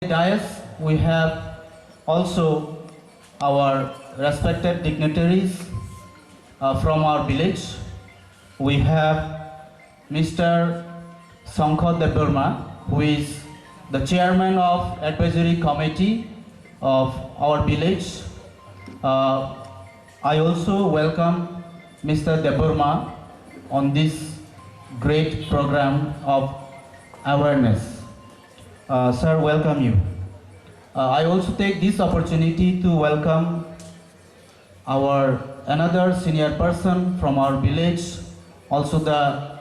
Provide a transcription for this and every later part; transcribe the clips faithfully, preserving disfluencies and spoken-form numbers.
dais, we have also our respected dignitaries, uh, from our village. We have Mister Songkho Debbarma, who is the chairman of advisory committee of our village. Uh, I also welcome Mister Debbarma on this great program of awareness. Uh, sir, welcome you. Uh, I also take this opportunity to welcome our another senior person from our village, also the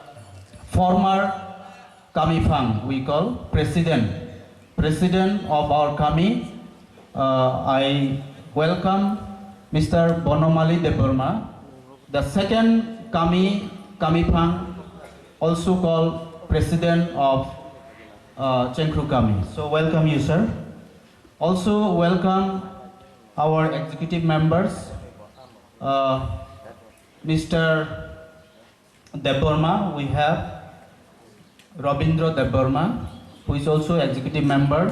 former Kamiphang, we call president, president of our Kami. Uh, I welcome Mister Bonomali Debbarma, the second Kami, Kamiphang, also called president of uh, Chengkru Kami. So welcome you, sir. Also welcome our executive members, uh, Mister Debbarma. We have Rabindra Debbarma, who is also executive member,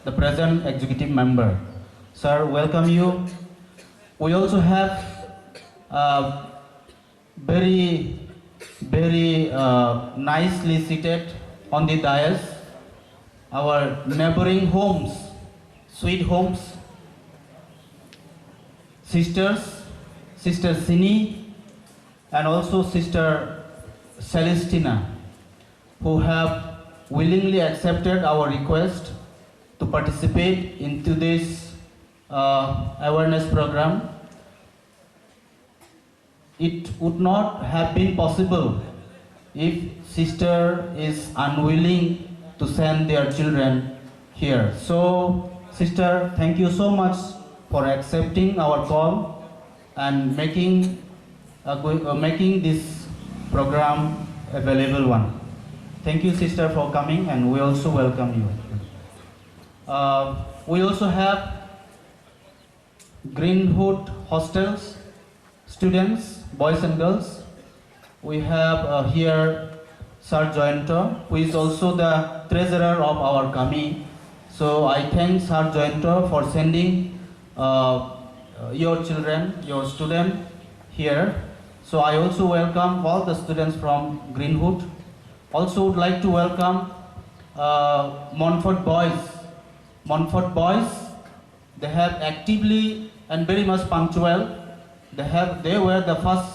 the present executive member. Sir, welcome you. We also have uh, very, very uh, nicely seated on the dais, our neighboring homes, sweet homes, sisters, Sister Sini, and also Sister Celestina, who have willingly accepted our request to participate into this uh, awareness program. It would not have been possible if sister is unwilling to send their children here. So, sister, thank you so much for accepting our call and making, uh, go- uh, making this program a valuable one. Thank you, sister, for coming, and we also welcome you. Uh, we also have Greenwood Hostels students, boys and girls. We have uh, here Sir Joyanta, who is also the treasurer of our Kami. So I thank Sir Joyanta for sending uh, your children, your student here. So I also welcome all the students from Greenwood. Also would like to welcome uh, Montfort Boys. Montfort Boys, they have actively and very much punctual. They have, they were the first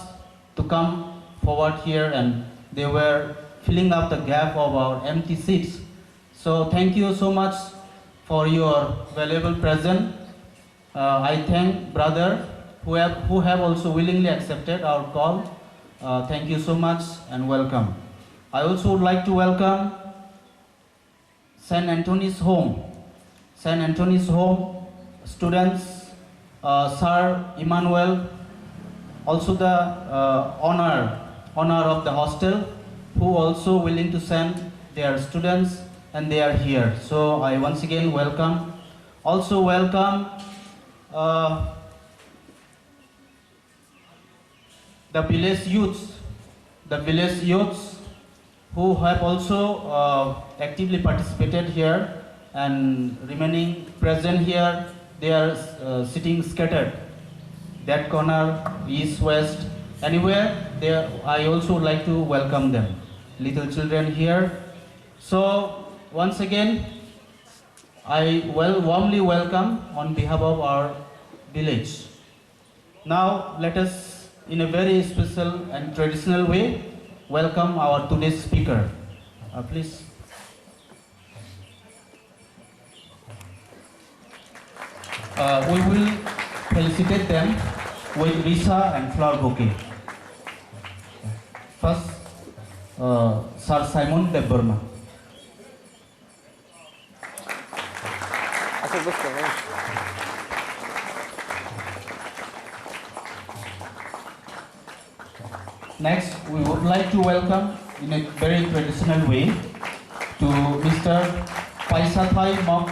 to come forward here, and they were filling up the gap of our empty seats. So thank you so much for your valuable present. Uh, I thank brother who have, who have also willingly accepted our call. Uh, thank you so much and welcome. I also would like to welcome Saint Anthony's Home. Saint Anthony's Home students, uh, Sir Emmanuel, also the uh, owner, owner of the hostel, who also willing to send their students, and they are here. So I once again welcome. Also welcome uh, the village youths, the village youths who have also uh, actively participated here and remaining present here, they are uh, sitting scattered. That corner, east, west, anywhere, they are, I also would like to welcome them. Little children here. So, once again, I well warmly welcome on behalf of our village. Now, let us, in a very special and traditional way, welcome our today's speaker. Uh, please. Uh, we will felicitate them with risa and flower bouquet. First, uh, Sir Simon Debbarma. Next, we would like to welcome in a very traditional way to Mister Paisathai Mok,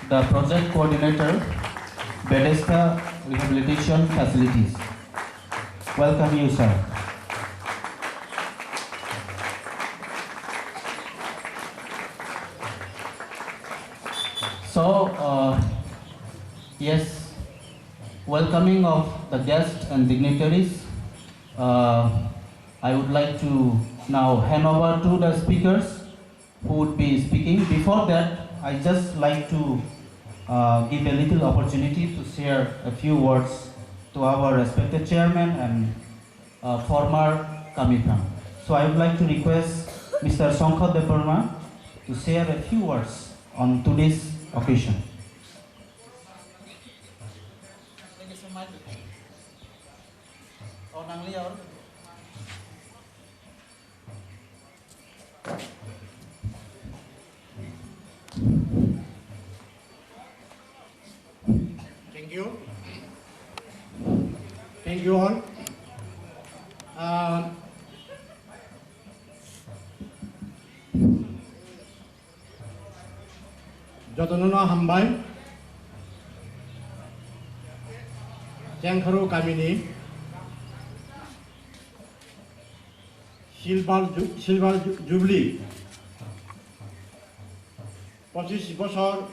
the project coordinator, Bethesda Rehabilitation Facilities. Welcome you, sir. So, uh, yes, welcoming of the guests and dignitaries. Uh, I would like to now hand over to the speakers who would be speaking. Before that, I just like to, uh, give a little opportunity to share a few words to our respected chairman and, uh, former Kamiphang. So I would like to request Mister Songkho Debbarma to share a few words on today's occasion. Thank you so much. Oh, nang liya or? Thank you. Thank you all. Uh, Jotono no hambai. Chengkharu kamini Silver Ju-, Silver Ju-, Jubilee pochis bosor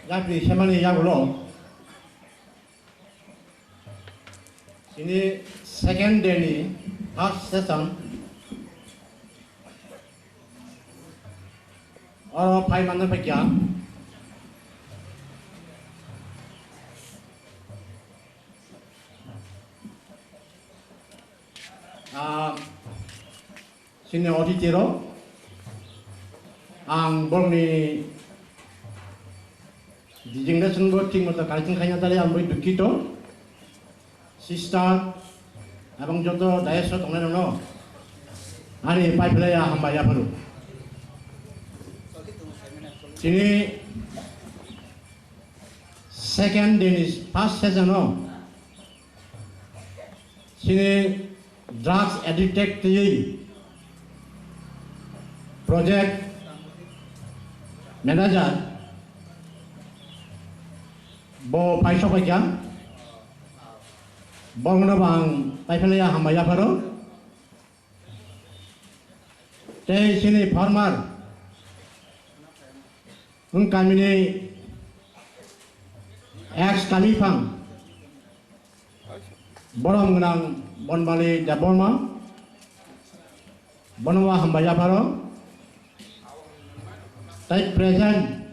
yapri semani yagulo ini second day ni first session oro phai manna phaikya. Ah, chini auditor o ang borokni designation bo thik moto correction khaina tali ang bai dukhito. Sister, abang joto dais o tongnai rokno ani pai phlai ya hambai yapharo. Chini second day ni first session o chini drugs addicted twi project manager bo paisok paikha, borokno bo ang paiphalaiya hambai yapharo. Tei chini farmer wng kamini ex kami phang borom gwnang Bonmali Debbarma, bono bo hambai yapharo. Tei present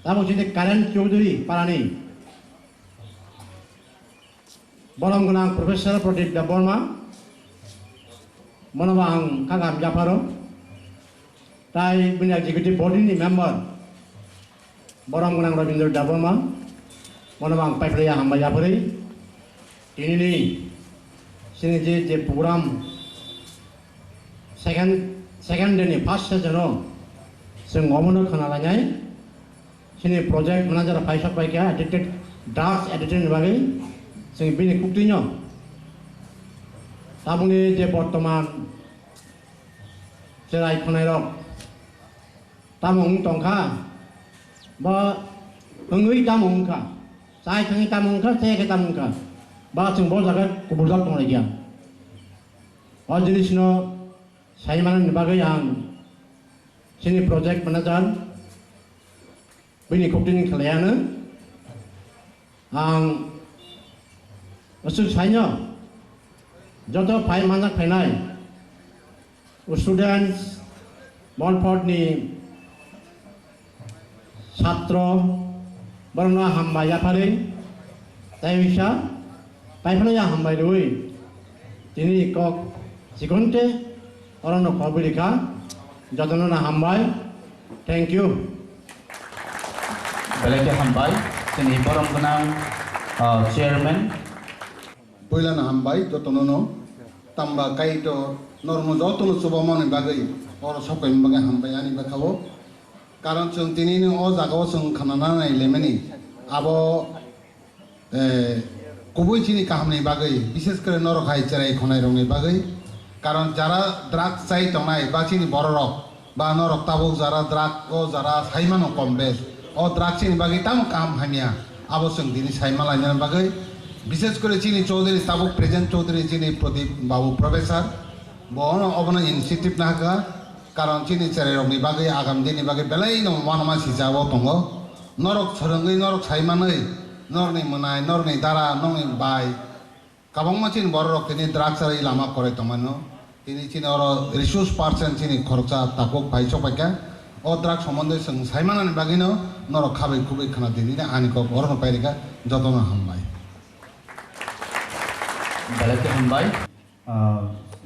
tabuk chini Karen Chowdhury parani borom gwnang Professor Pradip Debbarma, bono bo ang khakam yapharo. Tai bini executive body ni member borom gwnang Rabindra Debbarma, bono bo ang paiphlaiya hambai yapharwi. Tinini chini je, je program second, second day ni first session o chwng omono khna lainai. Chini project manager paisok paikha addicted, drugs addicted ni bagwi chwng bini kuktwino tabukni je bortoman cherai khwnairok tamo wng tongkha, ba wngwi tamo wngkha, chai thangwi tamo wngkha, chaya khe tamo wngkha, ba chwng bo jaga kubuljak tonglaikha. O jinisno saimanani bagwi ang chini project manager bini kuktwini khlaiano ang aswk saino joto phai manjak phainai students, Molpotni satro, borokno hambai yapharwi tei wngsa paiphlaiya hambai rwui tini kok chikonte orono kobui rikha. Jotono no hambai. Thank you. Belai khe hambai chini borom gwnang, ah, chairman. Puilano hambai jotono no. Tamba kaito norokno jotono chubamani bagwi oro sokaimani bagwi hambai ani bwkhao. Karon chwng tinini o jagao chwng khna nanai lemani abo, eh, kubui chini kahamni bagwi, bishes kore norok hai cherai khonai rokni bagwi. Karon jara drug chai tongnai ba chini bororok, ba norok tabuk jara drug o jara saimano kom bes. O drug chini bagwi tamo kaham hamya, abo chwng tini saima lainani bagwi. Bishes kore chini Chaudhary, tabuk present Chaudhary chini Pradip Babu Professor, bo ono obono initiative nahakha. Karon chini cherairokni bagwi agam dini bagwi belaino uanama sijao tongo. Norok swrwngwi, norok saimanwi, norokni mwnai, norokni dara, norokni bai, kwbangma chini bororok tini drugs bai lama kwrwi tongmano. Tini chini oro resource person chini khoroksa tabuk bai chokpaikha. O drugs somondo chwng saimanani bagwino norok khabai khubui khna di, nini ani kok orono pairikha. Jotono hambai. Belai khe hambai. Uh,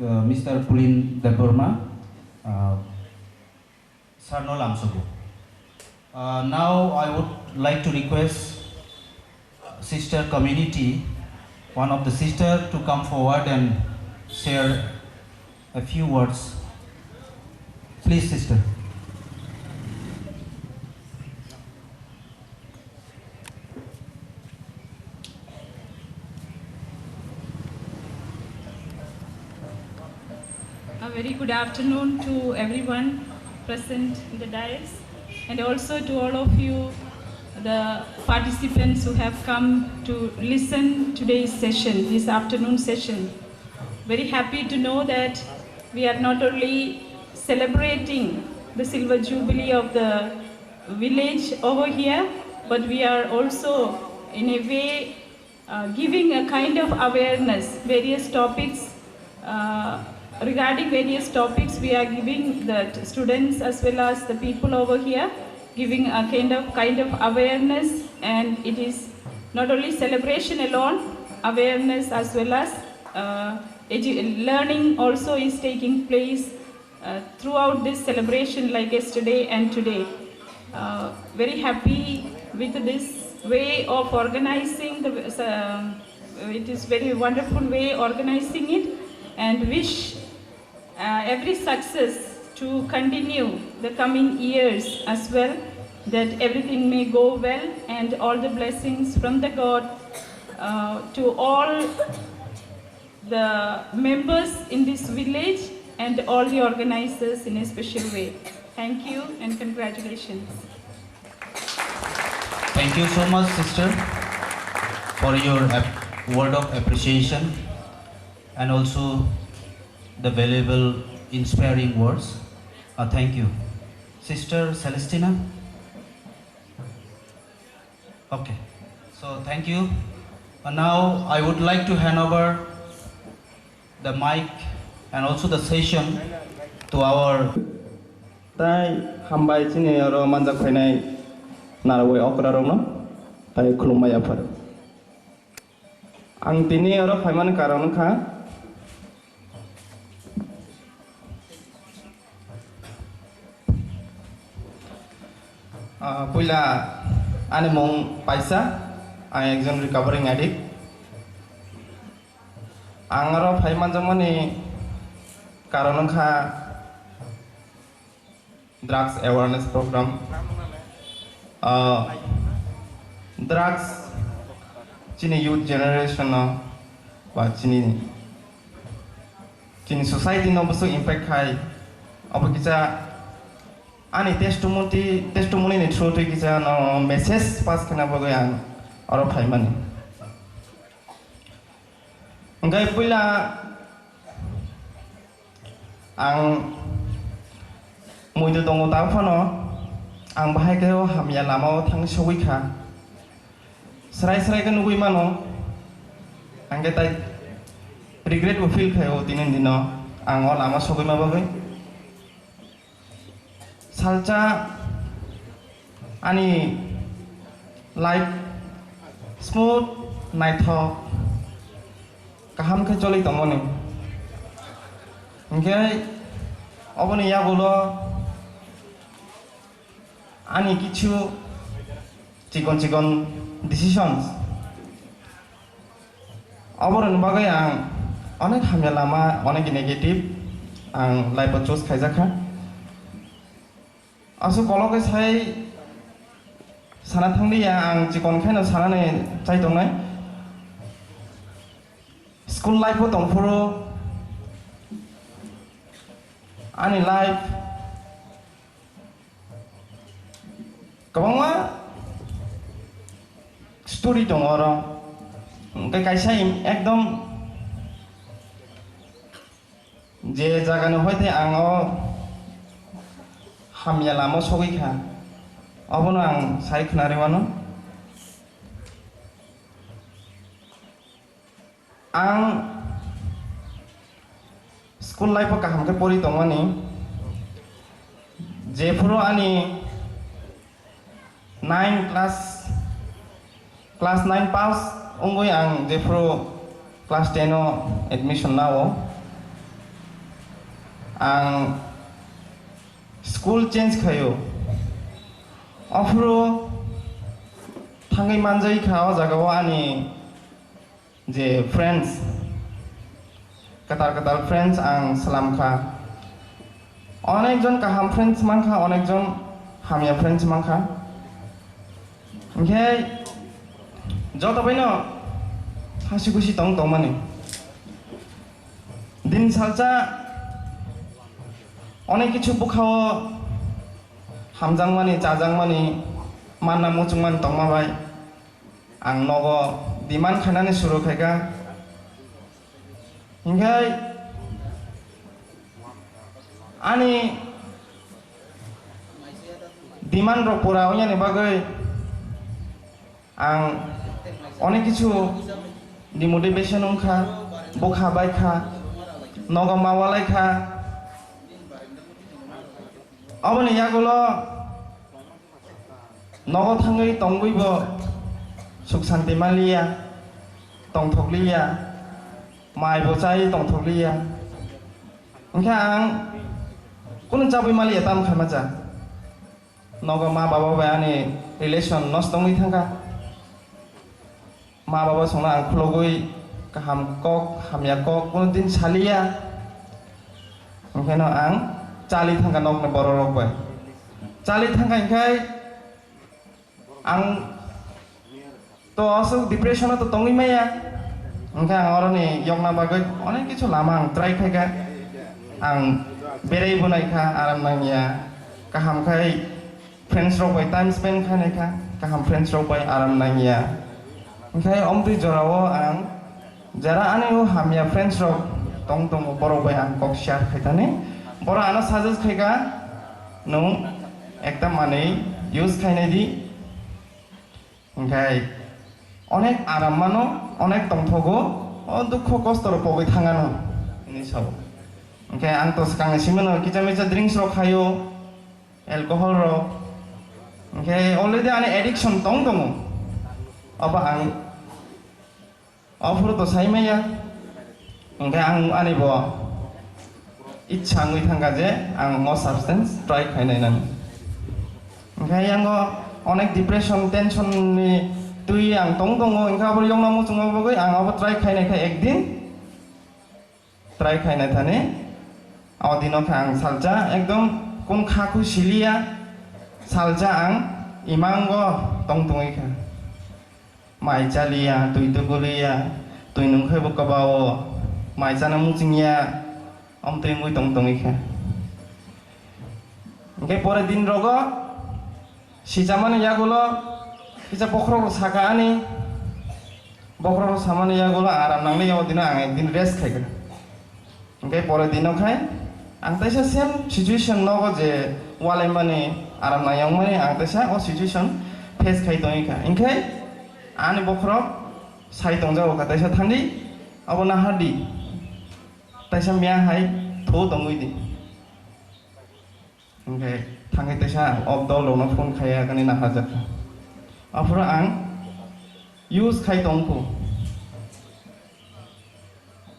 uh, Mister Pulin Debbarma, uh, Sir no lamsogo. Uh, now I would like to request Sister Community, one of the sister, to come forward and share a few words. Please, sister. A very good afternoon to everyone present in the dais, and also to all of you, the participants who have come to listen today's session, this afternoon session. Very happy to know that we are not only celebrating the silver jubilee of the village over here, but we are also, in a way, uh, giving a kind of awareness, various topics, uh, regarding various topics, we are giving the students as well as the people over here, giving a kind of, kind of awareness, and it is not only celebration alone, awareness as well as, uh, edu-, learning also is taking place uh, throughout this celebration, like yesterday and today. Uh, very happy with this way of organizing. The, uh, it is very wonderful way organizing it, and wish uh, every success to continue the coming years as well. That everything may go well, and all the blessings from the God uh, to all the members in this village and all the organizers in a special way. Thank you and congratulations. Thank you so much, sister, for your ap- word of appreciation and also the valuable, inspiring words. Uh, thank you. Sister Celestina? Okay. So, thank you. Uh, now, I would like to hand over the mic and also the session to our Tai hambai chini oro manjak phainai narwui okra rokno tai khulumbai yaphar. Ang tini oro phaimani karon wngkha. Ah, puila ani mung paisa, ang ekjon recovering addict. Ang oro phai manjakmani karon wngkha drugs awareness program. Ah, drugs chini youth generation no ba chini chini society no bwswk impact khai, obo kisa ani testimony, testimony ni through twi kisa no message pass khna bagwi ang oro phaimani. Hwnkhe puila ang muitu tongo, ta phano ang bahai khe o hamya lama o thang sogwi kha. Srai srai khe nugwi mano, ang khe tai regret bo feel khai o tini dino ang o lama sogwi ma bagwi. Salsa ani life smooth, naithok, kaham khe choli tongmani. Hinkhe oboni yagulo ani kichu chikon chikon decisions. Oboroni bagwi ang onek hamya lama, onek negative ang life o choose khaijakha. Aswk kolok khe sai sana thanglia, ang chikon khaino sanani chai tongnai. School life o tongphuru ani life kwbangma story tongo oro, hwnkhe kaisa ekdom je jagani hoite ang o hamya lama sogwi kha. Obono ang sai khwnarwi mano. Ang school life o kaham khe pori tongmani, jephuru ani nine class, class nine pass wngwi ang jephuru class ten o admission nao, ang school change khaio. Ophuru thangwi manjai kha o jaga o ani je friends, kwtal kwtal friends ang swlam kha. Onek jon kaham friends man kha, onek jon hamya friends man kha. Hinkhe joto baino hasi khusi tong tongmani. Din salsa onek kichu bukhao hamjakmani, chajakmani, manna muchungmani tongma bai. Ang nogo demand khainani suru khaikha. Hinkhe ani demand rok pura wngyani bagwi ang onek kichu demotivation wngkha, bukha baikha, nogo ma walaikha. Oboni yagulo nogo thangwi tongwibo suk santi manliya, tongthokliya, maibo chai tongthokliya. Hinkhe ang kunu chabwi manliya, tamo khaima cha. Nogo ma baba bai ani relation nosto wngwi thangkha. Ma baba songno ang khulogwi kaham kok, hamya kok, kunu din saliya. Hingkheno ang chali thangkha nokni bororok bai. Chali thangkha hinkhe ang to aswk depression-o to tongwi maya. Hingkhe ang oroni yokna bagwi onek kichu lama ang try khaikha. Ang beraibo naikha, aram nangya. Kaham khai friends rok bai time spend khainai kha, kaham friends rok bai aram nangya. Hinkhe omtwi jorao ang jara ani o hamya friends rok tong tongo, borok bai ang kok share khaithani. Borok ano suggest khaikha, "Nwng ekta manwi use khainai di." Hinkhe onek aram mano, onek tongthogo, o dukho kosto rok pogwi thangano hinwi sao. Hinkhe ang to swkangni simino kisa misa drinks rok khaio. Alcohol rok. Hinkhe already ani addiction tong tongo. Obo ang ophuru to sai maya. Hinkhe ang ani bo ichha wngwi thangkha je ang o substance try khainai nani. Hinkhe yango onek depression, tension ni twi ang tong tongo. Hinkhe abo yokna muchungma bagwi ang abo try khainai kha ekdin. Try khaina thani, o dino kha ang salsa ekdom kun kha khu siliya, salsa ang imango tong tongwi kha. Mai chaliya, twi tukuliya, twi nungkhai bo kwbao, mai chana muchungya, omtwi wngwi tong tongwi kha. Hinkhe pore din rogo, Sichamani yagulo kisa bokhorok rok saka ani, bokhorok rok samani yagulo aram nangli, o dino ang ekdin rest khaikha. Hinkhe pore dino khai ang teisa same situation nogo je walaimani, aram nang yongmani, ang teisa o situation face khai tongwi kha. Hinkhe ani bokhorok sai tongjago kha, teisa thangdi, abo nahardi, teisa miya hai thu tongwi di. Hinkhe thangwi teisa o dol rokno phone khaiya kani naharjak kha. Aphuru ang use khai tongkhu.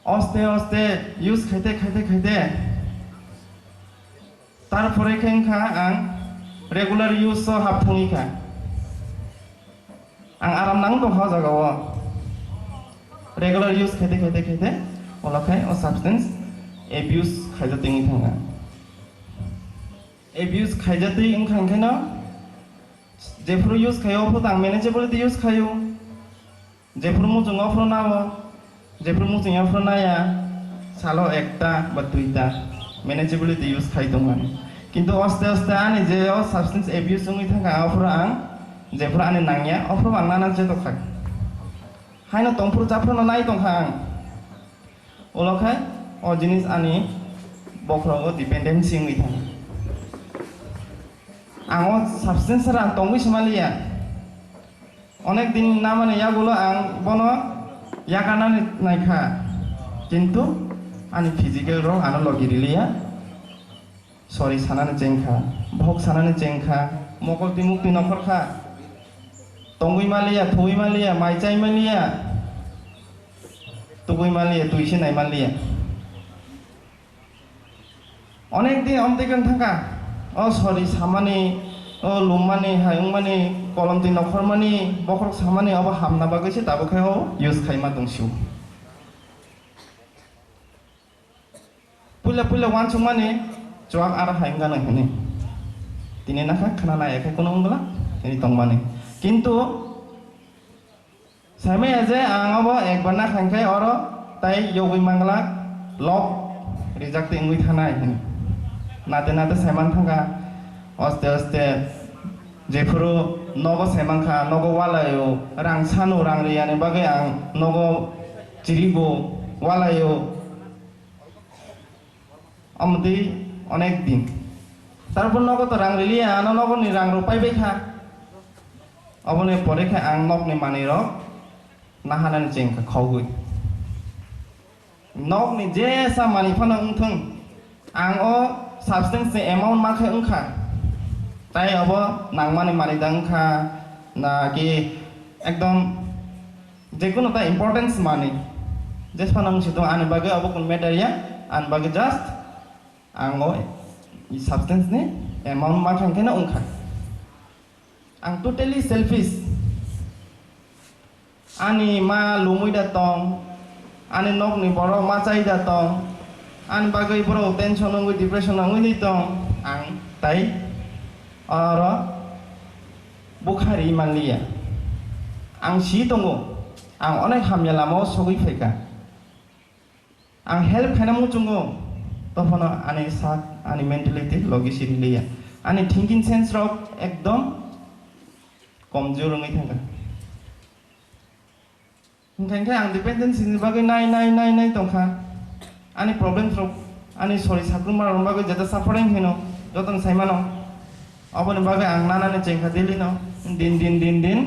Oste oste use khaite khaite khaite tarpore khe wngkha ang regular use o hap thangwi kha. Ang aram nang tongkha o jaga o. Regular use khaite khaite khaite ulo khai o substance abuse khaijak tongwi thangkha. Abuse khaijatwi wngkha hwnkhe no, jephuru use khaio, ophuru tang manageability use khaio. Jephuru muchungo, ophuru nao, jephuru muchungya, ophuru naya, salo ekta ba duita manageability use khai tongmani. Kintu oste oste ani je o substance abuse wngwi thangkha, ophuru ang jephuru ani nangya, ophuru ang nana je tongkha. Haino tongphuru chaphuru no nai tongkha ang. Ulo khai o jinis ani bokhorogo dependency wngwi thangkha. Ang o substance ang tongwi se manliya. Onek din namani yagulo ang bono yakarnani naikha. Kintu ani physical rok ano logi riliya. Sori sanani chengkha, bohok sanani chengkha, mokol twi mukti nokhorkha. Tongwi manliya, thuwi manliya, mai chai manliya, tugwi manliya, twi se nai manliya. Onek din omtwi khe wng thangkha. O sori samani, o lummani, hai wngmani, kolom twi nokhormani, bokhorok samani obo hamna bagwi se tabuk khe o use khaima tong sio. Puila puila uansukmani chuak aro hai wngkha nang hini. Tini nakha khna nai khe kuno wngla tini tongmani. Kintu saimaya je ang obo ekbar nakha hwnkhe oro tai yogwi mangla lok rijak twi wngwi thanai hini. Nate nate saiman thangkha aste aste jephuru nogo saimankha nogo walaio rang sanu rang riyani bagwi ang nogo chirigo walaio. Amtwi onek din. Tarpor nogo to rang riliya, ano nogoni rang rok paibai kha. Oboni pore khe ang nokni manwi rok nahanani chengkha khogwi. Nokni jesa manwi phano wngthung, ang o substance ni amount ma khe wngkha. Tai obo nangmani manwi da wngkha, na ki ekdom Jekunu ta importance manwi. Jesphano wng situng ani bagwi abo kun matter ya, ani bagwi just ang o substance ni amount ma khan kheno wngkha. Ang totally selfish. Ani ma lumui da tong, ani nokni borok ma chai da tong, ani bagwi borok tension wngwi depression wngwi tong, ang tai oro bwkha ri manliya. Ang si tongo, ang onek hamya lama o sogwi phaikha. Ang help khaina muchungo, tophano ani sak, ani mentality logi siriliya. Ani thinking sense rok ekdom komjor wngwi thangkha. Hwnkhe ang dependency ni bagwi nai, nai, nai, nai tongkha. Ani problems rok, ani sori sakruma rok bagwi jeta suffering hino, jotono saimano. Aboni bagwi ang nanani chengkha daily no, din, din, din, din.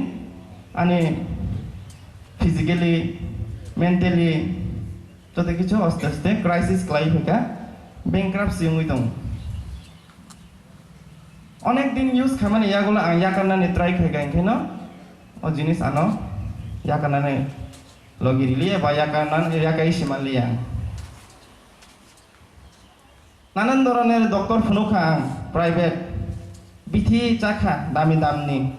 Ani physically, mentally, joto kichu aste aste crisis kwlai phaikha, bankruptcy wngwi tongo. Onek din use khaimani yagulo ang yakarnani try khaikha, hwnkhe no o jinis ano yakarnani logi riliya ba yakarnani yakai simanliya ang. Nanan doroner doctor phunukha ang private, bithi chakha dami damni,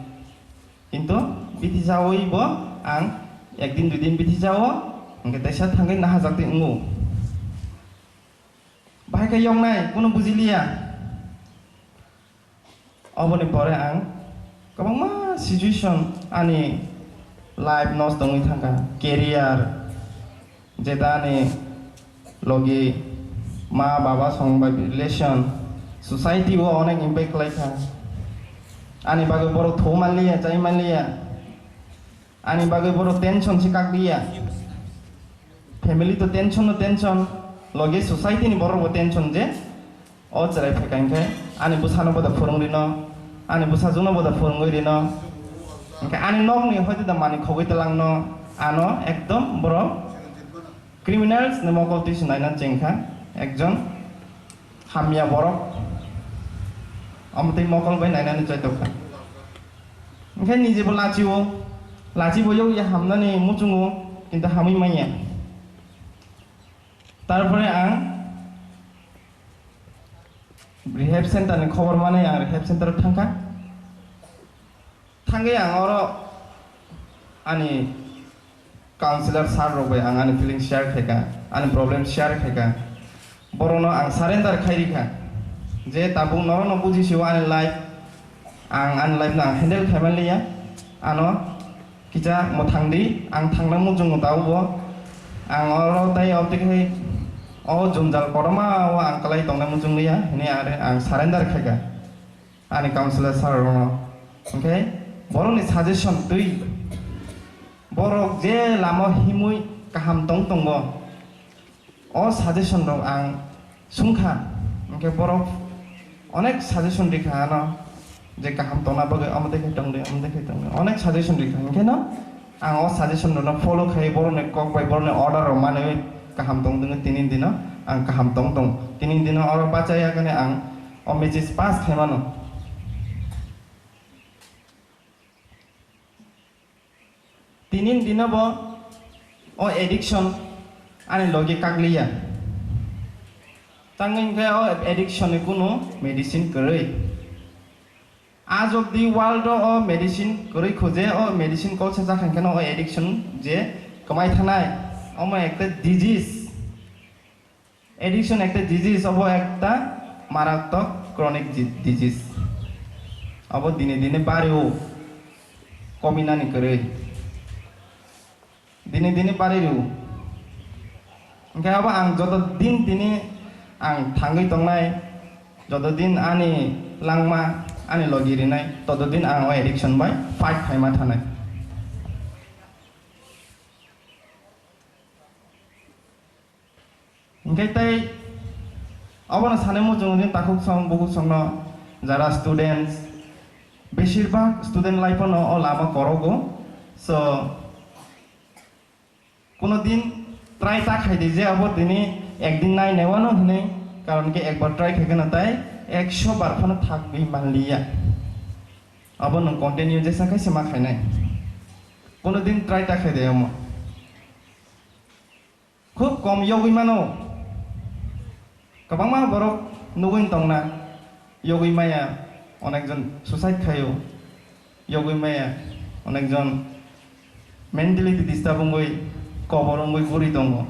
kintu bithi chawi bo ang ekdin duidin bithi chao, hwnkhe teisa thangwi nahajakti wngo. Bahai khe yoknai, kunu bujiliya. Oboni pore ang kwbangma situation ani life nosto wngwi thangkha, career, jeta ani logi ma baba song bai relation, society o onek impact khlai kha. Ani bagwi borok thou manliya, chai manliya. Ani bagwi borok tension se kak liya. Family to tension no tension, logi society ni borok bo tension je o chwrai phaikha hwnkhe ani bwsano boda phwrwng rino, ani bwsajwkno boda phwrwngwi rino, hwnkhe ani nokni hoite da manwi khogwi twlangno ano ekdom borok criminals ni mokol twi se naina chengkha ekjon. Hamya borok, omo tei mokol bai nainani chaitokha. Hwnkhe nijebo lachio, lachibo yokya hamnani muchungo, kintu hamwi manya. Tarpore ang rehab center ni khobor manwi ang rehab center o thangkha. Thangwi ang oro ani counselor sir rok bai ang ani feeling share khaikha, ani problem share khaikha. Borokno ang surrender khai rikha je tabuk norokno bujisio ani life, ang ani life no ang handle khai manliya. Ano kisa mwthang di, ang thangna muchungo tabukbo. Ang oro tei obotwi khai o jwnjal kotorma o ang kwlai tongna muchungliya hwnwi ang surrender khaikha. Ani counselor sir rokno. Hwnkhe borokni suggestion twi, borok je lama himwi kaham tong tongo, o suggestion rok ang sungkha. Hwnkhe borok onek suggestion rikha ano, Je kaham tongna bagwi omo de khe tong de, omo de khe tong de. Onek suggestion rikha, hinkhe no ang o suggestion rokno follow khai borokni kok bai borokni order rok manwi kaham tong dwngwi tini dino ang kaham tong tong. Tini dino oro bachaya kane ang o message pass khai mano. Tini dino bo o addiction ani logi kakliya. Tangwi hinkhe o addiction ni kunu medicine kwrwi. As of the world o medicine kwrwi khuje, o medicine kok se jakha hinkhe no o addiction je kwmai thanai, omo ekta disease. Addiction ekta disease, obo ekta maratwk chronic di-, disease. Obo dine dine bario, kominani kwrwi. Dine dine bari rio. Hinkhe abo ang joto din tini ang thangwi tongnai, joto din ani langma, ani logi rinai, toto din ang o addiction bai fight khaima thanai. Hinkhe tei obono sanai muchungo je takhuk song, bukhuk songno jara students, beshirbak student life-o no o lama korogo. So, kuno din try ta khai di je abo tini ekdin nai naiwano hinwi, karon khe ekbar try khai kheno tai ekso bar phano thakgwi manliya. Abo nwng continue jesa khe se ma khainai. Kuno din try ta khai de omo. Khub kom yogwi mano. Kwbangma borok nugwi tongna, yogwi maya, onekjon suicide khaio, yogwi maya, onekjon mentally disturb wngwi kobor wngwi guri tongo.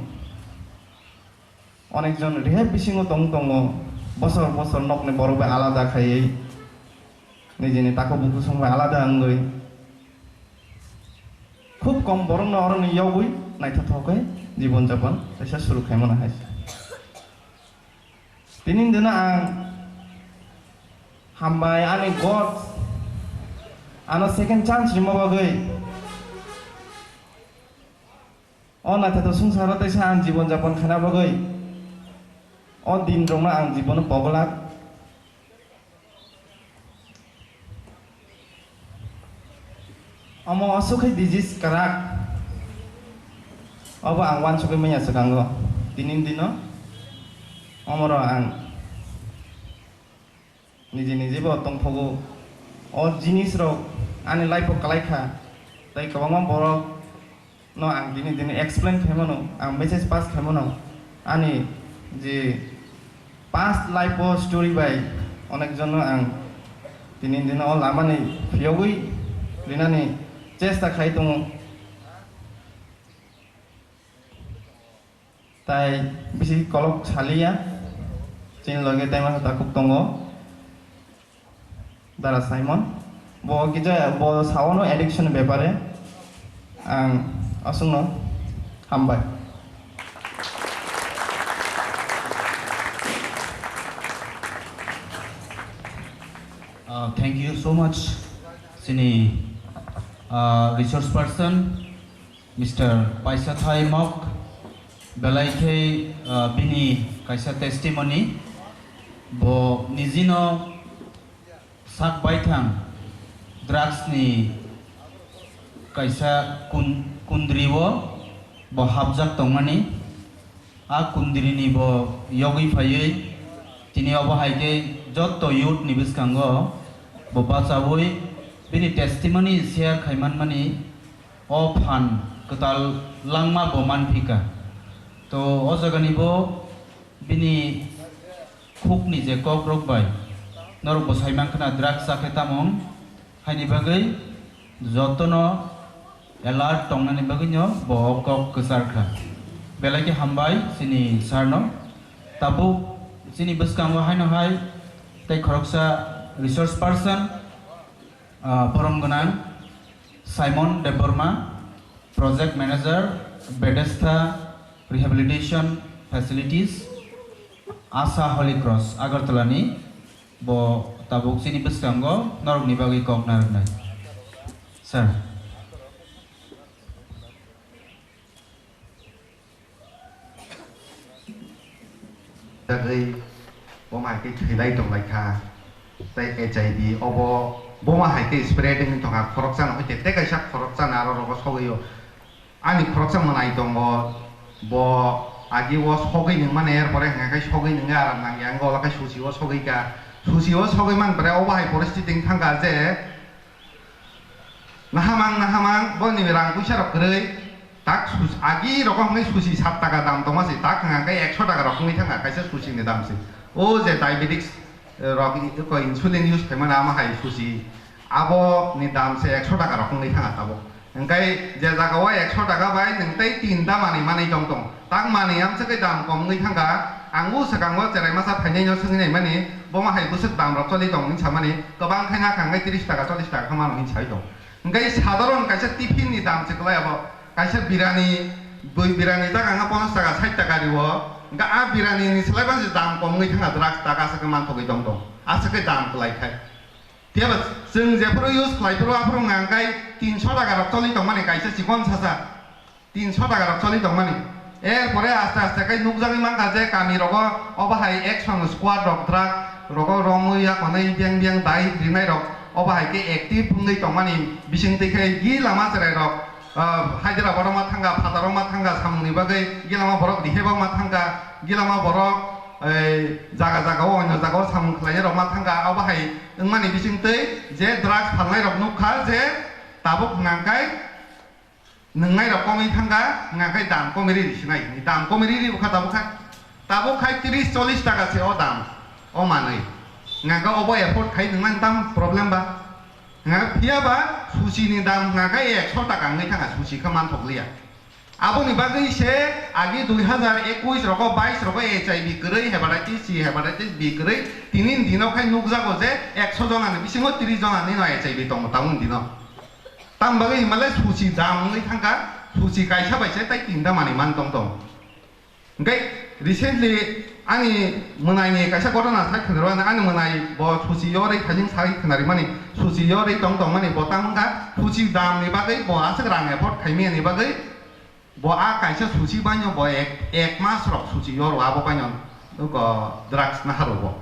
Onekjon rehab bisingo tong tongo, bosor bosor nokni borok bai alada khaiwi, nijini takhuk bukhuk song bai alada wngwi. Khub kom borokno oroni yogwi naithothok khe jibon japon kaisa suru khaimano hai se. Tini dino ang hambai ani God ano second chance rima bagwi. O naithothok swngcharo teisa ang jibon japon khaina bagwi. O din rokno ang jibono pogolak. Omo aswk khe disease kwrak. Obo ang uansugwi manya swkango. Tini dino omoro ang niji niji bo tongphogo. O jinis rok ani life o kwlai kha. Tei kwbangma borok no ang tini dini explain khaimano, ang message pass khaimano, ani je past life o story bai onek jon no ang tini dini o lama ni phiyogwi rinani chesta khai tongo. Tai bisi kolok saliya, chini loge tai masa takhuk tongo. Dara Simon, bo kisa bo saono addiction ni bepare, ang aswkno hambai. Uh, thank you so much, chini, uh, resource person, Mister Paisathai Mok, belai khe, uh, bini kaisa testimony, bo nijino sak baithang drugs ni kaisa kun-, kundri o bo hapjak tongmani. A kundri ni bo yogwi phaiwi tini obo hai khe jotto youth ni bwskango bo bachaui bini testimony share khai manmani o phan kwtal langma bo manphika. To o jaga ni bo bini khukni je kokrok bai norok bo sai mankha na drugs chakhe tamo wng, haini bagwi jotono alert tongnani bagwino bo o kok kwchar kha. Belai khe hambai chini sir no. Tabuk chini bwskango haino hai tei khoroksa resource person, ah, borom gwnang Simon Debbarma, Project Manager, Bethesda Rehabilitation Facilities, Asha Holy Cross, Agartala ni. Bo tabuk chini bwskango norokni bagwi kok narwknai. Sir. Jagwi bo mai twi thwilai tonglaikha. Tei H I V obo boma hai khe spread wngwi tongkha, khoroksa no hoite tei kaisa khoroksa no aro rogo sogwi o. Ani khoroksa mwnai tongo, bo agi o sogwi nung mani, er pore hwnka khe sogwi nungwi aram nangya, wngkha ulo khe susi o sogwi kha. Susi o sogwi man pore obo hai poristiti wng thangkha je, nahamang, nahamang, boni rang puisa rok kwrwi, tak sus-, agi rokong hwnwi susi sat taka dam tongma se, tak hwnka khe ekso taka rok wngwi thangkha kaisa susi ni dam se. O je diabetics, eh, rok i-, ko insulin use khaimani ama hai susi, abo ni dam se ekso taka rok wngwi thangkha tabuk. Hwnkhai je jaga o ekso taka bai nwng tei tinta manwi manwi tong tong, tak manwi amswk khe dam kom wngwi thangkha. Ang o swkango cherai masa phainai no swngwi naimani, boma hai bwswk dam rok choli tong hwnwi samani, kwbang khe na kha hwnkhai tris taka, chollis taka khe mano hwnwi sai tong. Hwnkhe sadharon kaisa tiffin ni dam se kwlai abo. Kaisa birani, bui birani jaga wngkha ponchas taka, sait taka rio. Hwnkhe a birani ni slai bangsi dam kom wngwi thangkha, drugs tak aswk khe manthogwi tong tong. Aswk khe dam kwlai khai. Phiya ba chwng jephuru use khlai phuru aphuru wngkha hwnkhe tinso taka rok choli tongmani kaisa chikon sasa. Tinso taka rok choli tongmani. Er pore aste aste khe nukjagwi mankha je kami rogo obo hai action squad rok drug rogo romwi yakonwi beng beng dai rinai rok obo hai khe active wngwi tongmani bising twi khe gi lama cherai rok, ah, Hyderabad o ma thangkha, phataro ma thangkha samung ni bagwi, gi lama borok rihai bo ma thangkha, gi lama borok, ei, jaga jaga o onyo jaga o samung khlai rok ma thangkha, obo hai wngmani bising twi je drugs phalnai rok nukha je tabuk hwnka khe Nwngnai rok komwi thangkha, hwnka khe dam komwi riri sinai hwnwi. Dam komwi riri bwkha tabuk khai. Tabuk khai tris chollis taka se o dam, o manwi. Hwnka khe obo afford khai nwngnani tam problem ba? Hwnka phiya ba susi ni dam hwnka khe ekso taka wngwi thangkha, susi khe manthok liya. Aboni bagwi se agi dui hazar ekush rogo, bais rogo H I V kwrwi, hepatitis C, hepatitis B kwrwi, tini ni dino khai nukjago je ekso jona ni bisingo tris jona ni no H I V tongo tabuk ni dino. Tam bagwi himalai susi dam wngwi thangkha, susi kaisa bai se tai tinta manwi man tong tong. Hwnkhe recently ani mwnaini kaisa gotona sai khwnarwi, ani mwnaini bo susi yorwi thajing sai khwnarwi mani, susi yorwi tong tong mani bo tam wngkha, susi dam ni bagwi bo aswk rang afford khaimani bagwi bo a kaisa susi baino bo ek, ek mas rok susi yoro abo baino nuko drugs naharo bo.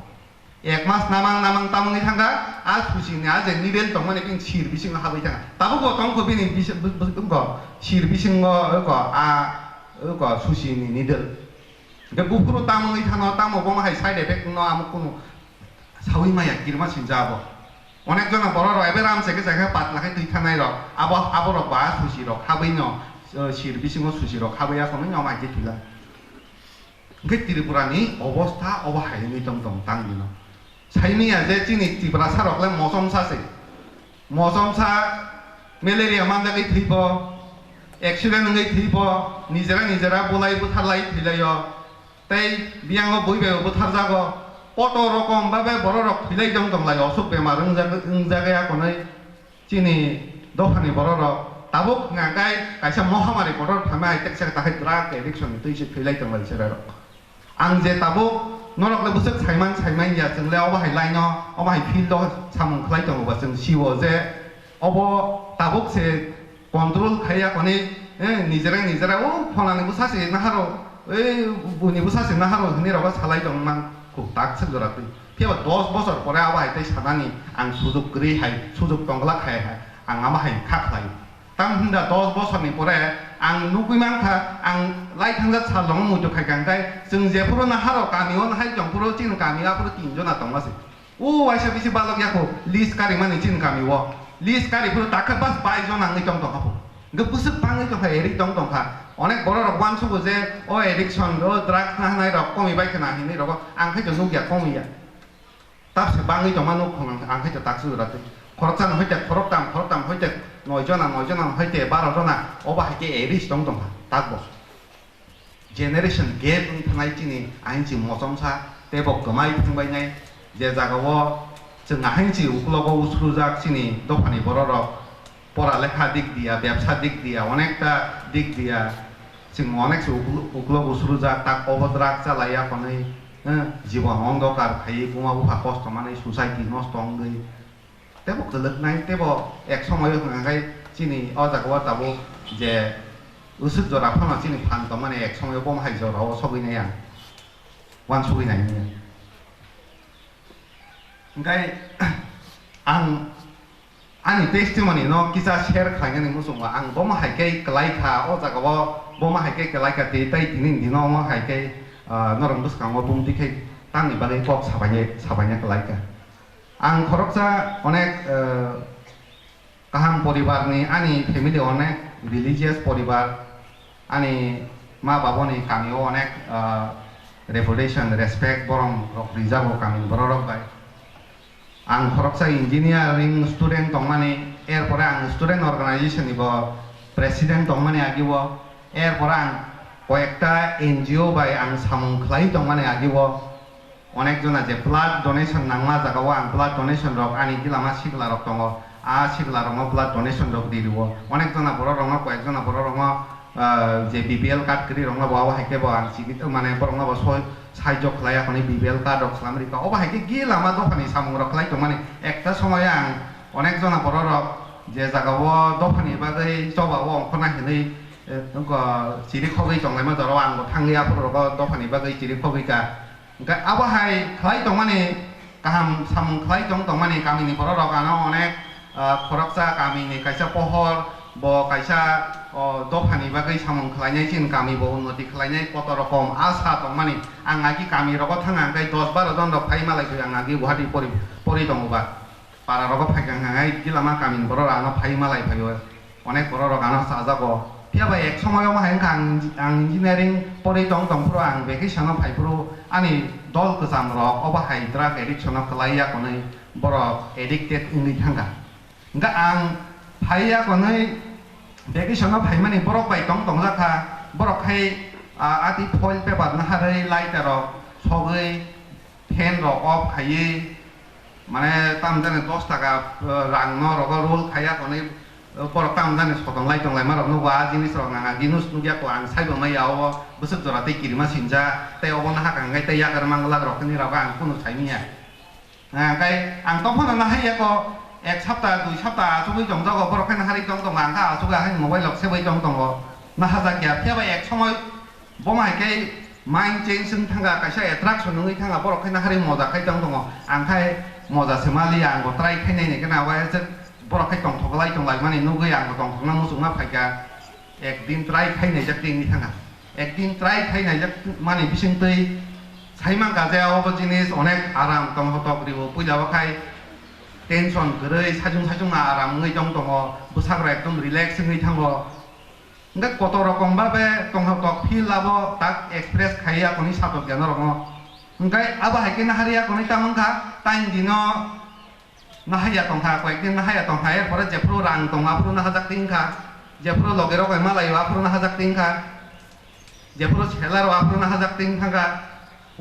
Ek mas namang namang tamungwi thangkha, a susi ni a je needle tongmani bini sir bisingo habwi thangkha. Tabuk bo tongkho bini bis-, bu-, bu-, bwkho sir bisingo, bwkho a, bwkho susi ni needle. Hwnkhe buphuru tamungwi thangno, tamo bomo hai side effect wngno, amo kunu sawi maya, kirma sinja abo. Onek jona borok rok ebe ram se khe jaga patla khe twi thanai rok, abo, abo rok ba susi rok habwi no, eh, sir bisingo susi rok habwi ya kono nyom hai khe thwila. Hwnkhe Tripura ni obostha obo hai wngwi tong tong tang dino. Saimanya je chini Tiprasa rok le mochomsa se. Mochomsa malaria manjagwi thwibo, accident wngwi thwibo, nijera nijera bulai butharlai thwilaio. Tei biyango bui bai bo butharjago. Koto rokom babe borok rok thwilai tong tong lai, osuk bemar wngjak-, wngjagwi akonwi. Chini dophani bororok tabuk hwnka khe kaisa mohamari kotor phaima hai teksa kahai drug addiction ni twi se thwilai tonglai chwrairok. Ang je tabuk norok le bwswk saiman saiman ya, chwng le obo hai line o, obo hai field o samung khlai tongo ba chwng sio je obo tabuk se control khai ya koni, eh, nijera nijera o pholani bwsa se naharo, eh, buini bwsa se naharo hinwi rogo salai tongmang kuk tak swk jora twi. Phiya ba dos bosor pore abo hai tei sanani ang sujuk kwrwi hai, sujuk tongglak hai hai, ang amo hai kha khlai. Tamo hwnda dos bosorni pore ang nugwi mankha, ang lai thangjak sal tongo muitu khai kha, hwnkhe chwng jephuru naharo kami o nahai tongphuru chini kami o aphuru tin jona tongma se. O waisa bisi balok yakho list karimani chini kami o. List kari phuru takha bas bais jona wngwi tong tongkha pho. Hwnkhe bwswk bangwi tongkha, erik tong tongkha. Onek borok rok uansugo je o addiction, o drugs nahanai rok komi bai khna hinwi rogo ang khai to nukya, komiya. Tabse bangwi tongma nuk phang ang, ang hai to taksu jora twi. Khoroksa no hoite khoroktam, khoroktam hoite noi jona, noi jona hoite baro jona, obo hai khe eris tong tongkha takbo. Generation gap wng thangnai chini ain chi mochomsa tei bo kwmai thangbainai. Je jaga o chwng ahain chi uklogo usrujak chini dophani bororok, pora lekha dik diya, bebsa dik diya, onekta dik diya, chwng onek se uklo-, uklok usrujak, tak obo drug chalaiya hwnwi, eh, jibon ondokar khaiwi buma bupha kosto manwi society nosto wngwi. Tebo kwlwknai, tebo ek somoyo hwnka khe chini o jaga o tabuk je usuk jora phano chini phan tongmani ek somoyo bomo hai jora o sogwi nai ang, uansugwi nai nini. Hingke ang ani testimony no kisa share khlainani muchungo, ang bomo hai khe kwlai kha, o jaga o bomo hai khe kwlai kha, tei tai tini dino omo hai khe, ah, norok bwskango bumtwi khe tamni bagwi kok sabaina, sabaina kwlai kha. Ang khoroksa onek, eh, kaham poribar ni, ani family onek religious poribar, ani ma babo ni kami o onek, ah, reputation, respect borom rok rijago kami ni borok rok bai. Ang khoroksa engineering student tongmani, er pore ang student organization ni bo president tongmani agi o, er pore ang koyekta N G O bai ang samung khlai tongmani agi o. Onek jona je blood donation nangma jaga o ang blood donation rok ani gilama sikla rok tongo, a sikla rokno blood donation rok ri rio. Onek jona borok rokno, koyek jona borok rokno, ah, je B P L card kwrwi rokno bo abo hai khe bo ang sigi mane borokno bo soi-, saijo khlai ya hwnwi B P L card rok slam ri kha. Obo hai khe gilama dophani samung rok khlai tongmani ekta somoyo ang onek jona borok rok je jaga o dophani bagwi choba o ongkhorna hinwi, eh, chiri khogwi tonglaima jora o ang bo thangwi aphuru rogo dophani bagwi chiri khogwi kha. Hingke abo hai khlai tongmani, kaham samung khlai tong tongmani kamini borok rok ano onek, ah, khoroksa kamini kaisa pohor, bo kaisa, o, dophani bagwi samung khlainai, chini kami bo unnoti khlainai, koto rokom asa tongmani. Ang agi kami rogo thang ang khe dos baro jon rok phai malai thwi ang agi Guwahati pori, pori tongo ba. Para rogo phai kha hwnka khe gilama kamini borok rok ano phai malai phaio, onek borok rok ano chajago. Phiya ba ek somoyo ma hai wngkha ang, ang engineering porwi tong tong phuru ang vacation o phai phuru ani dol kwcham rok obo hai drug addiction o kwlai ya hwnwi borok addicted wngwi thangkha. Hwnkhe ang phai ya hwnwi vacation o phaimani borok bai tong tongjak kha, borok khai, ah, ati foil paper naharwi lighter rok sogwi fan rok off khaiwi, mane, tamo jani dos taka, eh, rang no rogo roll khaiya hwnwi, eh, borok tamo jani sotong lai tong lai ma rok nugo, a jinis rok nang, a jinis nugya ko ang saibo maya o bwswk jora tei kirima sinja tei obo nahak ang tei yakar manglak rok hwnwi rok ang kunu sai manya. Ah, kai ang tong phano nahai ya ko ek sapta, dui sapta achugwi tong jago, borok khai naharwi tong tongo, ang kha achugwi ahai mobile rok sebwi tong tongo, nahajak ya, phiya bai ek somoi Bo hai khe mind change wng thangkha, kaisa attraction wngwi thangkha, borok khe naharwi moja khai tong tongo. Ang khai moja se maliya, ang bo try khai nai nai khe na, borok khai tongthok lai tong lai mani nugwi ang bo tongthokna muchungma phaikha. Ekdin try khai naijak tei wngwi thangkha. Ekdin try khai naijak mani bisingtwi sai mankha je obo jinis onek aram tong hotok rio, puila o khai tension kwrwi sajung sajung ma aram wngwi tong tongo, bwsakra ekdom relax wngwi thango. Hwnkhe kotor rokom ba be tongthok tok feel abo tak express khai ya koni satok ya norokno. Hwnkhe abo hai khe naharya koni tamo wngkha time dino naharya tongkha, koyek din naharya tongkha, er pore jephuru rang tongo aphuru nahajak twi wngkha, jephuru loge rok bai malaio aphuru nahajak twi wngkha, jephuru seller rok aphuru nahajak twi wngkha.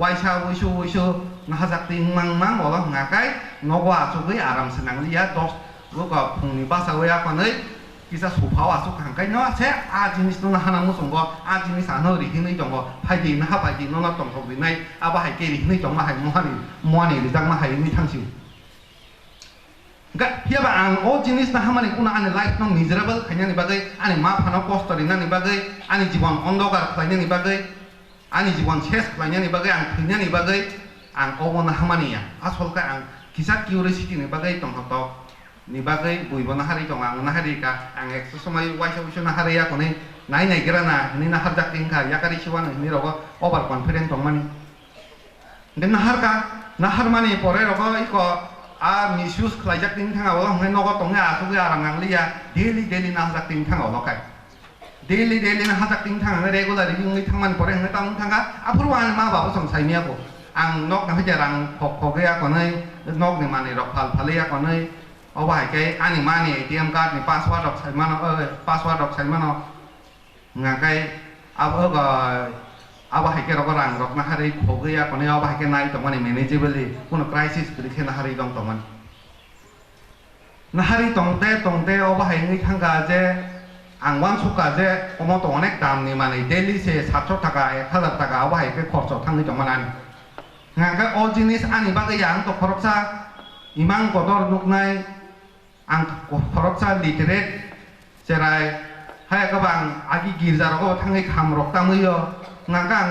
Waisa wuisu wuisu nahajak twi wngmang mang olo hwnga khe nogo achugwi aram se nangliya, dos buka phungni bachawi apanwi kisa sophao achuk kha hwnkhe no se a jinis no nahana muchungo, a jinis ano rihinwi tongo, phaidi naha phaidi nono tongthok rinai, abo hai khe rihinwi tongma hai muani, muani rijakma hai wngwi thangsi. Ga-, phiya ba ang o jinis no hamani kunu ani life no miserable khainani bagwi, ani ma phano kosto rinani bagwi, ani jibon ondokar khlainani bagwi, ani jibon ses khlainani bagwi, ang thwinani bagwi, ang obo no hamani ya. Asol khe ang kisa curiosity ni bagwi tongthok tok ni bagwi buibo no harwi tongo, ang no harwi kha. Ang ekso somoi waisa wuisu no harwi ya kwnwi nai nai gra na hinwi no harjak twi wngkha, yakari siwano hinwi rogo over confident tongmani. Hingke naharka, naharmani pore rogo iko a misuse khlaijak tini thanga ulo hwnke nogo tongwi achugwi aram nangliya, daily daily nahajak tini thanga ulo khai. Daily daily nahajak tini thanga hwnke regular wngwi thangmani pore hwnke tamo thangkha, aphuru ani ma babo chwng saimaya bo. Ang nok nahai je rang khok khogwi akonwi, nokni manwi rok phal phalwi akonwi, obo hai khe ani mani A T M card ni password rok saimano, eh, password rok saimano. Hwnka khe abo, abo, abo hai khe rogo rang rok naharwi khogwi ya, konwi abo hai khe nai tongmani manageable, kuno crisis kwrwi khe naharwi tong tongmani. Naharwi tongte tongte obo hai wngwi thangkha je ang uansukha je omo to onek damni manwi, daily se satso taka, ek hazar taka obo hai khe khorcho thangwi tongmani ani. Hwnka khe o jinis ani bagwi ya ang to khoroksa imang kotor nuknai, ang khoroksa literate cherai, haya kwbang agi girja rogo thangwi kham rok tamwi o, hwnka khe ang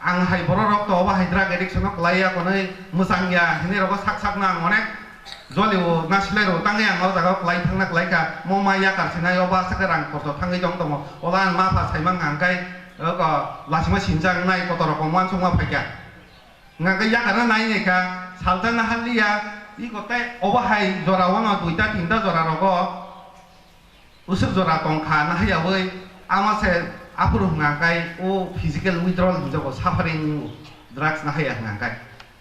Ang hai borok rok to obo hai drug addiction no kwlai ya konwi mwchang ya hinwi rogo sak sak no ang onek joli o nasilai rw tangwi ang o jaga o kwlai thangna kwlai kha mo ma yakar sinai obo aswk rang khorcho thangwi tong tongo ola ang ma pha saimang hang kai lasima sinchang nai kotor rok wansuk ma phaikha hwnkha khe yakar no nai nai kha salsa na hal liya iko tei obo hai jora o no duita tinta jora rogo Usuk jora tong kha, nahayawi ama se aphuru hwnka kai o physical withdrawal hinjago, suffering o drugs nahaya hwnka kai.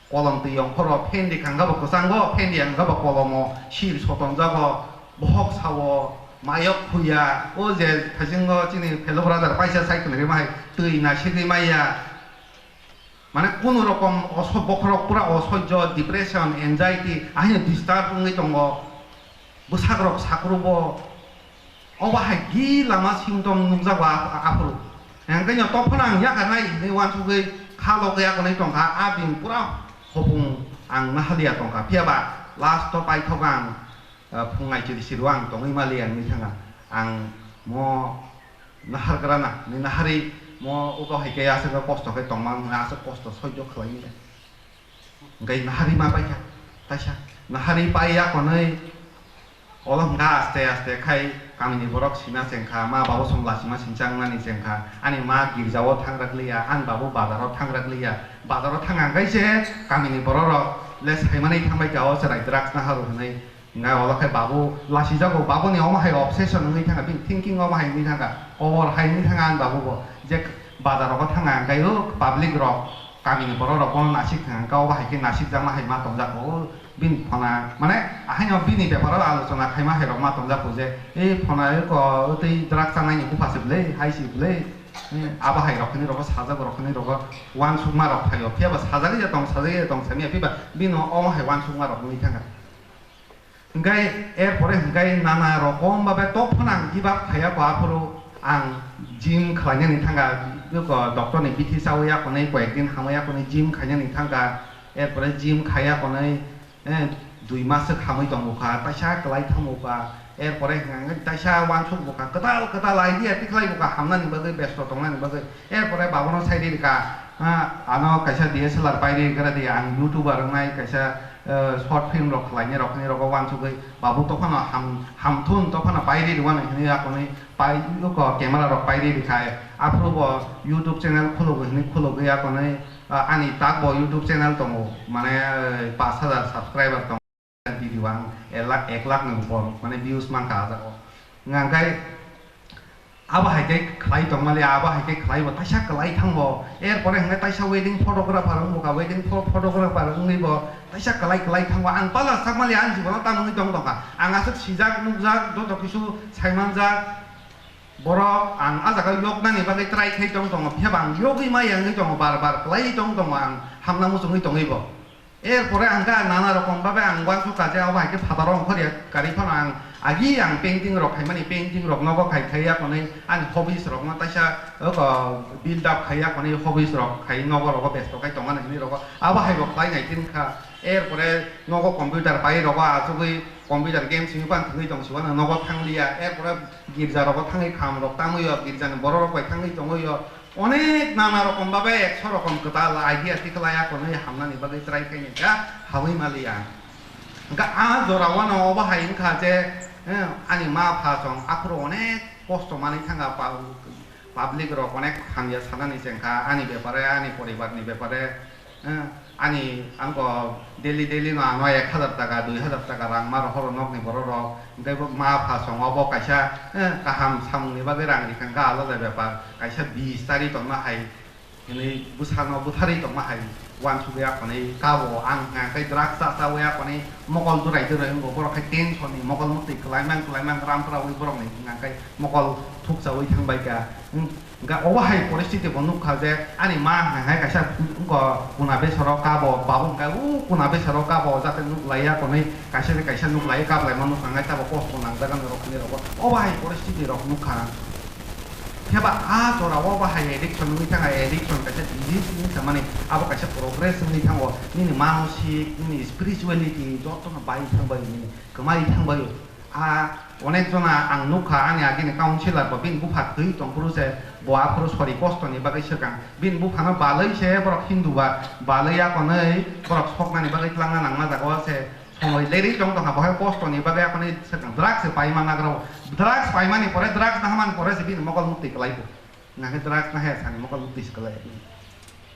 Kolom twi yong phoro phendi kangga bo kwchango, phendi yangga bo kolomo, sil sotonjago, bohok sao, mayok khuya, o je thaisingo chini fellow brother paisa cycle rimai twi nasigwi maya. Mane kunu rokom oso-, bokhorok pura osoijo, depression, anxiety, ahino disturb wngwi tongo. Bwsakrok sakrubo, obo hai gi lama symptom nukjago a-, aphuru. Hwnkhe no tophano ang yakarnai hinwi wansugwi kha logwi yakarnai tongkha, a bini pura hopung ang nahaliya tongkha. Phiyaba last o paithok ang, ah, phung aitwi siro ang tongwi maliya hinwi thangkha. Ang mo Nahargrana, ni nahari mo uko hai khe aswk kosto khe tongma wngkha, aswk kosto soijo khlai wngkha. Hwnkhe nahari ma paikha, taisa nahari pai ya konwi olo hwnkha aste aste khai kamini borok sina chengkha, ma babu song lasima sinchang nani chengkha, ani ma girja o thang rwkliya, ani babu bazar o thang rwkliya, bazar o thang ang khe se kamini borok rok le saimani thang bai kha o chwrai drugs naharu hwnwi. Hwnkhe olo khe babu lasijago, babuni omo hai obsession wngwi thangkha, bini thinking omo hai wngwi thangkha, kobor hai wngwi thangkha ani babu bo, je bazar rogo thangkha hwnkhe o public rok, kamini borok rok bono nasik thangkha, obo hai khe nasikjakma hai ma tongjak o, bini phona, mane, ahaino bini beparo alochona khaima hai rok ma tongjak o je, ei phona eko tei drug chanai ni bupha se bwle, hai se bwle, eh, abo hai rok hinwi rogo sajak, rok hinwi rogo uansukma rok phaio, phiyaba sajagwi ya tong, sajagwi ya tong, samiya phiba bini omo hai uansukma rok wngwi thangkha. Hwnkhe er pore hwnkhe nana rokom babe tok phano ang give up khaiya kho, aphuru ang gym khlainani thangkha, doctor ni bithi chawi ya khonwi, koyek din hamya khonwi gym khainani thangkha, er pore gym khaiya khonwi, eh, dui mas se khamwi tongo kha, taisa kwlai thango kha, er pore hwnkhe taisa uansuk bo kha, kwtal kwtal idea tikhlai bo kha, hamnani bagwi, besto tongnani bagwi, er pore babono sai riri kha, ah, ano kaisa D S L R pai riri kha di, ang YouTuber wngnai kaisa, eh, short film rok khlainai rok hinwi rogo uansugwi babu tophano ham-, hamthun tophano pai riri uano hinwi akonwi pai oko camera rok pai riri khai aphuru bo YouTube channel khulugwi hinwi khulugwi akonwi, ah, ani tak bo YouTube channel tongo mane, eh, pash hajar subscriber tongo. Video ang ek lakh, ek lakh ni upor mane views mankha ah jaga o. Hwnkhe abo hai khe khlai tongmali, abo hai khe khlai bo taisa kwlai thang bo. Er pore hwnkhe taisa wedding photographer wng bo kha, wedding pho-, photographer wngwi bo taisa kwlai kwlai thang bo. Ang pala sakmali ang jibono tamo wngwi tong tong kha. Ang aswk sijak nukjak joto kisu saimanjak borok ang ah jaga yoknani bagwi try khai tong tongo. Phiya ba ang yogwi maya wngwi tongo, bar bar kwlai tong tongo ang hamna muchungwi tongwi bo. Er pore ang kha nana rokom babe ang uansuk kha je abo hai khe phataro ongkhor ya, kwrwi phano ang agi ang painting rok khaimani, painting rok nogo khai khai ya konwi ani hobbies rok no taisa oko build up khai ya konwi hobbies rok khai nogo rogo besto khai tongmani hinwi rogo abo hai bo khlai nai tin kha. Er pore nogo computer pai rogo achugwi computer game simi pan thwngwi tong siwano nogo thang liya, er pore girja rogo thangwi kham rok tangwi o, girja ni borok rok bai thangwi tongwi o, Onek nana rokom babe ekso rokom kwtal idea tikhlai akonwi hamnani bagwi try khaini kha hawi maliya. Hwnkha a jora wano obo hai wngkha je, eh, ani ma pha chong aphuru onek kosto manwi thangkha pa-, public rok onek hamya sanani chengkha ani bepare, ani poribar ni bepare, eh, ani angko daily daily no ano ek hajar taka, dui hajar taka rang ma rohoro nokni borok rok. Hwnkhe bo ma pha songo bo kaisa, eh, kaham samungni bagwi rang rikha hwnkhe alada bepar, kaisa bis chari tongma hai hinwi bwsano butharwi tongma hai uansugwi aphani kabo ang hwnkhe drugs cha chawi aphani mokol durai durai wngo borok khai tension ni mokol mwtwi kwlaimang kwlaimang rampra wi borokni hwnkhe mokol thukchawi thangbai kha. Hwnkhe obo hai poristiti bo nukha je ani ma hwnkhai kaisa wngkha kuna besaro kabo, babu hwnkhai o kuna besaro kabo, jate nuklaiya konwi kaisa de kaisa nuklaiwi kablaima nukha hwnkhai tabo kosto nangjak ani rok hinwi rogo. Obo hai poristiti rok nukha. Phiya ba a jora o obo hai addiction wngwi thangkha, addiction kaisa disease wngwi thangmani, abo kaisa progress wngwi thango, nini manosik, nini spirituality jotono bai thangbai, nini kwmai thangbai. A onek jona ang nukha, ani agini councillor bo bini bupha thwi tongphuru se, bo aphuru sori kosto ni bagwi swkang. Bini bupha no balwi se borok Hindu ba, balwi akonwi borok soknani bagwi twlangna nangma jaga o se somoi lerwi tong tongkha, bohai kosto ni bagwi akonwi swkang. Drugs se paima nagra o. Drugs paimani pore, drugs nahamani pore se bini mokol mukti kwlai bo. Hingkhe drugs nahaya sani mokol mukti se kwlai.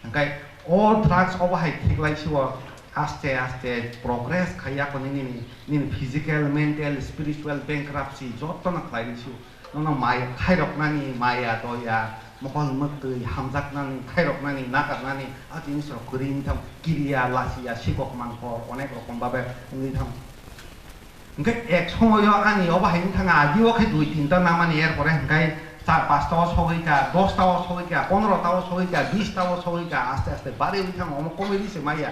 Hingkhe o drugs obo hai khiklai sio aste aste progress khai ya koni nini, nini physical, mental, spiritual bankruptcy jotono khlai sio. Nono mai khairoknani, maya doya, mokol muktwi hamjaknani, khairoknani, nakarnani, a jinisrok kwrwi wngthang, kiriya, lasiya, sikok mangkor, onek rokom babe wngwi thang. Hingke ek somoyo ani obo hai wngthang, agio khe dui tinta namani, er pore hingkai char pasta o sogwi ka, dosta o sogwi ka, pondro ta o sogwi ka, bis ta o sogwi ka, aste aste bari wngthang, omo comedy se maya.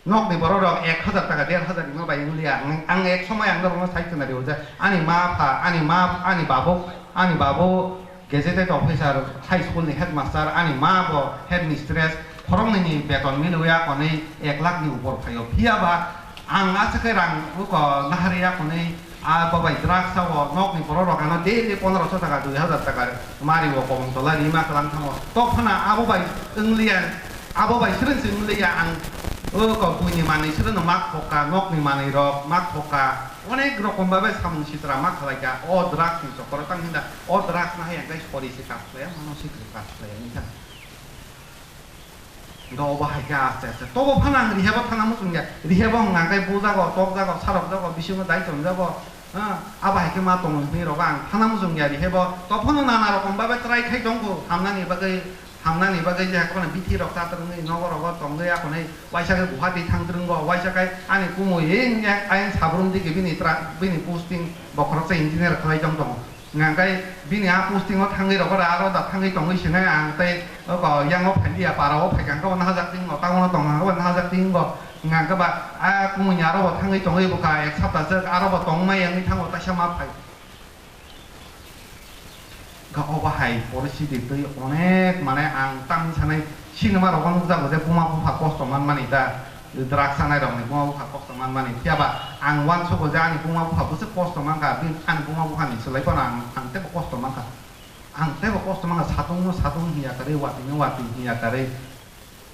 Nokni borok rok ek hajar taka, der hajar ni ma bai wnglia. Ang, ang ek somoi ang norokno sai khna rio je ani ma pha, ani ma, ani babuk, ani babu gazetted officer, high school ni headmaster, ani ma bo headmistress, khoroknwi ni beton milwi a konwi ek lakh ni upor phaio. Phiya ba ang aswk khe rang uko naharwi a konwi a babai drugs sao, nokni borok rok ano daily pondroso taka, dui hajar taka mari o, kobong tola rima kwlang thango. Tok phana abo bai wnglia, abo bai srwng se wnglia ang uko buini manwi srwngno mak phoka, nokni manwi rok mak phoka, onek rokom babe samung sitra mak khalai ka. O drugs ni chokoro tang hinda, o drugs nahai ang kai sori se kas khlai, mano se kas khlai wngkha. Hingke obo hai khe aste aste. Tobo phano ang rehab o thangna muchung ya. Rehab o hwnka khe bujago, tokjago, sarokjago, bisingo dai tongjago. Ha, abo hai khe ma tongo hinwi rogo ang thangna muchung ya rehab o. To phano nana rokom babe try khai tongkho, hamnani bagwi, hamnani bagwi je hakhorni bithi rok chatrwngwi nogo rogo tongwi akhonwi waisa khe Guwahati thangtrwngo, waisa khe ani kumui wngya ayang sabrum digi bini tra-, bini posting bo khoroksa engineer khlai tong tongo. Hingkhe bini a posting o thangwi rokora aro da thangwi tongwi sinai ang tei oko yang o phailiya para o phaikha hwnkhe bo nahajak tingno, tamo no tong hwnkhe bo nahajak tingo. Hingkhe ba a kumui ni aro bo thangwi tongwi bwkha ek sapta jwk aro bo tongmai wngwi thango taisa ma phai. Hingkhe obo hai poristiti twi onek mane ang tamni sanai. Sinima rogo nukjago je buma bupha kosto manmani da, drugs chanai rokni buma bupha kosto manmani. Phiya ba ang uansugo je ani buma bupha bwswk kosto mankha, bini, ani buma buphani swlai phano ang, ang teibo kosto mankha. Ang teibo kosto mankha, satung no satung hinya kwrwi, watwi no watwi hinya kwrwi.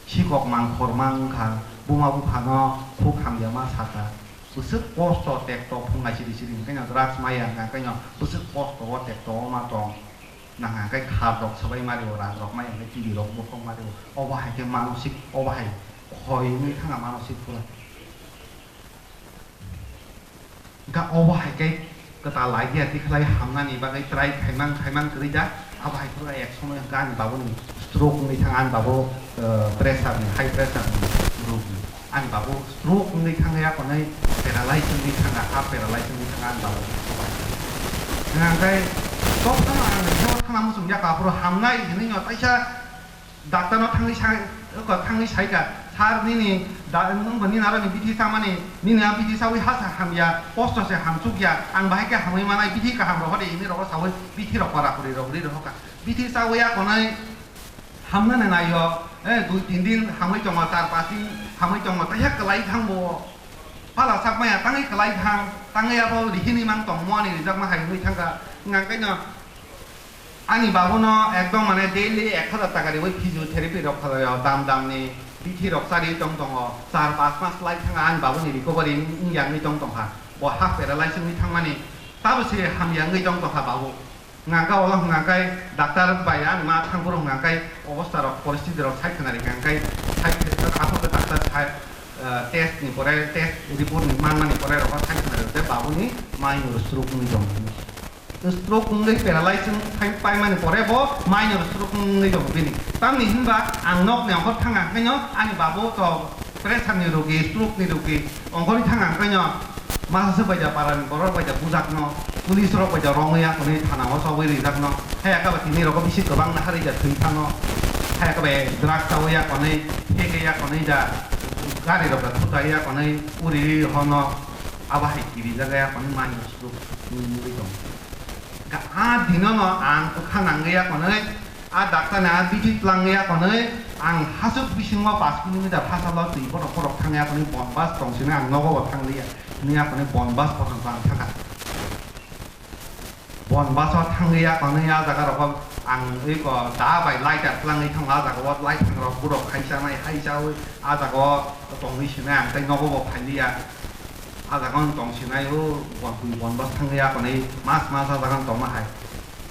Sikok mangkhor mankha, buma buphano khuk hamya ma sakha. Bwswk kosto tekto phunga siri siri hwnkhe no drugs maya hwnkhe no bwswk kosto o tekto o ma tong. Nang hwnkhe kha rok swbai mari o, rang rok mai hwnkhe T V rok bukhok mari o. Obo hai khe manosik, obo hai khoi wngwi thangkha manosik pura. Hwnkhe obo hai khe kwtal idea tikhlai hamnani bagwi try khaimang khaimang kwrwi da. Abo hai pura ek somoy hwnkhe ani babuni stroke wngwi thang, ani babu, eh, pressure ni, high pressure ni rogi. Ani babu stroke wngwi thangya konwi paralyze wngwi thangya, half paralyze wngwi thangya ani babu. Hwnkhe tok phano ang rehab o thangna muchung yakha, aphuru hamnai hinwi no taisa doctor no thangwi sai, oko thangwi saikha, "Sir, nini da, nwng bo nini aro ni bithi chamani, nini a bithi chawi ha sa hamya, kosto se hamchukya, ang bahai khe hamwi manai, bithi kaham rohor de," hinwi rogo sawi bithi rok kora kori rok ri rohokha. Bithi chawi ya konai hamnani naio, eh, dui tin din hamwi tongo, char pas din hamwi tongo, taiha kwlai thang bo. Phala sak maya tangwi kwlai thang, tangwi abo rihini mang tongmo ani rijakma hai wngwi thangkha. Hwnkha khe no ani babu no ekdom mane daily ek hajar taka riwi physiotherapy rok khlaio, dam dam ni bithi rok chari tong tongo, char pas mas lai thangkha ani babu ni recovery wng-, wngya wngwi tong tongkha, bo half paralyze wngwi thangmani tabo se hamya wngwi tong tongkha babu. Hwnkha khe olo hwnkha khe doctor bai ani ma thangphuru hwnkha khe obosta rok, poristiti rok sai khwnari hwnkha khe sai aswk khe doctor sai, eh, test ni pore, test report ni manmani pore rok sai khwnari je babuni minor stroke wngwi tong. Stroke wngwi paralyze wng phai paimani pore bo minor stroke wngwi tong bini. Tamni hinba ang nokni ongkhor thangkha hwnkhe no ani babu to pressure ni rogi, stroke ni rogi, ongkhorwi thangkha hwnkhe no masa se baija para ni borok baija bujak no, police rok baija rongwi ya konwi thana o chobwi rijak no, haya khe ba tini rogo bisi kwbang naharwi ja thwi thano, haya khe ba drugs chawi ya konwi, phege ya konwi ja, gari rok ja thutai ya konwi, uri ri hono, abo hai kiri jaga ya konwi minor stroke wngwi tong. Ga a dino no ang kwkha nangwi ya konwi, a doctor ni a bithi twlang ya konwi, ang hasuk bisingo pash kilometer phasalo twi borok borok thang ya konwi, bon bus tong sini ang nogo bo thang liya, hinwi ya konwi bon bus bo ang thangkha. Bon baso thangwi ya konwi a jaga rogo ang ui ko da bai lighter twlangwi thango, a jaga o light rok borok khaisa nai hai chawi a jaga o tongwi sinai ang tei nogo bo phailiya. A jaga o tong sinai o bon twi bon bas thangwi ya konwi mas mas a jaga o tongma hai.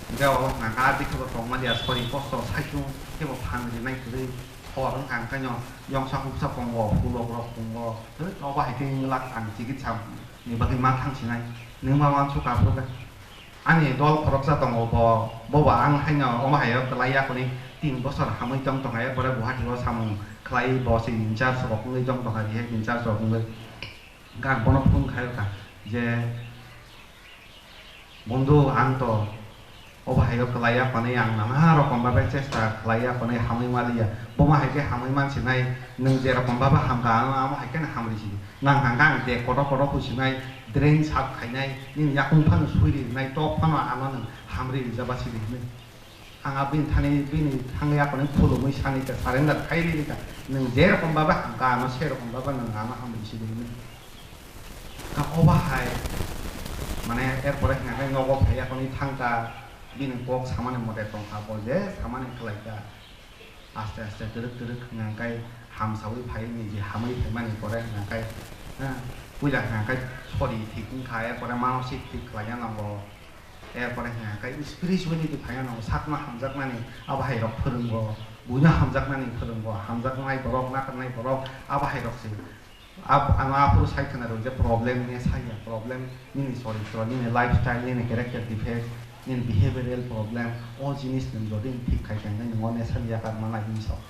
Hingke o nangka bikhe bo tongma liya sori kosto saikung khe bo phan rinai kwrwi hor wngkha ang khe no yongsa hupsa kongo pulok rok kongo obo hai khe wngwlak ang chikitsa ni bagwi ma thang sinai nwng ma wansuk aphuru khe. Ani dol khoroksa tongo, bo, bo ba ang haino omo hai o kwlai ya hwnwi tin bosor hamwi tong tong hai, pore Guwahati o samung khlai bo se in charge rok wngwi tong tong hai, in charge rok wngwi. Ang bono phone khai kha je, "Bondhu, ang to obo hai o kwlai ya hwnwi ang nana rokom babe chesta khlai ya hwnwi hamwi ma liya, bomo hai khe hamwi man sinai, nwng je rokom babe ham kha, ano amo hai khe hamri si." Nang hangka ang de kotor kotor husinai, drain sap khainai, nini yakung phano sui rinai, tok phano ano nwng hamri rijaba sidi hinwi. Ang a bini thani, bini thangwi aphano khulumwi sani kha, surrender khai rini kha. Nwng je rokom baba hangka ano, se rokom baba nwng ano hamri sidi hinwi. Ka oba hai, mane, er pore hingka khe nogo phai aphano thangka, bini kok samani mote tongkha, bo je samani khlai kha. Aste aste twrwk twrwk hwnka khe hamsawi phai niji hamwi phaimani pore hwnka khe, ha, puila hwnka khe sori thik wngkha, er pore manosik thik khlaina nango, er pore hwnka khe spirituality phaina nango, sakno hamjaknani abo hai rok phwrwngo, buino hamjaknani phwrwngo, hamjaknai borok, nakarnai borok abo hai rok se. Ab-, ano aphuru sai khna rw je problem ne saya, problem nini choritro, nini lifestyle, nini character defect, nini behavioral problem, o jinis nwng jodi thik khai khe nwng o ne sani yakar mana hinwi sao.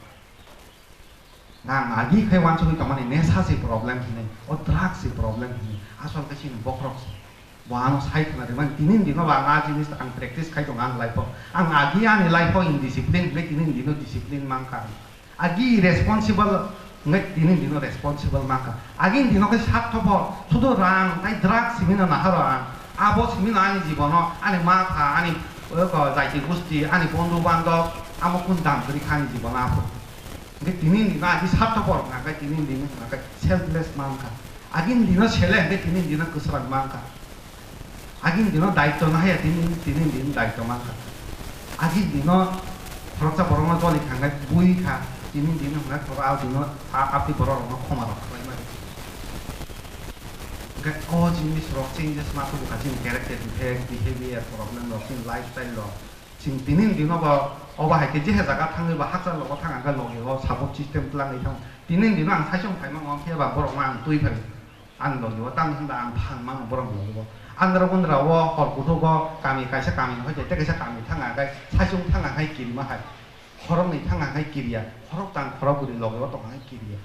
Nang agi khai wansugwi tongmani nesa se problem hinwi, o drugs se problem hinwi, asol khe chini bokhorok se. Bo ano sai khna rwmani, tini ni dino bo ang a jinis ang practice khai tongo ang life o. Ang agi ani life o indiscipline hinwi tini ni dino discipline mankha. Agi responsible, hingke tini dino responsible mankha. Agini dino khe sarthopor, sudu rang tai drugs simino naharo ang. Abo simino ani jibono, ani matha, ani, o, ko, jaiti gusti, ani bondhu bandhab, amo kun dam kwrwi kha ani jibono aphuru. Hingke tini dino agi sarthopor hingkha khe tini dino hingkha khe selfless mankha. Agini dino sele hingke tini dino kwsrang mankha. Agini dino daityo nahaya tini, tini din daityo mankha. Agini dino khoroksa borokno joli khangnai bui kha, tini din hwnkhai khoro a dino a, abdi borok rokno khoma rok khlai mani. Hingkhe o jinis rok changes ma tubu kha chini character defect, behavior problem rok, chini lifestyle rok. Chwng tini ni dino bo obo hai khe je jaga thangwi bo hakchal rogo thang ang khe logi o support system twlangwi thango. Tini ni dino ang saichung phaima wng khe ba borok no ang twi phai ani logi o, tamo hinba ang phan mano borok ni logi o. Andra gundra o hor kuthuk o kami kaisa kami ni hoi tei kaisa kami thang ang khe saichung thang ang khe kirima hai. Khorok ni thang ang khe kiriya, khorok tang khorok bwrwi logi o tong ang khe kiriya.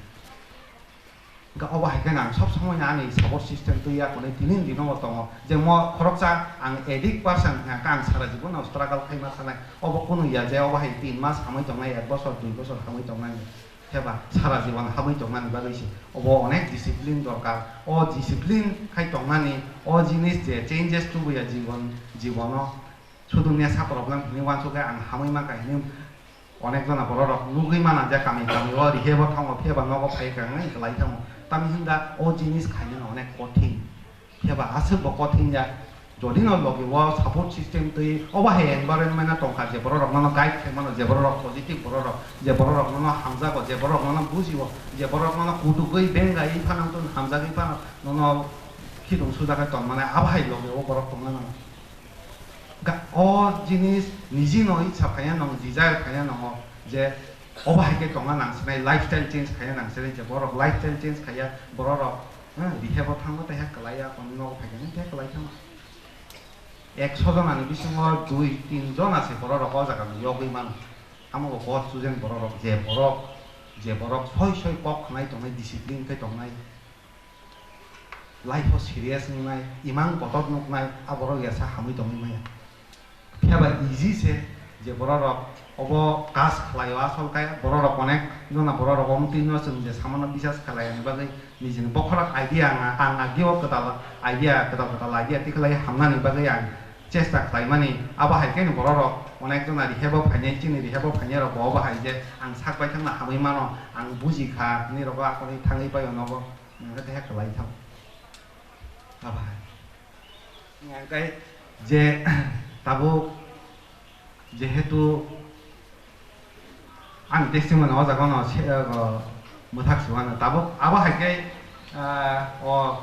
Hingkhe obo hai khe ang sob somoi ani support system twi ya hwnwi tini ni dino bo tongo. Je mo khoroksa ang addict person hwnka khe ang sara jibon no struggle khai ma sanai. Obo kunu ya je obo hai tin mas hamwi tongnai, ek bosor, dui bosor hamwi tongnai. Heba sara jibon hamwi tongnani bagwi se obo onek discipline dorkar. O discipline khai tongnani, o jinis je changes tubuya jibon, jibono sudu nesa problem hinwi wansukhe ang hamwi mankha hinwi. Onek jona borok rok nugwi mana je kami kami o rehab o thango, phiya ba nogo phai kha wngwi kwlai thango. Tamni hwnda o jinis khainani onek kothin. Phiya ba aswk bo kothin ya. Jodi no logi o support system twi obo hai environment no tongkha je borok rok no guide khai mano, je borok rok positive borok rok, je borok rok no hamjago, je borok rok no bujio, je borok rok no kutukwi bengai phano tun hamjagwi phano nono khidung sujakhe tongmani abo hai logi o borok tongna nango. Ga-, o jinis niji no itsa phaiya nong, desire phaiya nongo je obo hai khe tongna nang sinai, lifestyle change khaiya nang sinai, je borok lifestyle change khaiya, borok rok, eh, rehab o thangma taiha kwlaiya, kon nogo phai khe taiha kwlai thangma. Ekso jona ni bisingo dui tin jona se borok rok o jaga no yogwi mano. Amo bo God chosen borok rok, je borok, je borok soi soi kok khnai tongnai, discipline khe tongnai. Life o serious wngnai, imang kotor nuknai, a borok yasa hamwi tongwi maya. Phiya ba easy se je borok rok obo kas khlai o, asol khe borok rok onek jona borok rok omtwi no chwng je samano bisas khlai ani bagwi nijini bokhorok idea ang, ang agi o kwtal idea, kwtal kwtal idea tikhlai hamnani bagwi ang chesta khlaimani. Abo hai khe borok rok onek jona rehab o phainai, chini rehab o phainai rok bo obo hai je ang sak bai thangna hamwi mano, ang buji kha, nini rogo akorni thangwi bai o nogo. Hingkhe khe kwlai thang. Abo hai. Hingkhe je Tabuk jehetu ani testimony o jaga no se, o, mwthak se mano. Tabuk abo hai khe, ah, o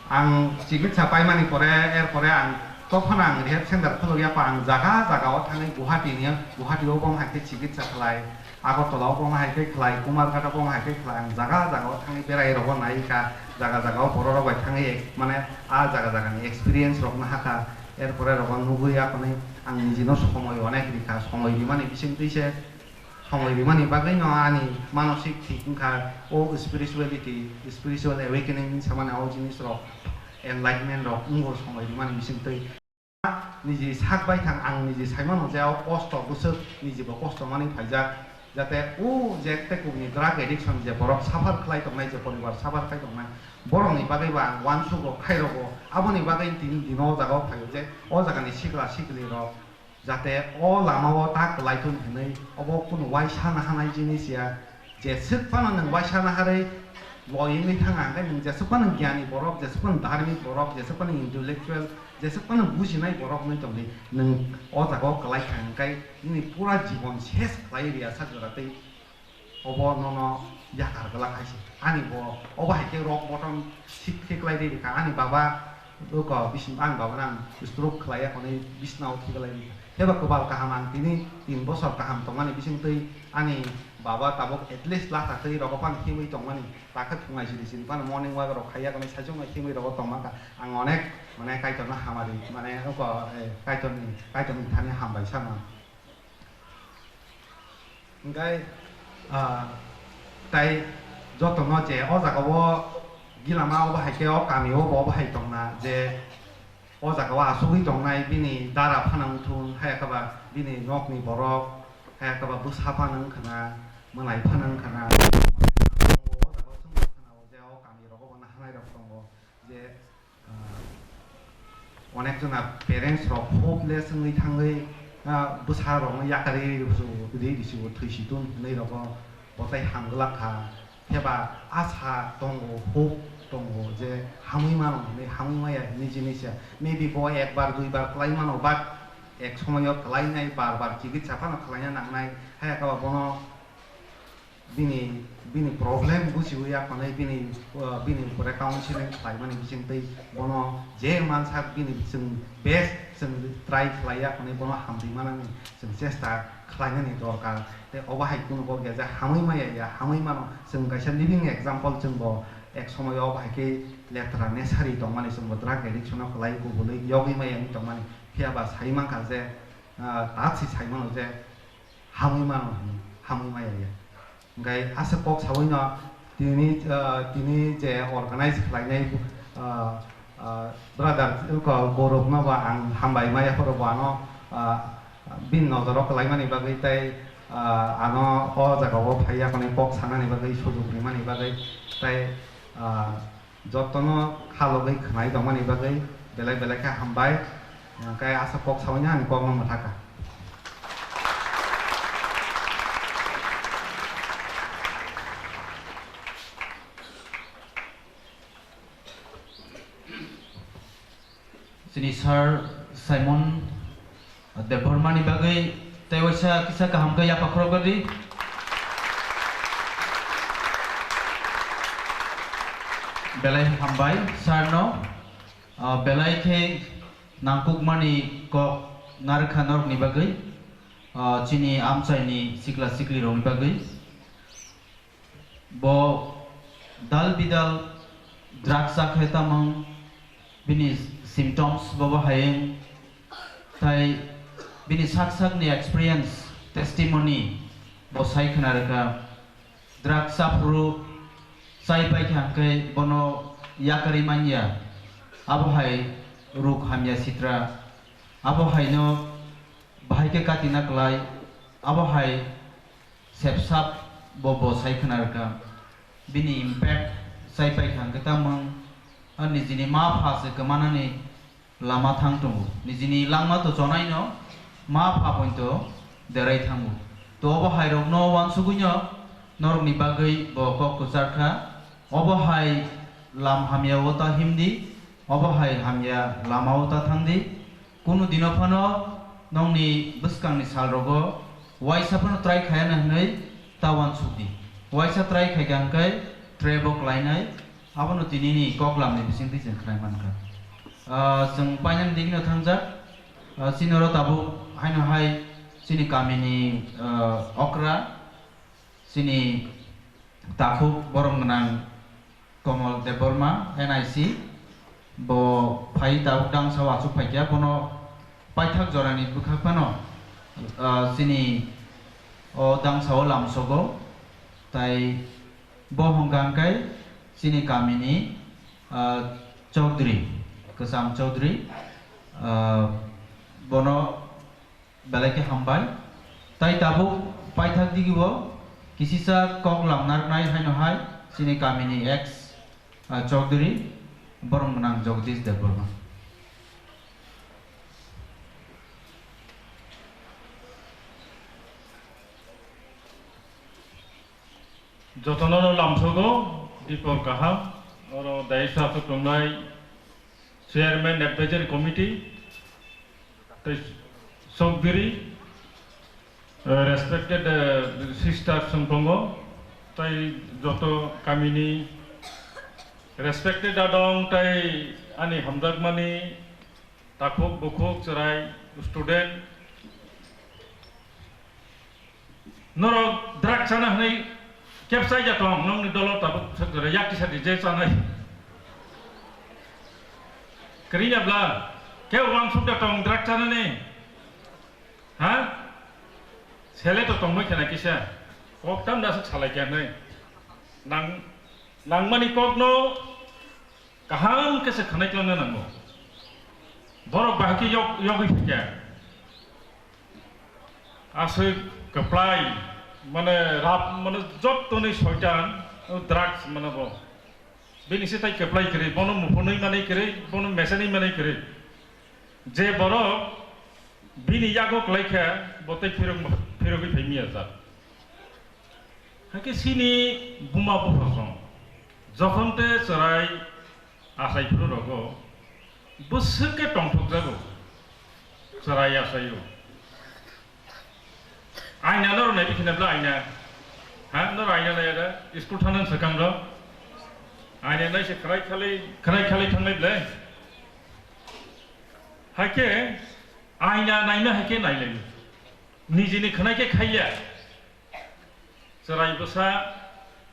ang chikitsa paimani pore, er pore ang tophano ang rehab center khuluk ya pa ang jaga jaga o thangwi Guwahati ni, Guwahati o bo hai khe chikitsa khlai. Agartala o bo hai khe khlai, Kumarghat o bo hai khe khlai, ang jaga jaga o thangwi berai rogo nai kha, jaga jaga o borok rok bai thangwi ek-, mane a jaga jaga ni experience rok no ha kha, er pore rogo nugwi aphano ang niji no somoi onek ri kha, somoi rimani bising twi se, somoi rimani bagwi no ani manosik thik wng kha, o spirituality, spiritual awakening samani o jinis rok, enlightenment rok wngo somoi rimani bising twi. Niji sak bai thang, ang niji sai mano je o kosto bwswk niji bo kosto manwi phaijak, jate o je tei kubuni drug addiction je borok suffer khlai tongnai, je poribar suffer khlai tongnai, borokni bagwi bo ang uansuk rok khai rogo. Aboni bagwi tini dino o jaga o phaio je o jaga ni sikla sikli rok jate o lama o ta kwlai thun hinwi obo kunu uaisa nahanai jinis ya. Jeswk phano nwng uaisa naharwi loi wngwi thang, hwnkhe nwng jeswk phano gyani borok, jeswk phano dharmik borok, jeswk phano intellectual, jeswk phano bujinai borok wngwi tongdi, nwng o jaga o kwlai kha, hwnkhe nini pura jibon ses khlai ria sak jora tei obo nono yakar glak hai se. Ani bo obo hai khe rock bottom sik khe klai ri kha. Ani baba oko bising, ani baba nang stroke khlai ya, hwnwi bisna o thik lai ri kha. Phiya ba kwbal kaham ang tini tin bosor kaham tongmani bising twi ani baba tabuk at least latha twi rogo phano himwi tongmani, takhe phungai siri siri phano morning walk rok khai yakoni saichung no himwi rogo tongma kha. Ang onek mane Kaitorno hamari mane oko, eh, Kaitorni, Kaitorni thani hambai sama. Hwnkhe, ah, tai jotono je o jaga o gilama obo hai khe o kami o bo obo hai tongna je o jaga o asugwi tongnai bini dara phano wngthun, hai khe ba bini nokni borok, hai khe ba bwsa phano wngkhana, mwnai phano wngkhana, o jaga o chwng khana o je o kami rogo bo nahanai rok tongo je, ah, onek jona parents rok hopeless wngwi thangwi, ah, bwsa rokno yakarwi rw-, rw-, rw-, rw-, thwi si tun hinwi rogo bo tai ham glak kha. Phiya ba asa tongo, hope tongo je hamwi mano hinwi, hamwi maya hinwi jinis ya. Maybe bo ekbar duibar khlai mano, but ek somoyo khlainai, bar bar chikitsa phano khlaina nangnai. Hai khe ba bono bini, bini problem bujiwi ya hwnwi bini, uh, bini upore counseling khlaimani bising twi bono je mansak bini chwng best chwng try khlai ya hwnwi bono hamri manani chwng chesta khlainani dorkar. Tei obo hai kunu bo geja hamwi maya ya, hamwi mano. Chwng kaisa living example, chwng bo ek somoyo obo hai khe letra nesari tongmani, chwng bo drug addiction o kwlai kubulwi yogwi maya wngwi tongmani. Phiya ba sai mankha je, ah, tat si sai mano je hamwi mano hinwi, hamwi maya ya. Hwnkhe aswk kok saui no tini, ah, tini je organize khlainai, ah, ah, brother Gaurav no bo ang hambai maya, phoro bo ano, ah, bini nojoro kwlaimani bagwi tei, ah, ano o jaga o phai yakoni kok sanani bagwi, sujug rimani bagwi tei, ah, jotono khalogwi khwnai tongmani bagwi belai belai khe hambai. Hwnkhe aswk kok saui no ani kokno mwthakha. Chini Sir Simon Debbarma ni bagwi tei waisa kisa kaham khe yapha khorok di. Belai hambai sir no, ah, belai khe nangkukmani kok narwkha norokni bagwi, ah, chini amchaini sikla siklirokni bagwi. Bo dal bidal drugs chakhe tamung bini symptoms bobo hayung, tai bini sak sakni experience, testimony bo sai khna rwkha. Drugs chaphuru chai paikha hwnkhe bono yakarwi manya, abo hai ruk hamya sitra, abo haino bahai khe katina klai, abo hai sepsap bo bo sai khna rwkha. Bini impact chai paikha hwnkhe tamung, a nijini ma pha se kwmanani lama thang tongo. Nijini langma to chonaino ma pha pointo derai thango. To obo hairokno uansugwino norokni bagwi bo kok kwchar kha. Obo hai lam hamya o ta himdi, obo hai hamya lama o ta thangdi. Kunu dino phano Nokni bwskangni salrogo waisa phano try khaya na hwnwi ta uansuk di. Waisa try khaikha hwnkhe trap o klainai, abono tinini koklamni bisingtwi chwng khnai mankha. Ah, chwng painani digino thangjak, ah, chini oro tabuk haino hai chini kamini, ah, okra, chini takhuk borom gwnang Komol Debbarma, N I C, bo phai tabuk dangsa o achuk phaikha, bono paithak jorani bwkha phano, ah, chini o dangsa o lamsogo, tai bo hwnkha hwnkhe chini kamini, ah, Chaudhary, Kwcham Chaudhary, ah, bono belai khe hambai. Tai tabuk paithak digi o kisisa kok lam narwknai haino hai chini kamini ex, ah, Chaudhary borom gwnang Jagdish Debbarma. Jotono lamsogo dipor kaham, oro dais o achuk tongnai Chairman Advisory Committee, tei Chowdhury, eh, respected, eh, sisters songphongo, tei joto kamini respected adong, tei ani hamjakmani takhuk bukhuk chwrai student, Norok drug chana hwnwi kebsai ya tong, nokni dolo tabuk yak tisa di je chanai. Kwrwi ya bla, ke uansuk da tong drug chanani? Ha? Sele to tongmai khena kisa. Kok tam da se salai kya nai. Nang, nangmani kokno Kaham khe se khwnai tlangna nango. Borok bahai khe yok, yogwi phaikha. Aswk kwplai, mane rap, mane jottoni soitan, o drugs mane bo. Bini se tai kwplai kwrwi, bono muphunwi manwi kwrwi, bono mesenwi manwi kwrwi. Je borok bini yago kwlai kha, bo tai phirok, phirogwi phai miya jak. Hakhe chini buma buphasong jokhon te chwrai achai phuru rogo bwswk khe tongthok jago, chwrai achaio. Aina norok nai bikhe na bla aina? Ha, norok aina nai ada? School thana swkang rok aina nai se khwrai khalai, khwrai khalai thanglai ble? Hakhe aina naina hakhe nailaio. Nijini khwnai khe khaiya. Chwrai bwsa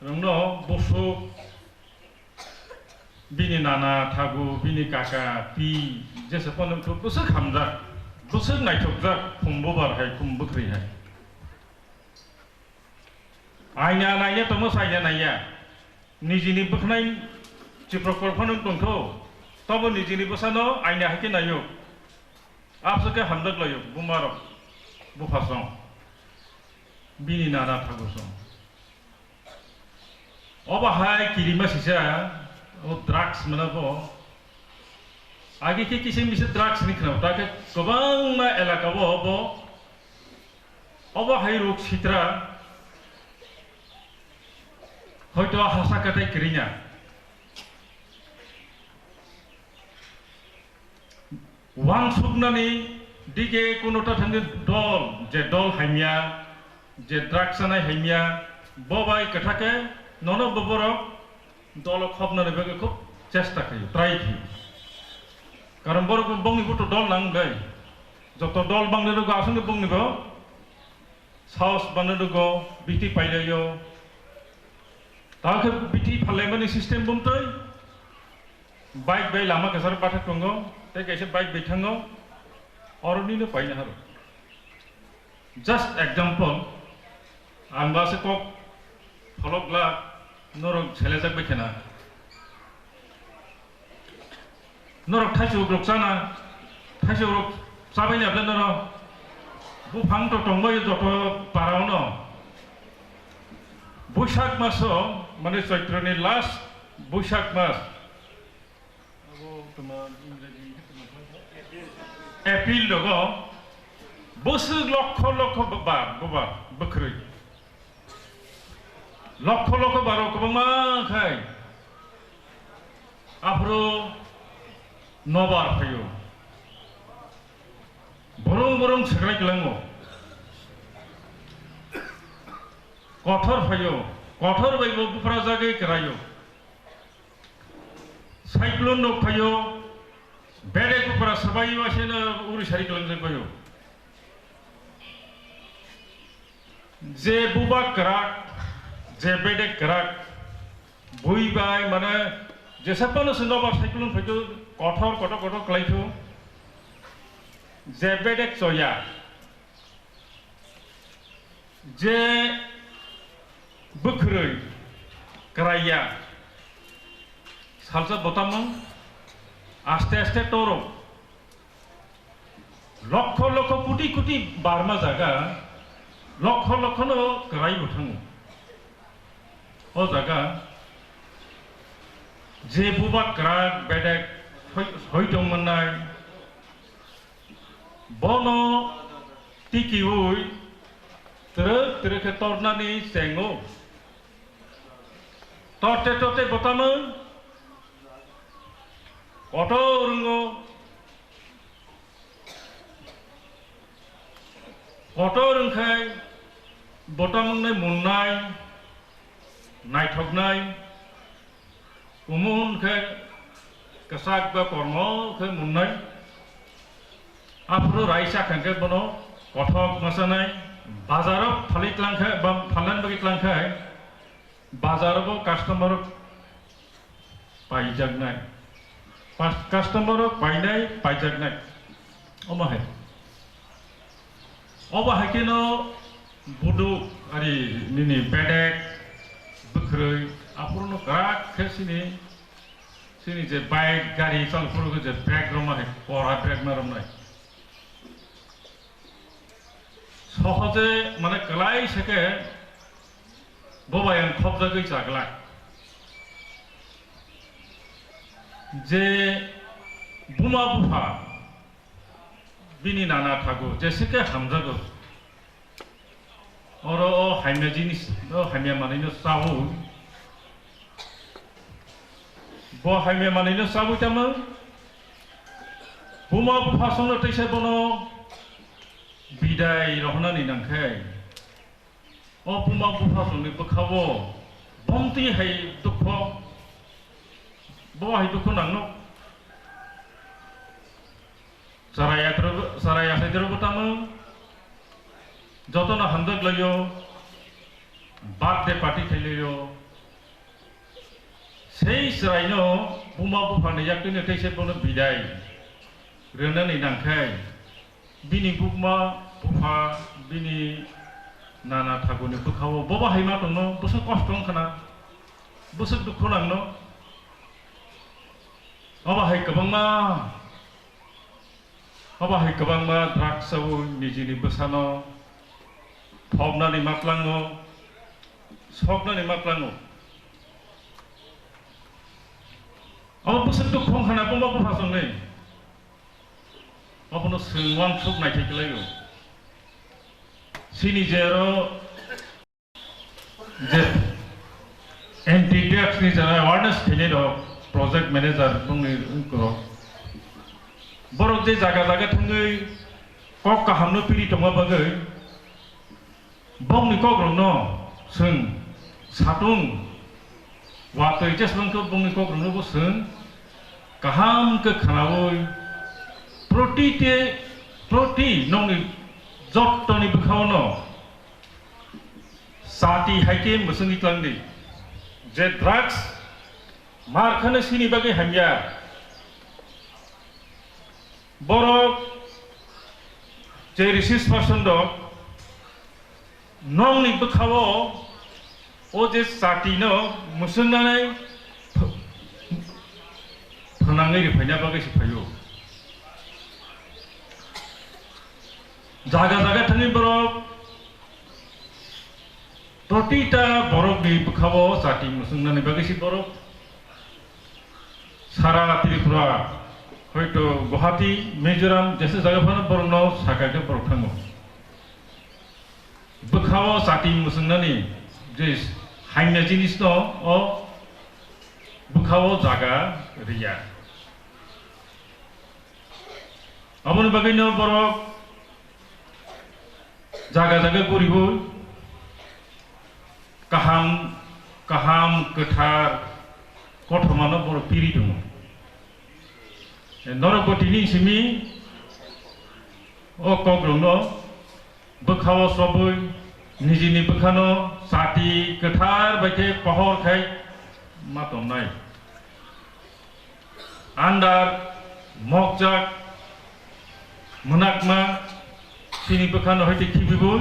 rwngno bwswk bini nana thagu, bini kaka, pi, jesa phano wngthok bwswk hamjak, bwswk naithokjak, khum bubar hai, khum bwkrwi hai. Aina naina tongma se aina naiya. Nijini bwkhnai chiprokol phano tongtho, tobo nijini bwsano aina hai khe naio. Abso khe hamjak laio, bumarok, buphasong, bini nana thagosong. Obo hai kirima sisa, o drugs mano bo. Agi khe kisa misa drugs ni khna, ta khe kwbangma elaka o bo, obo hai rok sitra, hoito hasa katai kirinya. Wangsuknani dige kunuta thangni dol, je dol hamya, je drugs chanai hamya, bo bai kwthake nono bo borok dolo khopnani bagwi khub chesta khlaio, try khlaio. Karon borok bongni buto dol nang bai. Joto dol bangni rwgo aswkni bongni bo sahos bangni rwgo, biti pailaio. Tao khe biti phallaimani system bumtwi. Bike bai lama kwcharo bathak tongo, tei kaisa bike bai thango, oro nino paina haro. Just example, ang ba se kok pholok glak, norok selejak bai khena. Norok thaichuk rok chana, thaichuk rok chabai ni apla norok. Buphang to tongbai joto para ono. Buisak maso, mane Choitro ni last Buisak mas. April logo bwswk lokho lokho ba, ba, ba, bwkhrwi. Lokho lokho baro kwbangma khai. Aphuru nobar phaio. Borong borong swkrai kwlango. Kothor phaio, kothor bai bo buprajagwi kwraio. Cyclone rok phaio, bedek bupra swbaio, aseno uri sari kwlangjak baio. Je buba kwrak, je bedek kwrak, bui bai mane jesa phano se nobar cyclone phaikhe kothor kotor kotor kwlaikho, je bedek choya, je bwkhwrwi kwraiya, salsa botamung aste aste toro. Lokho lokho, koti koti barma jaga, lokho lokho no kwrai bo thango. O jaga je buba kwrak bedek hoi, hoi tong mannai, bono tikiui twrwk twrwk khe tornani chengo. Torte torte botamung kotor wngo. Kotor wngkhai botamung nai munnai, naithoknai, kumun khe kwchak ba kormo khe munnai. Aphuru raisa khankhe bono kothok masanai, bazaro phalwi tlangkha ba phalnani bagwi tlangkhai, bazaro bo customer paijaknai. Pas-, customer rok painai, paijaknai. Omo hai. Obo hai kheno buduk ari nini bedek, bwkhwrwi, aphuru no kwrak khe sini, sini je bike, gari chal phuru je brake rwma hai, kora brake ma rwmnai. Sohoje mane kwlai se khe bo bai ang khopjagwi chaglak. Je buma bupha bini nana thago jese khe hamjago. Oro o hamya jinis, o hamya manwino chaui. Bo hamya manwino chaui tamo. Buma bupha songno teisa bono bidai rohornani nangkhe. O buma bupha songni bwkhao bomtwi hai dukho, bo hai dukho nangno. Chwrai akhoro, chwrai asaidoro bo tamo, jotono hamjak laio, birthday party khlai laio. Sei chwraino buma buphani yaktwino teisa bono bidai rwnani nangkhai, bini buma bupha, bini nana thaguni bwkhao bobo hai ma tongno, bwswk kosto wngkhana, bwswk dukhu nangno, obo hai kwbangma. Obo hai kwbangma drugs o nijini bwsano phobnani ma tlango, soknani ma tlango. Obo bwswk dukhu wngkhana buma bupha songni. Obono chwng uansuk naithai kwlaio. Chini je aro je anti drugs ni jora awareness khainai rok project manager bongni wngkuro. Borok je jaga jaga thangwi kok kaham no piri tongma bagwi bongni kok rok no chwng satung watwi jeswng khe bongni kok rok no bo chwng kaham khe khwnawi proti te proti nokni jottoni bwkhao no Sati hai khe mwswngwi tlangdi. Je drugs mar khano sini bagwi hamya. Borok je resource person rok nokni bwkhao o je sati no mwswngnani ph-, phnangwi rwphaina bagwi se phaio. Jaga jaga thangwi borok Protita borokni bwkhao chati mwswngnani bagwi si borok sara Tripura, hoito Guwahati, Mizoram, jesa jaga phano borokno saka khe borok thango. Bwkhao chati mwswngnani je hamya jinisno o bwkhao jaga riya. Aboni bagwino borok Jaga jaga guribo kaham, kaham kwthar kothomano borok piri tongo. Norokbo tini simi o kokrokno bwkhao sobwi nijini bwkhano chati kwthar bai khe pohor khai ma tongnai. Andar, mokjak, mwnakma, chini bwkhano haite khibibo,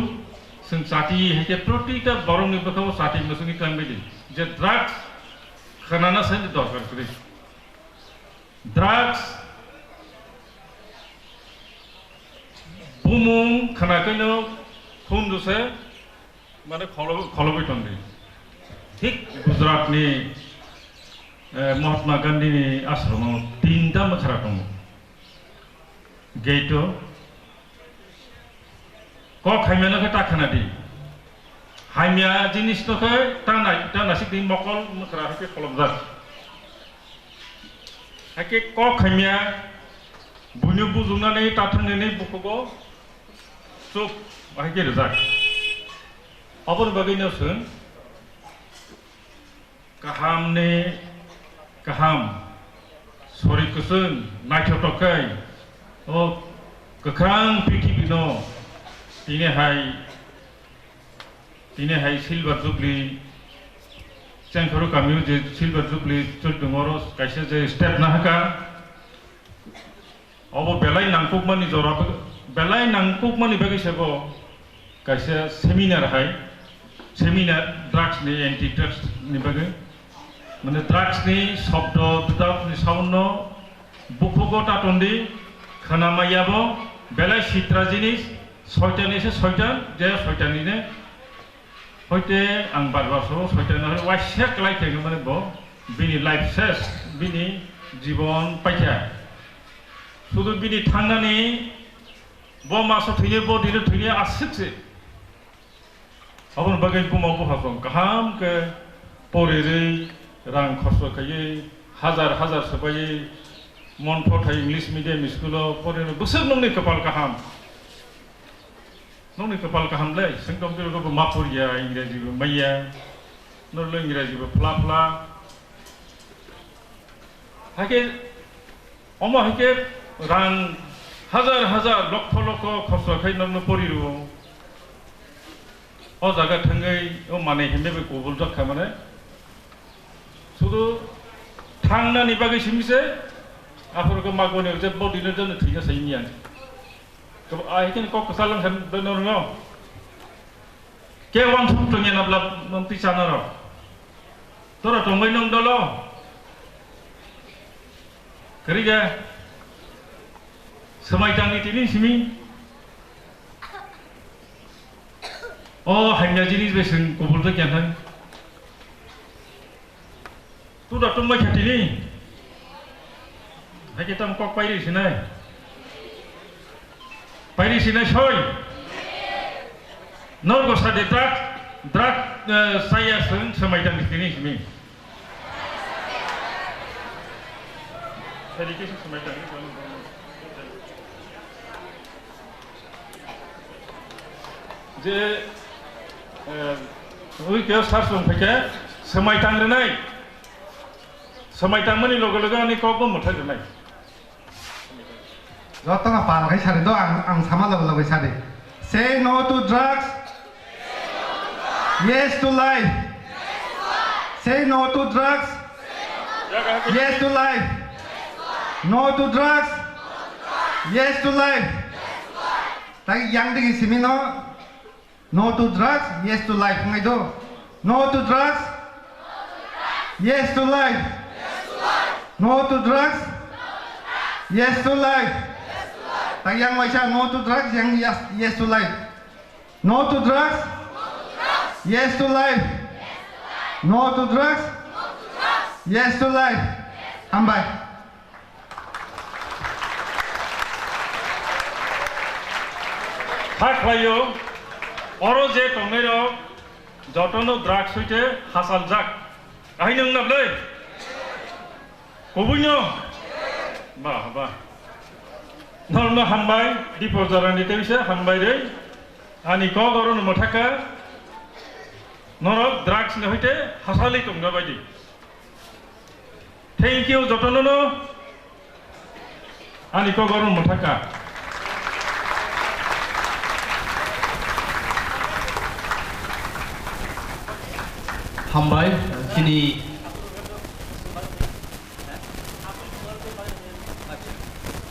chwng chati haite protita borokni bwkhao chati mwswngwi tangbaidi. Je drugs khwnana sani dorkar kwrwi. Drugs bumung khwnakhwino khundu se, mane kholo-, kholobwi tongdi. Thik Gujaratni, eh, Mahatma Gandhini ashramo tinta mwkhra tongo. Gate o kok hamyano khe ta khwnadi. Hamya jinisno khe ta nai-, ta naisik di mokol mwkhra hai khe kholobjak. Hai khe kok hamya buino bujuknani ta thangni bukhugo chup hai khe rijak. Oboni bagwino chwng kaham ni kaham, sori kwchwng naithotok khe o kwkhrang prithibi no tini hai, tini hai silver jubilee, Chengkhoro kami o je silver jubilee choli tongo, oro kaisa je step nahaka. Obo belai nangkukmani jora, belai nangkukmani bagwi se bo kaisa seminar hai, seminar drugs ni, anti drugs ni bagwi. Mane drugs ni shobdo, drugs ni sound no bukhugo ta tondi, khwna maya bo, belai sitra jinis, soitan ni se soitan, je soitan ni ne. Hoite ang bar bar so, soitan no waisa kwlai khe mane bo, bini life ses, bini jibon paikha. Sudu bini thangnani bo maso thwini, bo dino thwini aswk se. Aboni bagwi buma bupha song kaham khe porirwi, rang khorso khaiwi, hajar hajar swbaiwi, mon phothai English medium school o porirwi, bwswk nokni kwpal kaham. Nokni kwpal kaham le, sengkam twi rokbo ma poriya, Ingraji bo maiya, norlo Ingraji bo phla phla. Haikhe, omo haikhe rang hajar hajar, lokho lokho khorsa khai norno pori rwo. O jaga thangwi, o manwi himbe bai kubul jak kha mane. Sudu thangnani bagwi simi se, aphuru khe magoni je body no jono thwina sai miya. Kebo, ah, hikhe kok kwchar lang khe norno. Ke wansuk tongya na bla mantwi chana rok. Tora tongbai nong dolo. Kari ga. Swmai tangni tini simi. O hanya jinis bai sing kubul to kya thang. Tu da tung mai khatini. Hai ke tam kok pairi sinai. Pairi sinai soi. Nor go sade drak, drak, eh, saya sung samai tang tini simi. Sadi ke sung samai tang tini. Je, eh, ui khe sar song phaikhe swmai tang rwnai. Swmai tangmani loge loge ani kokbo mwthai rwnai. Jotono pal khai sari do, ang, ang sama loge loge sari. Say no to drugs. Yes to life. Say no to drugs. Yes to life. No to drugs. Yes to life. Tei yang digi simi no, no to drugs, yes to life wngnai do. No to drugs, yes to life. No to drugs, yes to life. Tei yang waisa, no to drugs, yang yes, yes to life. No to drugs, yes to life. No to drugs, yes to life. Hambai. Kha khlaio, oro je tongnairok jotono drugs hoite hasaljak. Kahini wngna bwlai? Kubuino? Ba, ba. Norno hambai, Dipo Jorani tei se hambai rei. Ani kok oro no mwthaka, norok drugs ni hoite hasali tongna baidi. Thank you jotono no. Ani kok oro no mwthaka. Hambai, chini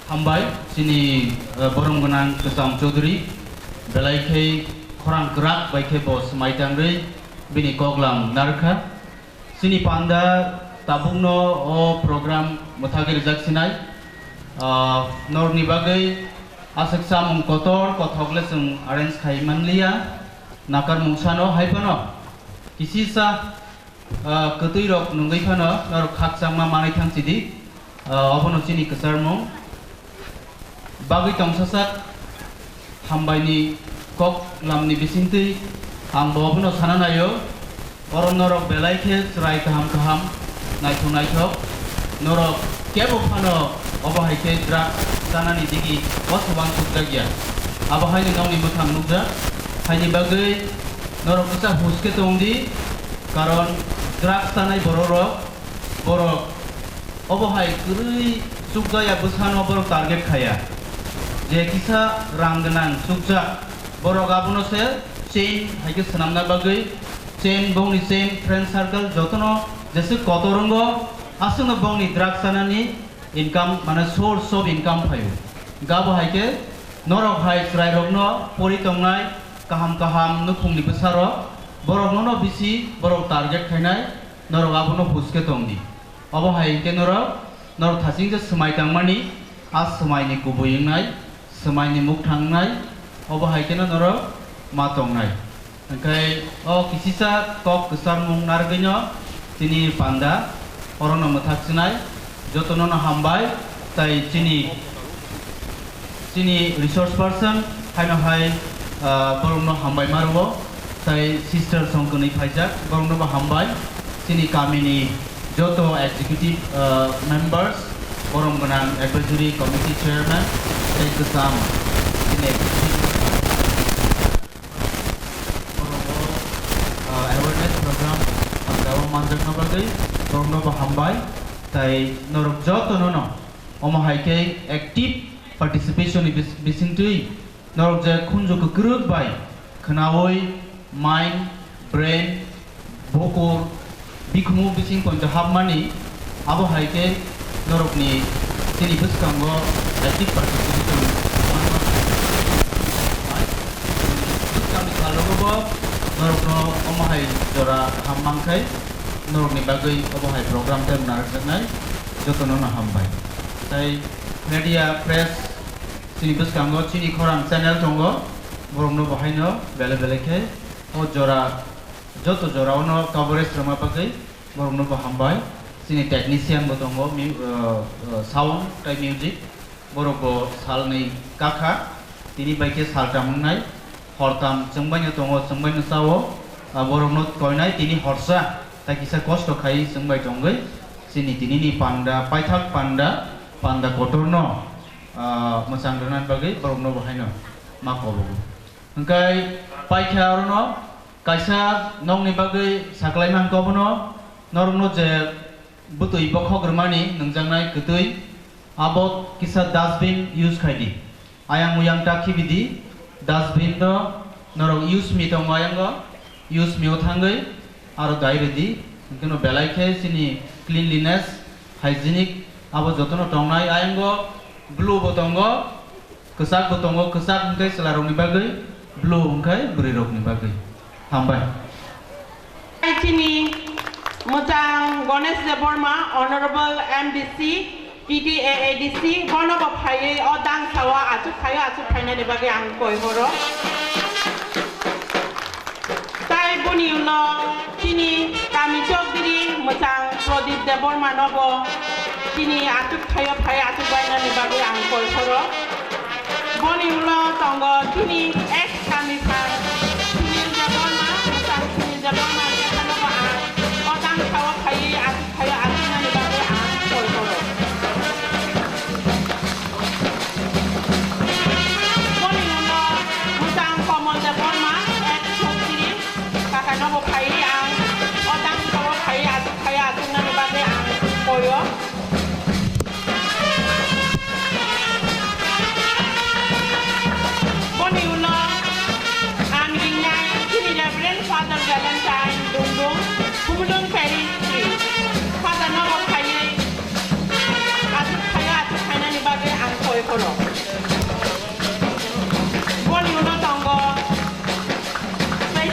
Hambai, chini, eh, borom gwnang Kwcham Chaudhary, belai khe khorang kwrak bai khe bo swmai tangrwi bini koklam narwkha. Chini panda tabukno o program mwthagwi rijak sinai. Ah, norokni bagwi aswk chamung kotor kothok le chwng arrange khai manliya. Nakar mungsano hai phano kisisa Ah, kwtwi rok nungwi phano norok khakchangma manwi thang sidi. Ah, obono chini kwcharmung. Bagwi tongsasak hambaini kok lamni bisingtwi ang bo obono sana naio. Oro norok belai khe chwrai kaham kaham, naithok naithok. Norok kebo phano obo hai khe drugs chanani digi o se uansukjakya. Abo haino nokni mwkhang nukjak. Haini bagwi norok kisa hus khe tong di. Karon drugs tanai borok rok, borok obo hai kwrwi chukjaya bwsano borok target khaya. Je kisa rang gwnang chukjak, borok abono se chain hai khe swnamna bagwi chain, bongni chain, friend circle jotono jeswk kotor wngo, aswkno bongni drugs tanani income, mane source of income phaio. Gabo hai khe norok hai chwrairokno pori tongnai kaham kaham nukhungni bwsarok, borokno no bisi borok target khainai, norok abono hus khe tong di. Obo hai khe norok, norok thaching je swmai tangmani, a swmaini kubui wngnai, swmaini mukthang wngnai, obo hai kheno norok ma tongnai. Hwnkhe o kisisa kok kwcharmung narwgwino chini panda orono mwthak chinai, jotono no hambai, tai chini, chini resource person haino hai, ah, borokno hambai ma rwo, tai sister song kwnwi phaijak, borokno bo hambai, chini kamini joto executive, ah, members, borom gwnang advisory committee chairman, tei kwcham chini executive Borok o, ah, awareness program hamjao manjakna bagwi borokno bo hambai, tai norok jotono no omo hai khe active participation ni bis-, bisingtwi norok je khunju kwkrwk bai khwnaui mind, brain, bukur, bikhumu bising ponjo hapmani, abo hai khe norokni chini bwskango active participation manma. Bwskangni salrogo bo norokno omo hai jora kaham mankhai, norokni bagwi obo hai program tei narwkjaknai jotono no hambai. Tai media, press, chini bwskango chini khorang channel tongo, borokno bo haino belai belai khe o jora, joto jorao no coverage rwma bagwi borokno bo hambai. Chini technician bo tongo, mu-, uh, uh, sound tai music, borok bo salnwi kakha, tini bai khe saltam wngnai, hortam chwngbaino tongo, chwngbaino chao, ah, borokno koinai tini horsa, tai kisa kosto khai chwngbai tongwi, chini tinini panda, paithak panda, panda kotorno, ah, mwchang rwna bagwi borokno bo haino ma kobogo. Hwnkhe paikha orono kaisa nokni bagwi saklaima hwnkhe obono norokno je bwtwi bokhok rwmani nungjaknai kwtwi, abo kisa dustbin use khai di. Ayang uyang ta khibi di, dustbin no norok use me tongo ayango, use me o thangwi aro dai rwdi, hwnkhe no belai khe chini cleanliness, hygienic abo jotono tongnai. Ayango blue bo tongo, kwchak bo tongo, kwchak hwnkhe chwla rokni bagwi, blue hwnkhe bwrwi rokni bagwi. Hambai. Chini mwchang Ganesh Debbarma, Honorable M D C, T T A A D C, bono bo phaiwi o dangsa o achuk phaio, achuk phainani bagwi ang koi horo. Tai boni ulo chini kami chokdiri mwchang Pradip Debbarma no bo chini achuk phaio phai achuk bainani bagwi ang koi horo. Boni ulo tongo chini ex kami phan Sunil Debbarma, mwchang Sunil Debbarma khe phano bo ang o dangsa o phaiwi achuk phaio achuknani bagwi ang koi horo. Boni ulo mwchang Komol Debbarma.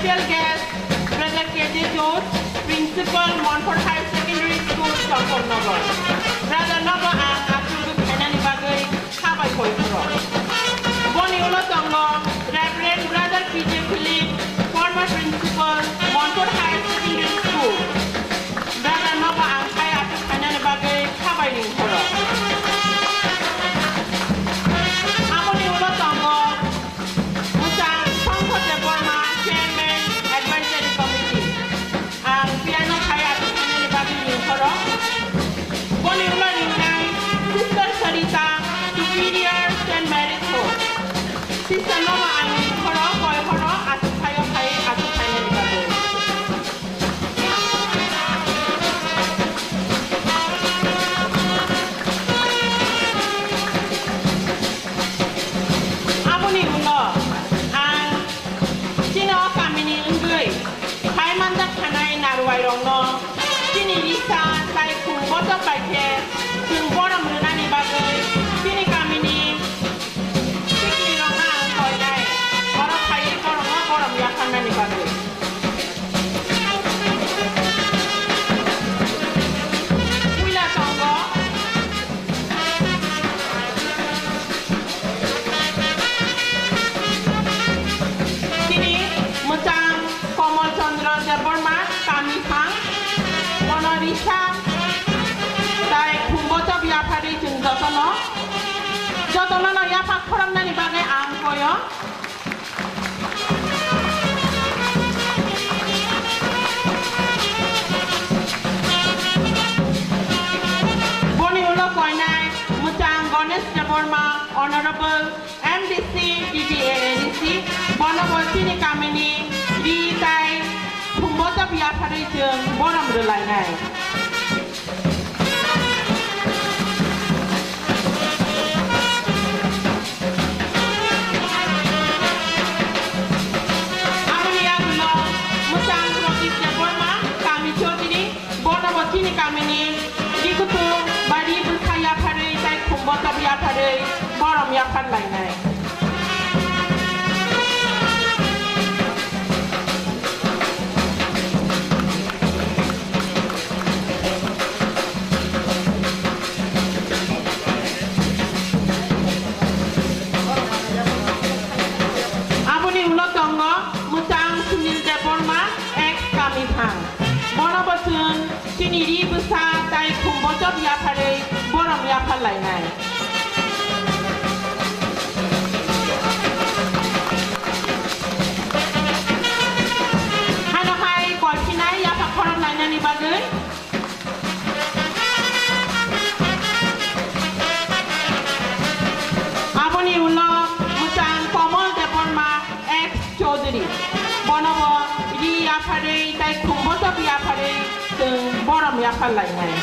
Special guest, Brother K J Jose, Principal, Montfort Higher Secondary School, Champaknagar. Brother nobo ang achuk khainani bagwi khabai koi khoro. Boni ulo tongo Reverend Brother P J Philip, former Principal, Montfort Higher Secondary School. Brother nobo ang khai achuk khainani bagwi khabai ring khoro. Aboni ulo tongo Muchang Songkho Debbarma, Chairman, Advisory Committee. Ang piano khai achuk khainani bagwi ring khoro. Boni ulo ringnai Sister Sarita, Superior, Saint Mary's Home. Sister nobo ang ring khoro, koi khoro, achuk khaio khai achuk khainani bagwi. Aboni ulo ang chini o kamini wngwi khai manjak thanai naruwai rokno chini risa tai khum bochok bai khe chwng borom rwnani bagwi chini kamini sikli rokno ang koinai oro phaiwi borokno borom yapharnani bagwi. Puila tongo. Chini Muchang Komol Chandra Debbarma, Kamiphang, bono risa tai khum bochok yapharwi chwng jotono, jotono no yaphak khoroknani bagwi ang koyo. Boni ulo koinai Muchang Ganesh Debbarma, Honorable M D C, T T A A D C, bono bo chini kamini ri tai khum bochok yapharwi chwng borom rwlainai. Aboni yagulo Muchang Pratik Debbarma, Kami Chaudhary, bono bo chini kamini ri kutung ba ri bwsa yapharwi tai khum bochok yapharwi borom yaphar lainai. Aboni ulo tongo Muchang Sunil Debbarma, ex Kamiphang. Bono bo chwng chini ri bwsa tai khum bochok yapharwi borom yaphar lainai. Hano hai koi phinai yaphak khorok lainani bagwi. Aboni ulo Muchang Komol Debbarma, ex Chaudhary. Bono bo ri yapharwi tai khum bochok yapharwi chwng borom yaphar lainai.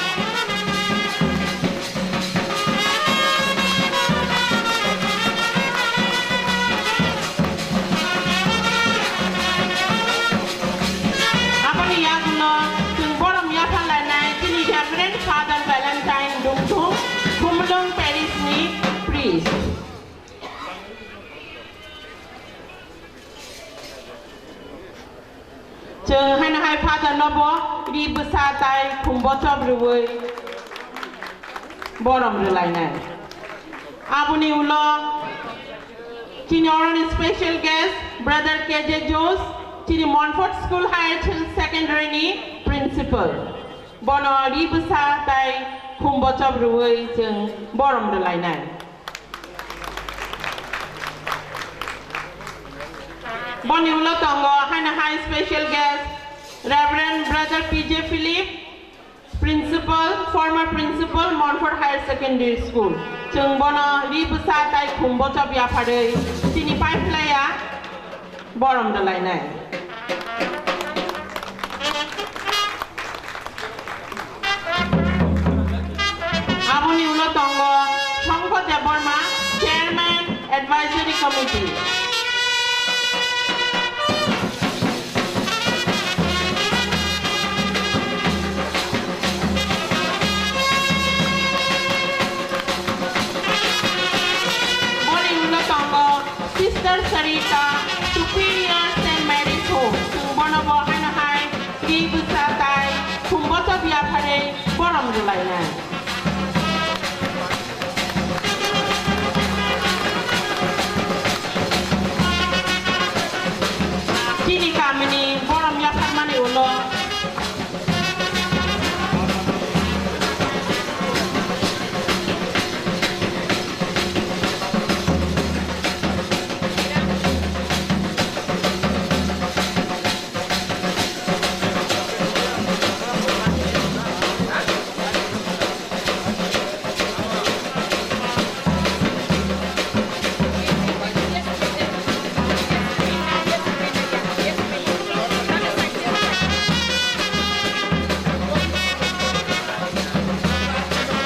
Aboni yagulo chwng borom yaphar lainai chini Reverend Father Valentine Dungthung, Khumulwng Parish ni priest. Chwng haino hai Father no bo ri bwsa tai khum bochok rwui borom rwlainai. Aboni ulo chini oroni special guest Brother K J Jose, chini Montfort School Higher Secondary ni principal. Bono ri bwsa tai khum bochok rwui chwng borom rwlainai. Boni ulo tongo haino hai special guest Reverend Brother P J Philip, Principal, former Principal, Montfort Higher Secondary School. Chwng bono ri bwsa tai khum bochok yapharwi chini pai phlaiya. Borom rwlainai. Aboni ulo tongo Songkho Debbarma, Chairman, Advisory Committee. Boni ulo tongo Sister Sarita, Superior Saint Mary's Home. Rwlainai. Chini kamini borom yapharmani ulo.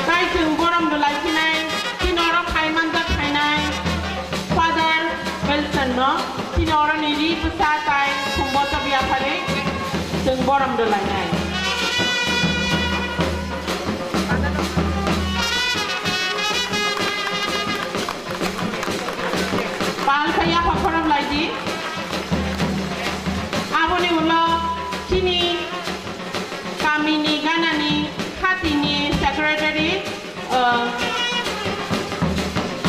Tai chwng borom rwlai phinai, chini oro phai manjak phainai Father Wilson no, chini oroni ri bwsa tai khumbo tobya phari chwng borom rwlainai. Pal khe yapha khorok lai di. Aboni ulo chini kamini ganani khatini secretary, uh,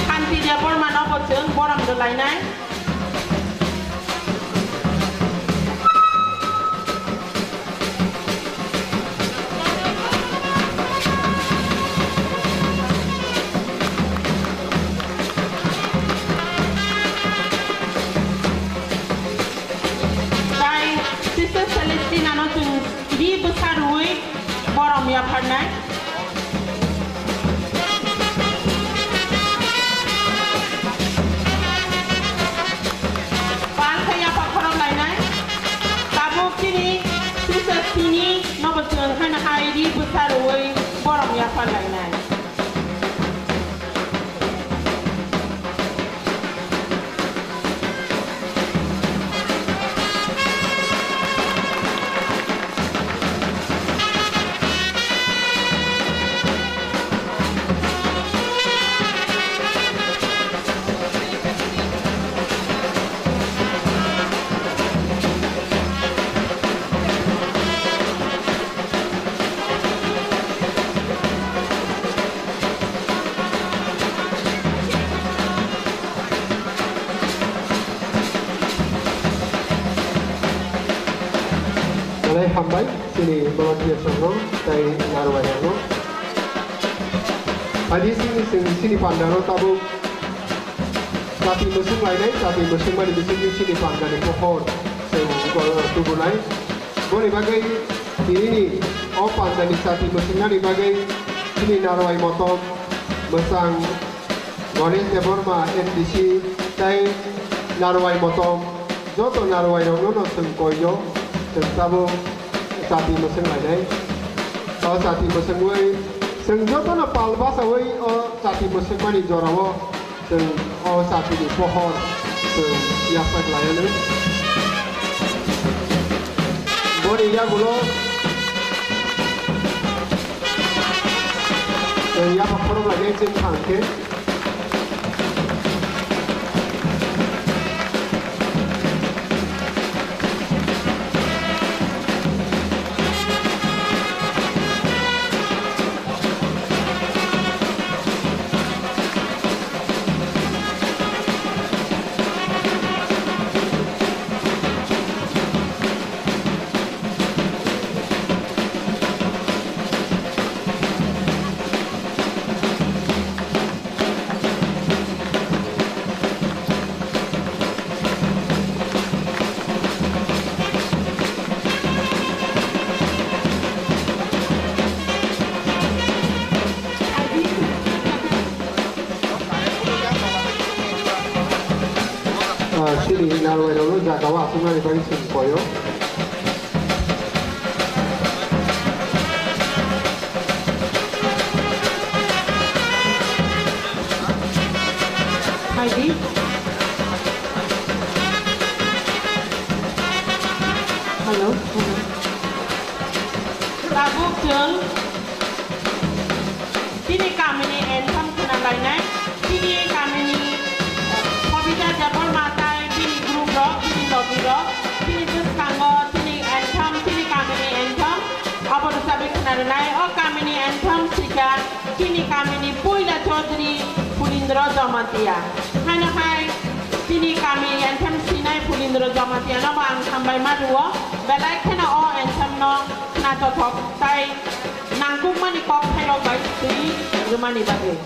Khanti Debbarma no bo chwng borom rwlainai. Tai Sister Celestina no chwng ri bwsa rwui borom yapharnai. Pal khe yapha khorok lainai. Tabuk chini Sister Sini nobo chwng haino hai ri bwsa rwui borom yapha lainai. Belai hambai chini volunteers rokno tei narwai rokno. Phaidi chini, chwng chini panda no tabuk chati mwswng lainai, chati mwswng mani bisingtwi chini pandani pohor chwng tubunai. Boni bagwi tinini o pandani chati mwswngnani bagwi chini Narwai Motom mwchang Ganesh Debbarma M D C tei Narwai Motom joto Narwai rokno no chwng koiyo chwng tabuk chati mwswng lainai. O chati mwswngwi chwng jotono pal bachawi o chati mwswngmani jorao chwng o chati ni pohor chwng yasak lainai. Boni yagulo chwng yapak khorok lainai chwng thang khe. Ah, chini narwai rokno jaga o aswknani bagwi chwng koyo. Phaidi. Hello. Tabuk chwng chini kamini anthem khwnalainai. Chini kamini Kobita Debbarma tai bini group rok, bini logi rok, chini bwskango chini anthem, chini kamini anthem. Abo rwchapwi khwnarwnai. O kamini anthem Chini kamini puila Chaudhary Pulindra Jamatia. Haino hai chini kami anthem sinai Pulindra Jamatia no bo ang hambai ma rwo. Belai kheno o anthem no khna tothok tai nangkukmani kok thairok bai twi rwmani bagwi.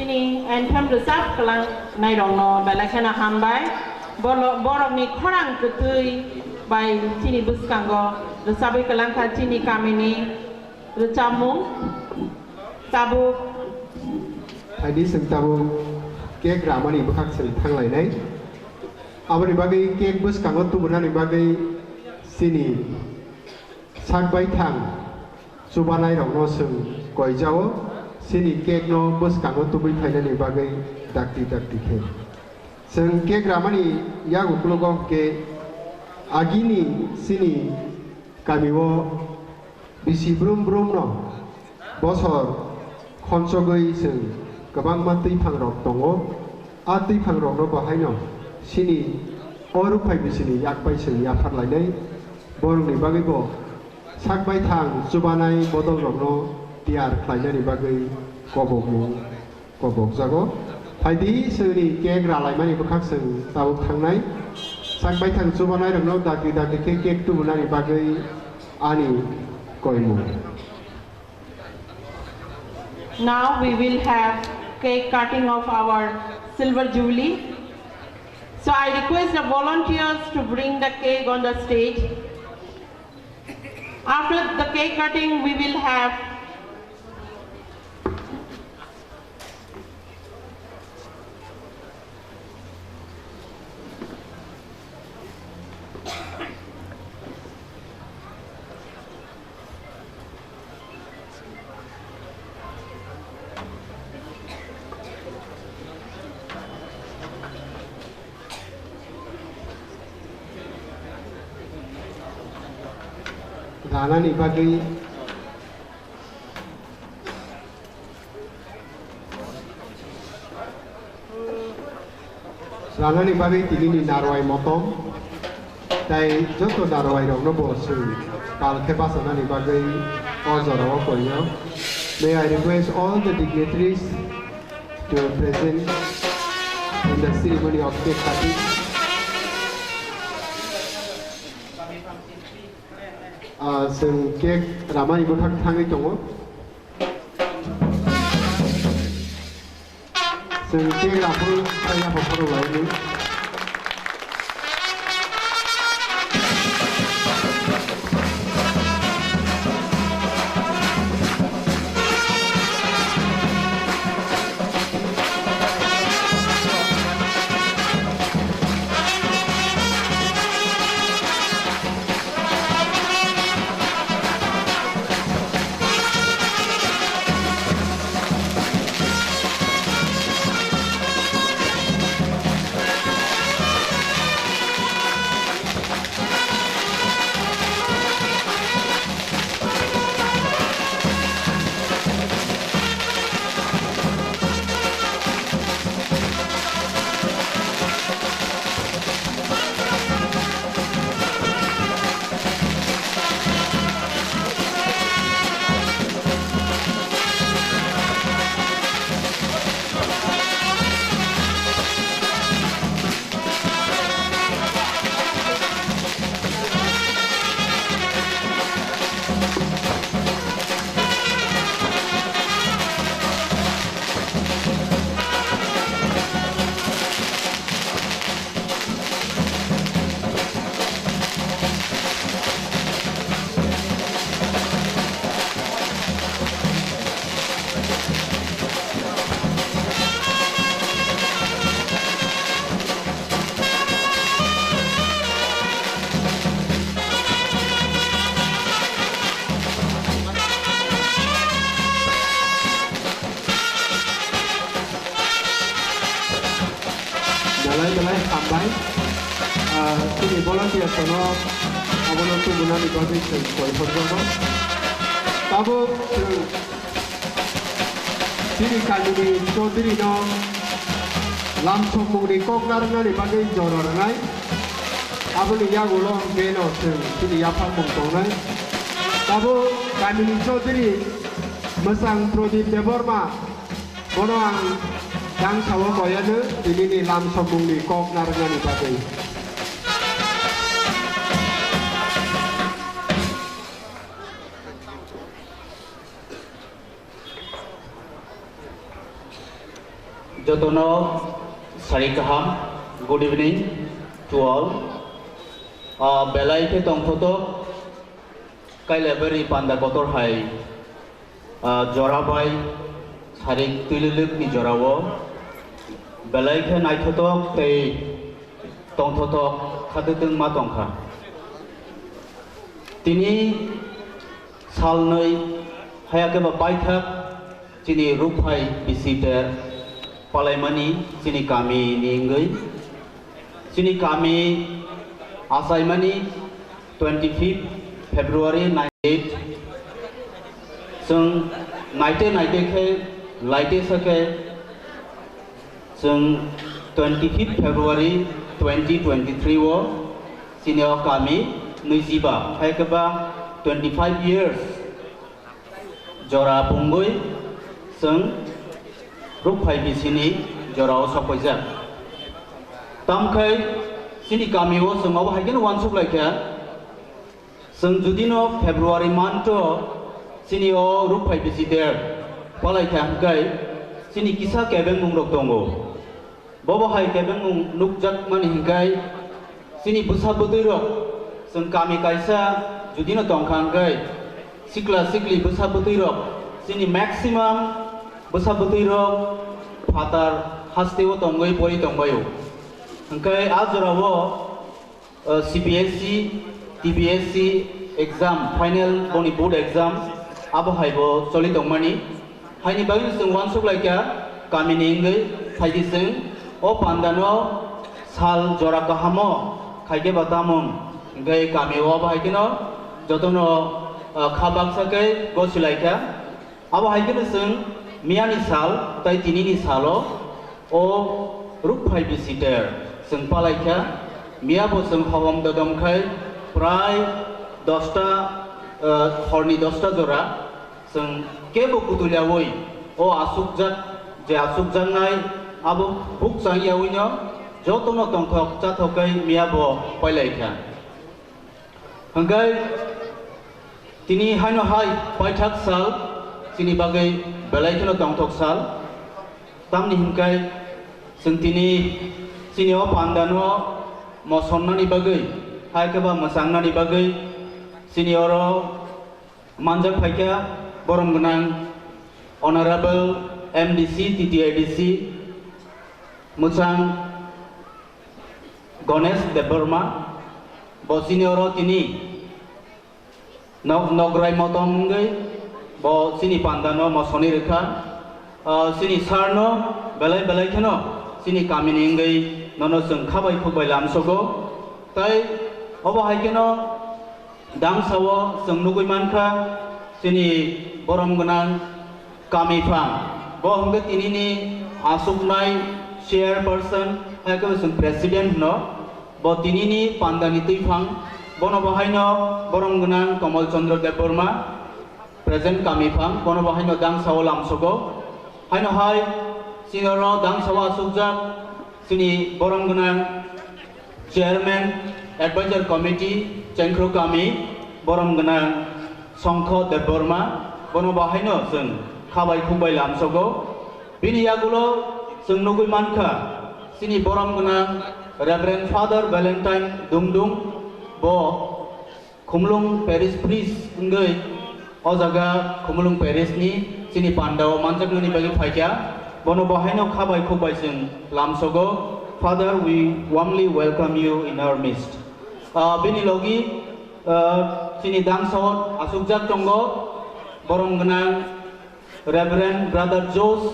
Anthem rwchap kwlangnairokno belai kheno hambai. Bolo-, borokni khorang kwtwi bai chini bwskango rwchabwi kwlangkha chini kamini rwchapmung. Tabuk. Phaidi chwng tabuk cake ramani bwkhak chwng thanglainai. Aboni bagwi cake bwskango tubunani bagwi chini sak baithang chubanairokno chwng koijao, chini cake no bwskango tubui phainani bagwi dakti dakti khe. Chwng cake ramani yak uklogo hwnkhe agini chini kamio bisi brum brum no bosor khonsogwi chwng kwbangma twiphangrok tongo. A twiphangrokno bo haino chini o rukphai bisini yak bai chwng yaphar lainai. Borokni bagwi bo sak baithang chubanai bodolrokno tiyar khlainani bagwi kobokmung kobokjago. Phaidi chwngni cake ralaimani bwkhak chwng tabuk thangnai. Sak baithang chubanairokno dakti dakti khe cake tubunani bagwi ani koimung. Now we will have cake cutting of our silver jubilee. So I request the volunteers to bring the cake on the stage. After the cake cutting, we will have Ranani bagwi Ranani bagwi tinini narwai motom, tei joto narwai rokno bo chwng kal khe bachanani bagwi o jorao koinw. May I request all the dignitaries to present in the ceremony of cake cutting. Ah, chwng cake ramani bwkhak thangwi tongo. Chwng cake raphuru, chaya bokhorok laini. Belai belai hambai. Ah, chini volunteers no abono tubunani bagwi chwng koi hor jago. Tabuk chwng chini kamini Chaudhary no lamsokmungni kok narwknani bagwi jora rwnai. Aboni yagulo hwnkhe no chwng chini yaphangmung tongnai. Tabuk kamini Chaudhary Mwsang Pradip Debbarma. Bono ang jang sao koyano tinini lamsokmungni kok narwknani bagwi. Jotono sari kaham, good evening to all. Ah, belai khe tongthotok, Kailabari panda kotor hai, ah, jora bai sarik twililwk ni jora o belai khe naithotok tei tongthotok khatwtwng ma tongkha. Tini salnwi haya khe ba paithak chini rukphai bisi ter palaimani chini kami ni wngwi. Chini kami achaimani twenty fifth February ninety eight. Chwng naite naite khe laite sa khe chwng twenty fifth February twenty twenty three o chini o kami nwijiba hai khe ba twenty five years jora pungwi chwng rukphai bisini jora o sokpaijak. Tamkhai chini kami o chwng obo hai kheno uansuk lai kha, chwng judi no February month o chini o rukphai bisi ter palai kha hwnkhe chini kisa kebengmung rok tongo. Bobo hai kebengmung nukjakmani hwnkhe chini bwsa bwtwi rok chwng kami kaisa judino tongkha hwnkhe sikla sikli bwsa bwtwi rok chini maximum bwsa bwtwi rok phatar hasteo tongwi pori tongbaio. Hwnkhe a jorao uh, C B S E, T B S E exam, final boni board exam, abo hai bo choli tongmani. Haini bagwi chwng uansuk lai kha, kamini wngwi phaidi chwng o pandano sal jora kahamo khaikhe ba tamung, hwnkhe kami o abo hai kheno jotono, uh, kha baksa khe gosi lai kha. Abo hai kheno chwng miyani sal tei tinini salo o rukphai bisi ter chwng palai kha. Miya bo chwng hohom dodom khai prai dosta, eh, horni dosta jora chwng kebo kutul yaui o asukjak, je asukjaknai abo bukchang yaui no jotono tongthok chathok khai miya bo pailai kha. Hwnkhe tini haino hai paithak sal chini bagwi belai kheno tongthok sal. Tamni hwnkhe chwng tini chini o pandano mosonnani bagwi, hai khe ba mwchangnani bagwi chini oro manjak phaikha borom gwnang Honorable M D C, T T I D C, mwchang Ganesh Debbarma, bo chini oro tini nok-, nokrai motom wngwi bo chini pandano mosoni rwkha. Ah, chini sir no belai belai kheno chini kamini wngwi nono chwng khabai khukbai lamsogo. Tai obo hai kheno Dangsao chwng nugwi mankha, chini borom gwnang kami phang. Bo hwnkhe tinini asuknai chairperson, hai khe chwng president hwno. Bo tinini pandani twi phang. Bono bo haino borom gwnang Komol Chandra Debbarma, present kami phang. Bono bo haino Dangsao lamsogo. Haino hai chini oro Dangsao asukjak chini borom gwnang Chairman, Advisor Committee, Chengkhru Kami, borom gwnang Songkho Debbarma, bono bo haino chwng khabai khukbai lamsogo. Bini yagulo chwng nugwi mankha, chini borom gwnang Reverend Father Valentine Dungdung, bo Khumulwng Parish Priest wngwi o jaga Khumulwng Parish ni chini pandao manjaknani bagwi phaikha. Bono bo haino khabai khukbai chwng lamsogo. Father, we warmly welcome you in our midst. Ah, bini logi, ah, chini Dangsao asukjak tongo, borom gwnang Reverend Brother Josh,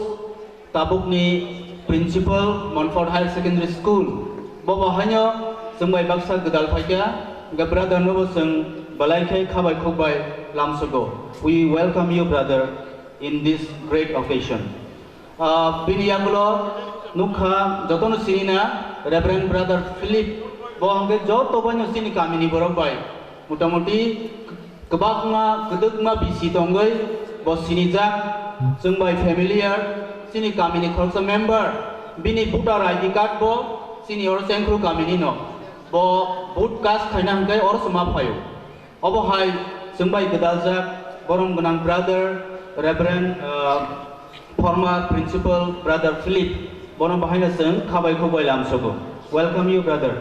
tabukni Principal, Montfort Higher Secondary School. Bo bo haino chwng bai baksa gwdal phaikha, hwnkhe brother no bo chwng belai khe khabai khukbai lamsogo. We welcome you, brother, in this great occasion. Ah, bini yagulo nukha jotono sinina Reverend Brother Philip, bo hwnkhe joto baino chini kamini borok bai motamoti kwbangma, kwdwkma bisi tongwi bo sinijak, chwng bai familiar, chini kamini khoroksa member, bini voter I D card bo chini oro Chengkhru kamini no, bo vote cast khaina hwnkhe oro se ma phaio. Obo hai chwng bai gwdaljak borom gwnang brother Reverend, uh, former principal brother Philip, Bono bahaino chwng khabai khubai lamsogo. Welcome you, brother.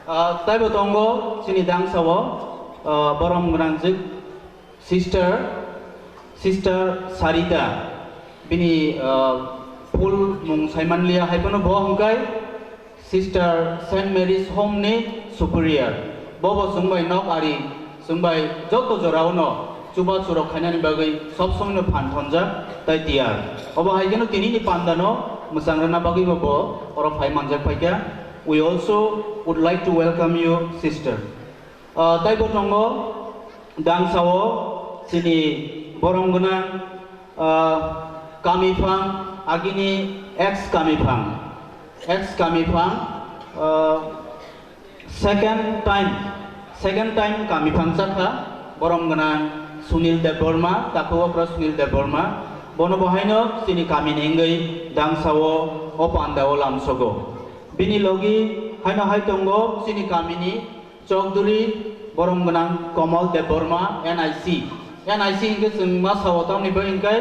Ah, taibo tongo chini dangsao, ah, borom gwnangjwk sister, sister Sarita. Bini, ah, full mung saimanliya, haiphano bo hwnkhe Sister Saint Mary's Home ni superior. Bobo chwng bai nok ari, chwng bai joto jorao no chubachu rok khainani bagwi sob somoi no phan thonjak tai tiyar. Obo hai kheno tini ni panda no mwchang rwna bagwi bo bo oro phai manjak phaikha. We also would like to welcome you, sister. Ah, taibo tongo dangsao chini borom gwnang, ah, kamiphang, agini ex kamiphang, ex kamiphang, ah, second time, second time kamiphang chakha, borom gwnang Sunil Debbarma, takhuk okra Sunil Debbarma, bono bo haino chini kamini wngwi dangsao o pandao lamsogo. Bini logi haino hai tongo chini kamini Chowdhury borom gwnang Komal Debbarma, N I C. N I C hwnkhe chwng ma sao tamni bagwi hwnkhe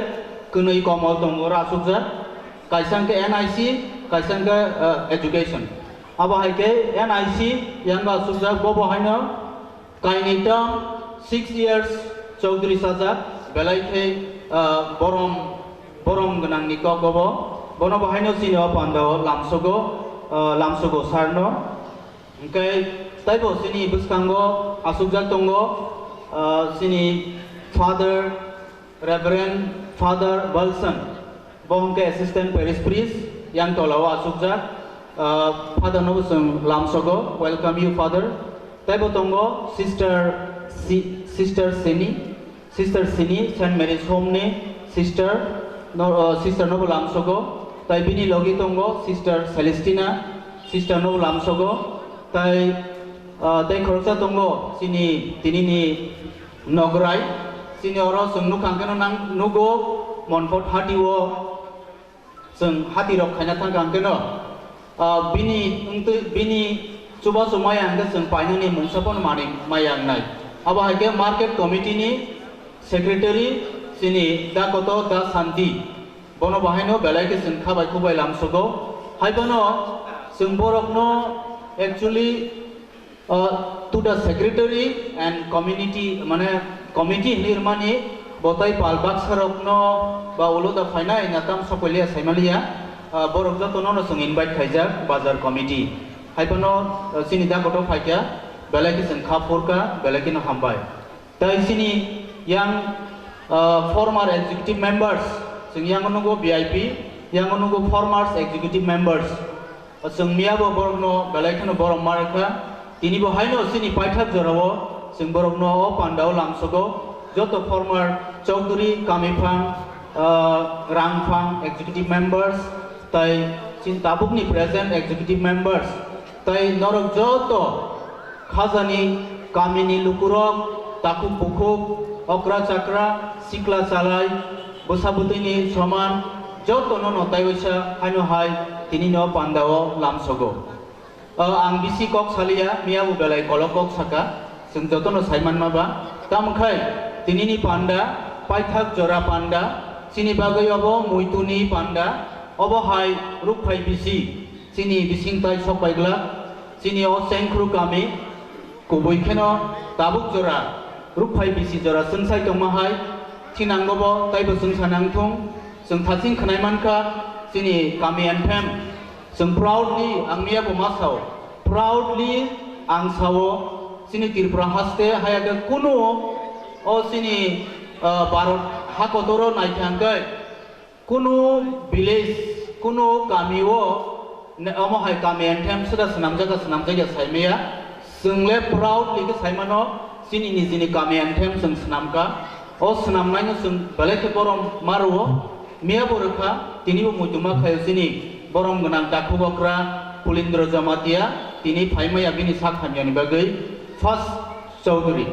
kwnwi Komal tongo oro achukjak. Kaisa hwnkhe N I C, kaisa hwnkhe, eh, education. Abo hai khe N I C yang bo achukjak, bo bo haino kainwi tam six years Chowdhury sajak, belai khe, eh, borom, borom gwnangni kok obo. Bono bo haino chini o pandao lamsogo, eh, lamsogo sir no. Hwnkhe taibo chini bwskango achukjak tongo, ah, chini Father Reverend Father Wilson, bo hwnkhe Assistant Parish Priest, yang tolao achukjak, ah, Father no bo chwng lamsogo, welcome you, Father. Taibo tongo Sister Si-, Sister Sini, Sister Sini, Saint Mary's Home ni sister, no, uh, sister no bo lamsogo, tai bini logi tongo Sister Celestina, sister no bo lamsogo, tai, uh, tai khoroksa tongo chini tini ni nograi, chini oro chwng nukha hwnkhe no nang nugo Monpot hati o, Chwng hati rok khaina thang kha hwnkhe no, ah, bini wngtwi, bini chubachu maya hwnkhe chwng painani mungsa phano manwi maya wngnai. Abo hai khe market committee ni secretary chini Da Koto Da Santi. Bono bo haino belai khe chwng kha bai khubai lamsogo. Hai bono chwng borokno actually Uh, to the secretary and community, mane committee hinwi rwmani bo tai pal baksa rokno ba ulo da phainai na tam sokoliya saimaliya, uh, borok jotono no chwng invite khaijak bazar committee. Hai phano, uh, chini da koto phaikha, belai khe chwng kha phurkha, belai kheno hambai. Tai chini yang, uh, former executive members, chwng yang nugo V I P, yang nugo former executive members. Chwng miyabo borokno belai kheno borom ma rwkha. Tini bo haino chini paithak jorao chwng borokno o pandao lamsogo. Joto former Chowdhury, Kamiphang, ah, Rangphang executive members, tai chini tabukni present executive members, tai norok joto khajani kamini lukurok, takhuk bukhuk, okra chakra, sikla chalai, bwsa bwtwini soman, jotono no taiwaisa haino hai tinino pandao lamsogo. O, ang bisi kok saliya, miyabo belai kolok kok saka, chwng jotono saimanma ba. Tamo khai tinini panda, paithak jora panda, chini bagwi obo muituni panda, obo hai rukphai bisi, chini bising tai sok bai glak, chini o Chengkhru kami, Kubui kheno tabuk jora, rukphai bisi jora chwngsai tongma hai, thinango bo taibo chwngsa nang thung, chwng thaching khwnai mankha, chini kami anthem, chwng proudly, ang miyabo ma sao, proudly ang sao, chini Tripura haste haya khe kunu o chini, ah, Bharat ha kotoro naikha hwnkhe, Kunu village, kunu kami o ne-, omo hai kami anthem sida swnamjak ya, swnamjak ya saimaya. Chwng le proudly khe saimano, chini nijini kami anthem chwng swnamkha. O swnamnaino chwng belai khe borom ma rwo. Miyabo rwkha, tinibo muitu ma khaio chini borom gwnang takhuk okra Pulindra Jamatia, tini phaimaya bini sak hamyani bagwi first Chowdhury.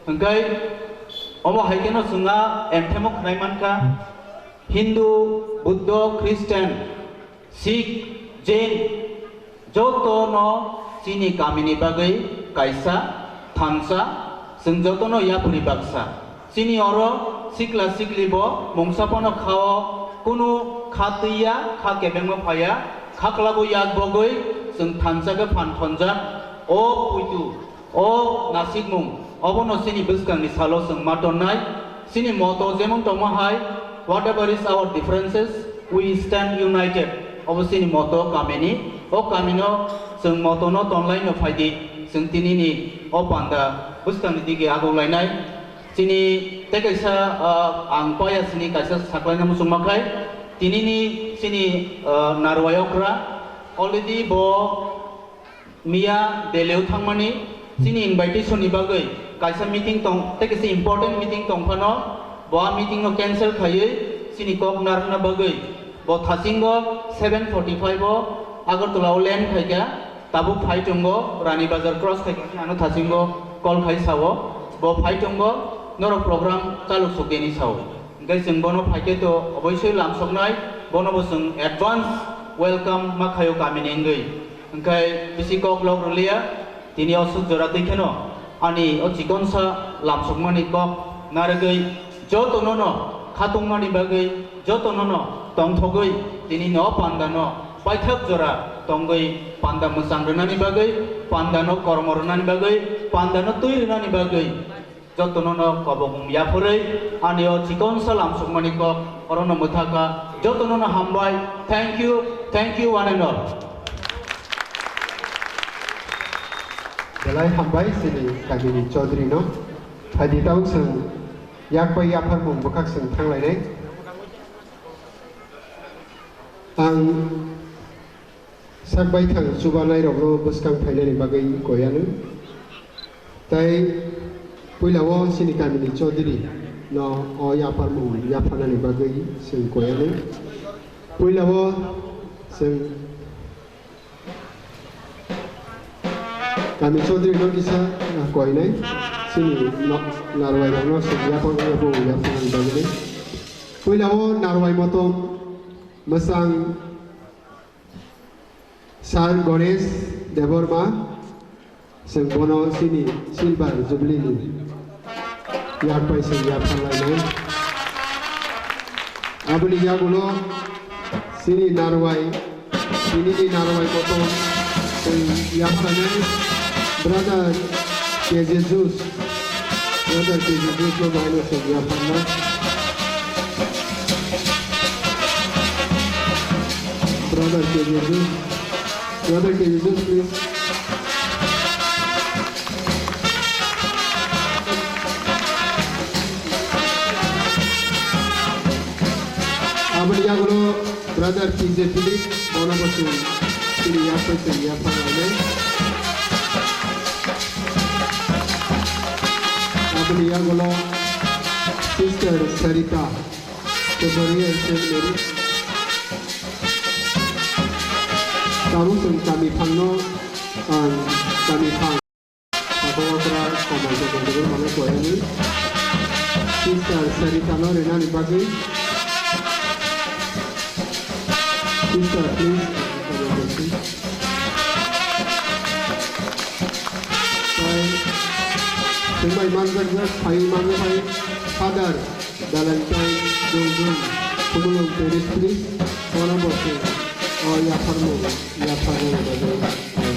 Hwnkhe omo hai kheno chwng a anthem o khwnai mankha. Hindu, Buddho, Christian, Sikh, Jain, joto no chini kamini bagwi kaisa thansa, chwng joto no yapri baksa. Chini oro sikla sikli bo mungsa phano khao kunu kha twi ya, kha kebengma phaiya, Khaklabo yak bogwi chwng thansa khe phan thonjak. O puitu, o nasikmung, obono chini bwskangni salo chwng ma tonnai. Chini motto jemon tongma hai, "Whatever is our differences, we stand united." Obo chini motto kamini. O kamino chwng mottono tonlaino phaidi, chwng tinini o panda bwskangni dige agoklainai. Chini tei kaisa, ah, ang paya sini kaisa saklaina muchungma khai. Tinini chini, ah, Narwai okra already bo miya Delhi o thangmani chini invitation ni bagwi kaisa meeting tong, tei kaisa important meeting tong phano bo a meeting no cancel khaiwi chini kok narwkna bagwi bo thasingo seven forty-five o Agartala o land khaikha. Tabuk phai tongo, Rani Bazar cross khai khe ano thasingo call khai sao, bo phai tongo, norok program chaluk sukdeni sao. Hingke chwng bono phai khe to oboisoi lamsoknai, bono bo chwng advance welcome ma khaio kamini wngwi. Hingke bisi kok lok rwliya, tini o suk jora twi kheno ani o chikonsa lamsokmani kok narwgwi jotono no khatungmani bagwi, jotono no tongthogwi tini no panda no paithak jora tongwi panda mwchang rwnani bagwi, panda no kormo rwnani bagwi, panda no twi rwnani bagwi jotono no kobong yaphurwi ani o chikonsa lamsokmani kok orono mwthaka. Jotono no hambai. Thank you, thank you one and all. Belai hambai chini kamini Chaudhary no. Phaidi tau chwng yak bai yapharmung bwkhak chwng thanglainai. Ang sak baithang chubanairokno bwskang phainani bagwi koyano. Tai puilao chini kamini Chaudhary no o yapharmung yapharnani bagwi chwng koyano. Puilao chwng Kami Chaudhary no kisa, ah, koinai. Chini nok narwai rok no sing yapang yapang yapang bagwi. Puila o narwai motom mwsang Sir Ganesh Debbarma, chwng bono chini silver jubilee ni yak bai chwng yapharlainai. Aboni yagulo chini narwai, chini ni narwai kotor chwng yapharnai brother K J Juice, brother K J Juice no bahai no chwng yapharnai. Brother K J Juice, brother K J Juice, please. Aboni yagulo brother P J Philip, bono bo chwng chini yak bai chwng yapharlainai. Aboni yagulo sister Sarita, Tutorial Seminary. Tabuk chwng kami phangno, ang kami phang. Abo okra komai komai dogor mane koyani. Sister Sarita no rinani bagwi. Sister, please. Tai, chwng bai manjak jak, phai manjak phai, Father Valentine Dungjung, Khumulwng Parish Priest, bono bo chwng o yapharmung, yapharmung bagwi, o, o, o.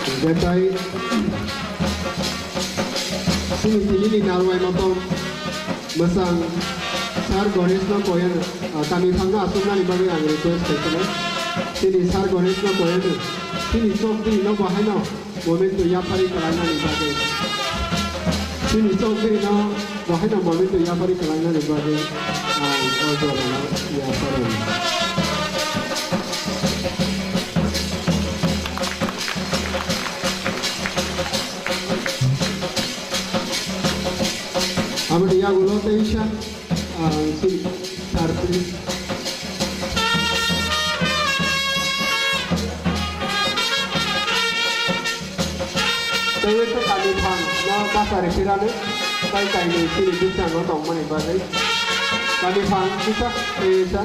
Hingke tai, chini tini ni narwai motom mwsang Sir Ganesh no koyan, ah, kami phangno aswknani bagwi ang request khai kheno. Chini Sir Ganesh no koyan, chini chokdri no bo haino. Momento yapharwi kwlainani bagwi. Chini chokdrino bo haino momento yapharwi kwlainani bagwi ang o jorano yapharwi. Aboni yagulo teisa. Ah, si, sir, please. Tei kami phang no kachari phirani, tai kainwi chini bwskango tongmani bagwi. Kami phang kisa, tei kisa.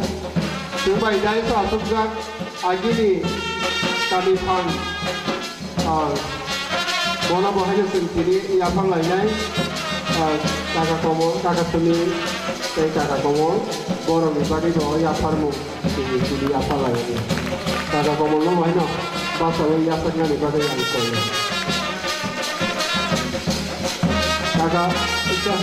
Chwng bai dai so asukjak, agini kami phang. Ah, bono bo haino chwng tini yaphang lainai, ah, kaka Komol, kaka Sumi tei kaka Komol. Borokni bagwi bo yapharmung tini tini yapharlainani. Raja Komolno bo haino bachaui yachaknani bagwi ang koi. Raja, isa.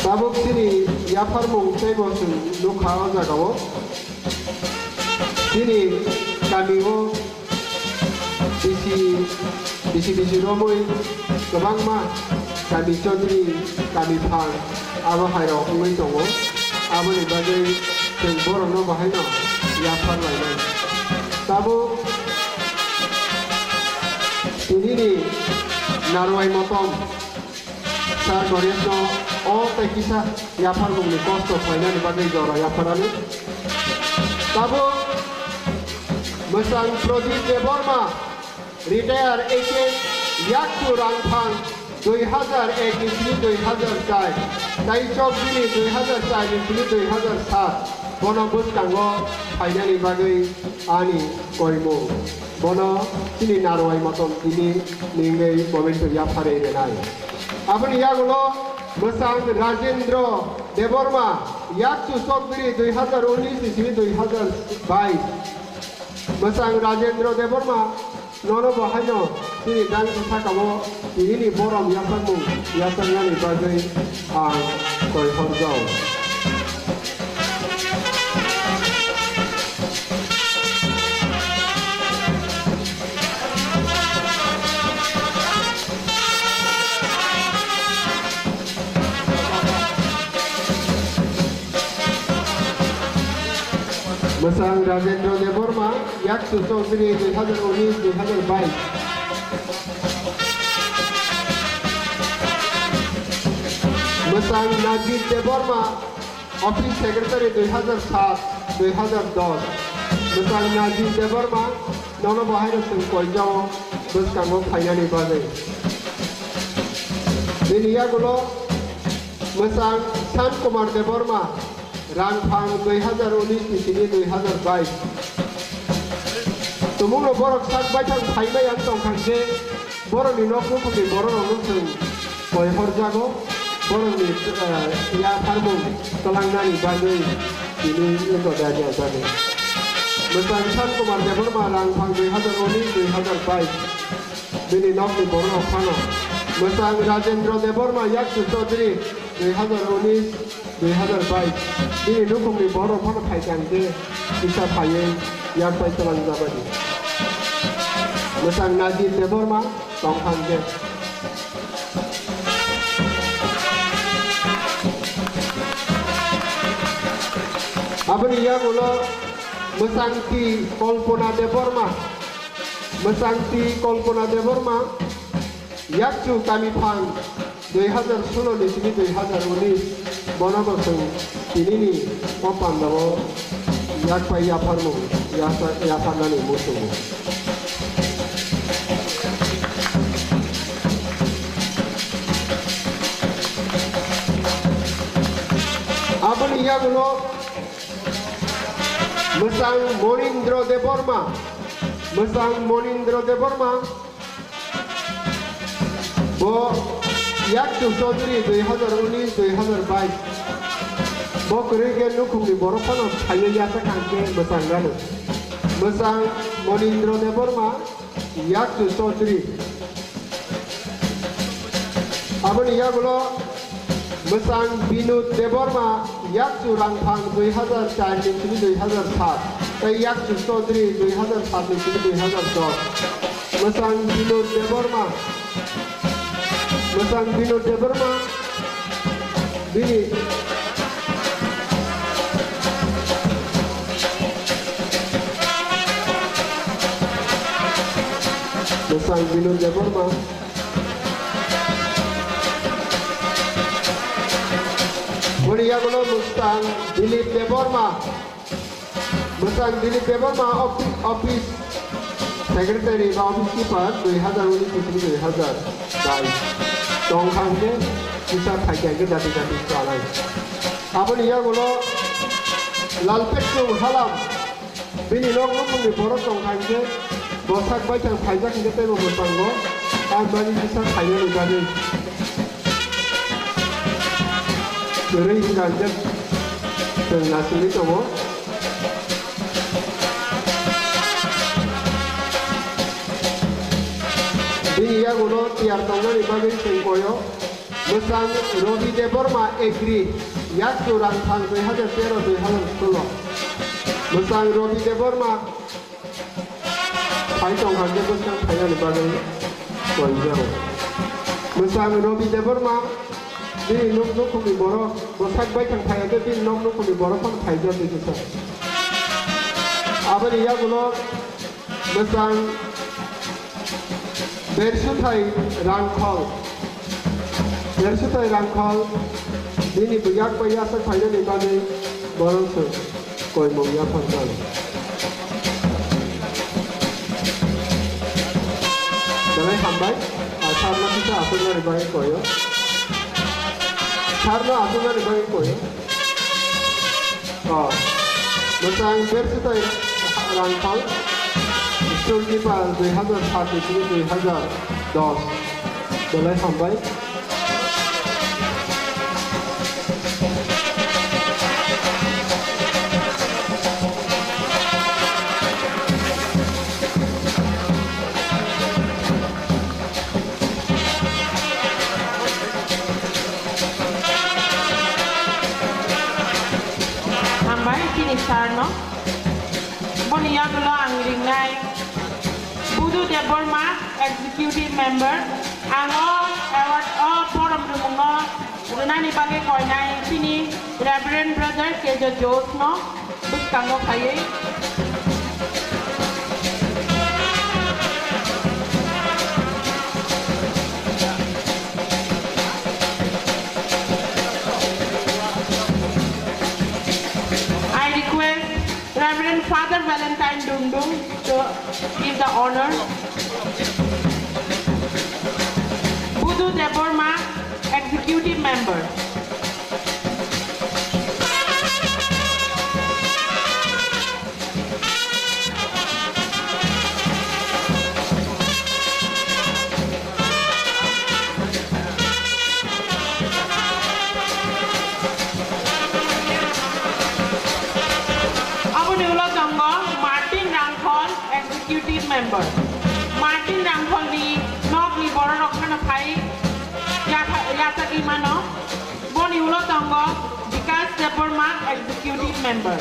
Tabuk chini yapharmung teibo chwng nukha o jagao. Chini kamio bisi, bisi bisi romwi kwbangma kami chodri, kami phang abo hairok wngwi tongo. Aboni bagwi chwng borokno bahaino yaphar lainai. Tabuk tinini Narwai Motom Sir Ganesh no o tei kisa yapharmung ni kosto khlainani bagwi jora yapharani. Tabuk mwchang Pradip Debbarma, retire H S, yakchu rangphang dui hazar ek ni simi dui hazar char, tai chokdini dui hazar char ni simi dui hazar sat, bono bwskango phainani bagwi ani koimung. Bono chini Narwai Motom tini ningwi momento yapharwi rwnai. Aboni yagulo mwchang Rajendra Debbarma, yakchu chokdiri dui hazar unis ni simi dui hazar bais. Mwchang Rajendra Debbarma, nono bo haino chini dangni sakao tinini borom yapharmung yachaknani bagwi ang koi horjao. Mwchang Rajendra Debbarma, yakchu chokdiri dui hazar unis dui hazar bais. Mwchang Najib Debbarma, Office Secretary dui hazar sat, dui hazar dos. Mwchang Najib Debbarma, nono bo haino chwng koijao bwskango phainani bagwi. Bini yagulo mwchang San Kumar Debbarma, rangphang dui hazar unis ni simi dui hazar bais. Tumungno borok sak baithang phaimai ang tongkha khe, borokni nok nukhungni bororokno chwng koi horjago, borokni, eh, yapharmung twlangnani bagwi tini wngkha da da da. Mwchang San Kumar Debbarma, rangphang dui hazar unis dui hazar bais. Bini nokni bororok phano mwchang Rajendra Debbarma, yakchu Chaudhary, dui hazar unis, dui hazar bais. Bini nukhungni bororok phano phaikha hwnkhe kisa phaiwi yak bai twlangjabadi. Mwchang Najib Debbarma tongkha hwnkhe. Aboni yagulo mwchang T Kalpana Debbarma. Mwchang T Kalpana Debbarma, yakchu kami phang dui hazar solo ni simi dui hazar unis, bono bo chwng tinini o pandao yak bai yapharmung, yapha-, yapharnani muchungo. Aboni yagulo mwchang Monindra Debbarma, mwchang Monindra Debbarma, bo yakchu Chaudhary dui hazar unis dui hazar bais. Bo kwrwi khe nukhungni borok phano phaiwi yachak kha hwnkhe mwchang gano. Mwchang Monindra Debbarma, yakchu Chaudhary. Aboni yagulo mwchang Binod Debbarma, yakchu rangphang dui hazar char ni simi dui hazar sat, tei yakchu Chaudhary dui hazar sat ni simi dui hazar dos. Mwchang Binod Debbarma, mwchang Binod Debbarma, bini mwchang Binod Debbarma. Boni yagulo mwchang Dilip Debbarma. Mwchang Dilip Debbarma offi-, office secretary ba office keeper dui hazar unis ni dui hazar bais. Tongkha hwnkhe kisa phaikha hwnkhe jati jati chanai. Aboni yagulo Lalpetchung Halam. Bini nok nukhungni borok tongkha hwnkhe Bwsak baithang phaijak hinkhe teibo mwtango, tamni bagwi kisa phainani bagwi kwrwi hinkha hinkhe chwng nasingwi tongo. Bini yagulo tiyar tongnani bagwi chwng koyo. Mwchang Robi Debbarma, Agri, yakchu rang thang dui hazar tero dui hazar solo. Mwchang Robi Debbarma phai tong kha khe bwskang phainani bagwi koijago. Mwchang Robi Debbarma, bini nuk nukhungni borok, bwsak baithang phai khe bini nok nukhungni borok phano phaijak twi kisa. Aboni yagulo Mwchang Bersuthai Rangkhol. Bersuthai Rangkhol, nini bwyak bai yachak phainani bagwi borok se koimung yaphar kha. Belai hambai, ah, sarno kisa aswknani bagwi koyo. Sarno aswknani bagwi koyo. Oh, mwchang Bersuthai Rangkhol, Chulkipa dui hazar sat ni simi dui hazar dos. Belai hambai. Hambai chini sir no. Boni yagulo ang ringnai Budu Debbarma, Executive Member. Ang o award o borom rwmung no rwnani bagwi koinai chini Reverend Brother Kejo Jones no bwskango phaiwi. I request Reverend Father Valentine Dungdung to give the honor. Budu Debbarma, Executive Member. Aboni ulo tongo Martin Rangkhol, Executive Member. Martin Rangkholni nokni bororok phano phai yatha-, yachagwi mano. Boni ulo tongo Bikas Debbarma, Executive Member.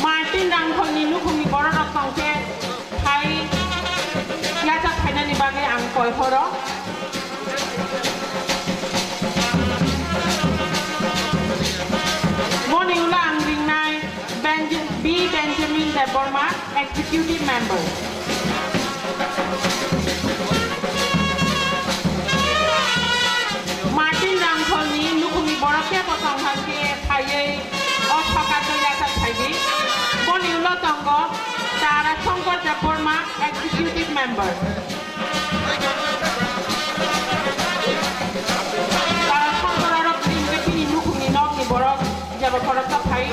Martin Rangkholni nukhungni bororok tongkhe phai yachak phainani bagwi ang koi horo. Boni ulo ang ringnai Benj-, B Benjamin Debbarma, Executive Member. Martin Rangkholni nukhungni borok tei bosong hai khe phaiwi o sokato yachak phaidi. Boni ulo tongo Tara Shankar Debbarma, Executive Member. Tara Shankar oro bini nukhungni nokni borok. Jabo khoroksa phai.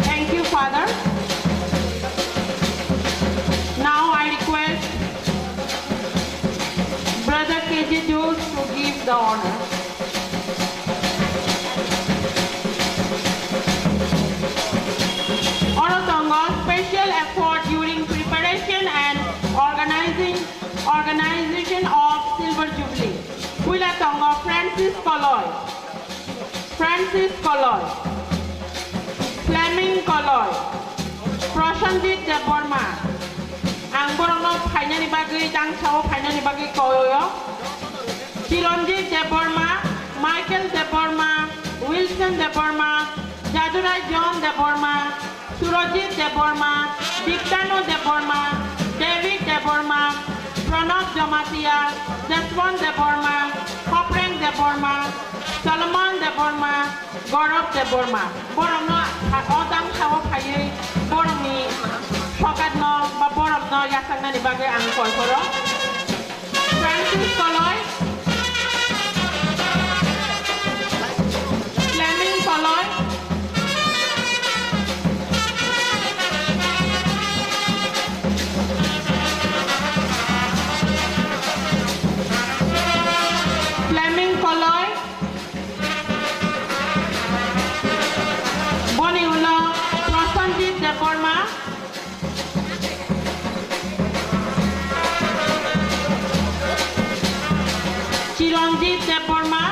Thank you, Father. Now I request Brother K J Jones to give the honor. Oro tongo special effort during preparation and organizing, organization of Silver Jubilee. Puila tongo Francis Koloi. Francis Koloi, Fleming Koloi, Prosenjit Debbarma. Ang borokno phainani bagwi, tangsao phainani bagwi koyo. Chiranjit Debbarma, Michael Debbarma, Wilson Debbarma, Jadurai John Debbarma, Surajit Debbarma, Diktano Debbarma, David Debbarma, Pranab Jamatia, Jaswant Debbarma, Hopreng Debbarma, Solomon Debbarma, Gaurav Debbarma, borokno ha-, o dangkha o phaiwi borokni sokatno ba borokno yachaknani bagwi ang koi phoro. Francis Koloi, Fleming Koloi, Fleming Koloi, boni ulo Prosenjit Debbarma, Chiranjit Debbarma,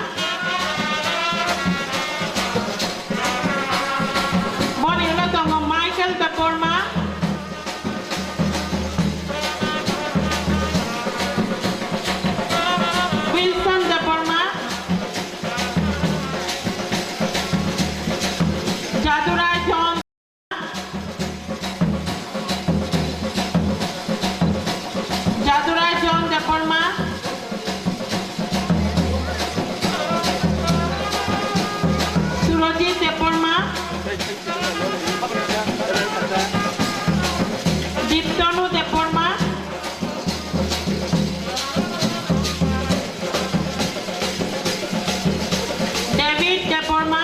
boni ulo tongo Michael Debbarma, Wilson Debbarma, Jadurai John, Jadurai John Debbarma, Surajit Debbarma, Diptanu Debbarma, David Debbarma,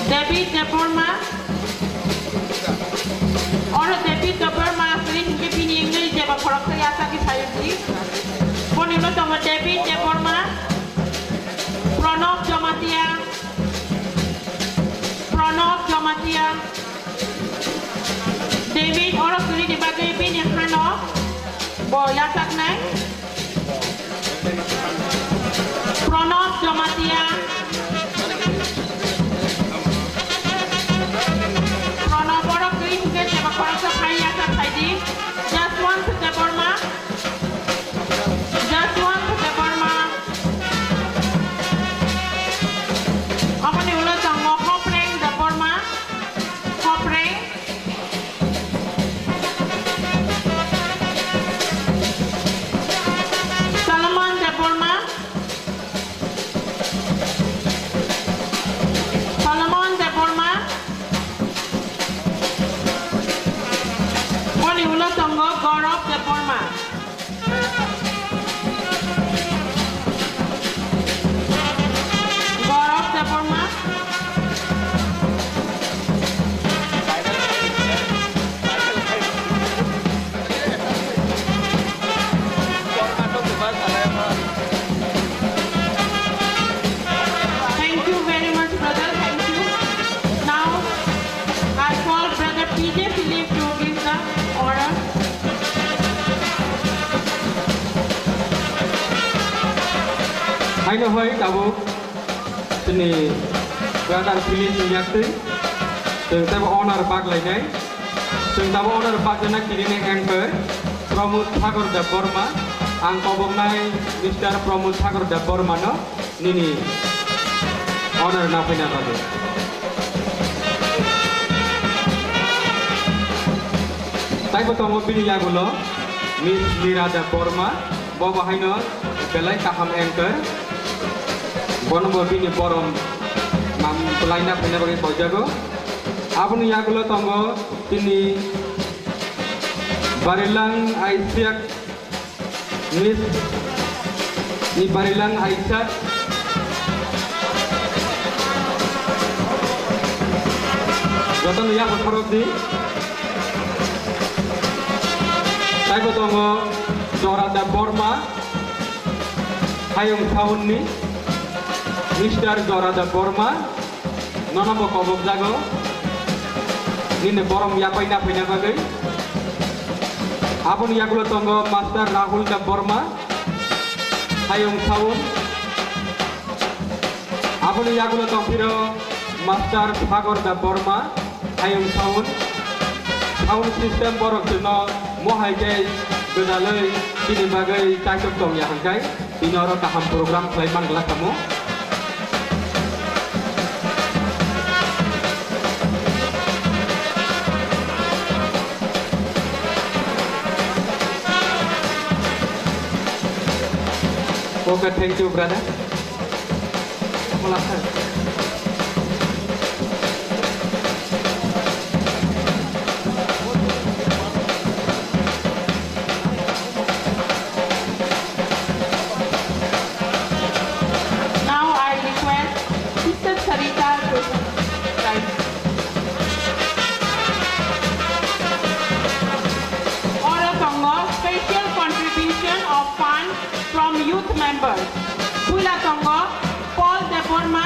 David Debbarma. Oro David Debbarma asli hinkhe bini wngwi jeba khoroksa yachagwi phaiwi. Boni ulo tongo David Debbarma, Pranab Jamatia, Pranab Jamatia. David oro kwrwini bagwi bini hano bo yachaknai. Pranab Jamatia. Pranab oro kwrwi hinkhe jeba khoroksa phai yachak phaidi. Jaswant Debbarma. Jaswant Debbarma. Aboni ulo tongo Hopreng Debbarma. Hopreng. Solomon Debbarma. Solomon Debbarma. Boni ulo tongo Gaurav Debbarma. Gaurav Debbarma. Thank you very much, brother. Thank you. Now, I call brother P J Philip to give the order. Haino hoi tabuk chini brother Philip ni yaktwi chwng teibo honor bak lainai. Chwng tabuk honor bak jana kinini anchor Pramod Sagar Debbarma. Ang koboknai Mister Pramod Sagar Debbarma no nini honor na phaina bagwi. Taibo tongo bini yagulo Miss Mira Debbarma, bo bo haino belai kaham anchor. Bono bo bini borom mang bwlaina phaina bagwi koijago. Aboni yagulo tongo tini Barilang Aisiak Miss ni Barilang Aisat. Jotono yago khorok di. Taibo tongo Jorada Borma, Hayung Sound ni Mister Jorada Borma. Nono bo kobok jago. Nini borom yapai na phaina bagwi. Aboni yagulo tongo Master Rahul Debbarma, Hayung Sound. Aboni yagulo tongphiro Master Sagar Debbarma, Hayung Sound. Sound system borok chwngno mohai khe gwdalwi chini bagwi chaitok tongya hwnkhe. Bini oro kaham program khlai man glak kamo. Okay, thank you, brother. Now I request Sister Sarita to rise. Oro tongo special contribution of fund from youth members. Puila tongo Paul Debbarma,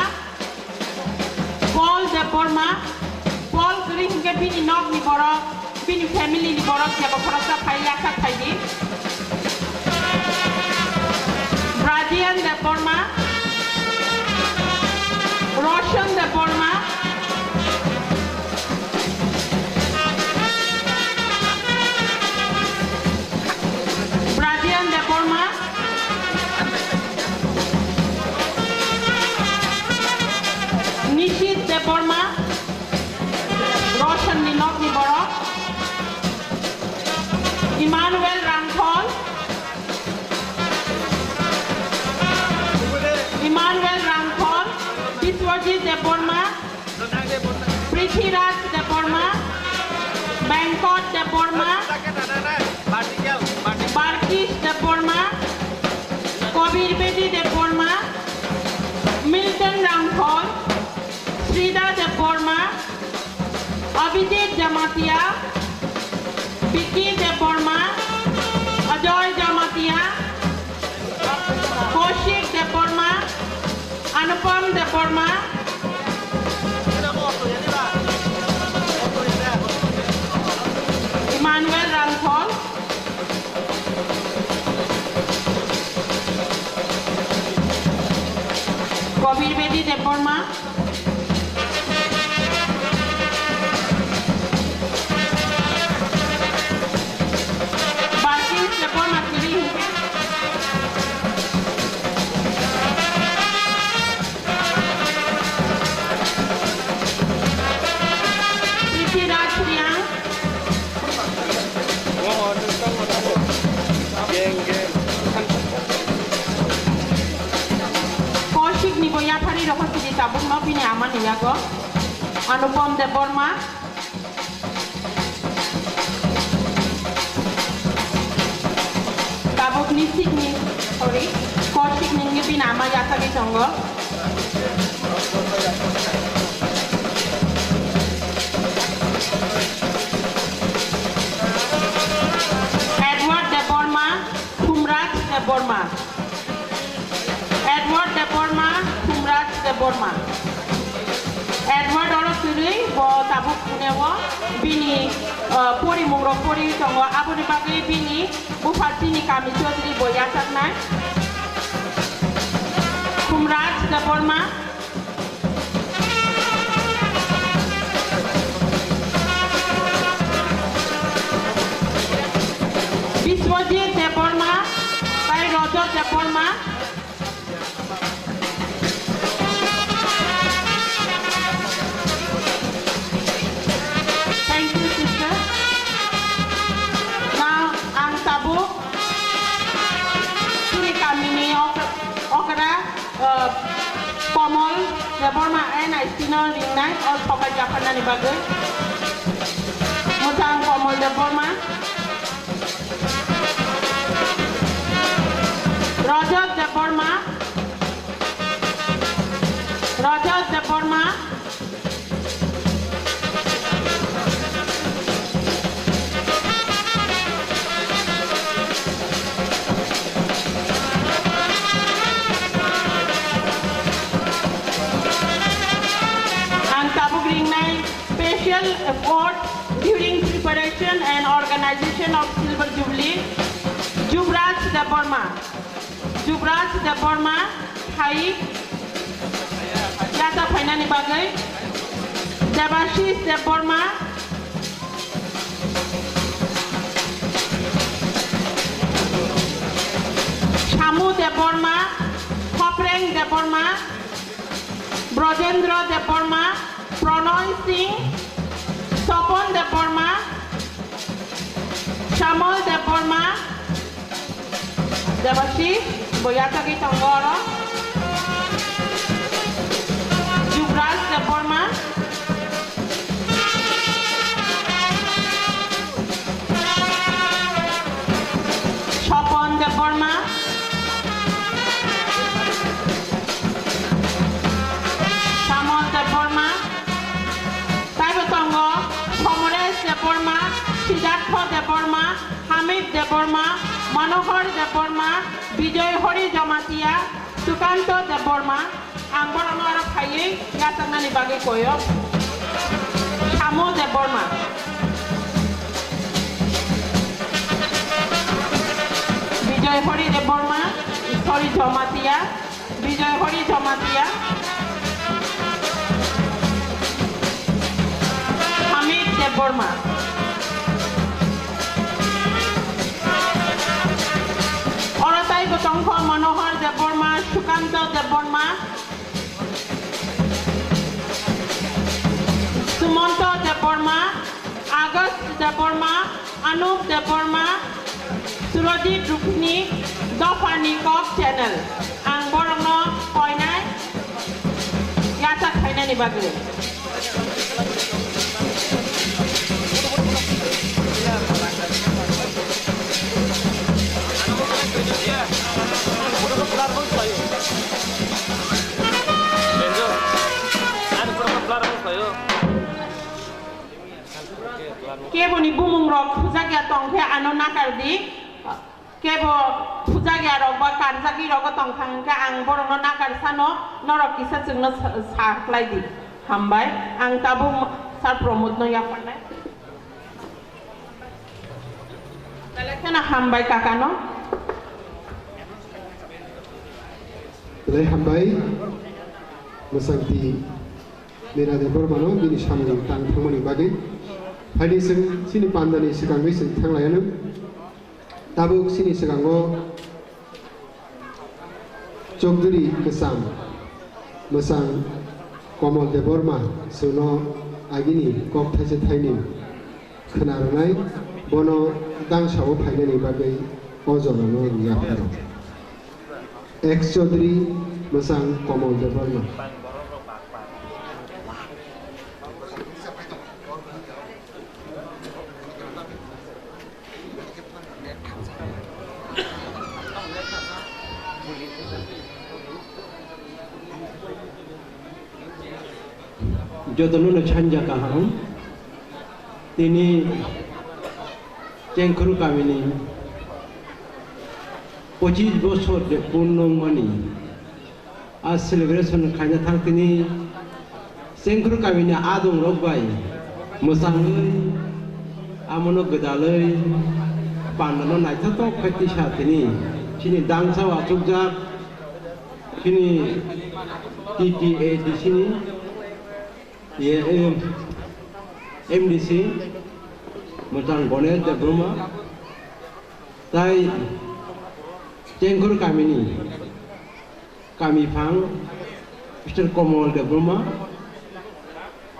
Paul Debbarma, Paul kwrwi hinkhe bini nokni borok, bini family ni borok jeba khoroksa phai yakha phaidi. Brajian Debbarma, Roshan Debbarma, Brajian Debbarma, Nishit Debbarma, Roshan ni nokni borok, Emmanuel Rangkhol, Emmanuel Rangkhol, Biswajit Debbarma, Prithviraj Debbarma, Venkot Debbarma, Barkish Debbarma, Kobir Bedi Debbarma, Milton Rangkhol, Srida Debbarma, Abhijit Jamatia, Vicky Debbarma, Ajoy Jamatia, Kaushik Debbarma, Anupam Debbarma, Emmanuel Rangkhol, Kobir Bedi Debbarma, Balkis Debbarma Tiri, Prithviraj Riang, Kaushik ni bo yaphari rokho sidi tabuk no bini ama ni yago. Anupam Debbarma. Tabuk ni sikni, sorry, Kaushik ni ngi bini ama yaphari tongo. Edward Debbarma, Khumraj Debbarma. Edward Debbarma, Khumraj Debbarma. Edward oro kwrwi, bo tabuk Pune o bini, uh, porimung rok poriwi tongo, aboni bagwi bini bupha chini kami Chaudhary bo yachaknai. Khumraj Debbarma. Biswajit Debbarma, tai Rajat Debbarma. Thank you, sister. Now, ang tabuk chini kamini ok-, okra, uh, Komol Debbarma N I C no ringnai, o sokai yapharnani bagwi. Mwchang Komol Debbarma. Rajat Debbarma. Rajat Debbarma. Ang tabuk ringnai special effort during preparation and organization of Silver Jubilee, Jubraj Debbarma. Jubraj Debbarma hai yata phainani bagwi, Debashis Debbarma, Shamu Debbarma, Khopreng Debbarma, Brojendra Debbarma, Pronoy Singh, Sopon Debbarma, Shamol Debbarma, Debashis, Bo yachagwi tongo oro. Jubraj Debbarma, Sopon Debbarma, Samol Debbarma, taibo tongo Somoresh Debbarma, Siddhartho Debbarma, Hamid Debbarma, Manohar Debbarma, Bijoy Hori Jamatia, Sukanto Debbarma, ang borokno aro phaiwi yachaknani bagwi koyo. Samo Debbarma, Bijoy Hori Debbarma, Hori Jamatia, Bijoy Hori Jamatia, Hamid Debbarma. Oro taibo tongkho Manohar Debbarma, Sukanto Debbarma, Sumonto Debbarma, August Debbarma, Anup Debbarma, Surajit Ruphini, Dophani Kok Channel. Ang borokno koinai yachak khainani bagwi. Keboni bumung rok khujak ya tong khe ano nakar di. Kebo khujak ya rok ba karjagwi rogo tong thang khe ang borokno nakar sano, norok kisa chwngno sa, sa khlai di. Hambai. Ang tabuk Sir Pramod no yapharnai. Belai kheno hambai kakano. Belai hambai. Mwsangti Mira Debbarmano bini samung tang thangmani bagwi. Phaidi chwng chini pandani swkangwi chwng thanglaianw. Tabuk chini swkango Chowdhury Kwcham, Mwchang Komol Debbarma chwngno agini kok thaisa thaini khwna rwnai, bono dangsa-o phainani bagwi o jorano yapharo. Ex Chowdhury Mwchang Komol Debbarma. Jotono no sanja kaham. Tini Chengkhuru kamini pochis bosor je purno wngmani. A celebration khaina thang tini Chengkhuru kamini adong rok bai mwchangwi amono gwdalwi pandano naithotok khe tisa tini chini dangsa achukjak chini T T A D C ni ye, em, M D C mwchang Ganesh Debbarma tai Chengkhuru kamini kami phang Mister Komol Debbarma,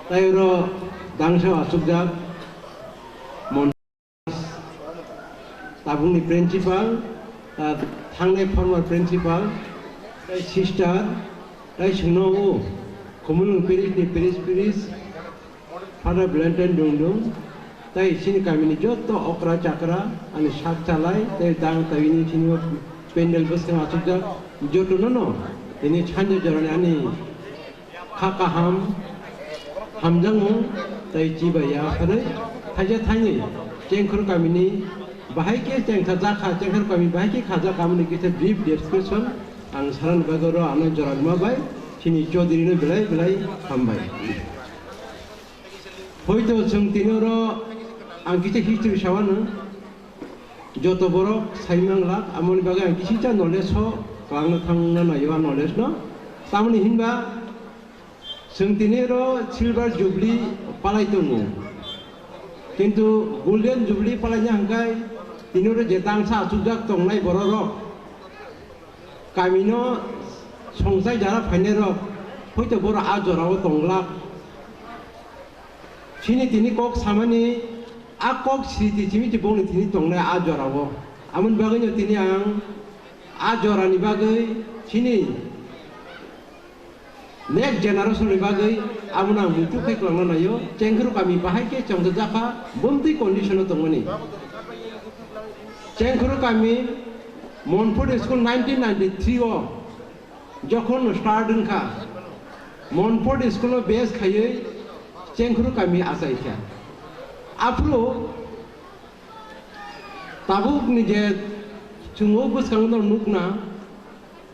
tai oro dangsa achukjak mon-, tabukni principal, ta thangnai former principal, tai sister, tai chwngno o Khumulwng parish ni parish priest, Father Valentine Dungdung, tai chini kamini joto okra chakra, ani sak chalai, tai dang tawini chini o pendel bwskang achukjak, jotono no, tini sanja jorani ani kha kaham, hamjakmung, tai chibai ya phanai, thaisa thaini, Chengkhuru kamini, bahai khe chengkha jakha, Chengkhuru kami bahai khe kha jakha, amoni kisa brief description, ang sarani bagwi oro ano jora rwma bai, chini Chaudhary no belai belai hambai. Hoito chwng tini oro ang kisa history sawano, joto borok sai manglak, amoni bagwi ang kisisa knowledge o kwlangna thangna naio a knowledge no. Tamoni hinba chwng tini oro silver jubilee palai tongo, kintu golden jubilee palaina hwnkhe tini oro je tangsa achukjak tongnai borok rok, kamino songchai jara phainai rok, hoito borok a jorao tonglak. Chini tini kok samani a kok sriti chimi chibokni tini tongnai a jorao. Amoni bagwino tini ang A jorani bagwi chini next generation ni bagwi abono ang muitu khe kwlangna naio. Chengkhru kami bahai khe chongjak jakha, bumtwi condition o tongmani. Chengkhru kami Monfort school nineteen ninety-three o jokhon start wngkha, Monfort school o base khaiwi Chengkhru kami achaikha. Aphuru tabukni je chwng o bwskango nukna,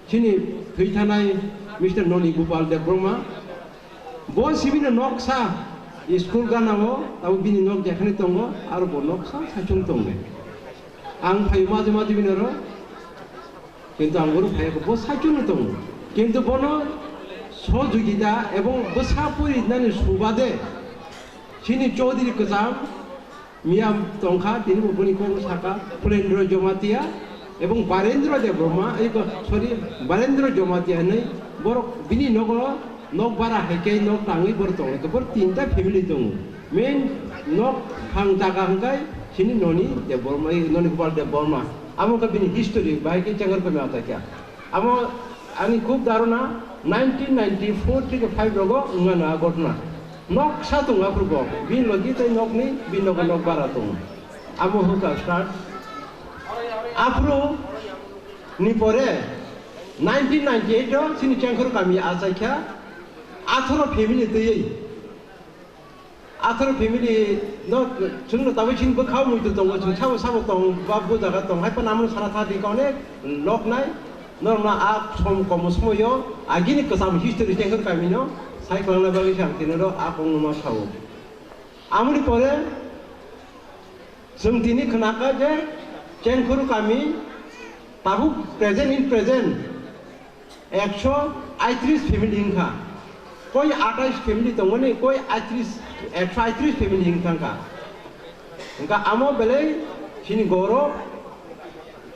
chini thwi thanai Mister Noni Gopal Debbarma, bo sibini noksa school gana o, tabuk bini nok jekhani tongo, aro bo noksa saichung tongo. Ang phaio maje maje bini oro, kintu ang oro phaiya bo saichung tongo. Kintu bono sojogita ebong bwsa puri nani subade chini Chaudhary kwcham Miyam tongkha, tini bo boni kok saka, Pulendra Jamatia ebong Barendra Debbarma, ei ko, sorry, Barendra Jamatia hinwi borok bini nogo nok bara hai khe nok tangwi borok tonglaikha. Borok tinta family tongo. Main nok phang jaga hwnkhe chini Noni Debbarma, ei Noni Gopal Debbarma. Amo khe bini history bai khe Chengkhru kami achaikha. Amo ani khub dharona nineteen ninety-four theke five rogo wngmano a ghotona. Noksa tongo aphuru bo. Bini logi tei nokni, bini nogo nok bara tongo. Amo hwnkha start. Aphuru ni pore nineteen ninety-eight o chini Chengkhru kami achaikha atharo family twiwi. Atharo family no chwngno tabuk chini bwkhao muitu tongo, chwng sabo sabo tong ba bo jaga tong, hai phano amoni sana thadi ka onek lok nai. Norokno a som komo somoio agini kwcham history Chengkhru kamino sai kwlangna bagwi se ang tini oro a kokno ma sao. Amoni pore chwng tini khwnakha je Chengkhru kami tabuk present in present ekso aitris family wngkha. Koi atais family tongmani, koi aitris, ekso aitris family wngkha wngkha. Wngkha amo belai chini goro,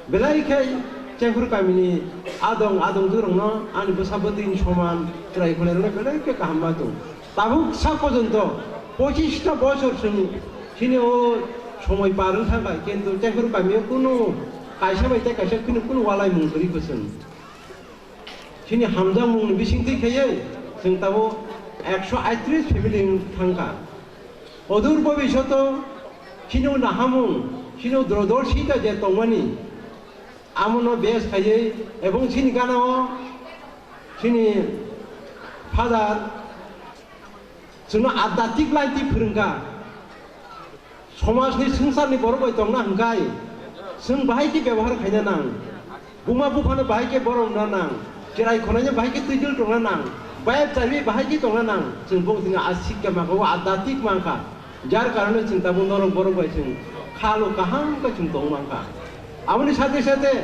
belai khe Chengkhru kamini adong, adong jurokno ani bwsa bwtwini soman chwrai khwlairokno belai khe kaham ma tong. Tabuk sak porjonto pochista bosor chwng chini o somoi par wngkha kha, kintu Chengkhru kamio kunu kaisa bai tei kaisa kunu, kunu walai mung kwrwi kwchwng. Chini hamjakmungni bisingtwi khaiwi chwng tabuk ekso aitris family wng thangkha. Odur bobishoto chini o nahamung, chini o drodorshita je tongmani, amono base khaiwi ebong chini ganao chini father chwngno adhyatmik lainti phwrwngkha. Somajni swngcharni borok bai tongna hwnkhe chwng bahai khe bebohar khaina nang, buma buphano bahai khe borom rwna nang, chwrai khonaino bahai khe twijwl tongna nang, bayap charwi bahai khe tongna nang, chwng bongtwino a sikya mankha, o adhyatmik mankha. Jar karone chwng tabuk norok borok bai chwng khalo kaham khe chwng tong mankha. Aboni sate sate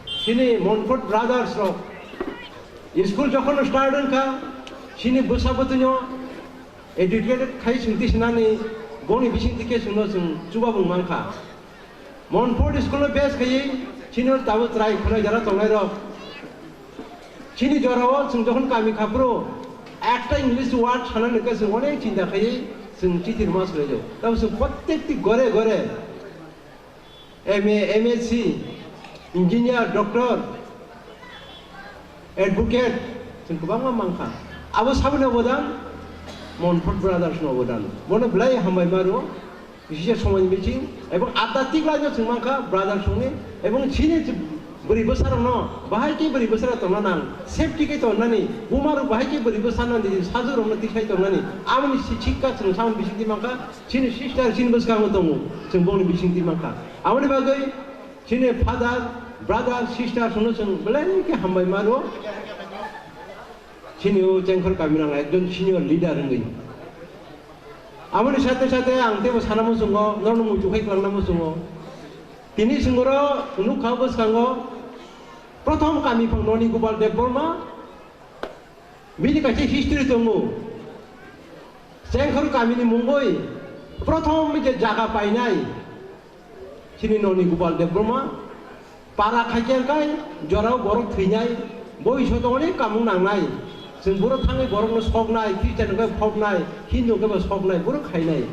chini Montfort Brothers rok school jokhon start wngkha, chini bwsa bwtwino educated khai chwng tisinani bongni bisingtwi khe chwngno chwng chubabung mankha. Montfort school-o base khaiwi chini tabuk chwrai khwnai jora tongnairok. Chini jorao chwng jokhon kami khaphuru ekta English word sanani khe chwng onek chinta khaiwi chwng chithi rwma swlaijago. Tamo chwng prottekti gore gore M A, M S C, engineer, doctor, advocate, chwng kwbangma mankha. Abo saboni obodan, Montfort Brothers ni obodan. Bono belai hambai ma rwo, kisa somoi meeting, ebong adhyatmik laino chwng mankha, brothers rokni, ebong chini bwrwi bwsarokno bahai khe bwrwi bwsarok tongna nang, safety khe tongnani, buma rok bahai khe bwrwi bwsarokno nini sajwk rokno tisai tongnani, aboni si-, sikka chwng samung bisingtwi mankha. Chini sister chini bwskango tongo, chwng bongni bisingtwi mankha. Aboni bagwi chini father, brother, sister chwngno chwng belai khe hambai ma rwo. Chini o Chengkhor kami nang ekjon senior leader wngwi. Aboni sate sate ang teibo sana muchungo, norokno muchung khai kwlangna muchungo. Tini chwng oro nukha bwskango, prothom kami phang Noni Gopal Debbarma, bini kaisa history tongo. Chengkhor kamini mungwi prothom je jaga painai, chini Noni Gopal Debbarma, para khaikhe kai jorao borok thwinai, bo iso tongni kamung nangnai. Chwng boro thangwi borokno soknai, Christian hwnkhe phoknai, Hindu hwnkhe bo soknai, borok khainai.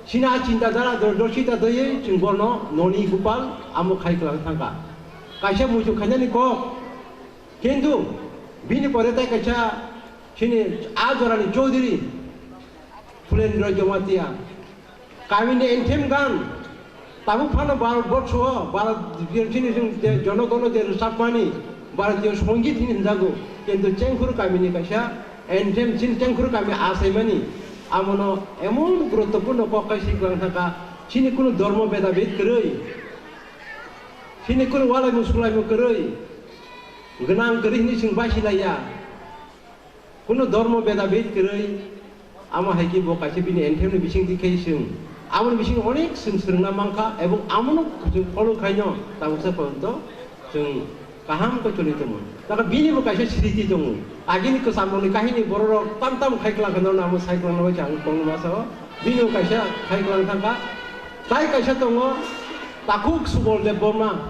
Chini a chinta dhara, dor-, dorsita daiwi chwng bono Noni Gopal amo khai kwlang thangkha. Kaisa muitu khainani kok. Kintu bini pore tai kaisa chini a jorani Chaudhary Phulendra Jamatia. Kamini anthem gan, tabuk phano Bharat borsho, Bharat je chini chwng je jonogono je rwchapmani, Bharatiyo Songit hini hwnjago, kintu Chengkhur kamini kaisa anthem, chini Chengkhur kami achaimani, amono emon guruttopurno kok kai siklang thangkha, chini kunu dhormo beda bed kwrwi, chini kunu walaimu sulaimung kwrwi, gwnang kwrwi hini chwng baisilaiya. Kuno dhormo beda bed kwrwi, amo hai khe bo kaisa bini anthemni bisingtwi khe chwng, amoni bisingo onek chwng swrwngna mankha, ebong amono chwng follow khaino tabuksa porjonto chwng kaham khe choli tongo. Tamo bini bo kaisa sriti tongo, agini kwchamrokni kahini bororok tam tam khai kwlangkha, norno amo sai kwlangna bai chang tongma sao, bini bo kaisa khai kwlang thangkha. Tai kaisa tongo, Takhuk Subol Debbarma,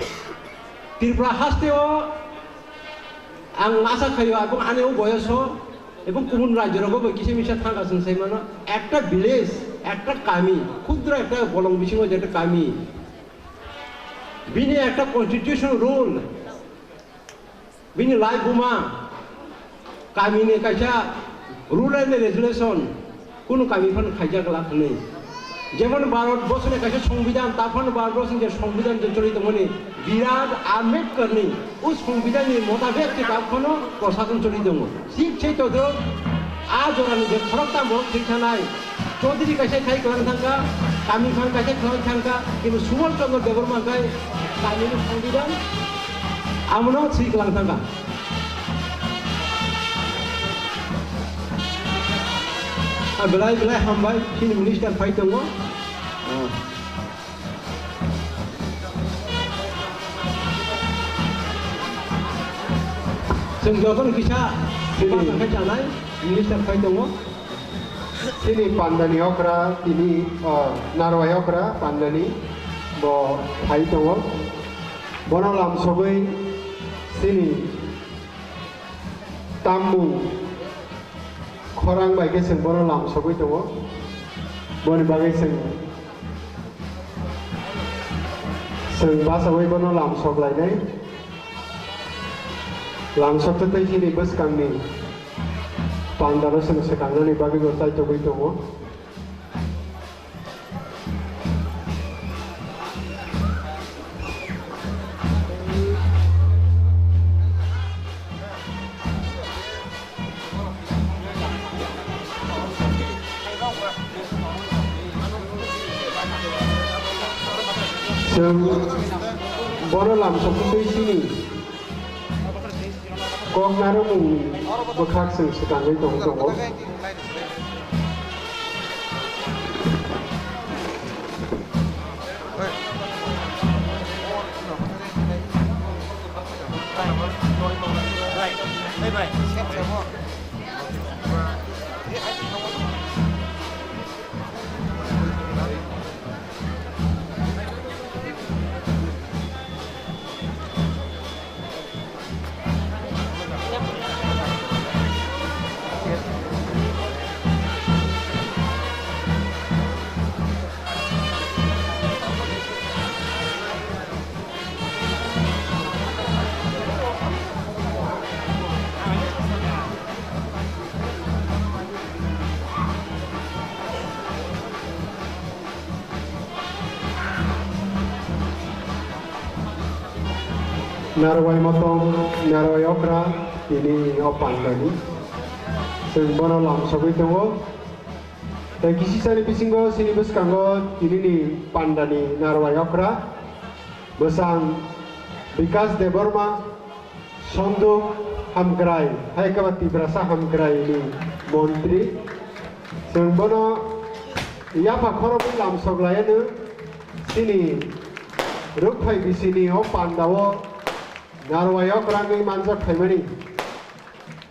Tripura hasteo. Ang asa khaio, ebong ani o boyoso, ebong kubun rajyo rogo bo kisa misa thangkha chwng sai mano, ekta village, ekta kami, khudra ekta bolong bisingo je ekta kami, bini ekta constitution rule, bini lai buma, kamini kaisa rule and regulation, Kunu kami phano khaijak glak hwnwi. Jemon Bharat borsoni kaisa songbidan, ta phano Bharat borsoni je songbidan je choli tongmani, Birat Ambedkarni o songbidanni motabek se ta phano prosason choli tongo. Sik se todrok a jorani je khoroktham borok thwi thanai, Chaudhary kaisa khai kwlang thangkha, kami phan kaisa khwlai thangkha, kintu Subal Chandra Debbarma khai kamini songbidan amono thwi kwlang thangkha. Ah, belai belai hambai, chini minister phai tongo. Ah. Chwng jotono kisa chini, bwskango chanai, minister phai tongo. Chini pandani okra tini, ah, narwai okra pandani bo phai tongo. Bono lamsogwi chini Tammung khorang bai khe chwng bono lamsogwi tongo. Boni bagwi chwng, chwng bachaui bono lamsok lainai. Lamsok tei chini bwskangni pandano chwng swkangnani bagwi bo chaitogwi tongo. Chwng bono lamsogwi twi sini. Kok narwkmungni bwkhak chwng swkangwi tong tongo. Narwai motong, narwai okra, tini o pandani. Chwng bono lamsogwi tongo. Tei kisisani bisingo chini bwskango tinini pandani narwai okra. Bwsang Bikas Debbarma, Sonduk Hamkrai, hai khe ba Tiprasa Hamkrai ni montri. Chwng bono yapha khoroknwi lamsok laianw chini rwkphai bisini o pandao narwai okrangwi manjak phaimani.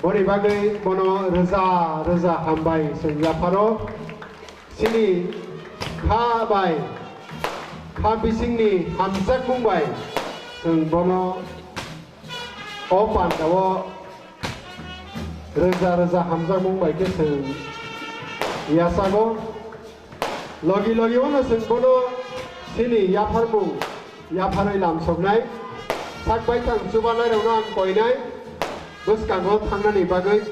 Boni bagwi bono rwja rwja hambai chwng yapharo. Chini kha bai kha bisingni hamjakmung bai chwng bono o pandao rwja rwja hamjakmung bai khe chwng yachago. Logi logi ono chwng bono chini yapharmung yapharwi lamsoknai. Sak baithang chubalai rokno ang koinai bwskango thangnani bagwi.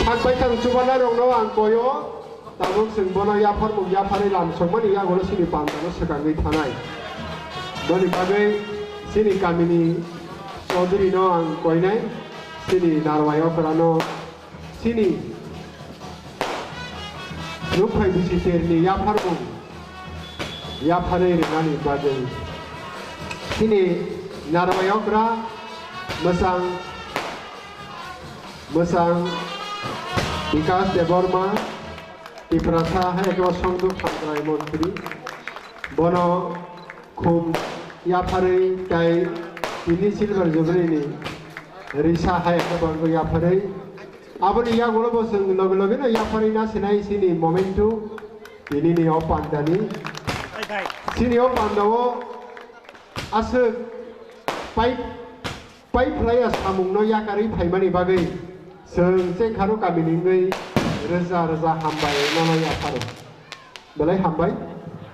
Sak baithang chubalai rokno ang koyo, tabuk chwng bono yapharmung yapharwi lam sokmani yagulo chini pandano swkangwi thanai. Boni bagwi chini kamini Chaudhary no ang koinai, chini Narwai Okra no. Chini nukhai bisi terni yapharmung yapharwi rwnani bagwi chini Narwai Okra mwchang, mwchang Bikas Debbarma, Tiprasa hai khe Songduk Hamkrai Montri, bono khum yapharwi tai tini Silver Jubilee ni risa hai khe bo yapharwi. Aboni yagulo bo chwng logi logi no yapharwi na sinai chini Momentum tini ni o panda ni. Chini o panda o aswk pai, pai phlaiya samung no yakarwi phaimani bagwi chwng Chengkharo kamini wngwi rwja rwja hambai nono yapharo. Belai hambai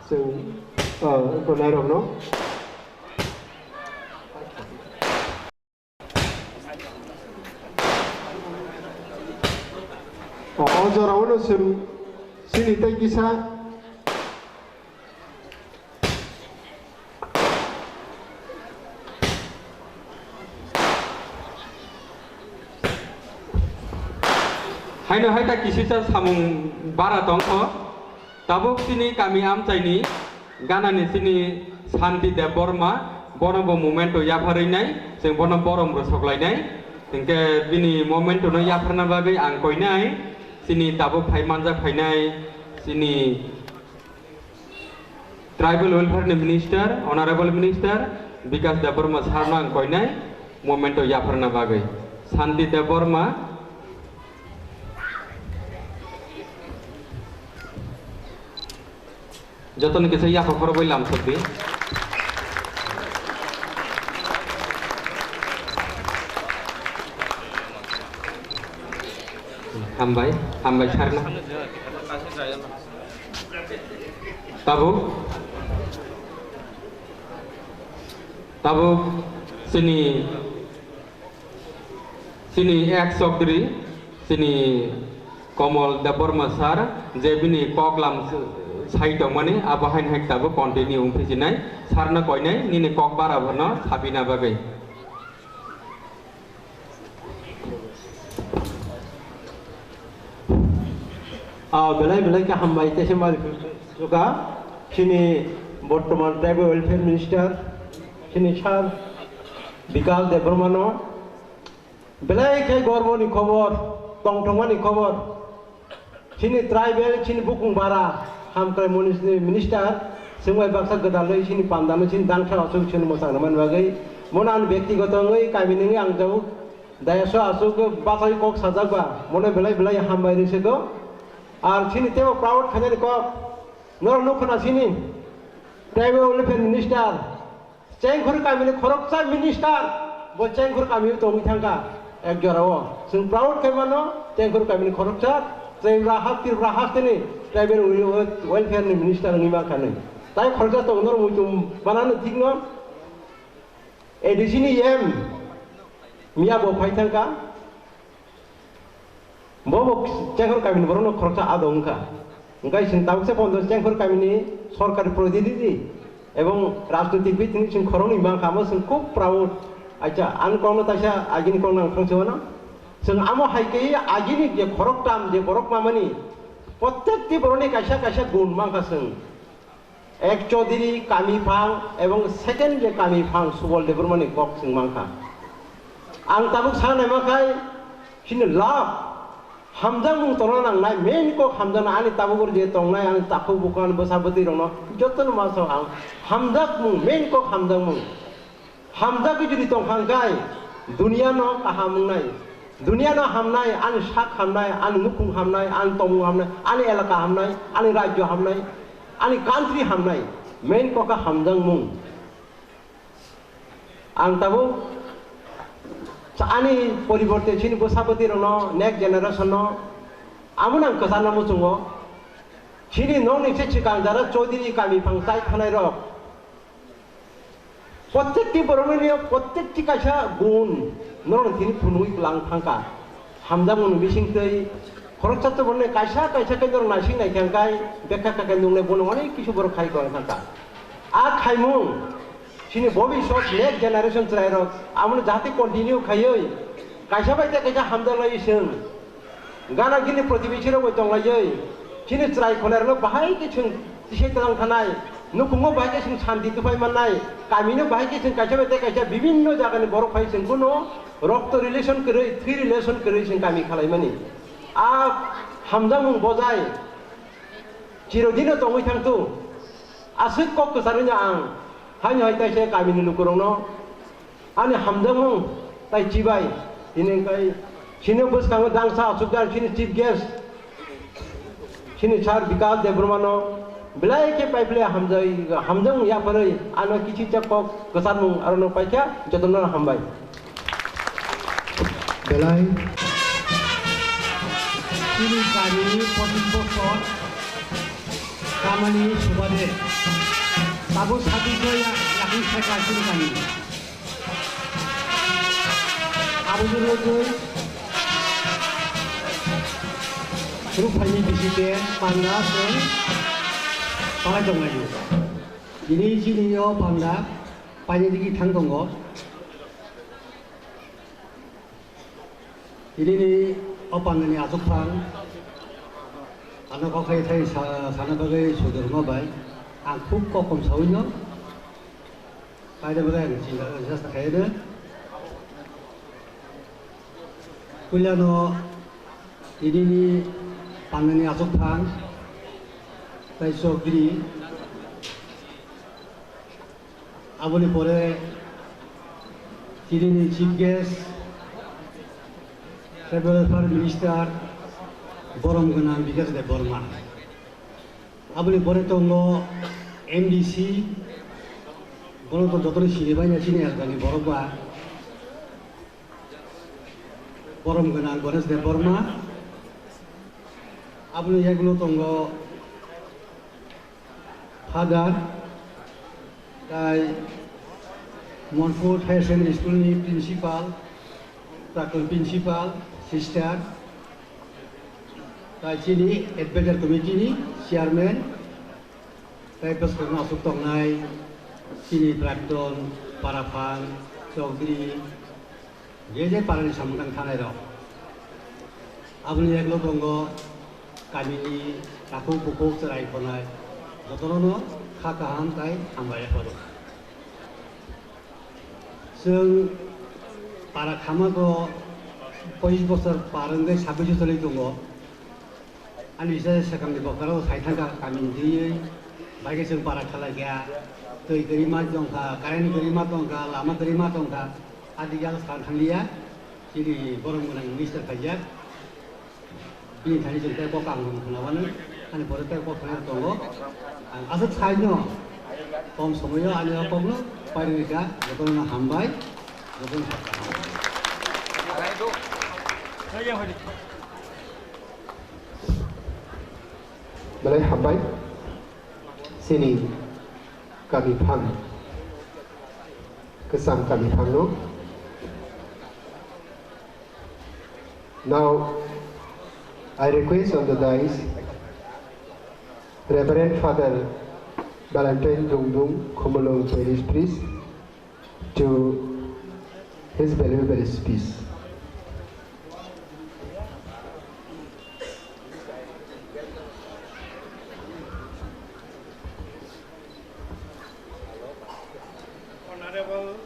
chwng, uh, gwnai rokno. O, o jorao no chwng chini tei kisa. Haino hai ta kisisa samung bara tongkho. Tabuk chini kami amchaini ganani chini Shanti Debbarma, bono bo Momentum yapharwi nai, chwng bono borom rwsoklainai. Hinkhe bini Momentum no yapharna bagwi ang koinai, chini tabuk phai manjak phainai, chini Tribal Welfare ni Minister, Honorable Minister Bikas Debbarma sir no ang koinai, Momentum yapharna bagwi. Shanti Debbarma. Jotono kisa yaphang khorokbai lamsokdi. Hambai, hambai sir no. Tabuk, tabuk chini Chini ex Chaudhary, chini Komol Debbarma sir, je bini kok lam sai tongmani, abo haino hai tabuk continue wngphi sinai, sir no koinai, nini kok bara bono sabina bagwi. Ah, belai belai khe hambai tei se mari suka, chini bortoman Tribal Welfare Minister, chini sir Bikas Debbarma no, belai khe gorboni khobor, tongthokmani khobor. Chini tribal, chini bukung bara, hamkrai munisni minister, chwng bai baksa gwdalwi chini pandano chini dangsa aswk chini mwchangna mani bagwi. Mono ani bektigoto wngwi, kamini wngwi ang jabuk dayaso aswk bachai kok sajak ba, mono belai belai hambai rwsego. Ar chini teibo proud khainani kok, norok nukho na chini tribal welfare minister, Chengkhor kamini khoroksa minister, bo Chengkhor kamio tongwi thangkha ek jorao. Chwng proud khe mano, Chengkhor kamini khoroksa, Tripura hak, Tripura hasteni tribal wel-, welfare ni minister wngwi mankha nwi. Tai khoroksa tongo norok muitum banano thikno. A D C ni M miya bo phai thangkha. Bo bo Chengkhor kamini borokno khoroksa adong wngkha. Hwnkhe chwng tabuksa pondo Chengkhor kamini sorkari prodinidhi ebong rajnoitik bithini chwng khoroknwi mankha, amo chwng khub proud. Acha, ani kokno taisa agini kokno ang thangsi mano. Chwng amo hai khe agini je khoroktham je borok mamani, prottekti borokni kaisa kaisa gun mankha chwng. Ek Chaudhary kami phang ebong second je kami phang Subal Debbarmani kok chwng mankha. Ang tabuk sana naimakhai chini love, hamjakmung tongna nangnai, main kok hamjakna ani tabuk je tongnai ani takhuk bukhuk ani bwsa bwtwi rokno jotono ma sao ang hamjakmung, main kok hamjakmung. Hamjagwi jodi tongkha hwnkhe, duniano kaham wngnai. Duniano hamnai, ani sak hamnai, ani nukhung hamnai, ani tongmung hamnai, ani elaka hamnai, ani rajyo hamnai, ani country hamnai. Main kokha hamjakmung. Ang tabuk sa-, ani poriborte chini bwsa bwtwi rokno, next generation no, amo nang kwchangno muchungo. Chini nokni se swkang jara Choudhury kami phang chai thanai rok. Prottekti borokni, prottekti kaisa gun norokni thini phunugwi kwlang thangkha. Hamjakmungni bisingtwi khoroksa borokni kaisa kaisa khe norok naising naikha hwnkhe bekha kha khe nuknai bono onek kisu borok khai kwlang thangkha. A khaimung chini bhobishyot next generation chwrairok abono jahate continue khaiwi kaisa bai tei kaisa hamjaklaiwi chwng gana gini protibesi rok bai tonglaiwi, chini chwrai khwlai rokno bahai khe chwng tisai twlang thanai, nukhungo bahai khe chwng santi tuphai mannai, kamino bahai khe chwng kaisa bai tei kaisa bibinno jagani borok phai chwng bono rokto relation kwrwi, thwi relation kwrwi chwng kami khalaimani. A hamjakmung bojai chirodino tongwi thangthu. Aswk kok kwcharwino ang haino hai taisa kamini lukurokno ani hamjakmung tai chibai, tini wngkha chini bwskango dangsa achukjak chini chief guest, chini sir Bikas Debbarmano belai khe paiphle hamjai, hamjakmung yapharwi ano kichikcha kok kwcharmung arono paikha, jotono hambai. Belai. Chini kami pochis bosor kamani subade tabuk sabikhe ya-, yakni seka chini kami. Abo jwrwngwi rukphaini bisingtwi panda tei palai tonglaio. Tini chini o panda paini digi thang tongo. Tinini o pandani achukphang ano kok khai thai sa-, sana bagwi sudurma bai ang khub kokom sawino. Kaida bagwi ang chinta chesta khaino. Puilano tinini pandani achukphang tai Chowdhury. Aboni pore tinini chief guest, tribal welfare minister, borom gwnang Bikas Debbarma. Aboni pore tongo M D C, bono to jotono sini baina chini elkani borok ba. Borom gwnang Ganesh Debbarma. Aboni yagulo tongo Father, tai Monfort Higher Secondary School ni principal, praktun principal, sister, tai chini advisor committee ni chairman, tai bwskango aswk tongnai chini praktun, Paraphang, Chowdhury, je je parani samung tang thanai rok. Aboni yagulo tongo kamini takhuk bukhuk chwrai khonai, jotono no kha kaham tai hambai yapharo. Chwng para khama go pochis bosor par wngwi sabbish bosor tongo. Ani se swkangni bokhorok sai thangkha kamini twiwi, bai khe chwng para khalai kha, twi kwrwi ma tongkha, current kwrwi ma tongkha, lama kwrwi ma tongkha, a digi ang san thanglia, chini borom gwnang minister khaijak, bini thani chwng tei kok ang khna mano, ani pore tei kok khnai tongo, ang aswk saino kom somoio ani o kokno pairwi kha, jotono hambai, jotono hambai. Belai hambai. Chini kami phang, kwcham kami phangno. Now, I request on the dais Reverend Father Valentine Rungdung, Khumulwng Parish Priest, to his valuable speech. Honorable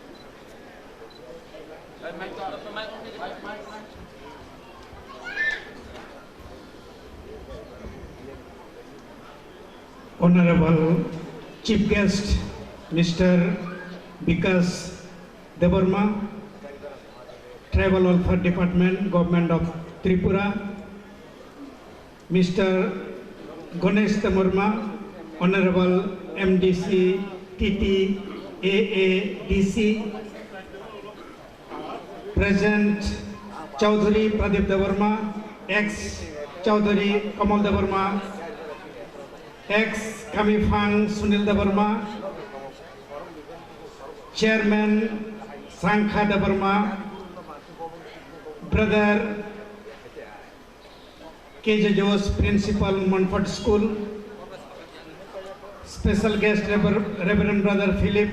Honorable Chief Guest, Mister Bikas Debbarma, Tribal Welfare Department, Government of Tripura, Mister Ganesh Debbarma, Honorable M D C, T T, A A D C, Present Chaudhary Pradip Debbarma, ex Chaudhary Kamal Debbarma, Ex Kamiphang Sunil Debbarma, Chairman Sangkha Debbarma, Brother K J Jose, Principal, Montfort School, special guest Rever-, Reverend Brother Philip,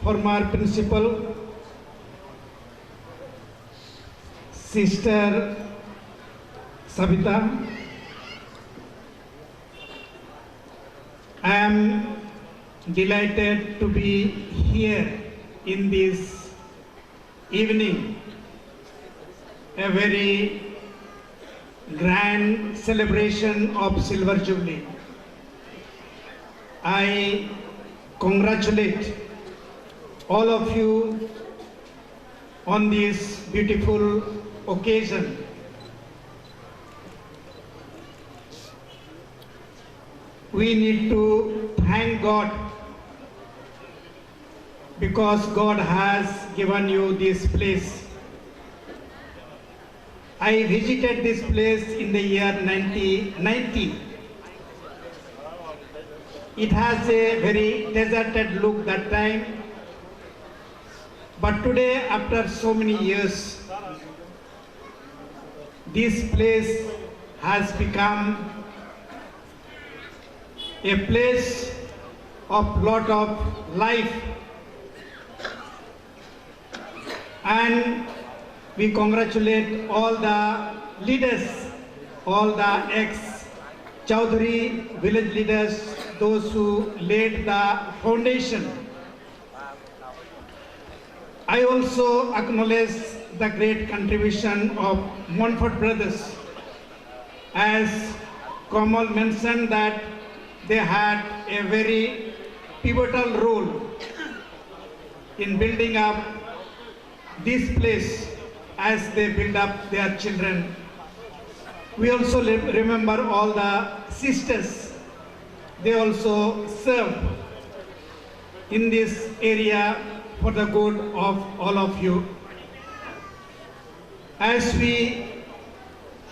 former principal, Sister Sabita. I am delighted to be here in this evening, a very grand celebration of Silver Jubilee. I congratulate all of you on this beautiful occasion. We need to thank God because God has given you this place. I visited this place in the year nineteen ninety. It has a very deserted look that time, but today, after so many years, this place has become a place of lot of life, and we congratulate all the leaders, all the ex Chaudhary village leaders, those who laid the foundation. I also acknowledge the great contribution of Montfort brothers. As Kamal mentioned that they had a very pivotal role in building up this place as they build up their children. We also re-, remember all the sisters. They also serve in this area for the good of all of you. As we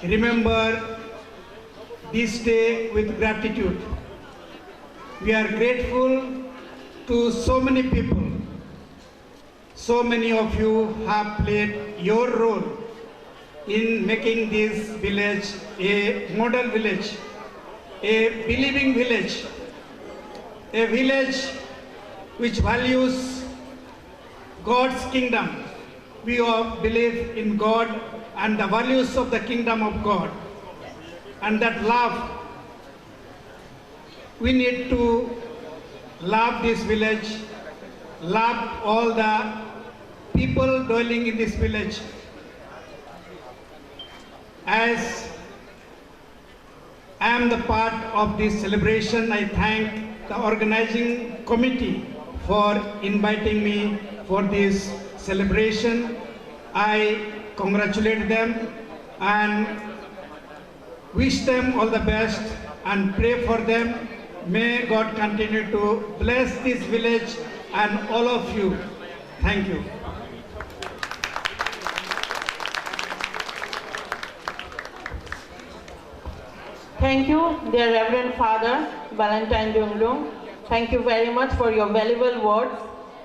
remember this day with gratitude, we are grateful to so many people. So many of you have played your role in making this village a model village, a believing village, a village which values God's kingdom. We all believe in God and the values of the kingdom of God, and that love, we need to love this village, love all the people dwelling in this village. As I am the part of this celebration, I thank the organizing committee for inviting me for this celebration. I congratulate them and wish them all the best and pray for them. May God continue to bless this village and all of you. Thank you. Thank you, dear Reverend Father Valentine Junglung. Thank you very much for your valuable words.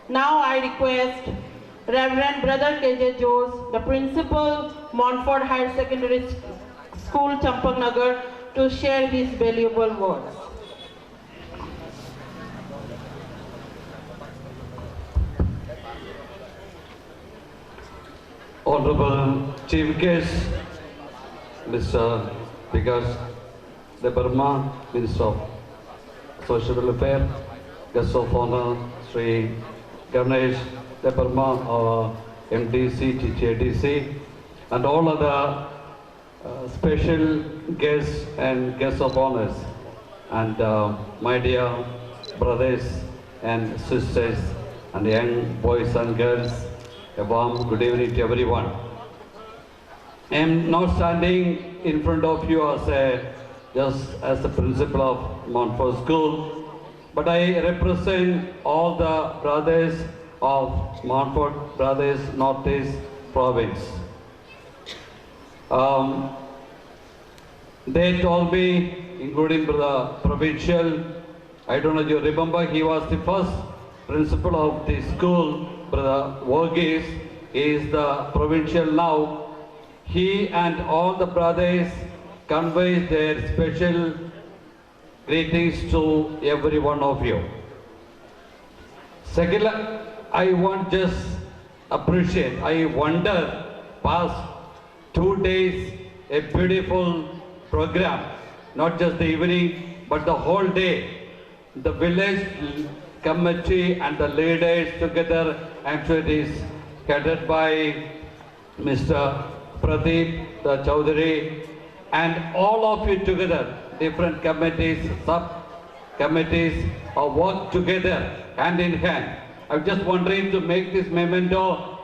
Now I request Reverend Brother K J Jose, the principal, Montfort Higher Secondary School, Champaknagar, to share his valuable words. Honorable Chief Guest, Mister Bikash Debbarma, Minister of Social Welfare, Guest of Honor, Shri Ganesh Debbarma, our M D C, T T A D C, and all other uh, special guests and guests of honors, and uh, my dear brothers and sisters and young boys and girls, a warm good evening to everyone. I am not standing in front of you as a just as the principal of Montfort School, but I represent all the brothers of Montfort Brothers Northeast Province. Um, they told me, including the provincial, I don't know if you remember, he was the first principal of the school, Brother Verghese. He is the provincial now. He and all the brothers conveys their special greetings to every one of you. Second, I want just appreciate, I wonder, past two days, a beautiful program, not just the evening, but the whole day. The village committee and the leaders together, I'm sure it is headed by Mister Pradeep, the Chaudhary, and all of you together, different committees, sub-committees, uh, work together hand in hand. I'm just wondering to make this memento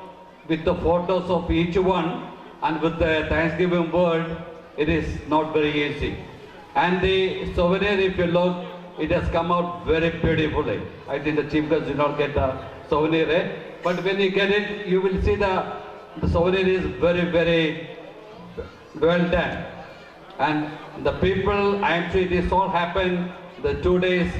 with the photos of each one and with the Thanksgiving word, it is not very easy. And the souvenir, if you look, it has come out very beautifully. I think the chief guest did not get the souvenir, eh? But when you get it, you will see the, the souvenir is very, very well done. And the people, I am sure this all happened, the two days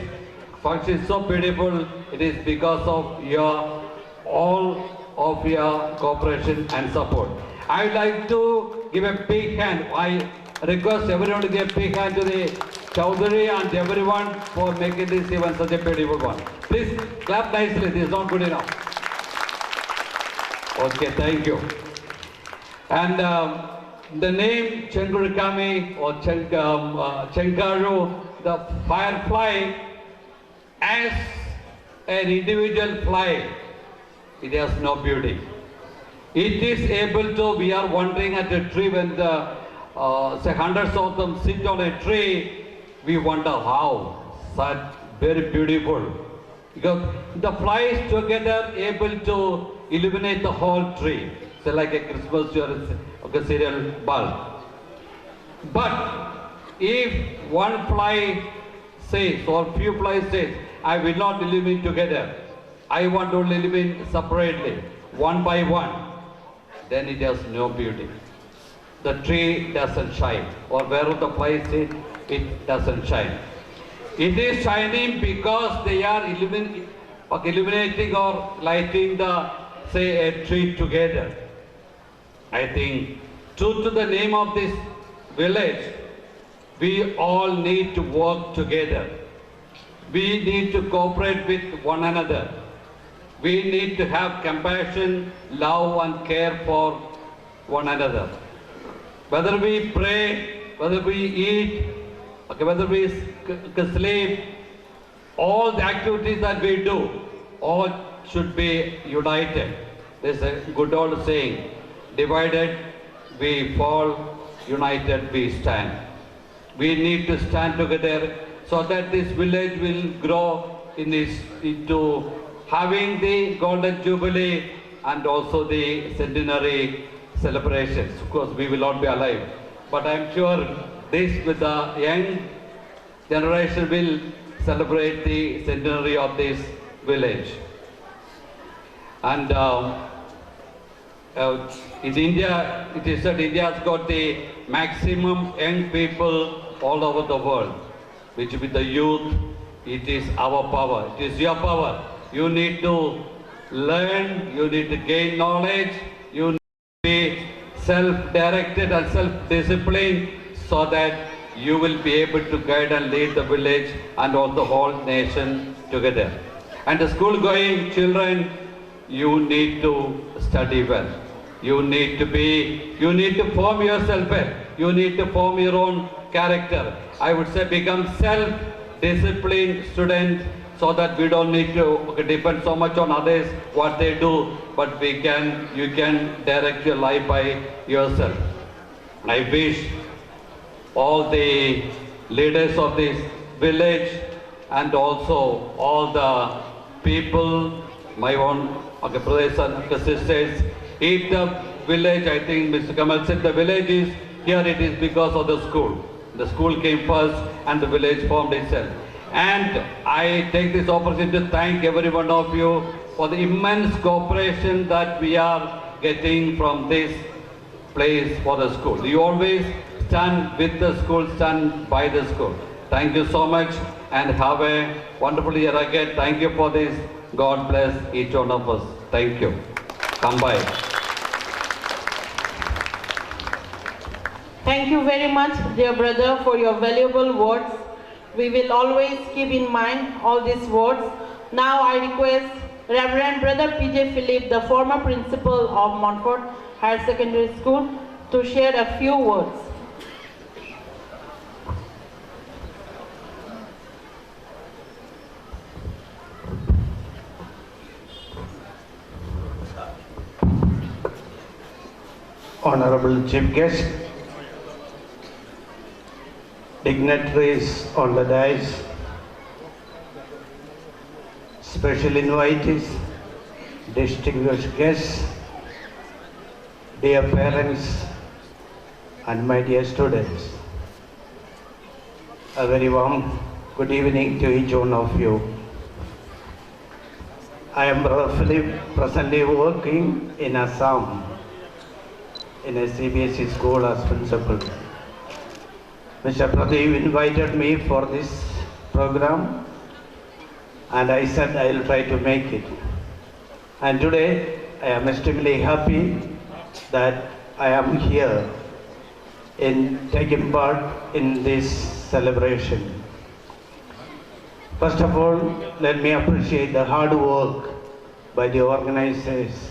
function is so beautiful, it is because of your, all of your cooperation and support. I would like to give a big hand. I request everyone to give a big hand to the Chaudhary and everyone for making this event such a beautiful one. Please clap nicely, this is not good enough. Okay, thank you. And um, the name Chenkurikami or Chen, um, uh, Chenkaru, the firefly, as an individual fly, it has no beauty. It is able to, we are wandering at a tree when the, uh, say, hundreds of them sit on a tree, we wonder how such very beautiful, because the flies together able to illuminate the whole tree. So like a Christmas tree or a, okay, cereal bulb. But if one fly says or few flies says, "I will not illuminate together, I want to illuminate separately, one by one," then it has no beauty. The tree doesn't shine, or wherever the fly sit, it doesn't shine. It is shining because they are illumin-, illuminating or lighting the, say, a tree together. I think, true to the name of this village, we all need to work together. We need to cooperate with one another. We need to have compassion, love, and care for one another. Whether we pray, whether we eat, okay, whether we s-, k-, k-, sleep, all the activities that we do, all should be united. There's a good old saying, "Divided we fall, united we stand." We need to stand together so that this village will grow in its, into having the golden jubilee and also the centenary celebrations. Of course, we will not be alive, but I'm sure this, with the young generation, will celebrate the centenary of this village. And uh, uh, in India, it is said India has got the maximum young people all over the world, which with the youth, it is our power, it is your power. You need to learn, you need to gain knowledge, you be self-directed and self-disciplined so that you will be able to guide and lead the village and all the whole nation together. And the school-going children, you need to study well. You need to be, you need to form yourself well. You need to form your own character. I would say become self-disciplined student so that we don't need to, okay, depend so much on others, what they do, but we can, you can direct your life by yourself. I wish all the leaders of this village and also all the people, my own, okay, brothers and, okay, sisters, if the village, I think Mister Kamal said the village is here, it is because of the school. The school came first and the village formed itself. And I take this opportunity to thank every one of you for the immense cooperation that we are getting from this place for the school. You always stand with the school, stand by the school. Thank you so much and have a wonderful year ahead. Thank you for this. God bless each one of us. Thank you. Hambai. Thank you very much, dear brother, for your valuable words. We will always keep in mind all these words. Now I request Reverend Brother P J Philip, the former principal of Montfort Higher Secondary School, to share a few words. Honorable Chief Guest, dignitaries on the dais, special invitees, distinguished guests, dear parents, and my dear students. A very warm good evening to each one of you. I am Brother Philip, presently working in Assam in a C B S E school as principal. Mister Pradeep invited me for this program and I said I will try to make it. And today I am extremely happy that I am here in taking part in this celebration. First of all, let me appreciate the hard work by the organizers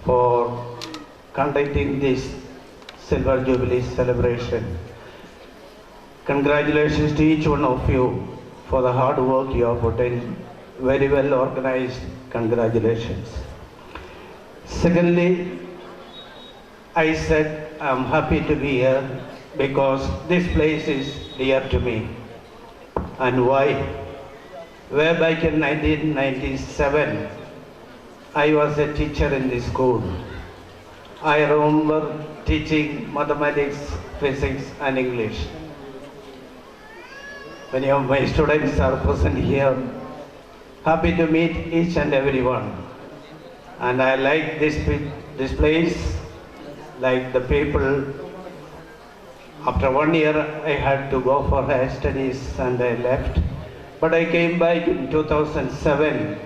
for conducting this Silver Jubilee celebration. Congratulations to each one of you for the hard work you have put in. Very well organized. Congratulations. Secondly, I said I'm happy to be here because this place is dear to me. And why? Way back in nineteen ninety-seven, I was a teacher in this school. I remember teaching mathematics, physics, and English. Many of my students are present here. Happy to meet each and every one. And I like this, this place, like the people. After one year, I had to go for higher studies and I left. But I came back in two thousand seven,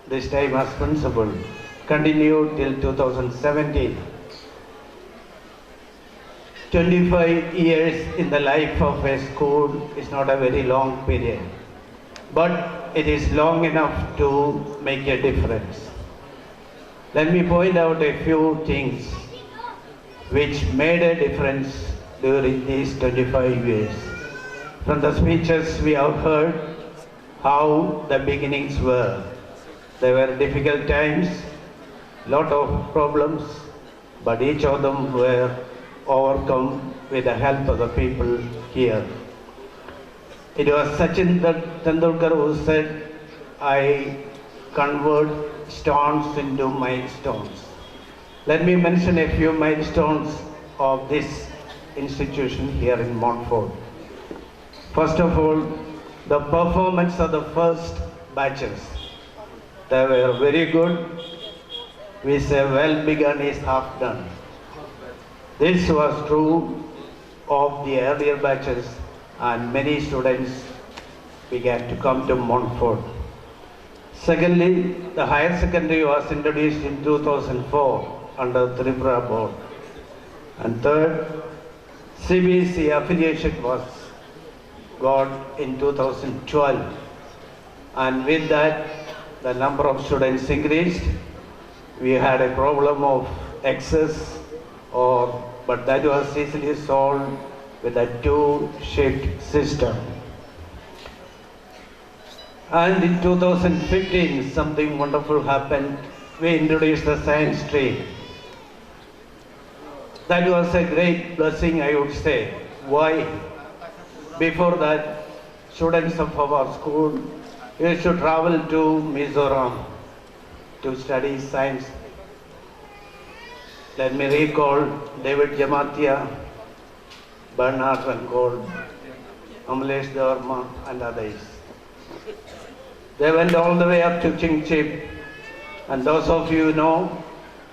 this time as principal. Continued till two thousand seventeen. Twenty-five years in the life of a school is not a very long period, but it is long enough to make a difference. Let me point out a few things which made a difference during these twenty-five years. From the speeches we have heard how the beginnings were. There were difficult times, lot of problems, but each of them were overcome with the help of the people here. It was Sachin Tendulkar who said, "I convert stones into milestones." Let me mention a few milestones of this institution here in Montfort. First of all, the performance of the first batches. They were very good. We say well begun is half done. This was true of the earlier batches and many students began to come to Montfort. Secondly, the higher secondary was introduced in two thousand four under Tripura board. And third, C B S E affiliation was got in two thousand twelve, and with that the number of students increased. We had a problem of excess, or but that was easily solved with a two shift system. And in two thousand fifteen, something wonderful happened. We introduced the science stream. That was a great blessing, I would say. Why? Before that, students of our school used to travel to Mizoram to study science. Let me recall David Jamatia, Bernard Rangol, Amalesh Debbarma, and others. They went all the way up to Chingchip, and those of you know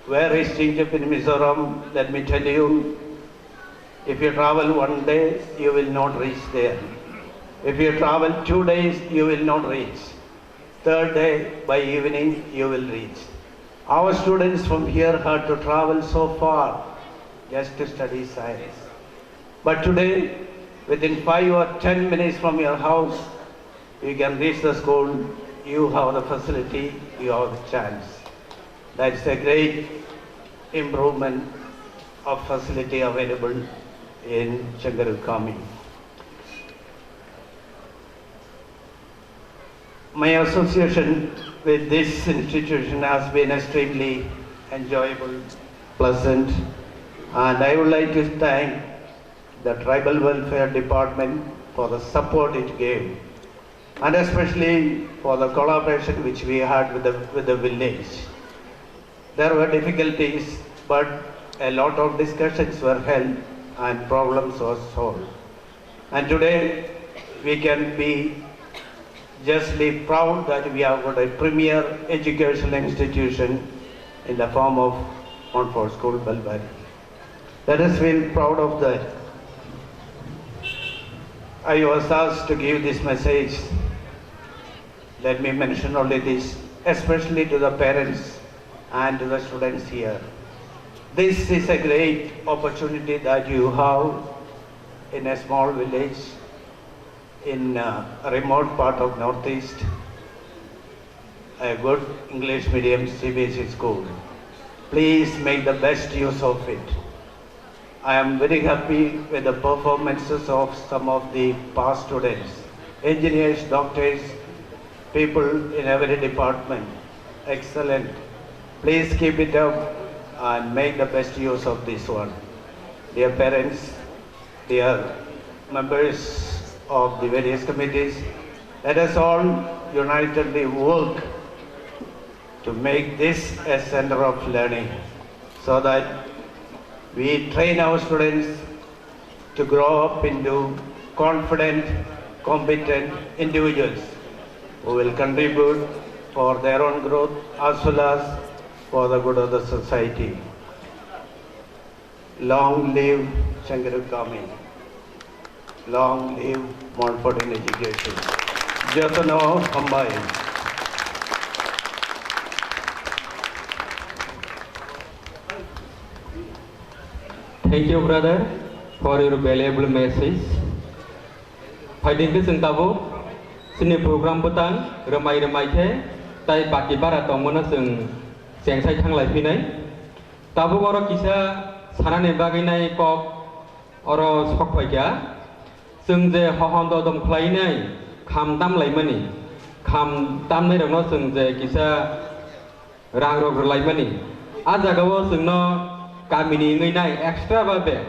where is Chingchip in Mizoram, let me tell you, if you travel one day, you will not reach there. If you travel two days, you will not reach. Third day, by evening, you will reach. Our students from here had to travel so far just to study science. But today, within five or ten minutes from your house, you can reach the school, you have the facility, you have the chance. That's a great improvement of facility available in Changarukami. My association with this institution has been extremely enjoyable, pleasant, and I would like to thank the Tribal Welfare Department for the support it gave, and especially for the collaboration which we had with the, with the village. There were difficulties, but a lot of discussions were held and problems were solved. And today, we can be justly proud that we have got a premier educational institution in the form of Montfort School, Balbari. Let us feel proud of that. I was asked to give this message. Let me mention only this, especially to the parents and to the students here. This is a great opportunity that you have in a small village in, uh, a remote part of Northeast, a good English medium C B S E school. Please make the best use of it. I am very happy with the performances of some of the past students, engineers, doctors, people in every department. Excellent. Please keep it up and make the best use of this one. Dear parents, dear members of the various committees, let us all unitedly work to make this a center of learning so that we train our students to grow up into confident, competent individuals who will contribute for their own growth as well as for the good of the society. Long live Changarukami. Long live Montfort in education. Jotono hambai. Thank you, brother, for your valuable message. Phaiding khe chwng tabuk chini program bwtang rwmai rwmai khe tai baki bara tongmano chwng chengsai thanglai phinai. Tabuk oro kisa sanani bagwi nai kok oro sok phaikha. Chwng je hohon dodom khlainai kham tamlaimani, kham tamnairokno chwng je kisa rangrok rwlaimani, a jagao chwngno kamini wngwi nai extra babe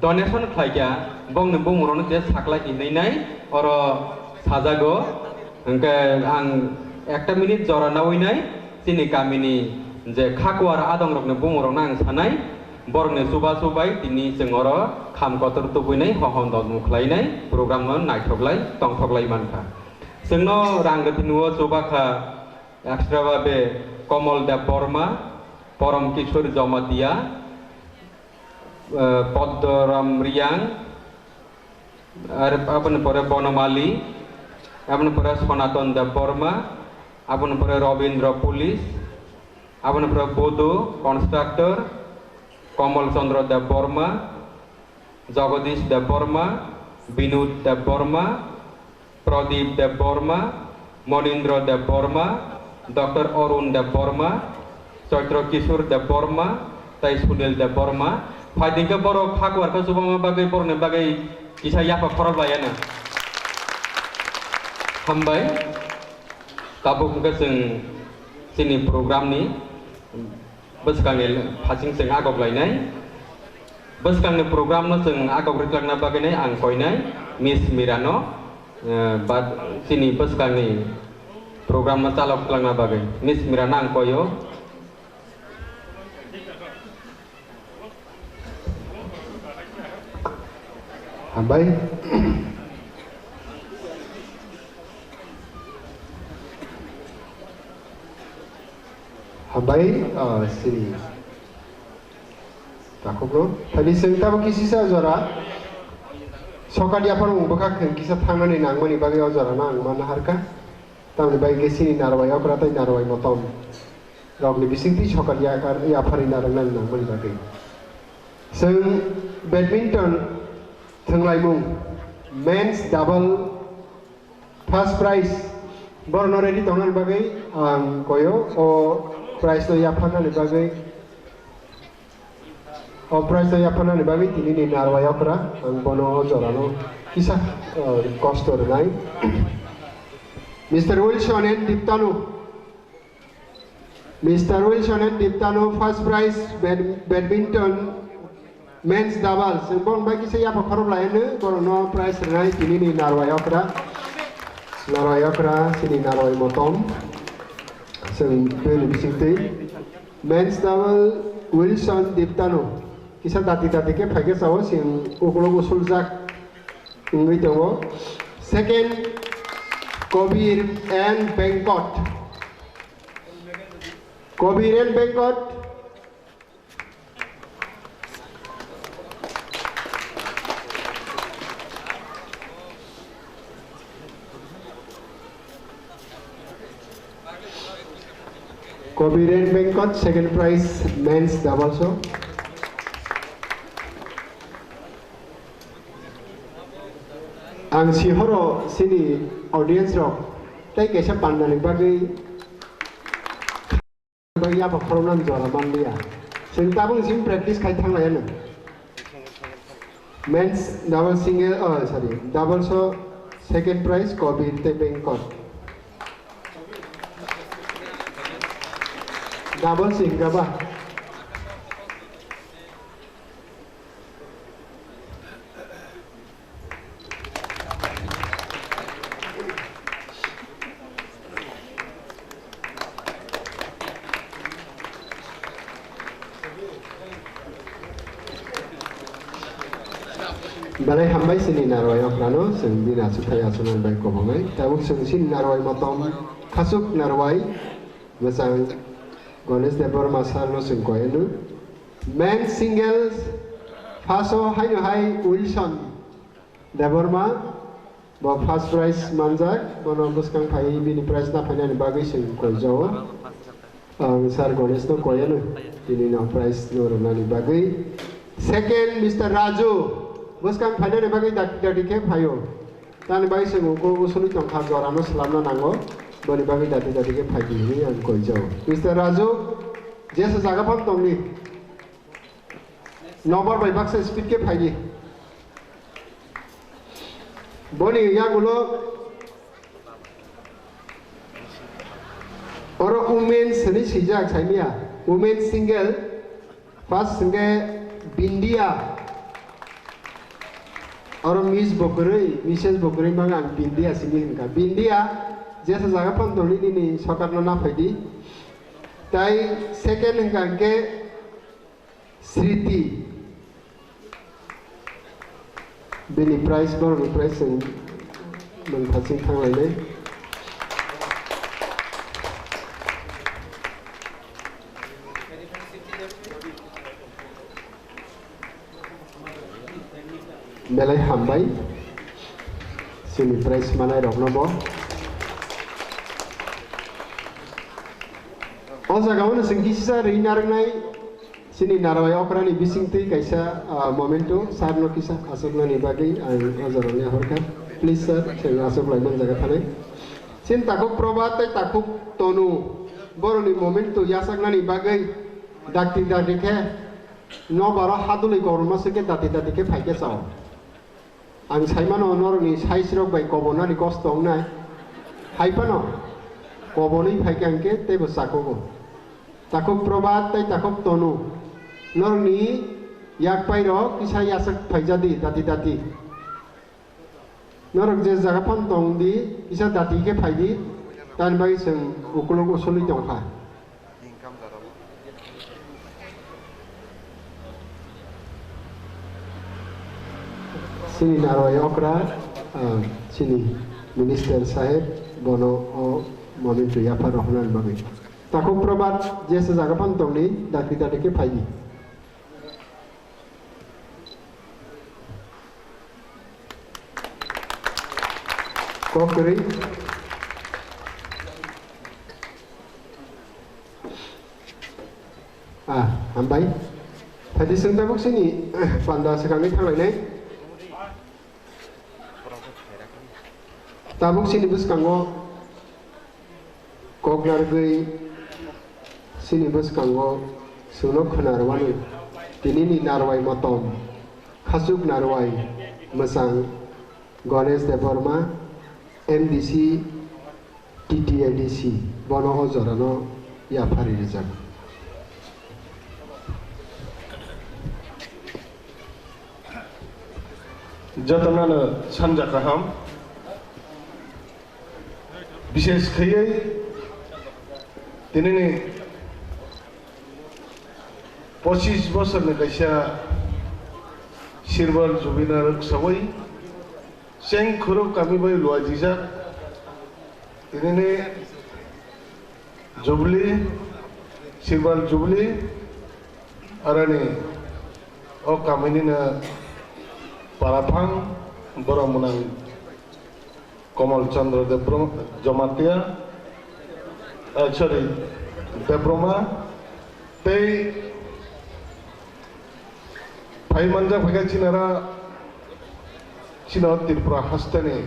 donation khlaikha, bongni bumungrokno je saklai hinwi nai oro sajago. Hwnkhe ang ekta minute jora nawi nai chini kamini je khakuar adongrokni bumungrokno ang sanai, borokni chubachu bai tini chwng oro kham kotor tubui nai, hohon dodom khlai nai, program no naithok lai tongthok lai mankha. Chwngno rang rwthinwi chubakha extra babe Komol Debbarma, Porom Kishore Jamatia, eh, Poddoram Riang, ar aboni pore Bonomali, aboni pore Sonaton Debbarma, aboni pore Robindra Police, aboni pore Bodo Constructor, Komol Chandra Debbarma, Jagadish Debbarma, Binod Debbarma, Pradip Debbarma, Monindra Debbarma, Doctor Arun Debbarma, Chaitra Kishore Debbarma, tei Sunil Debbarma. Phaidingkhe borok khakuar khe chubama bagwi borokni bagwi kisa yapha khorok laiya no. Hambai. Tabuk hwnkhe chwng chini program ni bwskangni phasing chwng agok lainai. Bwskangni program no chwng agok rwklakna bagwi nai ang koinai Miss Mirano, eh, ba chini bwskangni program no chalok rwklakna bagwi Miss Mirano ang koio. Hambai. Hambai, ah, sini. Takhukno. Thabi seng tabo kisisa jora. Sokat yapharmung bwkha khwng kisa thangnani nangmani bagwi o jorano ang ma naharkha. Tamni bagwi khe chini narwai okra tei narwai motom rokni bisingtwi sokat yakar-, yapharwi narwknani nangmani bagwi. Chwng badminton thwnglaimung men's double first prize borokno ready tongnani bagwi ang koyo o prize no yapharnani bagwi. O prize no yapharnani bagwi tinini narwai okra, ang bono o jorano kisa, uh, kosto rwnai. Mister Wilson and Diptanu. Mister Wilson and Diptanu, first prize bad-, badminton men's doubles. Chwng bong bai kisa yapha khorok lai hwno, borokno prize rwnai tinini narwai okra. Narwai okra, chini narwai motom. Chwng bini bisingtwi. Men's double Wilson Diptanu. Kisa dati dati khe phaikhe chao, chwng ukulok usuljak wngwi tongo. Second, Kobir and Bengkot. Kobir and Bengkot. Kobiren Bengkot, second prize, men's doubles o. Ang sihoro sini audience rok tei kaisa pandani bagwi, bagwi yapha khoroknani jora manliya. Chwng tabuk simi practice khai thanglaiya no. Men's double single, oh, sorry, doubles o second prize Kobir tei Bengkot. Doubles hingka ba? Belai hambai chini narwai okrano, chwng bini achukthai achuknani bai kwbangwi. Tabuk chwng chini narwai motom khachuk narwai mwchang Ganesh Debbarma sir no chwng koi hwno. Men singles first o haino hai Wilson Debbarma. Bo first prize manjak, bono bwskang phaiwi bini prize naphainani bagwi chwng koijao. Ang Sir Ganesh no koyano, tini no prize no rwnani bagwi. Second, Mister Raju, bwskang phainani bagwi dati dati khe phaio. Tani bagwi chwng uko usuli tongkha, jorano swlamna nango, boni bagwi dati dati khe phaidi hinwi ang koijao. Mister Raju, jesa jaga phano tongdi. Nobar bai baksa speed khe phaidi. Boni yagulo oro women sini sijak saimia, women single, first hingke Bindia, oro Miss bo kwrwi, Missus bo kwrwi manga ang Bindia sini hingka. Bindia jesa jaga phano tongdi nini sokarno naphaidi. Tai second hingka hingke Sriti. Bini prize, borokni prize chwng mantha chwng thanglainai. Belai hambai. Chini prize manai rokno bo. O jaga o no chwng kisa ri narwknai. Chini narwai okrani bisingtwi kaisa, ah, momento, sir no kisa aswknani bagwi ang o jorani ahorkha. Please sir, chwng aswk laimani jaga thanai. Chini takhuk Prabhat tei takhuk Tonu boroni momento yachaknani bagwi dakti dakti khe nobaro hadulwi kokrwma swkhe dati dati khe phaikhe chao. Ang saimano norokni size rok bai kobonani kosto wngnai. Hai phano kobonwi phaikha hwnkhe teibo chakugo. Takhuk Prabhat tei takhuk Tonu, norokni yakpai rok kisa yachak phaijadi dati dati. Norok je jaga phano tongdi, kisa dati khe phaidi, tamni bagwi chwng ukulok usulwi tongkha. Chini narwai okra, ah, chini minister saheb, bono o momento yaphar rohornani bagwi. Takhuk Prabhat jesa jaga phano tongdi, dakti dakti khe phaidi. Kok kwrwi. Ah, hambai. Phaidi chwng tabuk chini panda swkangwi thanglainai. Tabuk chini bwskango kok narwgwi chini bwskango chwngno khwna rwmani tinini narwai motom khachuk narwai mwchang Ganesh Debbarma, M D C, T T A D C, bono o jorano yapharwi rwjago. Jotono sanja kaham, bishesh khaiwi tinini pochis bosorni kaisa silver jubilee rwksawi, Cheng khorok kami bai luajijak. Tinini Jubilee, Silver Jubilee, arani o kamini no paraphang borok mwnang Komol Chandra Debro-, Jamatia, eh, sorry, Debroma, tei Phai manjak phaikha chinara, chino Tripura hasteni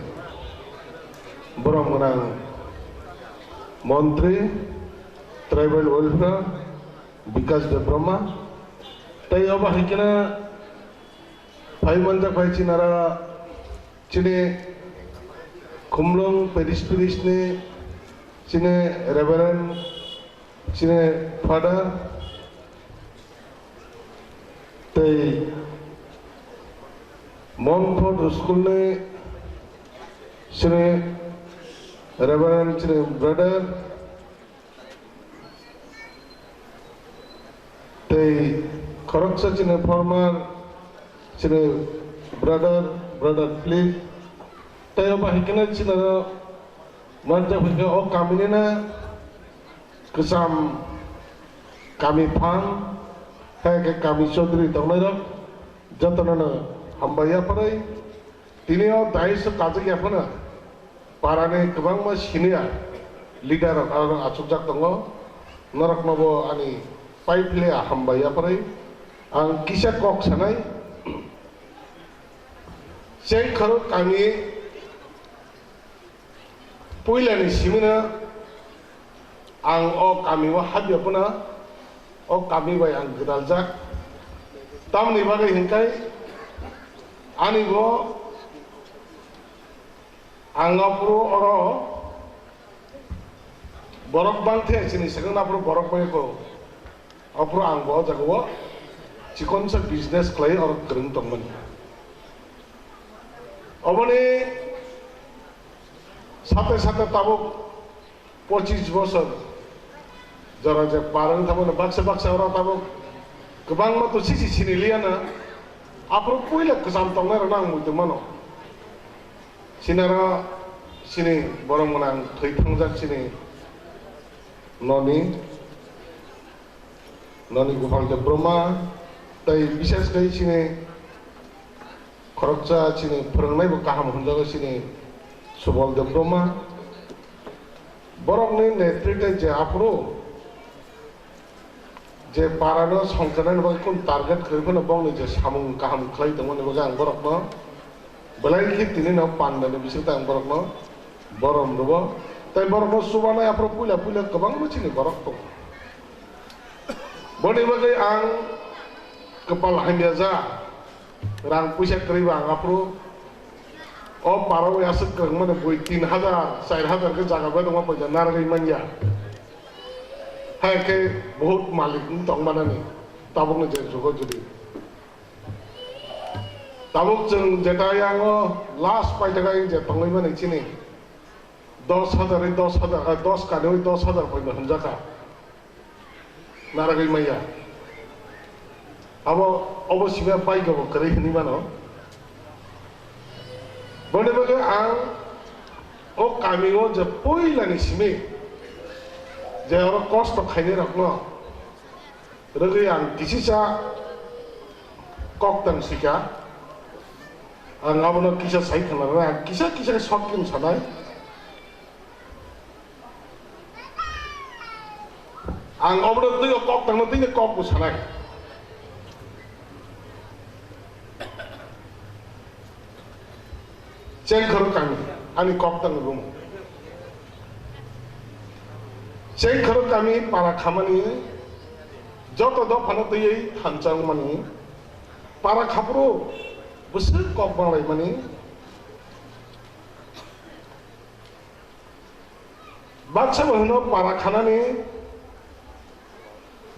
borok mwnang montri, tribal welfare, Bikash Debbarma, tei obo hai kheno phai manjak phai chinara chini Khumlwng Parish Parish ni chini Reverend, chini Father, tei Montfort School ni chini Reverend, chini Brother, tei khoroksa chini former chini Brother, Brother Philip, tei obo hai kheno chini Manjak phaikha o kamini na kwcham kami phang, hai khe kami chaudhuri tongnairok jotono no hambai yapharwi. Tini o dais o kajak yaphano parani kwbangma senior leader rok aro achukjak tongo. Norokno bo ani pai phile hambai yapharwi. Ang kisa kok sanai, Chengkhorok kami Puilani simino ang o kami o habya phano o kami bai ang gwdaljak. Tamoni bagwi hinkhai ani bo ang aphuru oro borok bangthe chini swkang aphuru borok bai kho. Aphuru ang bo o jaga o chikonsa business khlai oro kwrwng tongmani. Oboni sate sate tabuk pochis bosor jora je par wng thangmani baksa baksa oro tabuk kwbangma to sisi sini liya na. Aphuru puila kwcham tongnai rokno ang muitu mano. Sinaro sini borok mwnang thwi thangjak sini noni. Noni Gopal Debbarma tei bishesh khe chini khoroksa chini phwrwngnai bo kaham hwnjago chini Subal Debbarma. Borokni netrite je aphuru je parano songcharnani bagwi kunu target kwrwi phano bongni je samung kaham khlai tongmani bagwi ang borokno belai khe tini no pandani bisingtwi ang borokno borom rwo. Tei borokno chubanai aphuru puila puila kwbangma chini borok tongo. Boni bagwi ang kwpal hamya ja, rang puisa kwrwi ba ang aphuru o paroi aswk kwrwngmani bui tin hajar, char hajar khe jaga bai tongma paisa narwgwi manya. Hai khe bahut malik wng tongmanani tabukni je jugo jodi. Tabuk chwng jeta yango last paithakha je tongwi mani chini dos hajar, dos hajar, eh, dos kani dos hajar poino hwnjakha. Naragwi maya. Abo, obo sima bike bo kwrwi hwnwi mano. Boni bagwi ang o kami o je puilani simi je oro kosto khainai rokno rwgwi ang kisisa kok tang sika. Ang abono kisa sai khna rwna, ang kisa kisa khe short film sanai. Ang obono twi o kok tangma twi kok bo sanai. Chengkhoro kami, ani kok tang room. Chengkhoro kami para khamani joto dophano twiwi thansa wngmani, para khaphuru bwswk kok banglaimani. Baksa bo hwno para khanani,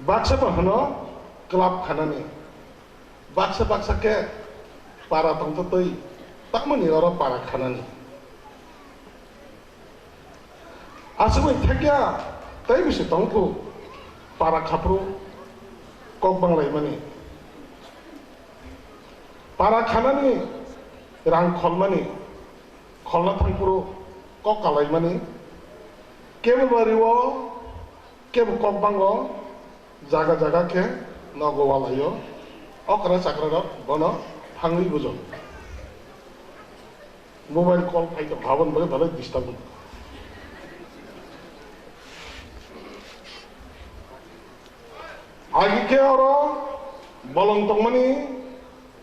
baksa bo hwno club khanani, baksa baksa khe para tongtwtwi, tamoni oro para khanani. Aswk bai thakya tei bisi tongkhu para khaphuru kok banglaimani. Para khanani rang kholmani, kholna thangphuru kok kalaimani, kebo bari o, kebo kok bango, jaga jaga khe nogo walaio, okra chakra rok bono thangwi bujo. Mobile call phai tong, habon bagwi belai disturb wng. Agi khe oro bolong tongmani,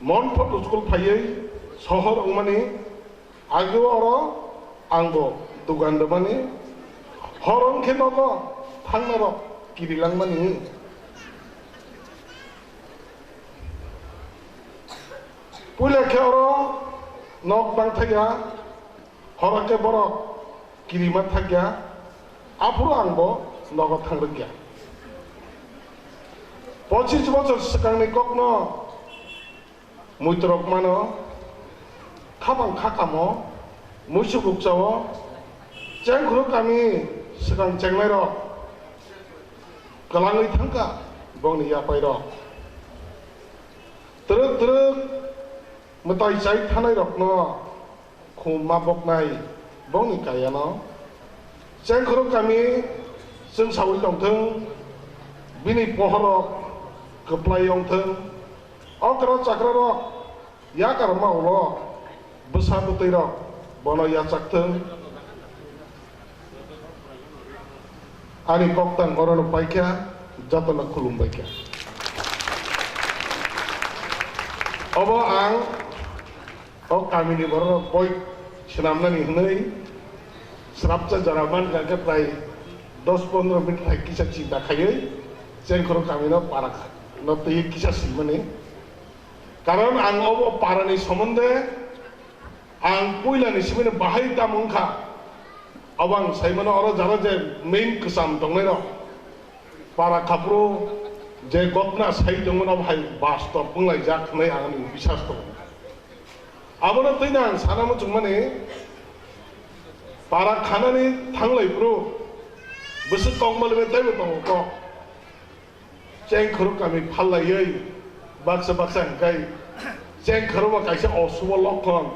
Montfort school phaiwi sohor wngmani, agi oro angbo dugan rwmani, hor wng khe nogo thangna rok kiri langmani. Puila khe oro nok bang thakya, horo khe borok kirima thakya, aphuru angbo nogo thang rwkya. Pochis bochor swkangni kokno muitrok mano, khapang khakamo, muisu bukchao, chengkhuru kami swkang chengnairok kwlangwi thangkha bongni yapairok. Twrwk twrwk mwtai chai thanairokno khum ma boknai bongni kayano. Chengkhoro kami chwngsawi tongthwng, bini pohorok kwplai wngthwng. Okra chakrarok yakar ma ulo bwsa bwtwirok bono yachakthwng. Ani koktang orono paikha, jotono khulumbaikha. Obo ang o kamini bororok boi swnamnani hwnwi srapsa jora mankha khe prai dos pondro minute hai kisa chinta khaiwi Chengkhoro kamino para kha, no twi kisa swimani. Karon ang obo parani somonde ang puilani simino bahai tamo wngkha. Obo ang saimano oro jara je main kwcham tongnairok para khaphuru je gotna sai tongmano obo hai bastob wnglaijak hwnwi ang ani bisas tongo. Abono twino ang sana muchungmani para khanani thanglai phuru bwswk kok malibai teibo tongo kok. Chengkhoro kami phallaiwi baksa baksa hwnkhe Chengkhoro bo kaisa osubo lokhon.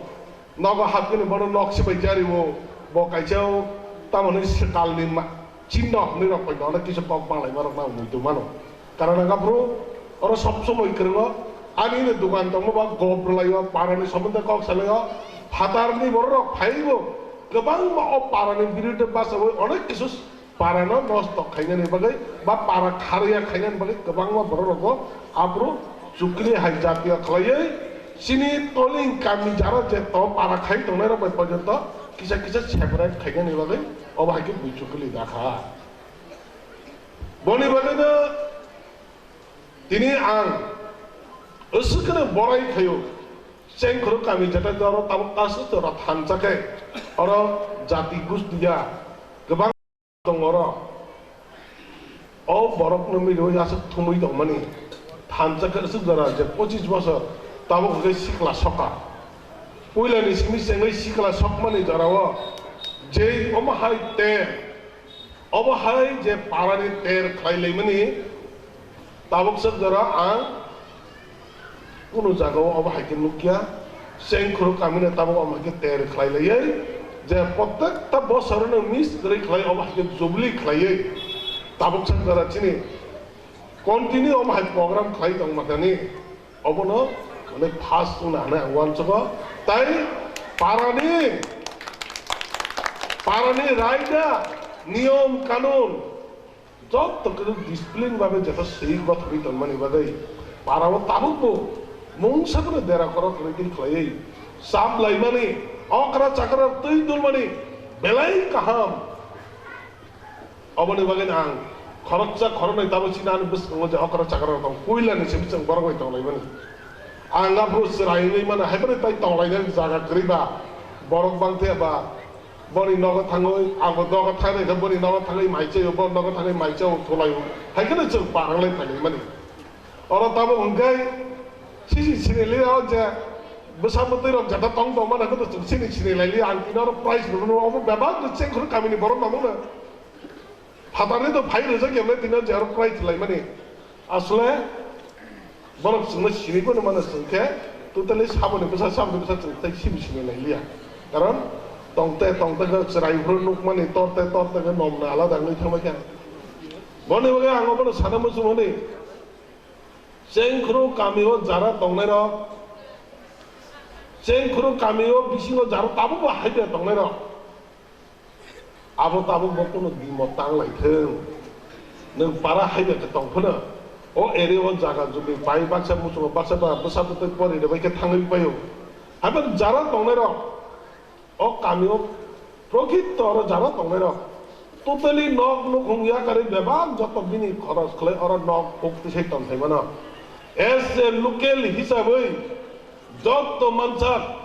Nogo hapkhe ni bono nok sibai jario bo kaisa tamoni swkalni ma-, chinno hwnwi rok bai nono kisa kok banglaima rok nang muitu mano. Karon wngkha phuru oro sob somoi kwrwngo ani ni dukan tongma ba gop rwlaio parani somonde kok salaio phatarni borok rok phaibo kwbangma o parani birude bachawi onek kisu Parano nosto khainani bagwi ba para kharwiya khainani bagwi kwbangma borok rogo aphuru chukli hai jatiyo khlaiwi chini toling kami jaro je to para khai tongnai rok bai porjonto kisa kisa separate khainani bagwi obo hai khe bui chukli dakha. Boni bagwino tini ang aswk kheno borai khaio, Chengkhoro kami jeta oro tabuk aswk oro thansa khe oro jati gustiya kwbang. Tong oro. O borokno mili o aswk thumwi tongmani. Thansa khe aswk jora je pochis bosor tabuk hwnkhe sikla soka. Puilani simi chengwi sikla sokmani jorao je omo hai ter, obo hai je parani ter khlai laimani. Tabuk swk jora ang kunu jagao obo hai khe nukya, Chengkhoro kamino tabuk omo hai khe ter khlai laiwi, je protekta bosorono miss kwrwi khlai obo hai khe jubilee khlaiwi tabuk swk jora chini continue omo hai program khlai tongma thani obono Hwnwi first wngna hwnwi ang uansugo. Tai parani, parani raida, niyom kanun, joto khe discipline babe jeta swi gothorwi tonmani bagwi parao tabukbo mungsa kheno dera khorok hwnwi twi khlaiwi sam laimani, okra chakra twi dulmani belai kaham. Oboni bagwi ang khoroksa khoroknwi tabuk chini ani bwskango je okra chakra rok tong, puila ni simi chwng borok bai tong laimani. Ang aphuru chwrai wngwi mano, haibani tai tong lainani jaga kwrwi ba, borok bang thaya ba, boni nogo thangwi, ang bo nogo thangwi khe boni nogo thangwi mai chaio, bo nogo thangwi mai chaio, thulaio, hai kheno chwng parang lai phai laimani. Oro tabuk hwnkhe sisi sini liya o je bwsa bwtwi rok jeta tong tong mano, khe to chwng sini sini lai liya, ang tini oro prize rwmano, obo bebak chengkhoro kamini borok mamung no. Phatarni to phai rwjak ya, tini je aro prize laimani. Asle borok chwngno sini bono mano chwng khe totally saboni bwsa, saboni bwsa chwng tei sibi sini lai liya. Karon tongte tongte khe chwrai phuru nukmani, torte torte khe nomna alada wngwi thangbai kha. Boni bagwi ang obono sana muchung hwnwi, chengkhoro kamio jara tongnairok, chengkhoro kamio bisingo jara tabukbo haiba tongnairok, abo tabukbo kunu dimo tang lai thung. Nwng para haiba khe tong phano, o area o jaga jumi pai baksa muchungo baksa ba bwsa bwtwi pori rwbai khe thangwi paio. Haiba jara tongnairok, o kamio prokhito oro jara tongnairok totally nok nukhung yakarwi bebak joto bini khoros khlai oro nok huk tisai tongthai mano. As a local hisabwi joto mansak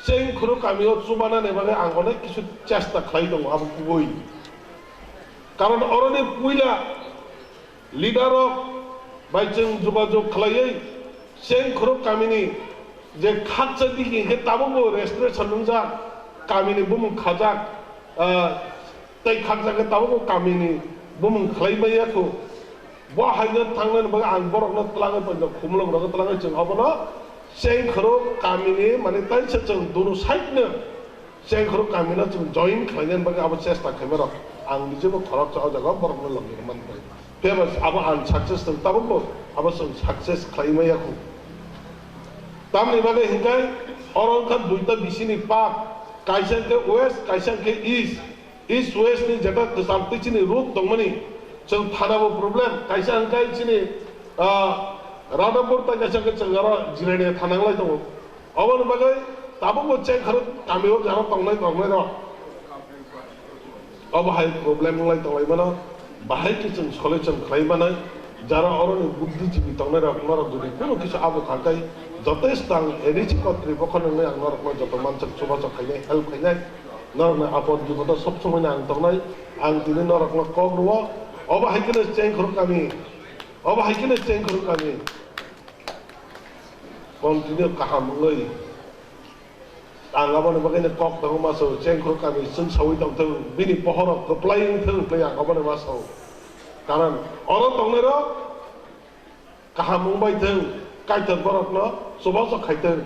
chengkhoro kamio chubanani bagwi ang onek kisu chesta khlai tongo, abo kubui. Karon oroni puila leader rok bai chwng jogajog khlaiwi chengkhoro kamini je khakcha digi hwnkhe tabukbo registration wngjak, kamini bumung khajak, ah, tei khakcha khe tabukbo kamini bumung khlai maya kho. Bo haino thangnani bagwi ang borokno twlangwi painjak, khumulwng rokno twlangwi chwng obono chengkhoro kamini, mane, taisa chwng dunu side no chengkhoro kamino chwng join khlainani bagwi abo chesta khaima rok. Ang nijebo khoroksa o jaga borokno logirwmani bai. Tei abo ang success tong tabukbo abo chwng success khlai maya kho. Tamni bagwi hwnkhe oro wngkha duita bisini part, kaisa hwnkhe west, kaisa hwnkhe east. East west ni jeta kwcham twi chini road tongmani, chwng thana bo problem, kaisa hwnkhe chini, ah, Radhapur tei kaisa hwnkhe chwng aro Jirania thana wng lai tongo. Oboni bagwi tabukbo chengkhoro kamio jaro tongnai tongnai rok obo hai problem wng lai tonglai mano. Bahai khe chwng solution khlai manai, jara oroni buddhijibi tongnai rok, norok jodi kunu kisa abo kha khe jotesto ang N H C kotri bokhorok wngwi ang norokno joto mansok chubachu khainai, help khainai, norokni apod bipodo sob somoi no ang tongnai. Ang tini norokno kok rwo, obo hai kheno chengkhoro kami, obo hai kheno chengkhoro kami continue kaham wngwi. Ang aboni bagwi no kok tongo, maso chengkhoro kami chwng saui tongthung, bini pohoro kwplai wngthung hinwi ang aboni maso. Karon oro tongnairok kaham wngbai thung, Kaitor borokno chubachu khaithung.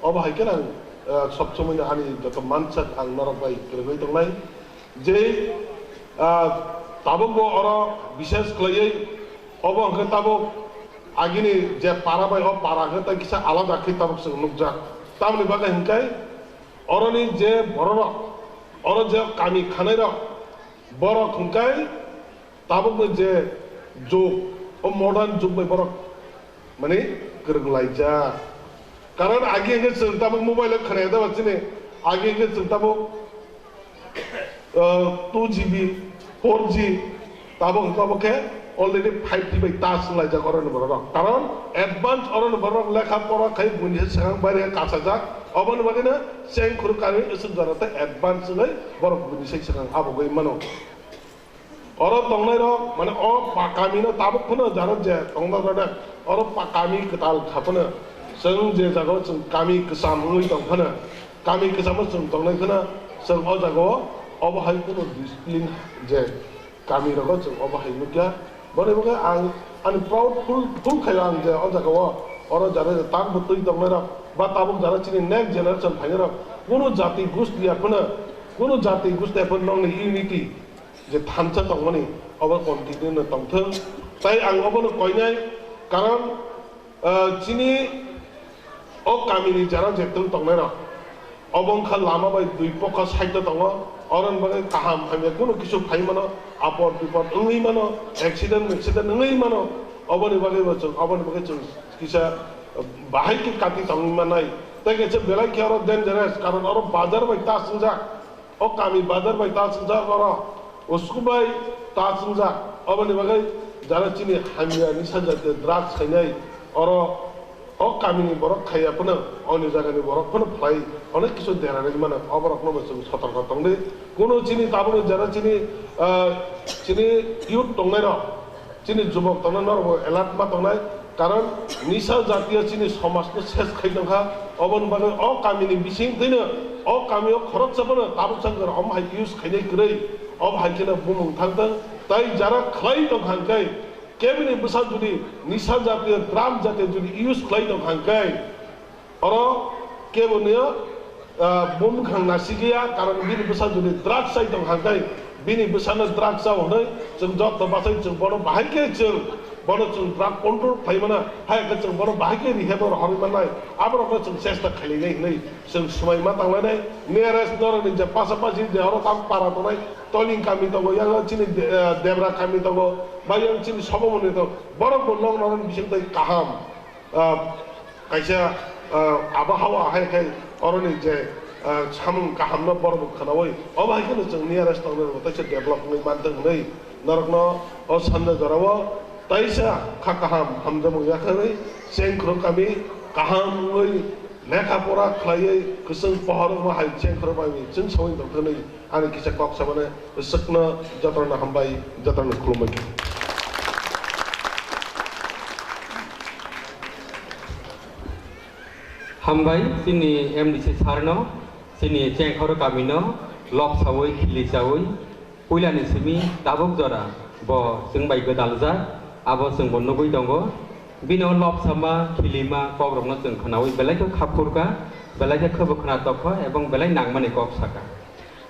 Obo hai khe ang, eh, sob somoi no ani joto mansak ang norok bai kwrwngwi tongnai. Je, ah, tabukbo oro bishes khlaiwi, obo hwnkhe tabuk agini je para bai o para hwnkhe tai kisa alada khe tabuk chwng nukjak. Tamoni bagwi hwnkhe oroni je bororok, oro je kami khanairok, borok hwnkhe tabukni je jug, o modern jug bai borok mani kwrwng laijak. Karon agi hwnkhe chwng tabuk mobile o khwnaya da ba chini, agi hwnkhe chwng tabuk, uh, two G B, four G, tabuk hwnkhe abo khe already five G bai touch wng laijak oroni borok rok. Karon advance oroni borok rok lekha pora khai buini se swkang baire kachajak, oboni bagwi no chengkhoro kami isuk jora tei advance wngwi borok buini se swkang abo wngwi mano. Oro tongnairok, mane, o pa-, kamino tabuk phano jaro je tongna rode, oro pa-, kami kwtal kha phano, chwng je jagao chwng kami kwcham wngwi tong phano, kami kwchamo chwng tongnai phano, chwng o jagao obo hai kunu discipline je kami rogo chwng obo hai nukya. Boni bagwi ang ani proud feel, feel khaio ang je o jagao oro jaro je tabuk twi tongnairok ba tabuk jaro chini next generation phainairok kunu jati gusti ya phano, kunu jati gusti ya phano nokni unity je thansa tongmani, obo continue no tongthung. Tai ang obono koinai, karon, ah, chini O kamini jara jektwng tongnairok, obo wngkha lama bai dui pokha side o tongo, oroni bagwi kaham hamya kunu kisu phai mano, apot bipot wngwi mano, accident accident wngwi mano, oboni bagwi bo chwng, oboni bagwi chwng kisa, uh, bahai khe kati tongwi mannai. Tei kaisa belai khe oro dangerous, karon oro bazar bai ta swngjak. O kami bazar bai ta swngjak oro, o school bai ta swngjak, oboni bagwi jara chini hamya nisa jatiyo drugs khainai oro, o kamini borok khaiya phano, oni jagani borok phano phlai onek kisu derarwi mano, oborokno bo chwng sotorko tongdi. Kunu chini tabukni jara chini, ah, chini youth tongnairok, chini jubok tongnai norokbo alert ma tongnai, karon nisa jatiyo chini somajno ses khai tongkha, oboni bagwi o kamini bising twino o kamio khoroksa bono tabuk changkar omo hai use khainai kwrwi, obo hai kheno bumung thangthang, tai jara khlai tongkha hwnkhe, kebini bwsa jodi nisa jatiyo drum jatiyo jodi use khlai tongkha hwnkhe, oro kebo nio, ah, bumkhang nasikya, karon bini bwsa jodi drugs chai tong hangkai, bini bwsano drugs chao hwnwi chwng jotto bachai chwng bono bahai khe chwng bono chwng drug control khlai mano, hai khe chwng bono bahai khe rehab o rohorwi mannai, aborokno chwng chesta khlainai hwnwi chwng swmai ma tanglainai. Nearest norokni je pasapasi je oro tam para tongnai, Toiling kami tongo, yang chini De-, ah, Debra kami tongo, ba yang chini Sobomoni tongo, borok bo nok norokni bising twi kaham. Ah, kaisa, ah, abo hawa hai khai oroni je, ah, samung kahamno borok bo khwnaui, obo hai kheno chwng nearest tongnai rok teisa develop wngwi manthung hwnwi norokno o sanja jorao teisa kha kaham hamjakmung yakarwi chengkhorok kami kaham wngwi lekha pora khlaiwi kwchwng pohor wngma hai chengkhorok bai chwng saui tongthok hwnwi ani kisa kok samani swkno jotono hambai, jotono khulumbai. Hambai chini M D C sir no, chini Chengkhoro kami no lobsaui, khilisaui, puila ni simi tabuk jora bo chwng bai gwdaljak, abo chwng bo nugui tongo. Bini o lobsama, khilima kok rok no chwng khwnaui belai khe khaphurkha, belai khe khwbo khwnatok kha ebong belai nangmani kok sakha.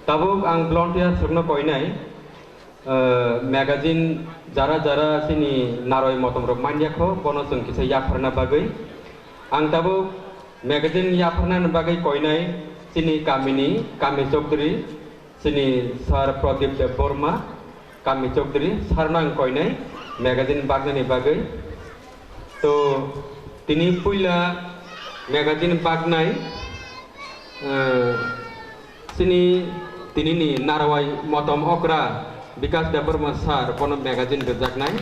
Tabuk ang volunteer rok no koinai, eh, magazine jara jara chini naroi motom rok manya kho, bono chwng kisa yapharna bagwi. Ang tabuk magazine yapharna bagwi koinai chini kamini Kami Chowdhury, chini Sir Pradip Debbarma, Kami Chowdhury, sir no ang koinai magazine bagnani bagwi. To, tini puila magazine bagnai, eh, chini tinini narwai motom okra Bikas Debbarma sir bono magazine rwjaknai.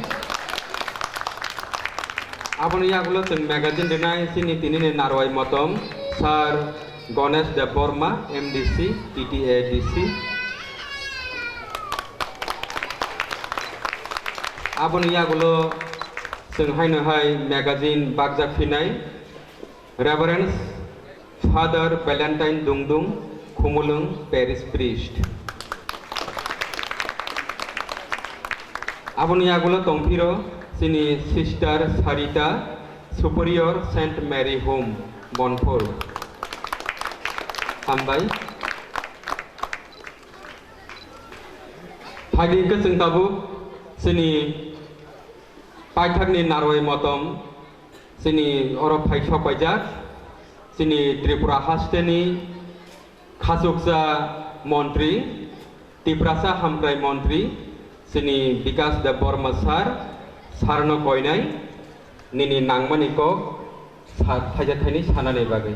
Aboni yagulo chwng magazine rwnai chini tinini narwai motom sir Ganesh Debbarma, M D C, T T A D C. Aboni yagulo chwng haino hai magazine bakjak phinai Reverend Father Valentine Dungdung, Khumulwng Parish Priest. Aboni yagulo tongphiro chini Sister Sarita, Superior Saint Mary Home, Bonphor. Hambai. Phaidi hwnkhe chwng tabuk chini paithakni narwai motom chini oro phai sok paijak, chini Tripura hasteni khachuksa montri, Tiprasa hamkrai montri, chini Bikas Debbarma sir, sir no koinai, nini nangmani kok sa-, thaisa thaini sanani bagwi.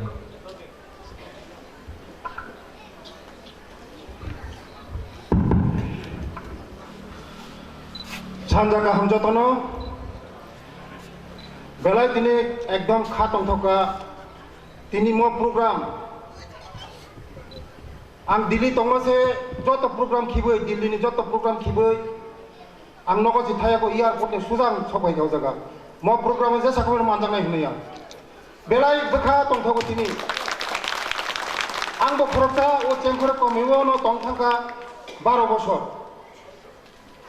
Sanja kaham jotono, belai tini ekdom kha tongthokha tini mo program. Ang Delhi tongma se joto program khibwi, Delhi ni joto program khibwi, ang nogo si thaya ko airport ni suja ang sok bai o jaga. Mo program je sakmano manjaknai hinwi ang. Belai bwkha tongthogo tini. Ang bo khoroksa o Chengkhoro komio no tong thangkha baro bosor.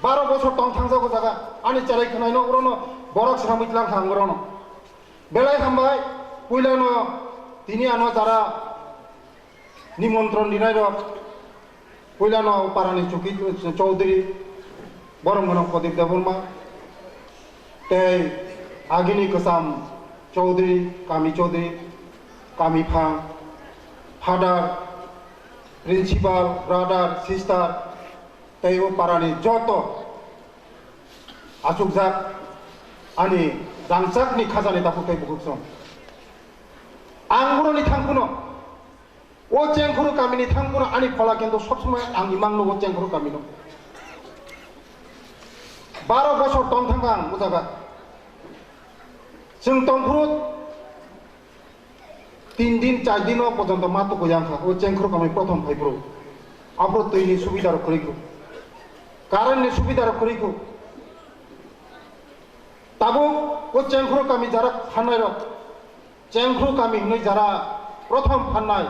Baro bosor tong thangjago jaga. Ani cherai khwnai no oro no borok swnamwi tlang kha ang oro no. Belai hambai, puila no tini ano jara nimontron rinai rok. Puilano parani Chuki Chowdhury, borok mano Pradip Debbarma, tei agini kwcham Chowdhury, Kami Chowdhury, Kami phang, father, principal, brother, sister, tei o parani joto achukjak ani rangchakni khajani takhuk tei bukhuk song. Ang boroni thangkuno, o Chengkhuru kamini thangkuno ani phola kintu sob somoi ang imang nugo Chengkhuru kamino. Baro bosor tong thangkha ang o jaga. Chwng tongphuru tin din, char din o porjonto ma tuku yang kha, o Chengkhuru kami prothom phai phuru. Aphuru twi ni subida rok kwrwi kho, current ni subida rok kwrwi kho. Tabuk o Chengkhuru kami jara phanai rok, Chengkhuru kami hinwi jara prothom phanai,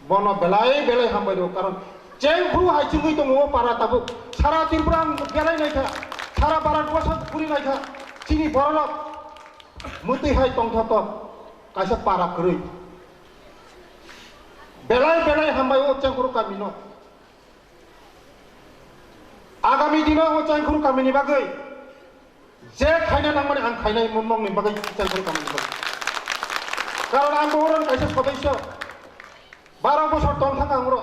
bono belai belai hambai rw, karon Chengkhuru hai chwngwi tongo o para tabuk. Sara Tripura ang belai naikha, sara Bharat borsho kwrwi naikha, chini bororok mwtwi hai tongthotok kaisa para kwrwi. Belai belai hambai o Chengkhuru kamino. Agami dino o Chengkhuru kamini bagwi je khaina nangmani ang khainai mo nokni bagwi Chengkhuru kamini bagwi. Karon ang bo oron kaisa sodosyo, baro bosor tong thang ang oro.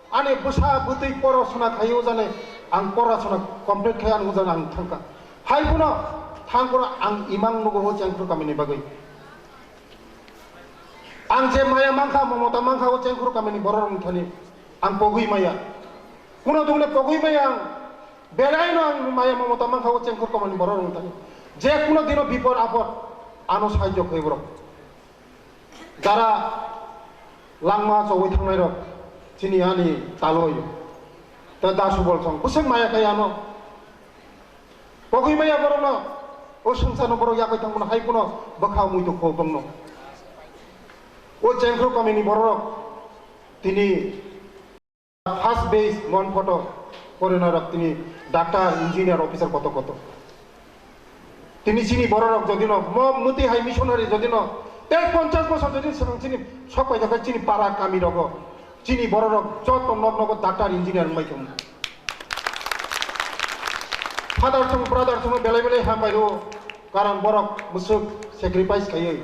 Ani bwsa bwtwi porasona khaio jani, ang porasona complete khai ang jani ang thangkha. Hai phano thang phano ang imang nugo o Chengkhuru kamini bagwi. Ang je maya mankha, momota mankha o Chengkhuru kamini bororokni thani ang pogwi maya. Kuno dungno pogwi maya ang. Belaino ang maya momota mankha o Chengkhuru kamini bororokni thani. Je kuno dino bipod apod ano sahajyo khai borok. Jara langma chogwi thangnairok chini ani taloi ta da subol song bwswk maya khai ano. Pogwi maya borokno, o swngcharno borok yakwi thangmano hai phano bwkha muitu kho bongno. O Chengkhuru kamini bororok tini first base mon photo porinairok tini doctor, engineer, officer koto koto. Tini chini bororok jodino mo mwtwi hai missionary jodino tei ponchash bosor jodi swkang chini sok paijak chini para kami rogo. Chini bororok joto nok nogo doctor, engineer wngbai thung. Father song, brother song belai belai hambai rw, karon borok bwswk sacrifice khaiwi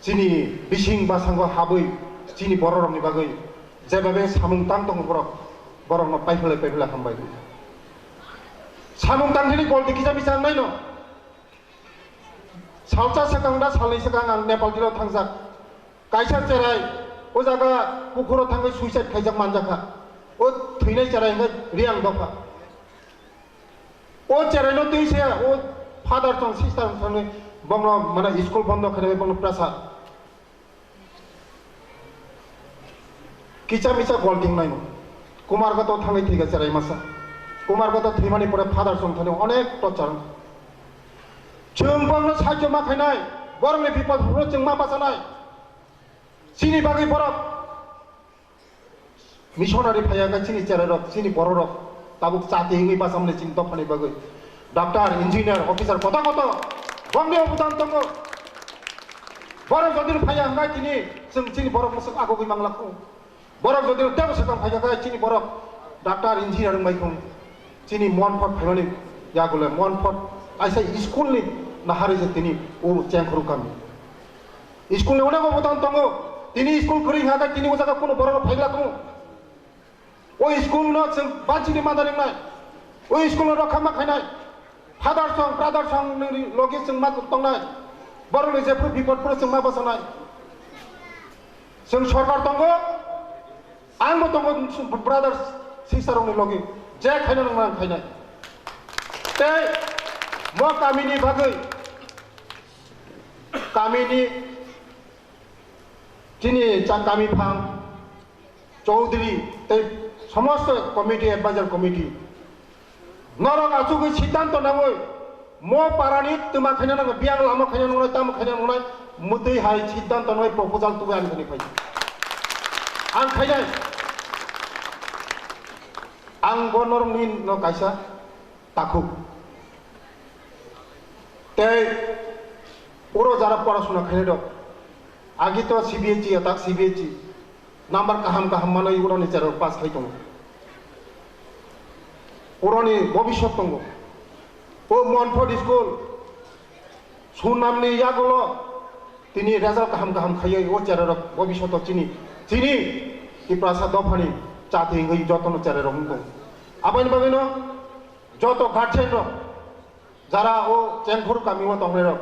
chini bising basango habwi chini bororokni bagwi jebabe samung tang tongo borok, borokno paiphlai paiphlai hambai rw. Samung tang thini golti kisa misa wngnaino. Salsa swkang da salnwi swkang ang Nepal dilo thangjak. Kaisa cherai o jaga pukhuro thangwi suicide khaijak manjakha. O thwinai cherai hwnkhe Riang dopha. O cheraino twi se o father tong sister tong thangwi bongno mane school bondo khainai bongno pressure. Kicha micha gol tingnaino. Kumar Gato thangwi thwiga cherai masa. Kumar Gato thwimani pore father song thani onek torchar. Chwng bongno sahajyo ma khainai, borokni bipod phuru chwng ma bachanai. Chini bagwi borok missionary phaiya khe chini cherairok, chini bororok tabuk chati wngwi bachamani chini dophani bagwi. Doctor, engineer, officer koto koto bongni obodan tongo. Borok jodi phaiya hwnkhe tini chwng chini borok mwswk agugwi manglakhu. Borok jodi tebo swkang phaikha khe chini borok doctor, engineer wngbai thung. Chini mon phot phaimani yagule mon phot kaisa school ni nahari se tini o Chengkhuru kami. School ni onek obodan tongo. Tini school kwrwi hwnkha khe tini o jaga kunu borok phaiglak tongo. O school no chwng banchini ma daringnai. O school no rokha ma khainai. Father song, brother song ni logi chwng ma tongnai. Borok ni jephru bipod phru chwng ma bachanai. Chwng sorkar tongo, ang bo tongo, brother, sister rok ni logi. Je khaina nang nang khainai. Tei mo kami ni bagwi, kami ni chini cha kami phang, Chaudhary tei somosto committee, advisor committee, norok achugwi siddhanto nangwi mo parani twma khaina nangnai, biyang lama khaina nangnai, tamo khaina nangnai, mwtwi hai siddhanto nangwi proposal tubui ani thani phai. Ang khainai, ang bo norokni no kaisa takhuk. Tei oro jara porasuna khainai rok, agi to C B S E, atak C B S E, number kaham kaham manwi oro ni jara pass khai tongo. Oro ni bobiswt tongo. O Monfort school, Sunamni yagulo Tini result kaham kaham khaiwi o cherai rok bobishoto chini, chini Tiprasa dophani chati wngwi jotono cherai rok wng tong. Aboni bagwino joto guardian rok, jara o Chengkhur kami o tongnai rok,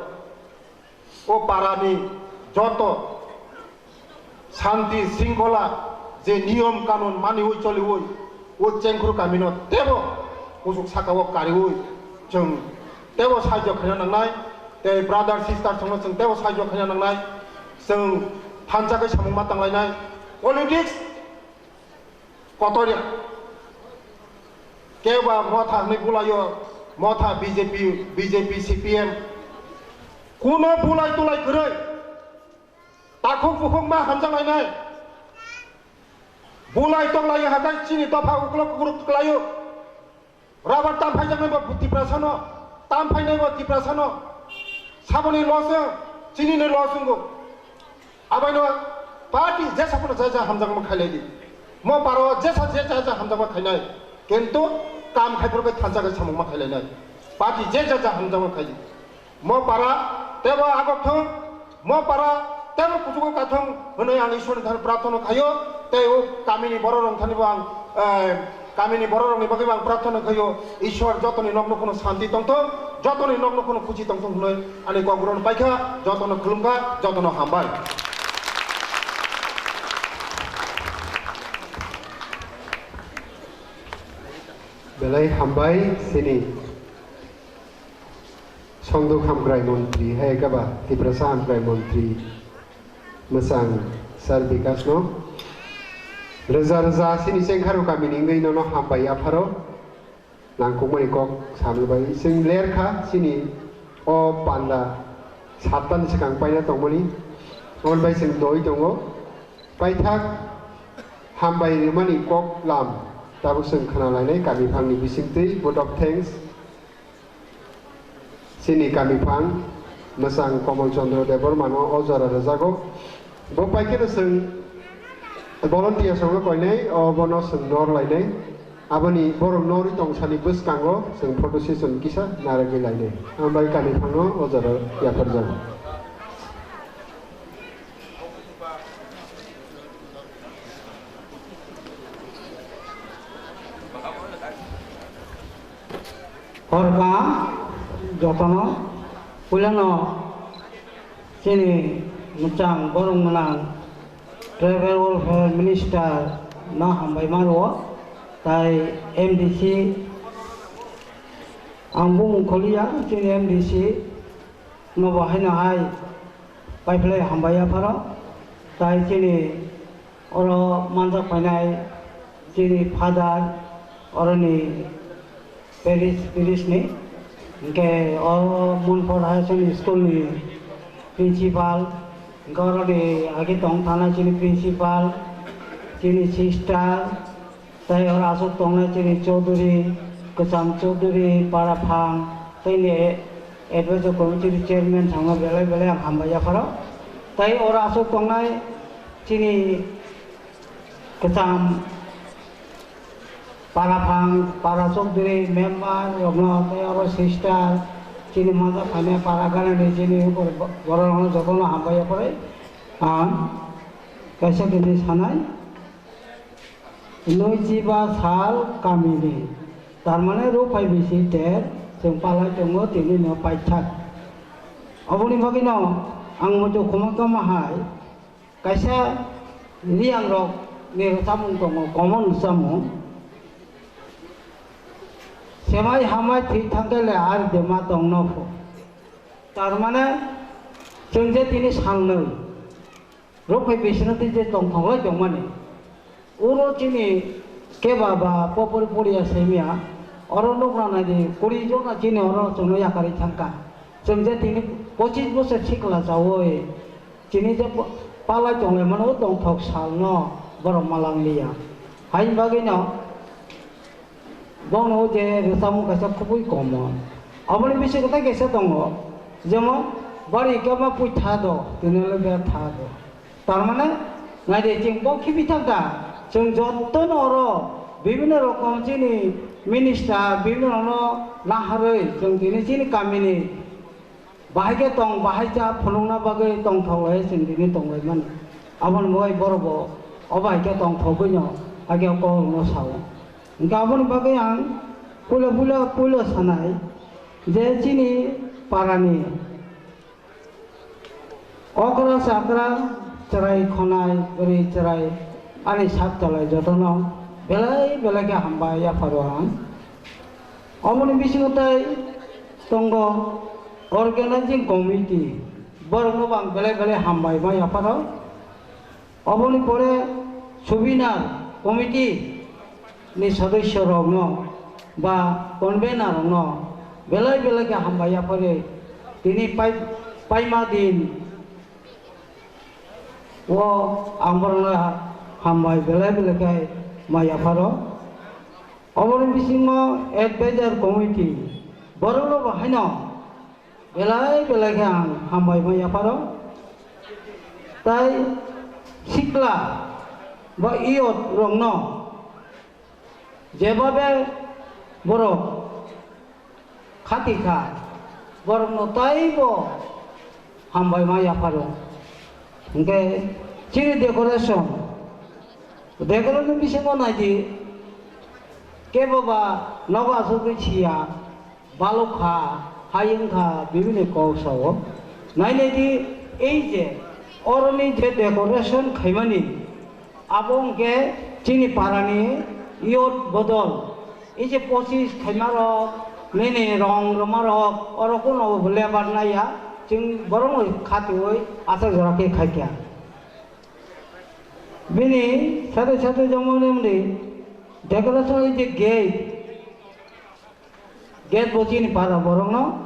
o para ni joto shanti shringkhola je niyom kanun maniwi choliwi o Chengkhur kami no tebo kusuk saka o kariwi chwng tebo sahajyo khaina nangnai, tei brother sister songno chwng tebo sahajyo khaina nangnai, chwng thansa khe samung ma tanglainai. Politics kotor ya. Keba motha hwnwi bulaio, motha B J P, B J P, C P M. Kuno bulai tulai kwrwi. Takhuk bukhuk ma hamjak lainai. Bulai tong lai hatai chini dopha uklok ukruk kwlaio. Rabar tam phaijaknai bo Tiprasano, tam phainai bo Tiprasano. Saboni loss wng, chini ni loss wngo. Abaino party jesa phano jesa hamjakma khailai di. Mo paro jesa jesa jesa hamjakma khainai. Kintu kam khai phuru khe thansa khe samung ma khailainai. Party jesa jesa hamjakma khai di. Mo para tebo agok thung, mo para tebo kuchugo kathung hwnwi ang Ishwarni thani prarthana khaio, tei o kamini bororok thani bo ang, eh, kamini bororokni bagwi bo ang prarthana khaio, Ishwar jotoni nok nukhungno shanti tongthung, jotoni nok nukhungno khuchi tongthung hwnwi ani kok rwno paikha, jotono khulumkha, jotono hambai. Belai hambai sini. Songduk hamkrai montri, hai khe ba Tiprasa hamkrai montri mwchang Sir Bikash no rwja rwja chini Chengkharu kami ni wngwi nono hambai yapharo nangkukmani kok samwi bai chwng ler kha chini o panda satta ni swkang paina tongmani, oboni bai chwng doi tongo. Paithak hambai rwmani kok lam tabuk chwng khna lainai kami phangni bisingtwi vote of thanks. Chini kami phang mwchang Komol Chandra Debbarma no o jora rwjago. Bo paikheno chwng volunteers rokno koinai, o bono chwng nor lainai. Aboni borok norwi tongsani bwskango chwng photo session kisa narwgwi lainai. Hambai kami phangno o jora yapharjago. Hor kaham jotono, puilano chini mwchang borok mwnang Tribal Welfare Minister no hambai ma rwo, tai M D C ang bumung kholiya, chini M D C no bo haino hai paiphlai hambai yapharo, tai chini oro manjak painai chini father, oroni parish, parish ni, hinkhe o Munpur Higher Secondary School ni principal, hinkhe oroni age tong thana chini principal, chini sister, tei oro aswk tongnai chini Chaudhuri, Kwcham Chaudhuri, Para Phang, tei ni advisory committee ni chairman thangno belai belai ang hambai yapharo. Tei oro aswk tongnai chini Kwcham Para Phang, Para Chaudhuri member rokno tei oro sister chini manja phainai para ganani chini borok rokno jotono hambai yapharo ang kaisa kini sanai. Nui chiba sal kamini, tar mane ruk phai bisi ter chwng palai tongo tini no paithak. Oboni bagwi no ang muitu khuma kama hai kaisa Riang rok ni rwchapmung tongo, common rwchapmung. Semai hamai thwi thangkhe le ar bema tong no pho. Tar mane chwng je tini sal nwi. Rok hai bisino tei je tongthok lai tongmani. Oro chini keba ba popori poriya semiya. Oro nukna naidi kuri jona chini oro chwngno yakarwi thangkha. Chwng je tini pochis bosor sikla chawi chini je palai tonglaimano o tongthok salno borok malang liya. Haini bagwino Bono o je rwchapmung kaisa kubui common. Aboni bisingo tei kaisa tongo, jemon bari khe ma pui tha do, tini le be tha do. Tar mane, nai de chwng bo khibi thang kha, chwng jotono oro bibhinno rokom chini minister, bibhinno rokno naharwi chwng tini chini kamini Bahai khe tong, bahai cha phunukna bagwi tongthok lai chwng tini tonglaimani. Aboni bagwi borok bo o bahai khe tongthogwino hakhe o kokrokno sao. Hwnkhe aboni bagwi ang puila puila puila sanai je chini parani okra chakra, chwrai khonai, bwrwi chwrai, ani sak chalai jotono belai belai khe hambai yapharo ang. Oboni bisingo tai tongo organizing committee, borokno bo ang belai belai hambai ma yapharo. Oboni pore souvenir committee ni sodosyo rokno ba convener rokno belai belai khe hambai yaphari tini pai-, paima din o ang borokno hambai belai belai khe ma yapharo. Oboni bisingo advisor committee borokno bo haino belai belai khe ang hambai ma yapharo. Tai sikla ba youth rokno jebabe borok khati kha, borokno taibo hambai ma yapharo. Hwnkhe chini decoration, decoration bisingo naidi, kebo ba nogo asugwi siya, balok kha, hai wngkha, bibini kok sao. Nai naidi, ei je oroni je decoration khaimani, abo hwnkhe chini parani youth bodol, ei je pochis khaima rok, nini rong rwma rok, oro kuno labour naiya, chwng borokno khatiui aswk jora khe khaikha. Bini sade sade jemon emni decoration ni je gate, gate bo chini para borokno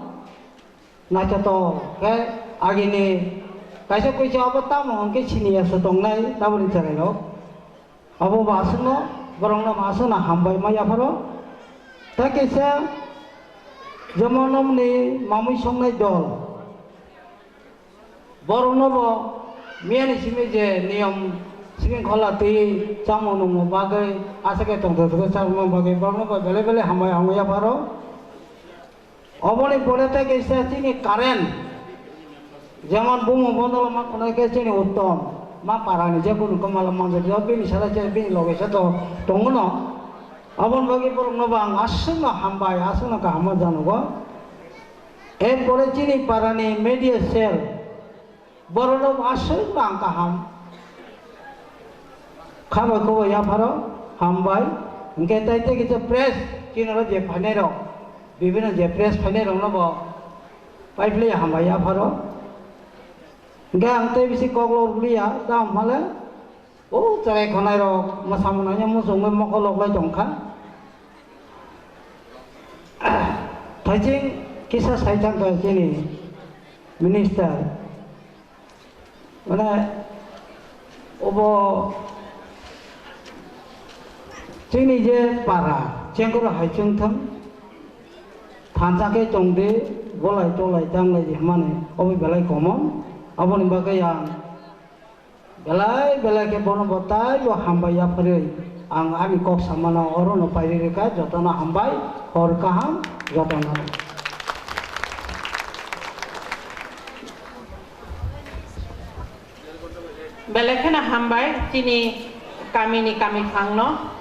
naithotok khe agini kaisa kuisa abo tamo hwnkhe siniya se tongnai taboni cherairok. Abo bo aswkno borokno aswkno hambai ma yapharo. Tei kaisa jemon omni mamui songnai dol. Borokno bo miyani simi je niyom sringkhola twi chamung nungmung bagwi aswk khe tongthok thok khe chamung bagwi borokno bo belai belai hambai hambai yapharo. Oboni pore tei kaisa chini current, jemon bumung bondo ma khwnai khe chini uttom, ma parani je kunu kwmala manjak bini sala se bini loge se to tongo no. Aboni bagwi borokno bo ang aswkno hambai, aswkno kaham ma janogo. Erpore chini parani media cell, borokno aswkno ang kaham khabai khoboi yapharo hambai. Hwnkhe tai tei kisa press chini oro je phainai rok, bibino je press phainai rokno bo paiphlai hambai yapharo. Hwnkhe ang tei bisi kok lok liya, tamo hwnle O chwrai khonai rok mwsa mwnai no muchungwi mokol loklai tongkha. Thaising kisa sai thangkha chini minister. Mane obo chini je para chengkoro hai chwng thang thansa khe tongdi bolai tolai tanglai di hwnmani obo belai common. Aboni bagwi ang Belai belai khe bono bo taibo hambai yapharwi ang ani kok samano orono pairi rwkha, jotono hambai, hor kaham jotono. Belai kheno hambai chini kamini kami phangno.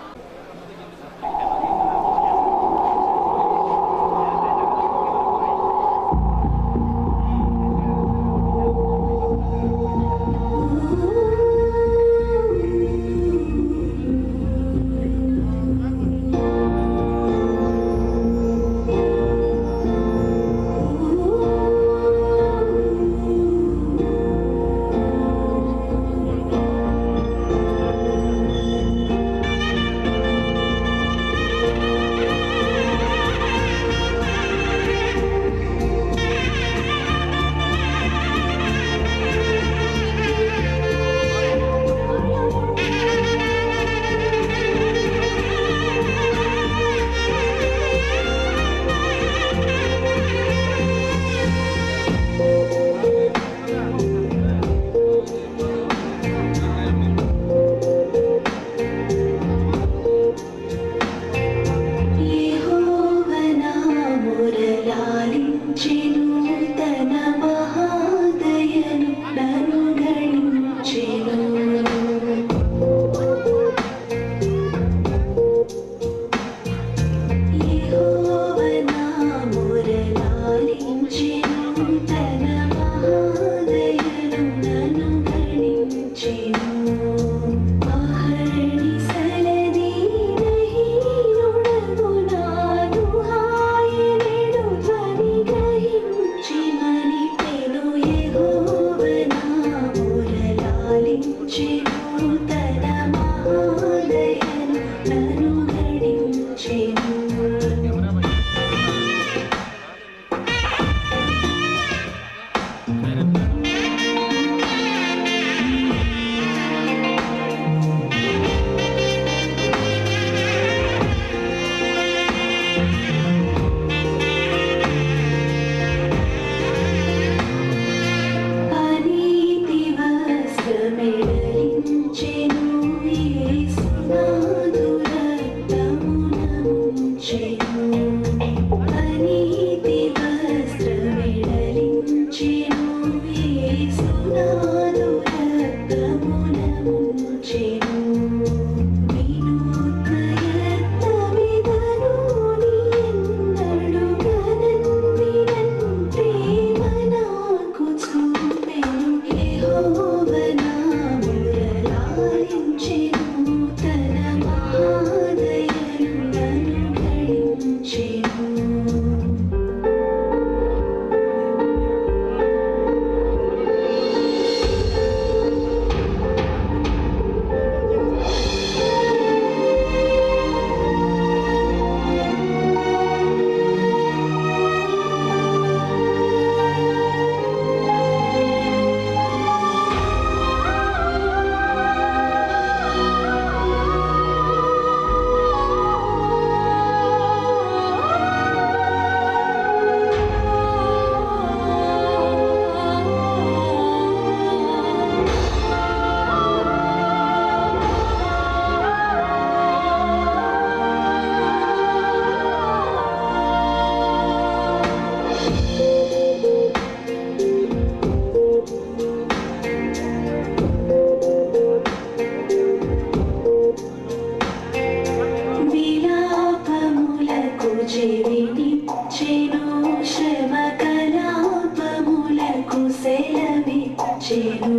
Bilapamulaku jebinicchenu, srema kalapamulaku selavichenu.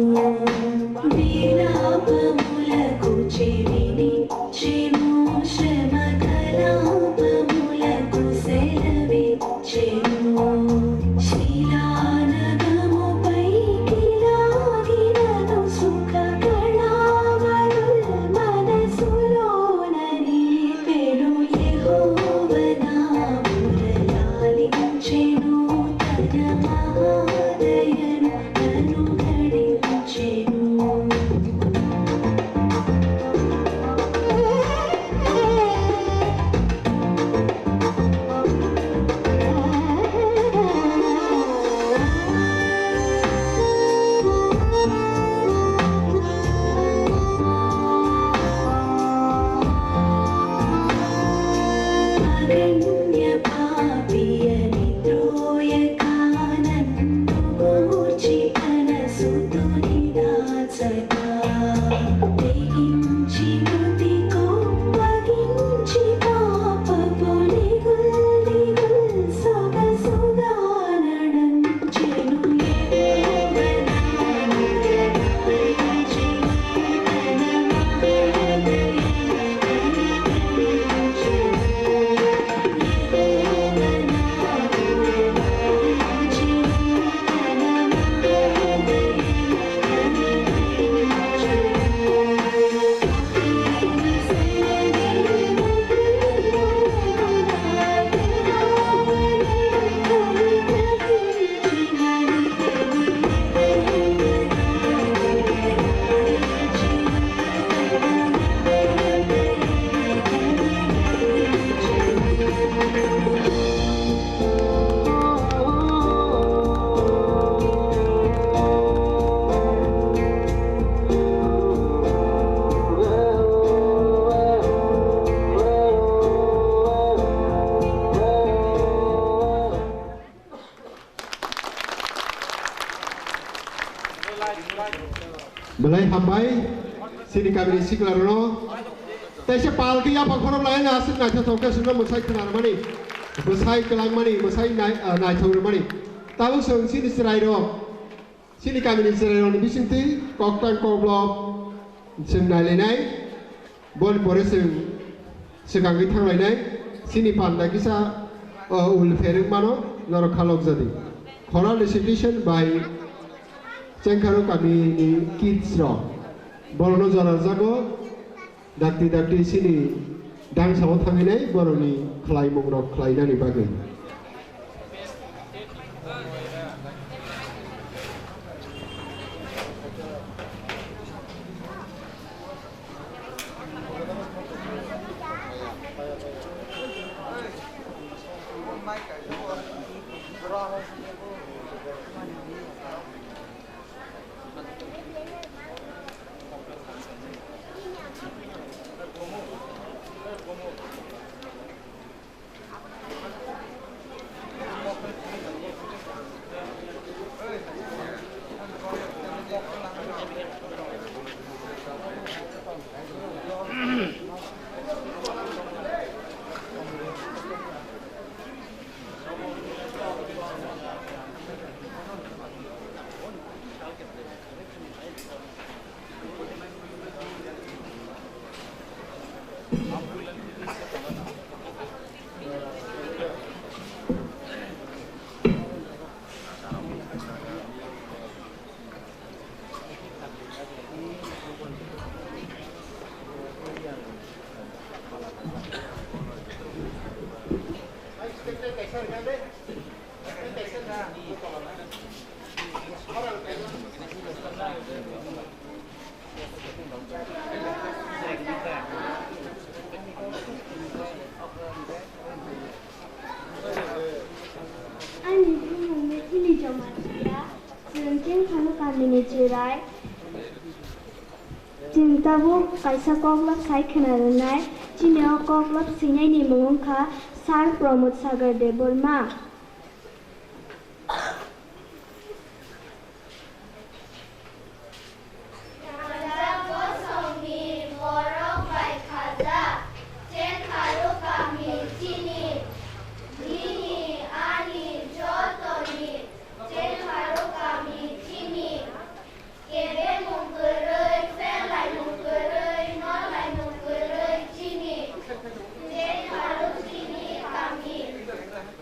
Bilapamulaku jebinicchenu, srema kalapamulaku selavichenu. Belai hambai, chini kamini siklarokno. Teisa palki yapha khorok lai na aswk naithothok khe chwngno mwsai khwnarwmani, mwsai kwlangmani, mwsai nai-, ah, naithok rwmani. Tabuk chwng chini chwrairok, chini kamini chwrairokni bisingtwi koktang kokblo chwng nailainai. Boni pore chwng swkangwi thanglainai, chini panda kisa, o, ul pherwng mano, norok khalok jadi. Choral recitation by Chengkharok kamini kids rok. Borokno jora rwjago, dakti dakti chini dangsao thangwi nai borokni khlaimung rok khlainani bagwi. Tabuk kaisa koklop sai khwna rwnai. Chini o koklop swinaini mung wngkha Sir Pramod Sagar Debbarma. Khaja bosongni borok bai khaja, Chengkharu kami chini, nini ani jotoni Chengkharu kami chini. Kebengmung kwrwi, pherlaimung kwrwi, norlaimung kwrwi chini, Chengkharu chini kami.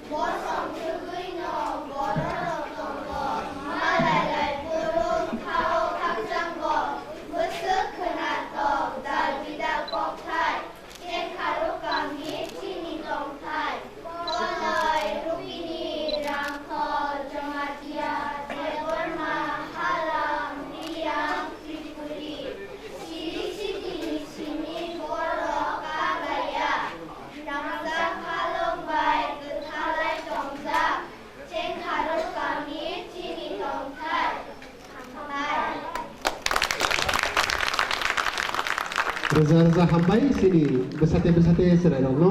Bosong thwgwino bororok tongo, malailai bwrwng thao khakchangbo, bwswk khwnatok, dal bidal kokthai, Chengkharu kami chini tongthai. Koloi, Rukini, Rangkhol, Jamatia, Debbarma, Halam, Riyang, Tripuri, siri sitini simi borok kaglaiya. Rangchak halok bai kwthalai tongjak, Chengkharu kami chini tongthai. Hambai. Rwja rwja hambai chini bwsate bwsate chwrairokno.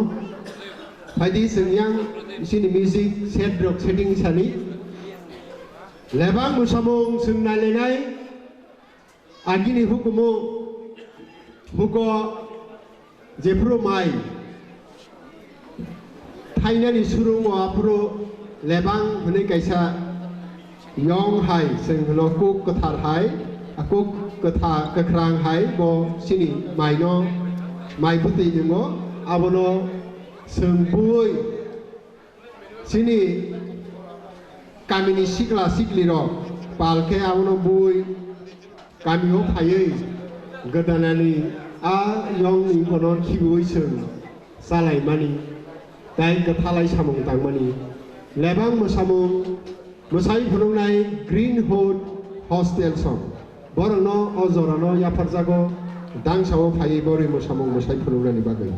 Phaidi chwng yang chini music set rok setting sani. Lebang mwsamung chwng nailainai. Agini hukumu hugo jephuru mai thainani surungo aphuru lebang hwnwi kaisa yong hai chwng hwno kuk kwthar hai, a kuk kwtha-, kwkhrang hai bo chini maino mai bwtwi nwngo, abono chwng buwi Chini kamini sikla siklirok pal khe abono bui kamio phaiwi gwdanani a yongni bono khibiui chwng chalaimani tei kwthalai samung tangmani. Lebang mwsamung mwsai phunuknai Green Hood Hostel song. Borokno o jorano yapharjago dangsao phaiwi bori mwsamung mwsai phunuknani bagwi.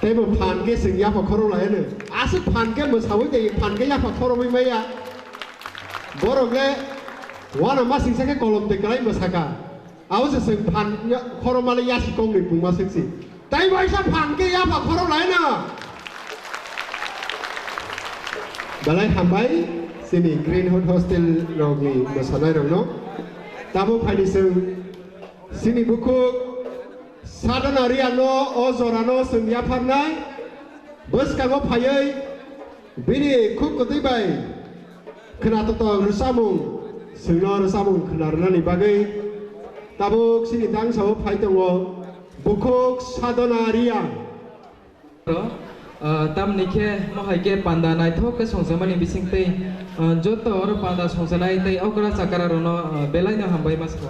Teibo phan khe chwng yapha khorok lai hwno. Aswk phan khe mwsaui tei phan khe yapha khorokwi maya. Borok le uanamasingcha khe kolom twi kwlai mwsakha. Abo se chwng phan ya-, khorokma le yasi kongni pungma swk si. Tei waisa phan khe yapha khorok lai hwno. Belai hambai chini Greenwood Hostel rokni mwsanairokno. Tabuk phaidi chwng chini bukhuk Sadhana Riya no o jora no chwng yapharnai. Bwskango phaiwi bini khuk kwtwi bai khwnatok rwchapmung chwngno rwchapmung khwnarwnani bagwi tabuk chini tangsao phai tongo bukhuk Sadhana Riya. Ro, ah, tamni khe mohai khe panda naithok khe songjakmani bising tei, ah, joto oro panda songjaknai tei okra chakra rokno, ah, belai no hambai ma sabo.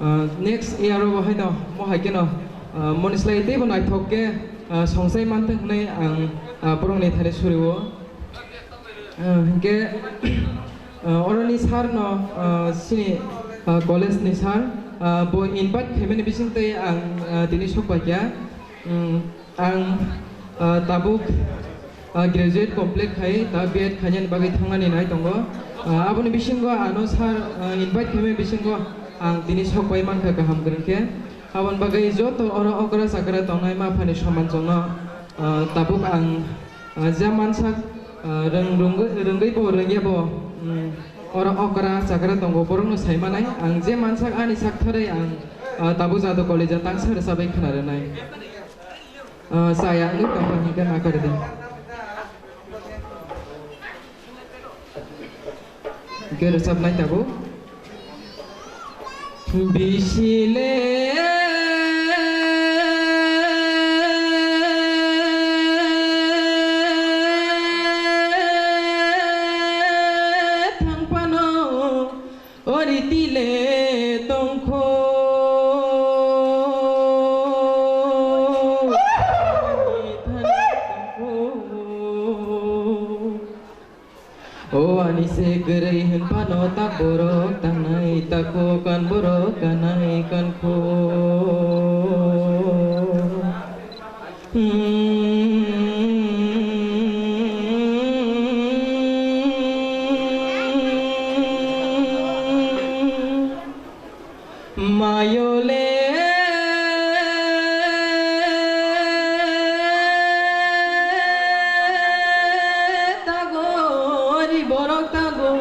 Ah, next year o bo haino mohai kheno, ah, monislai teibo naithok khe, ah, songchai manthok hwnwi ang, ah, borokni thani suri-o. Ah, hinkhe, ah, oroni sir no, ah, chini, ah, college ni sir, ah, bo invite khaimani bising tei ang, ah, tini sok paikha. Hmm. Ang, ah, tabuk, ah, graduate complete khai, ta B Ed khainani bagwi thangnani nai tongo. Ah, aboni bisingo ano sir, ah, invite khaimani bisingo ang tini sok pai mankha kaham kwrwng khe. Aboni bagwi joto oro okra chakra tongnai ma phani somanjongno, ah, tabuk ang, ah, je mansak, ah, rwng-, rwngwi, rwngwi bo rwngya bo, mm, oro okra chakra tongo borokno sai manai. Ang je mansak ani sak thorwi ang, ah, tabuk jado college-o tangsa rwchabwi khna rwnai. Ah, chaya wngwi tongkha hinkhe nakardi. Hinkhe rwchapnai tabuk. Bisi le thang phano. O riti le tongkho, o ani se kwrwi hwn phano tak borok tangnai takho, kan borok kanai kankho. Mayole tagori borok tago.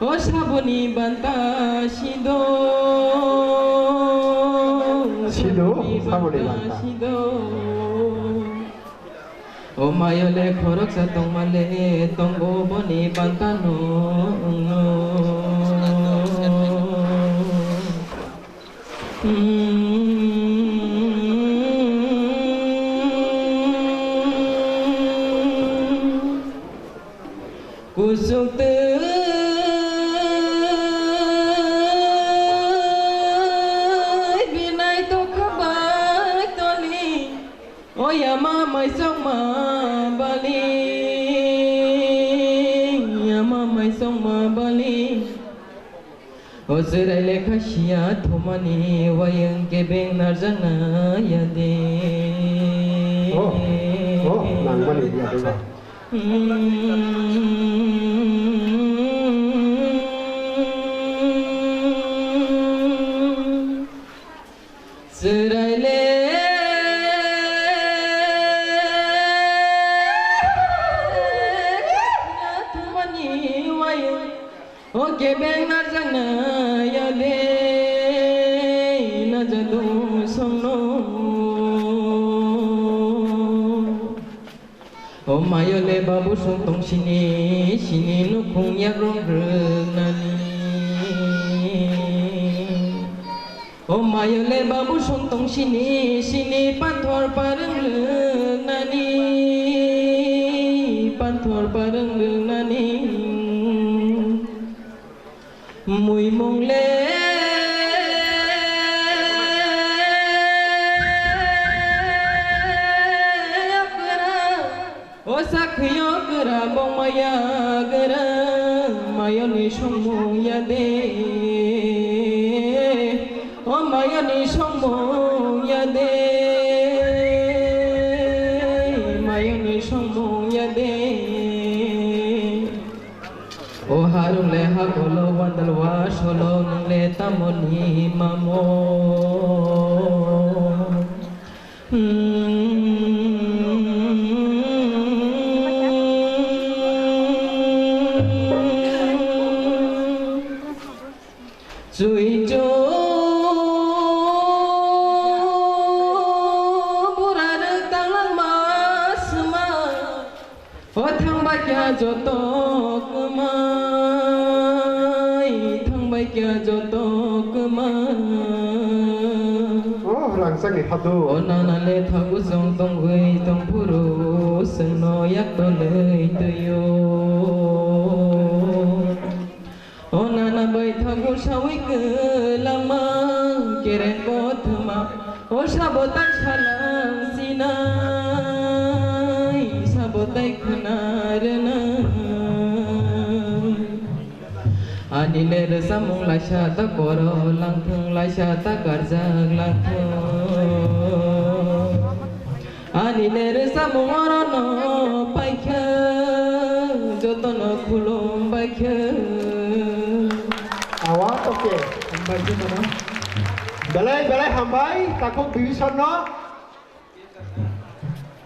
O saboni banta sido. Sido, saboni banta. Sido. O mayole khoroksa tongmale tongo boni banta no. Kusuk twi binai tokha bai toli, o yama maisongma bali, yama maisongma bali. O chwrai le kha sia thumani wayang kebeng narjakna yade. Oh, oh, nangmani yade ba. Chwrai le thumani wayang. O kebeng narjakna yade najadu songno. O mayole babu song tong sini, sini nukhung yakrong rwnani. O mayole babu song tong sini, sini panthor parwng rwnani, panthor parwng rwnani. Muimung le kwrang, o sakhwio kwrang bong maya kwrang, mayoni songmung yade. O mayoni songmung yade, mayoni songmung yade. O harung le hakolo wandal wa solo nung le tamoni mamo. Hmm. Kya joto kwmai, thangbai kya joto kwmai. O rangchakni hadu. O nana le thagu song tongwi tongphuru, sengno yak tolwi twiyo. O nana bai thagu sawi kwlama, kereng kothoma. O sabo tai salang sinai, sabo tai khna rwnai. Ani le rwchapmung laisa ta koro langthung, laisa ta karjak langthung. Ani le rwchapmung orono paikha, jotono khulum baikha. Awa, okay. Hambai jotono. Belai, belai hambai, takhuk Bibisonno.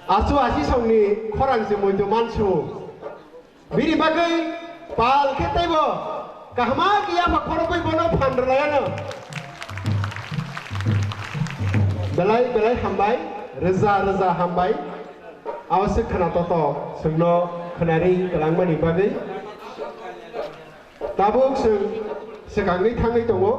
Achu asi songni khorang se muitu mansu. Bini bagwi pal khe teibo kahama kiya pha khorokgwi bono phan rwlaiano. Belai belai hambai, rwja rwja hambai. Abo se khna toto chwngno khwnari kwlangmani bagwi. Tabuk chwng swkangwi thangwi tongo.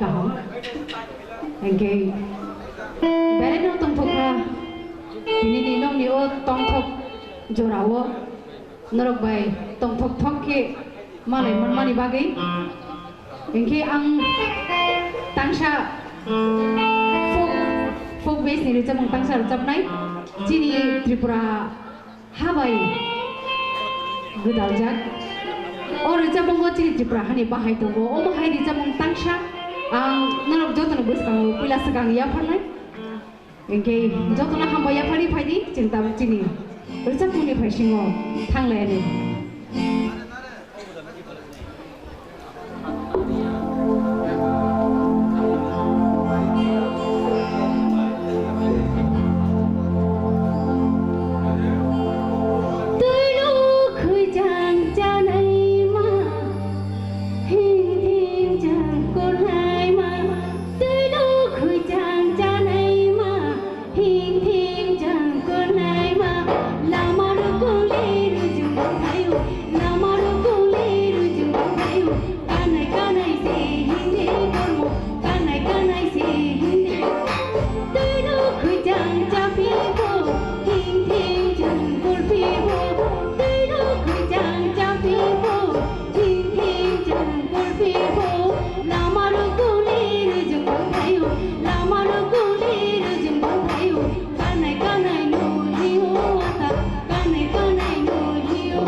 Kaham. Hingke belai no tongthok kha. Tini ni nokni o tongthok jora o. Norok bai tongthok thok khe malai manmani bagwi. Hinkhe ang tangsa folk, folk base ni rwchapmung tangsa rwchapnai. Chini Tripura ha bai gwdaljak. O rwchapmungo chini Tripura hani bahai tongo. Omo hai rwchapmung tangsa ang norok jotono bwskango puila swkang yapharnai. Hinkhe jotono hambai yaphari phaidi, chwng tabuk chini rwchapmungni phaisingo thanglainai. Twino khwichang chanai ma, him him chang kurlai ma. Twino khwichang chanai ma, him him chang kurlai ma. Lama rukung le rujung bang thaio, lama rukung le rujung bang thaio. Kanai kanai se hindi kormo, kanai kanai se hindi. Twino khwichang chaphi bo, him him chang kurphi bo. Twino khwichang chaphi bo. Thing thing jang kurphi bo, lama rukung le rujung bang thaio, lama rukung le rujung bang thaio, kanai kanai no hio ata, kanai kanai no hio.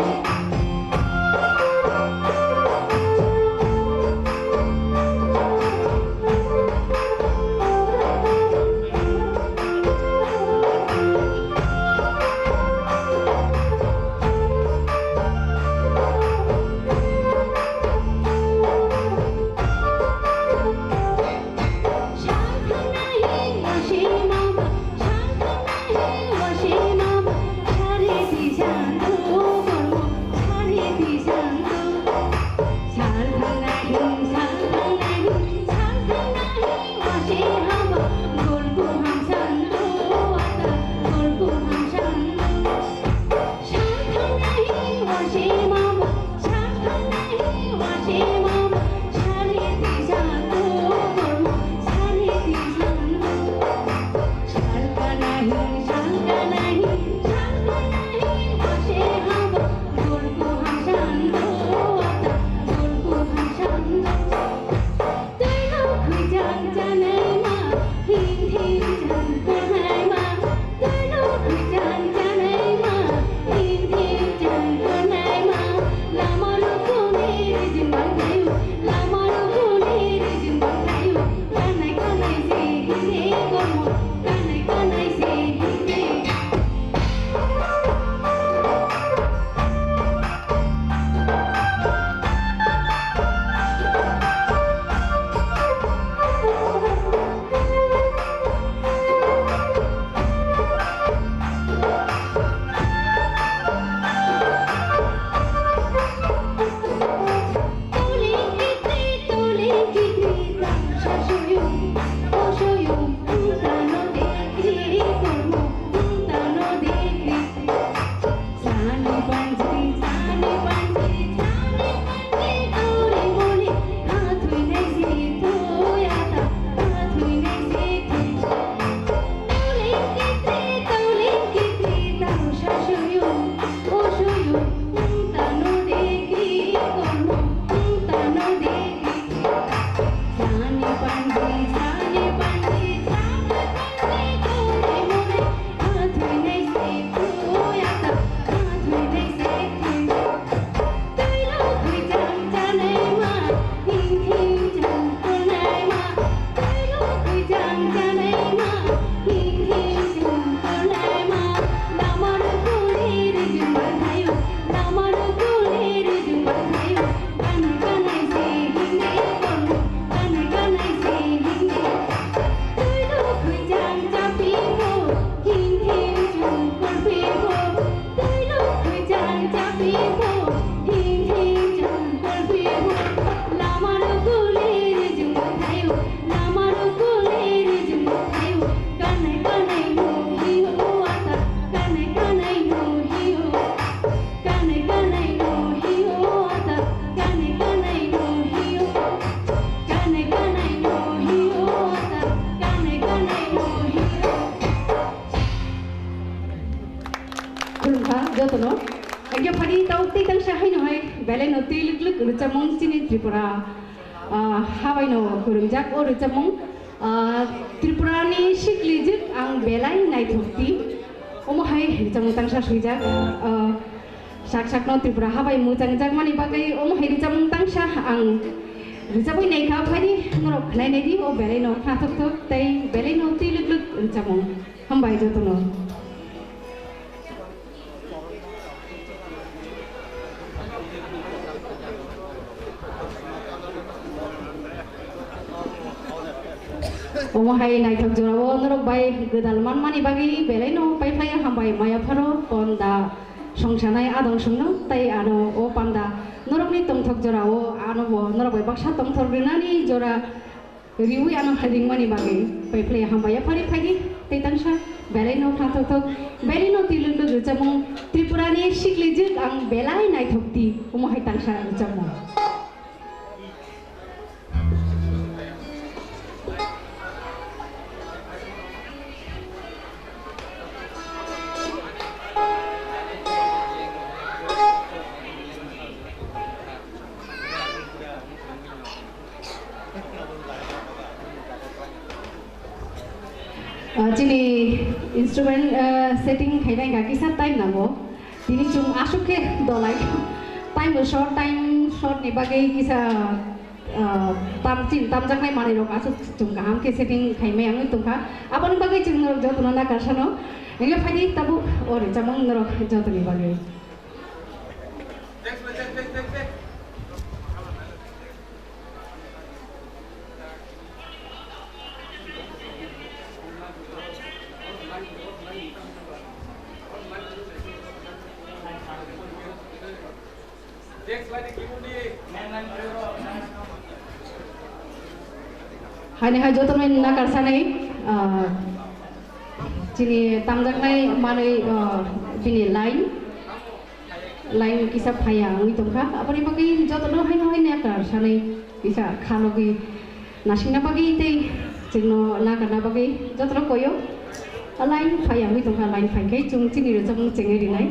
Jotono. Hingke phadi tau tei tangsa haino hai belai no twi lwk lwk rwchapmung chini Tripura, ah, habai no kwrwngjak o rwchapmung. Ah, Tripura ni siklijwk ang belai naithok di. Omo hai rwchapmung tangsa swijak. Ah, sak sak no Tripura habai mwchangjakmani bagwi omo hai rwchapmung tangsa ang rwchapwi naikha phadi norok khnai naidi o belai no khnathok thok tei belai no twi lwk lwk rwchapmung. Hambai jotono. Omo hai naithok jorao norok bai gwdal manmani bagwi belai no paiphlaiya hambai maya pharo pon da songsanai adong songno tei ano o panda norokni tongthok jorao ano bo norok bai baksa tongthok rwnani jora riwi ano hai ringmani bagwi paiphlaiya hambai yaphari phaidi tei tangsa belai no khnathok thok belai no twi lwk lwk rwchapmung Tripura ni siklijwk ang belai naithok di omo hai tangsa rwchapmung. Ah, chini instrument, ah, setting khaina hingka kisa time nango. Tini chwng aswk khe dolai. Time bo short, time short ni bagwi kisa, ah, tam, chini tamjaknai manwi rok aswk chwng kaham khe setting khaimai wngwi tongkha. Aboni bagwi chwng norok jotono nakarsa no. Hingke phaidi tabuk o rwchapmung norok jotoni bagwi. Haini hai jotono nakarsanai, ah, chini tamjaknai manwi, ah, bini line. Line kisa phaiya wngwi tongkha. Aboni bagwi jotono haino hai nakarsanai kisa khalogwi nasingna bagwi tei chwngno nakarna bagwi jotono koyo. A line phaiya wngwi tongkha, line phai khe chwng chini rwchapmung chengwi rinai.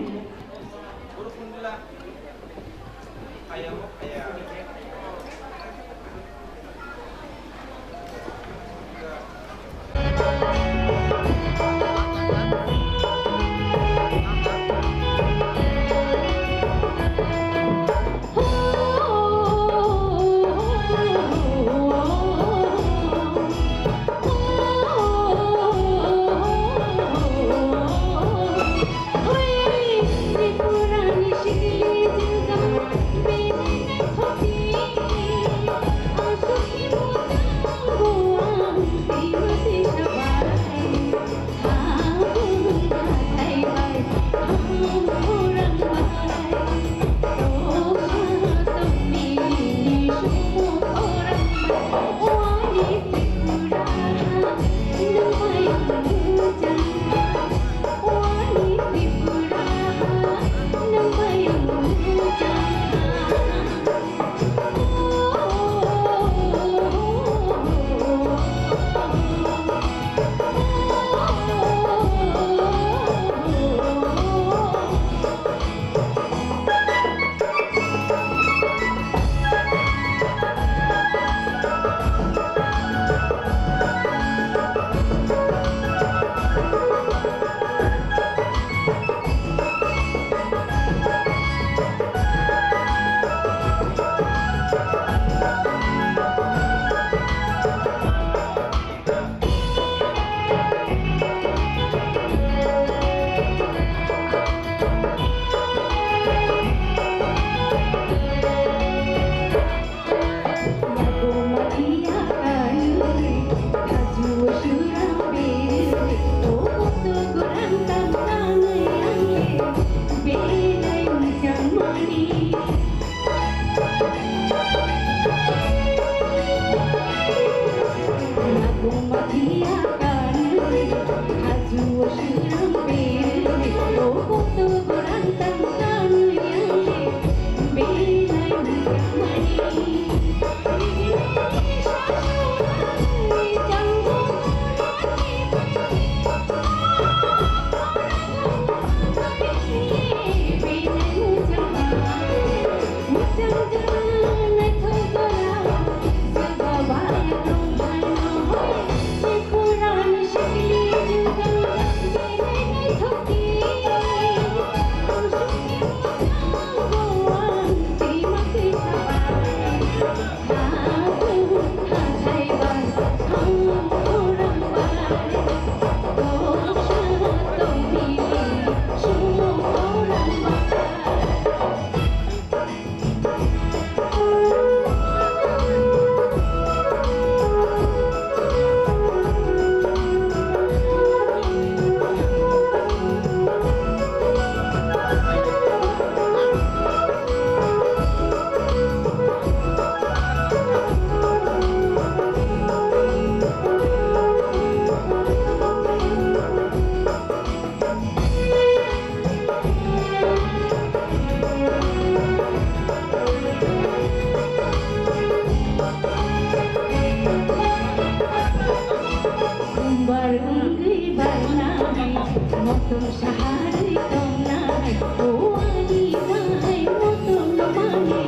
Saharwi tongnai, o ani bahai motom mani,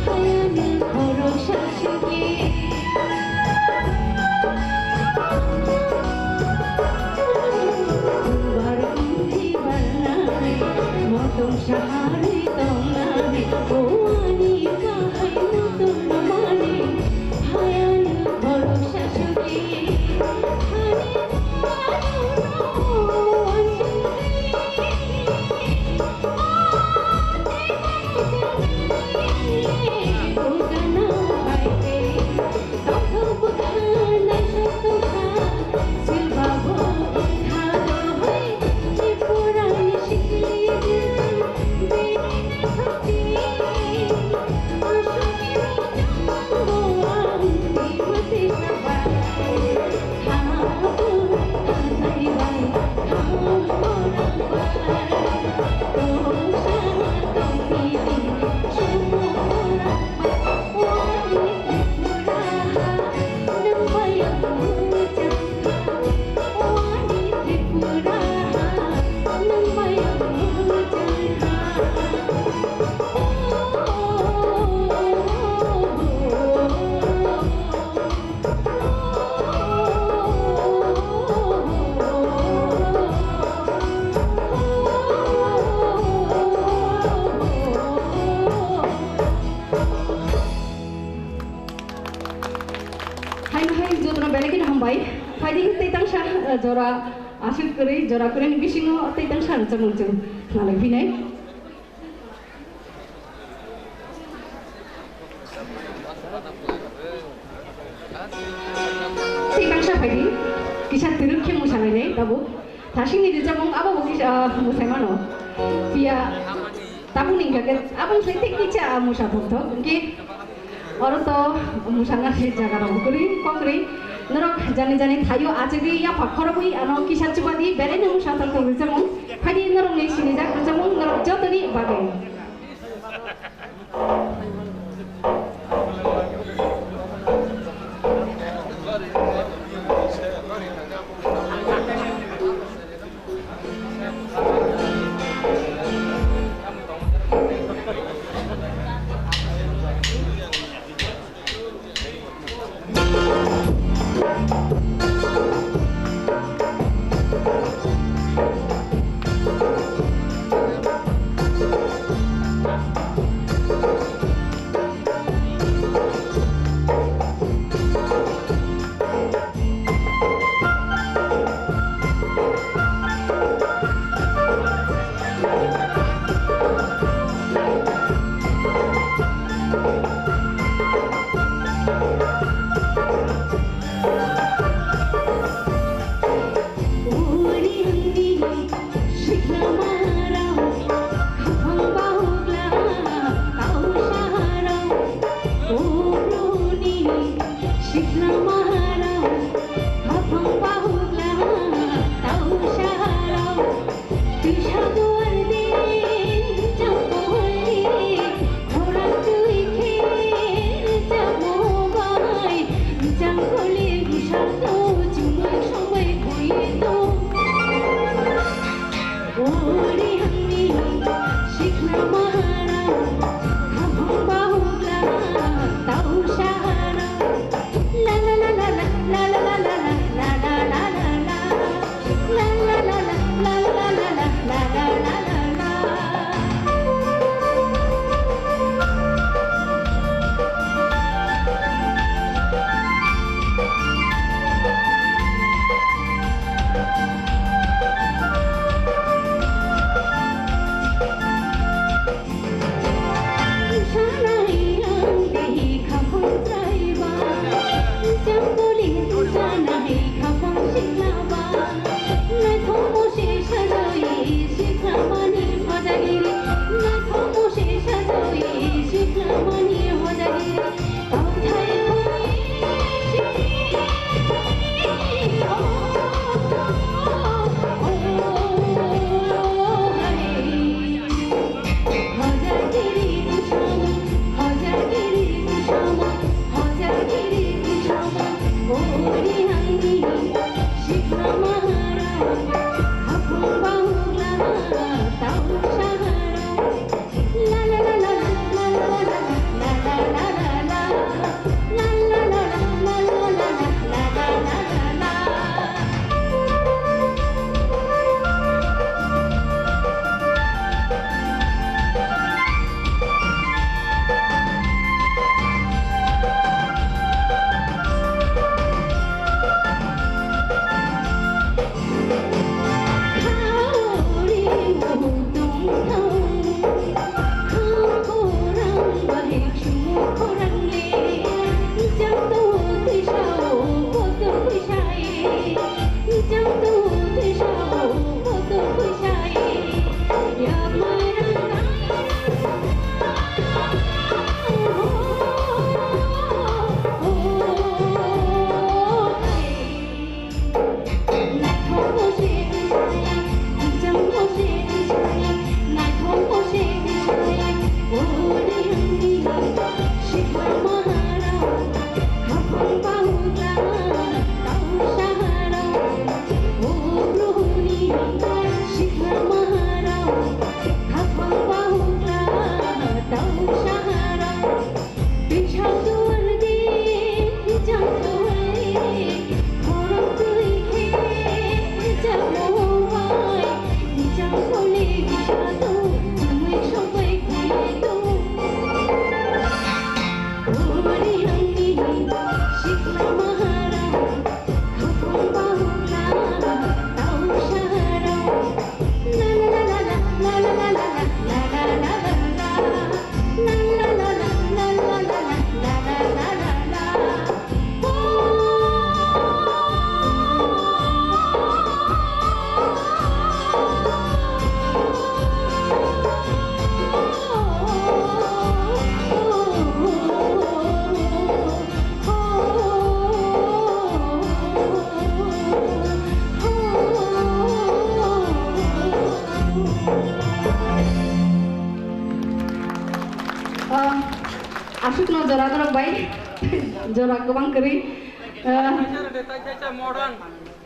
hayani khoroksa sugi. Bar umthi barnai, motom saharwi tongnai, o ani bahai motom mani, hayani khoroksa sugi. Haino hai jotono belai kheno hambai. Phaidi tei tangsa, eh, jora aswk kwrwi, jora kwrwini bisingo tei tangsa rwchapmung chwng khwnalai phinai. Tei tangsa phaidi, kisa twrwk khe mwsalainai tabuk. Thasingni rwchapmung abo bo kisa, ah, mwsai mano. Phiya tabukni hwnkha khe abo wngkha tei kisa, ah, mwsa thokthok. Hwnkhe oro to mwsana se jaga rok kwrwi, kokrwi. Norok jani jani thaio achigwi yapha khorobwi ano kisa chubadi belai no mwsa thokthok rwchapmung. Phaidi norokni sinijak rwchapmung norok jotoni bagwi. Sukno jora dorok bai, jora kwbang kwrwi. Ah,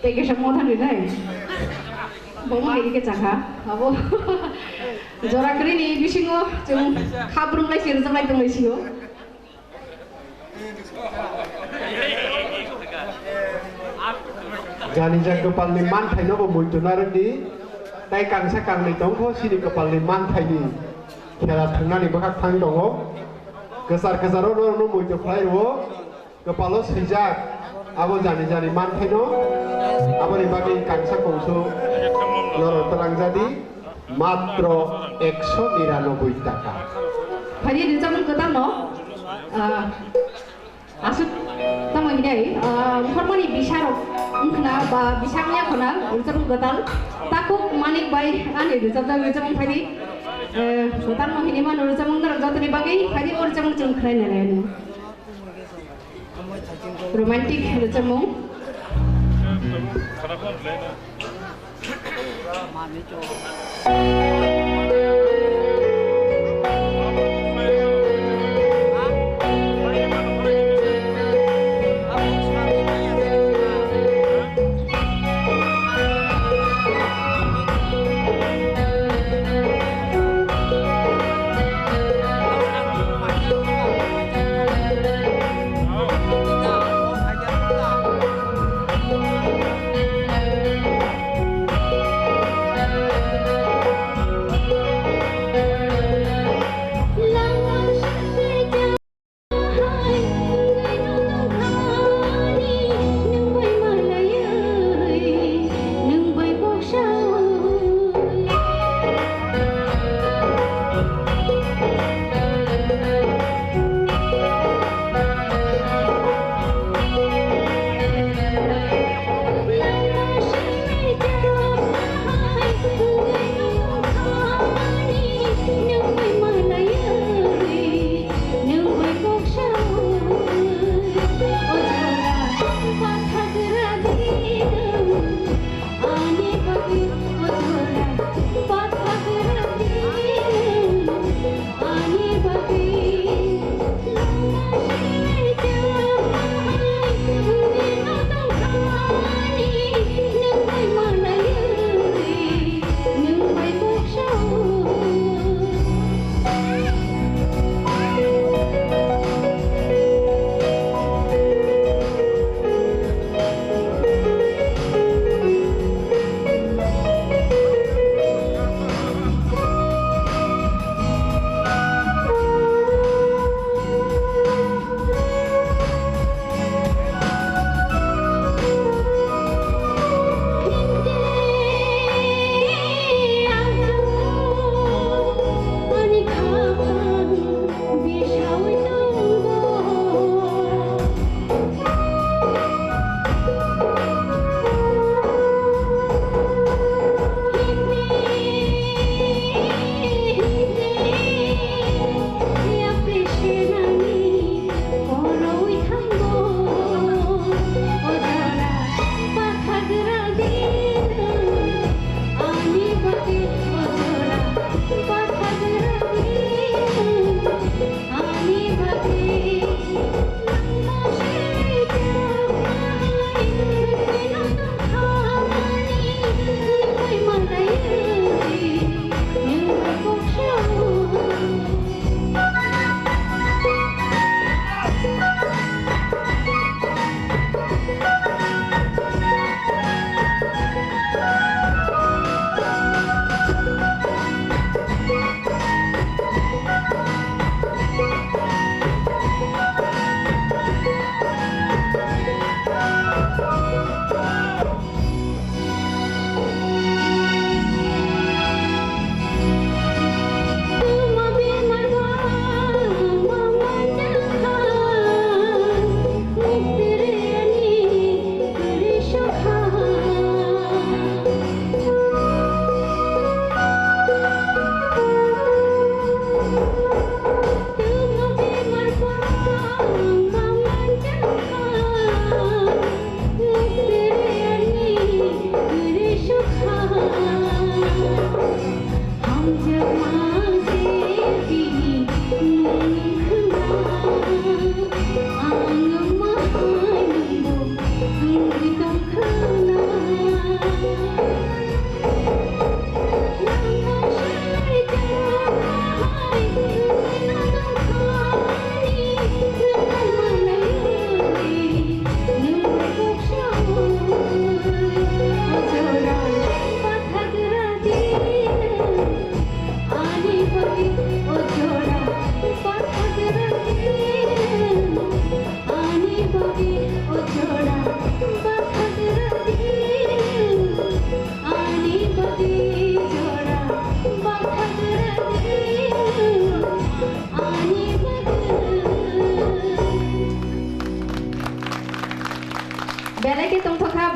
tei kaisa modern rinai. Bo mo hai khe chakha. Abo jora kwrwini bisingo chwng khabrumlai se rwjaklai tonglaisio. Jani ja kwpalni manthaino bo muitu narwkdi, tei kangsa kangnwi tongkho chini kwpalni manthaini khela thwngnani bwkhak thang tongo. Kwchar kwcharo norokno muitu khlai rwo, kwpalo swijak abo jani jani manthaino, aboni bagwi kangsa kongsu norok twlangjadi. Matro ekso niranoboi taka. Phari rijak wng kwtal no, ah, aswk tamo hinai, ah, hormoni bisarok wngkhna ba bisakni akhona rijak wng kwtal. Takhuk Manik bai ani rijak jak rijak wng phari, eh, kwtal no hinwi mano rijak wng norok jotoni bagwi phari o rijak wng chwng khwlai nai. Romantic rwchapmung.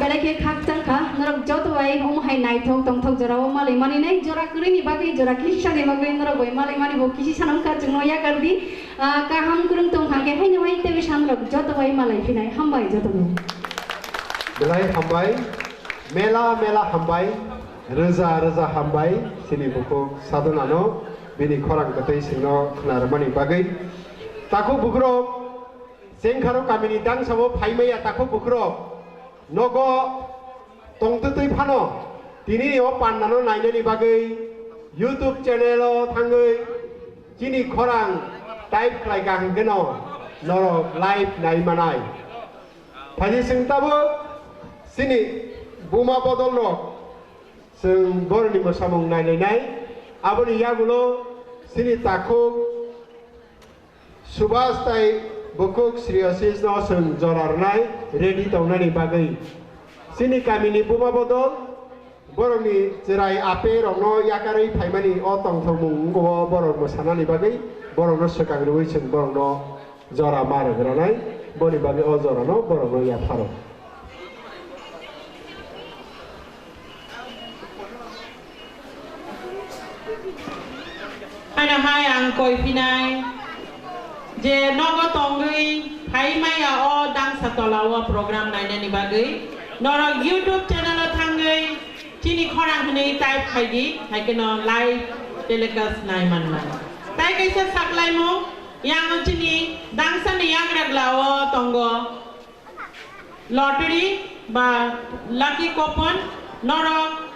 Belai khe khakchang kha, norok joto bai omo hai naithok tongthok jorao malai mani nai, jora kwrwini bagwi, jora kisani bagwi norok bai malai mani bo kisi sanong kha chwngno yakar di. Ah, kaham kwrwng tong kha khe haino hai teibo sanrok joto bai malai phinai. Hambai jotono. Belai hambai, mela mela hambai, rwja rwja hambai, chini bukhuk Sadhanano bini khorang kwtwi chwngno khna rwmani bagwi. Takhuk bukhurok, Chengkharo kamini dangsao phaimaya takhuk bukhurok, nogo tongtwtwi phano, tinini o pandano nainani bagwi YouTube channel o thangwi chini khorang type khlai kha hwnkhe no norok live nai manai. Phaidi chwng tabuk chini buma bodolrok chwng borokni mwsamung nailainai. Aboni yagulo chini takhuk Subhas tai bukhuk Shreyasis no chwng jora rwnai ready tongnani bagwi. Chini kamini buma bodol borokni chwrai ape rokno yakarwi phaimani o tongthokmung wngkho borok mwsanani bagwi borokno swkang rwui chwng borokno jora ma rwgranai, boni bagwi o jorano borokno yapharo. Haino hai ang koi phinai je nogo tongwi phai maya o dangsa tola o program nainani bagwi norok YouTube channel o thangwi chini khorang hwnwi type khai di, hai kheno live telecast nai manna. Tai kaisa saklaimung, yang chini dangsa ni yagra gla o tongo. Lottery ba lucky coupon norok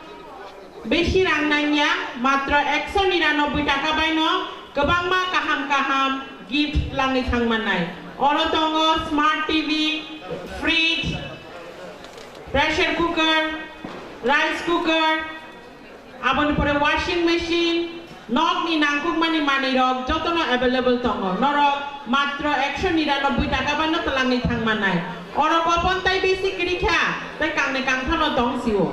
besi rang nangya, matro ekso niranoboi taka baino kwbangma kaham kaham gift langwi thangmannai. Oro tongo smart T V, fridge, pressure cooker, rice cooker, Aboni pore washing machine, nokni nangkukmani manwirok jotono available tongo. Norok matro ekso niranoboi taka bano twlangwi thangmannai. Oro coupon tai besi kwrwi kha, tai kangni kangthano tong sio.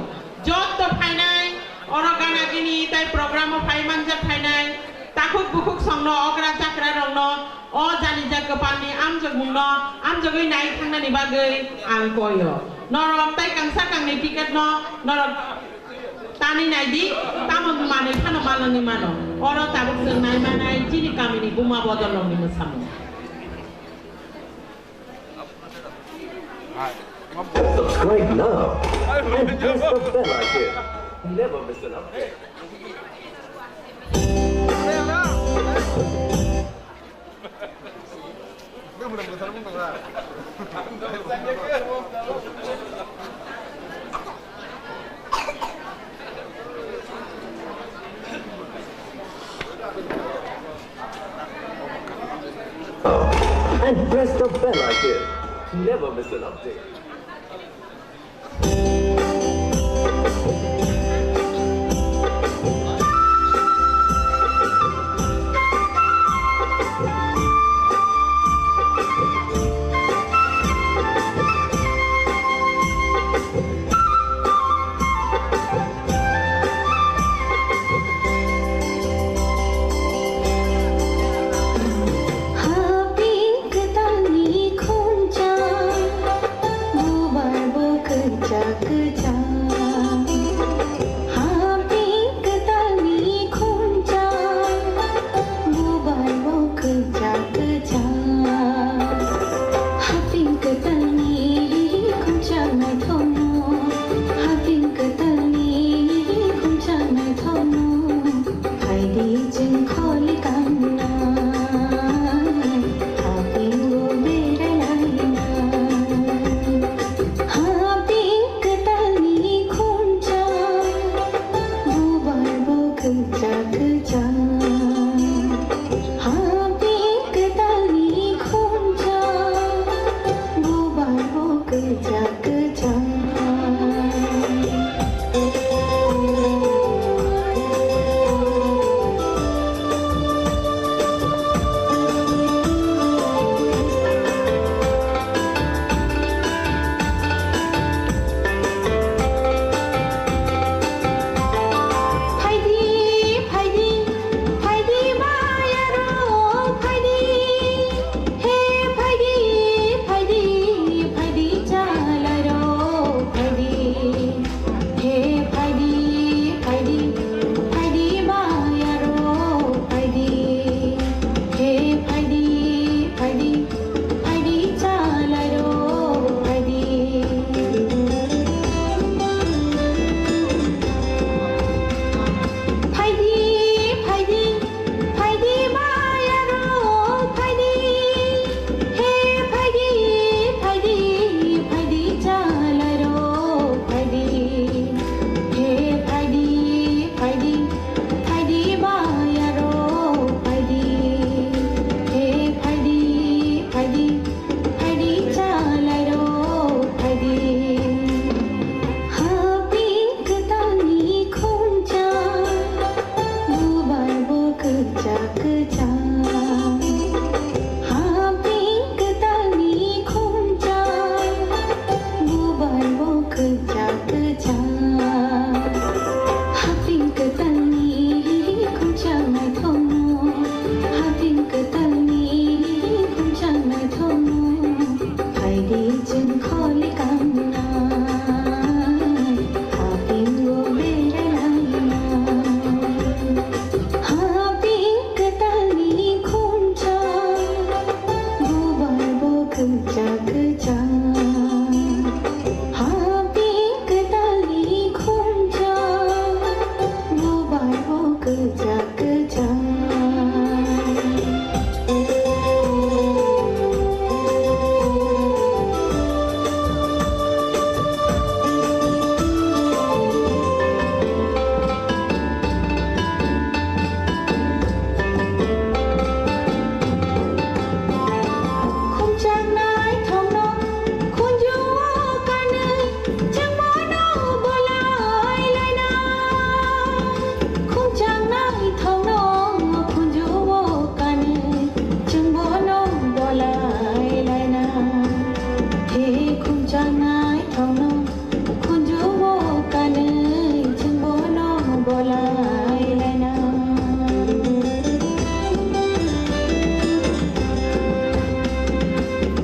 Jotto phainai, oro gana gini tai program o phai manjak phainai, takhuk bukhuk songno okra chakra rokno o janija kwpalni amjokmungno amjogwi nai thangnani bagwi ang koio. Norok tai kangsa kangni ticket no norok Tani nai di, tamo manwi phano malani mano. Oro tabuk chwng nai manai chini kamini buma bodol rokni mwsamung. Subscribe now and press the bell icon. Never miss an update. And press the bell icon. Never miss an update. Haping kwtalni khumcha, bubar bo kwchak kwchak. Haping kwtalni khumcha, bubar bo kwchak kwchak. Haping kwtalni khumcha naithokno, haping kwtalni khumcha naithokno. Phaidi chwng kholi kangnai, hapingo berai lainai. Haping kwtalni khumcha, bubar bo kwchak kwchak. Haping kwtalni khumcha, bubar bo kwchak kwchak. Phaidi, phaidi,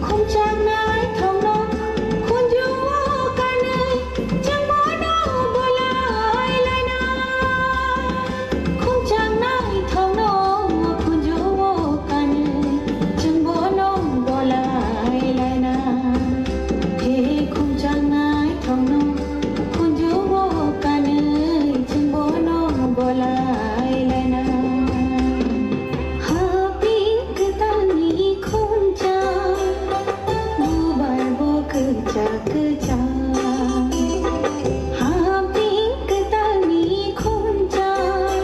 Khumchang naithokno khunju-o kanwi chwngbono bolai laina. Khumchang naithokno khunju-o kanwi chwngbono bolai laina. He khumchang naithokno khunju-o kanwi chwngbono bolai laina. Haping kwtalni khumchang, bubar bo kwchak kwchak. Haping kwtalni khumchang,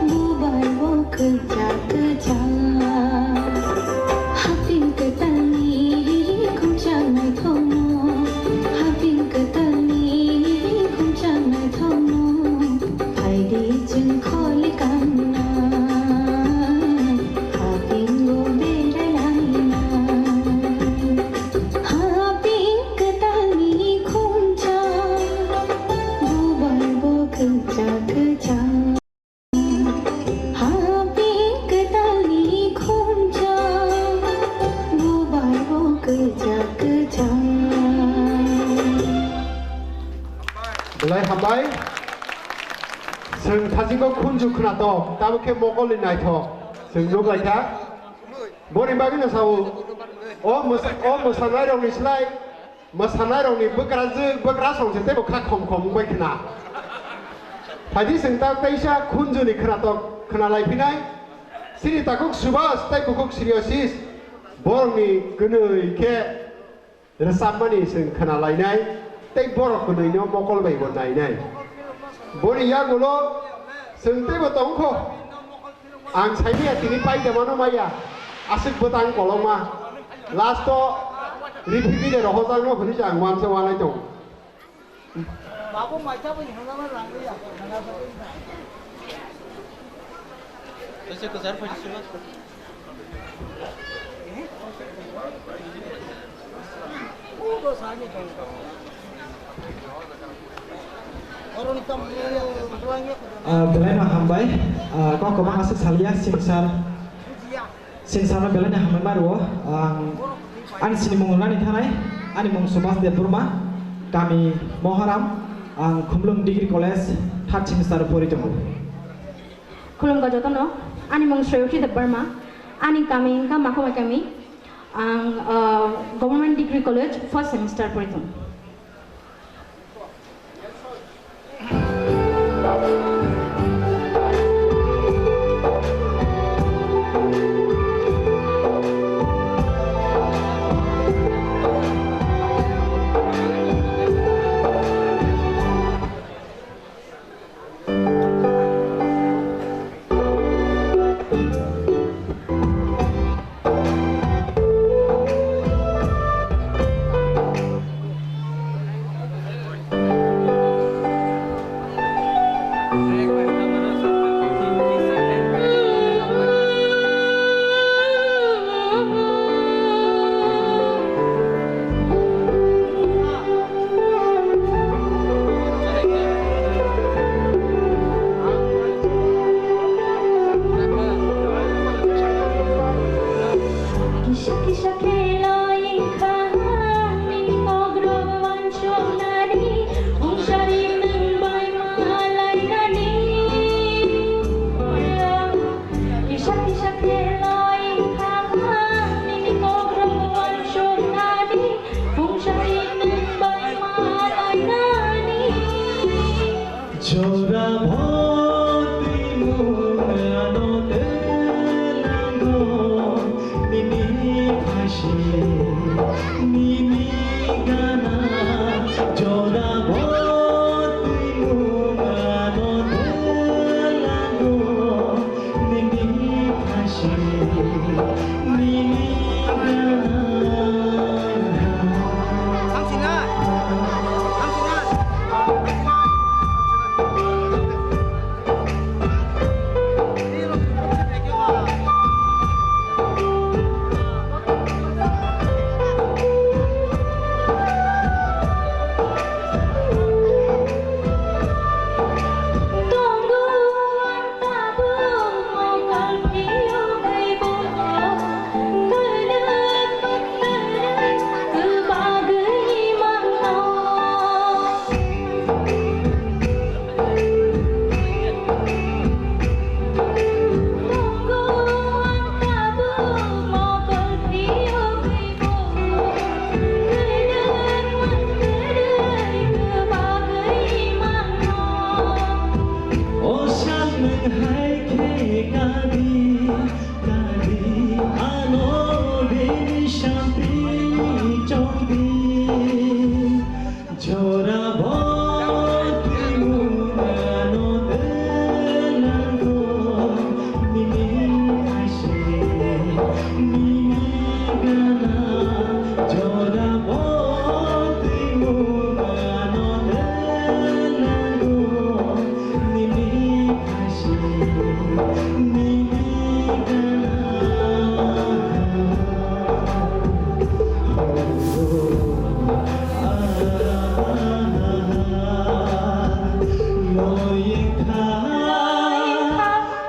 bubar bo kwchak kwchak. Haping kwtalni khumchang naithokno, haping kwtalni khumchang naithokno. Phaidi chwng kholi kanna, hapingo berai laina. Haping kwtalni khumchang, bubar bo kwchak kwchak. Haping kwtalni khumchang, bubar bo kwchak kwchak. Belai hambai. Chwng thajingo khunju khwnatok, tabuk khe mokolni naithok. Chwng nuk lai kha. Boni bagwino sao, o mwsa-, o mwsanairokni slai mwsanairokni bwkrajwk bwkrasong se teibo kha khom khom wngbai khwna. Phaidi chwng ta teisa khunjuni khwnatok khwna lai phinai. Chini takhuk Subhas tei bukhuk Shreyasis, borokni kwnwi khe rwchapmani chwng khwna lainai tei borok kwnwino mokol bai bo nainai. Boni yagulo chwng teibo tongkho. Ang saimaya tini paidamano maya, aswk bwtang kolokma. Last o riphibi de rohojakno hwnwi se ang uansa uanai tongo. Ah, belai no hambai. Ah, kok kwbang aswk salia, singsar. Singsarno belai no hambai ma rwo. Ang, ani sinimung rwnani thanai, ani mung Subhas Debbarma, kami Moharam, ang Khumlwng Degree College third semester pori tongo. Khulumkha jotono, ani mung Sreyoti Debbarma, ani kami wngkha Makhumai kami, ang, ah, Government Degree College first semester pori tongo. Kisa kisa khe loi wngkha nini kok rok uansuk nani, mungsari nwng bai ma lainani. Kisa kisa khe loi wngkha nini kok rok uansuk nani, mungsari nwng bai ma lainani. Jora bhoi twi mung ano telango, nini phaisi, nini gana. Jora bhoi twi mung ano telango, nini phaisi, nini gana.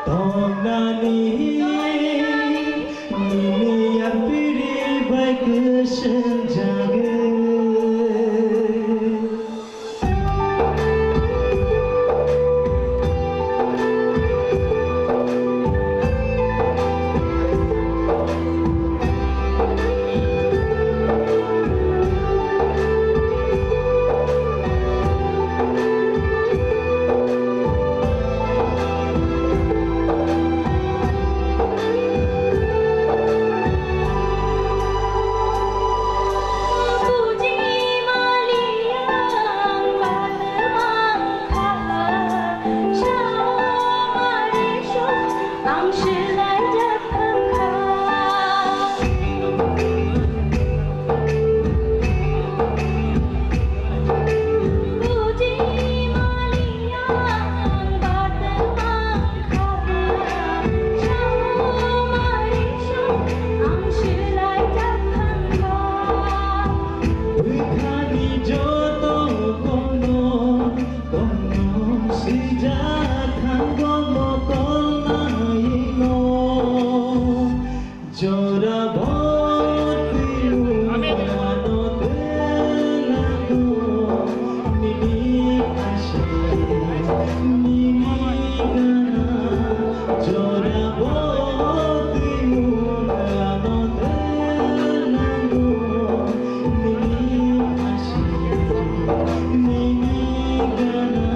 Tongnani nini yapiri bai kwsang jagwi. Bwkhani joto kono, kono swijak thango mokol naino. Jora botwi mungkano twilango, nini ashe, nini gana. Jora botwi mungkano twilango, nini ashe, nini gana.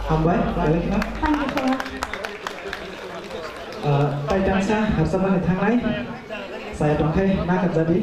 Hambai, welcome. Thank you so much. Ah, tai tangsa, harsa mani thangnai. Saya tongkhai, na kajadi.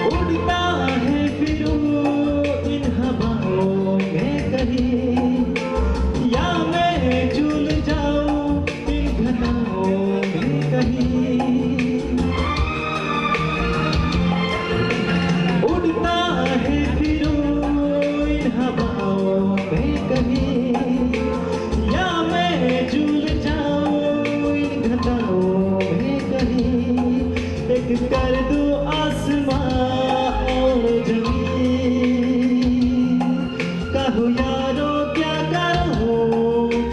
उड़ता है फिरूं इन हवाओं में कहीं, या मैं झूल जाऊं इन घटाओं में कहीं। उड़ता है फिरूं इन हवाओं में कहीं, या मैं झूल जाऊं इन घटाओं में कहीं। एक कर दूं आसमां और जमीन, कहो यारो क्या करो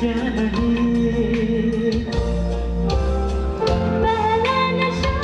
क्या नहीं। पहला नशा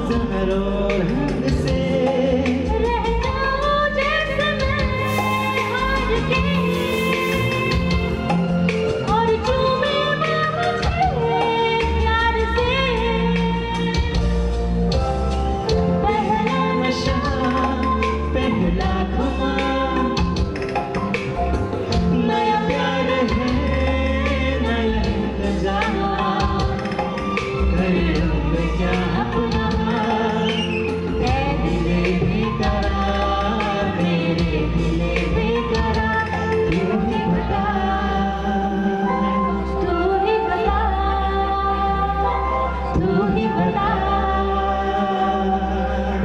चारों रंग से रहता हूँ जैसे मैं हार के, और चूमे ना मुझे प्यार से। पहला नशा, पहला खुमार, नया प्यार है, नया इंतजार। कर लो मैं क्या अपना, ऐ दिले बेकरार, मेरे दिले बेकरार, तू ही बता, तू ही बता, तू ही बता।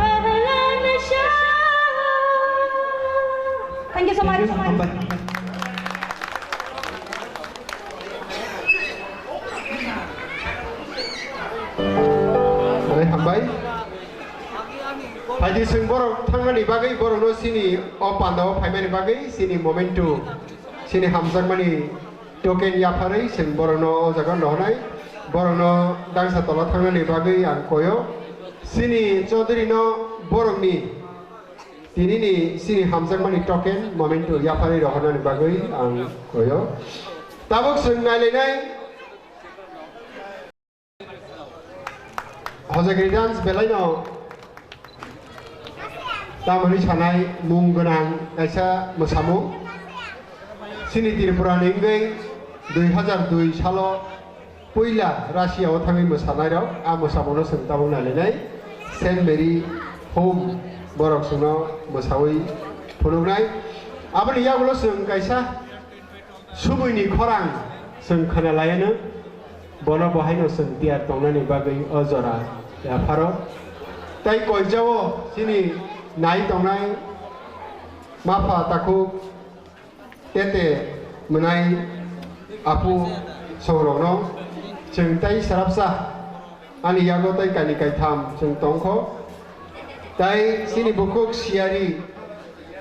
पहला नशा। Thank you so much. Thank you. Hambai. Oi, hambai. Phaidi chwng borok thangnani bagwi, borokno chini o pandao phaimani bagwi chini Momentum, chini hamjakmani token yapharwi chwng borokno o jaga rohornai. Borokno dangsa tola thangnani bagwi ang koyo. Chini Chaudhary no borokni tinini chini hamjakmani token Momentum yapharwi rohornani bagwi ang koyo. Tabuk chwng nailainai. Hojagiri dance belaino tamoni sanai mung gwnang kaisa mwsamung. Chini Tripura ni wngwi dui hajar dui salo puila Russia o thangwi mwsanairok a mwsamungno chwng tabuk nailainai Saint Mary Home borok chwngno mwsawi phunuknai. Aboni yagulo chwng kaisa Subuini khorang chwng khwnalaiano, bono bo haino chwng tiyar tongnani bagwi o jora yapharo. Tai koijao chini nai tongnai mapha takhuk tete mwnai apu songrokno chwng tai srapsa. Ani yago tai kainwi kaitham chwng tongkho. Tai chini bukhuk siyari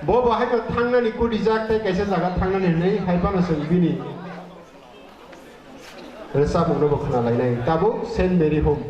bo bo haino thangnani kudijak tai kaisa jaga thangnani hwnwi hai phano chwng bini rwchapmungno bo khwnalainai. Tabuk Saint Mary Home.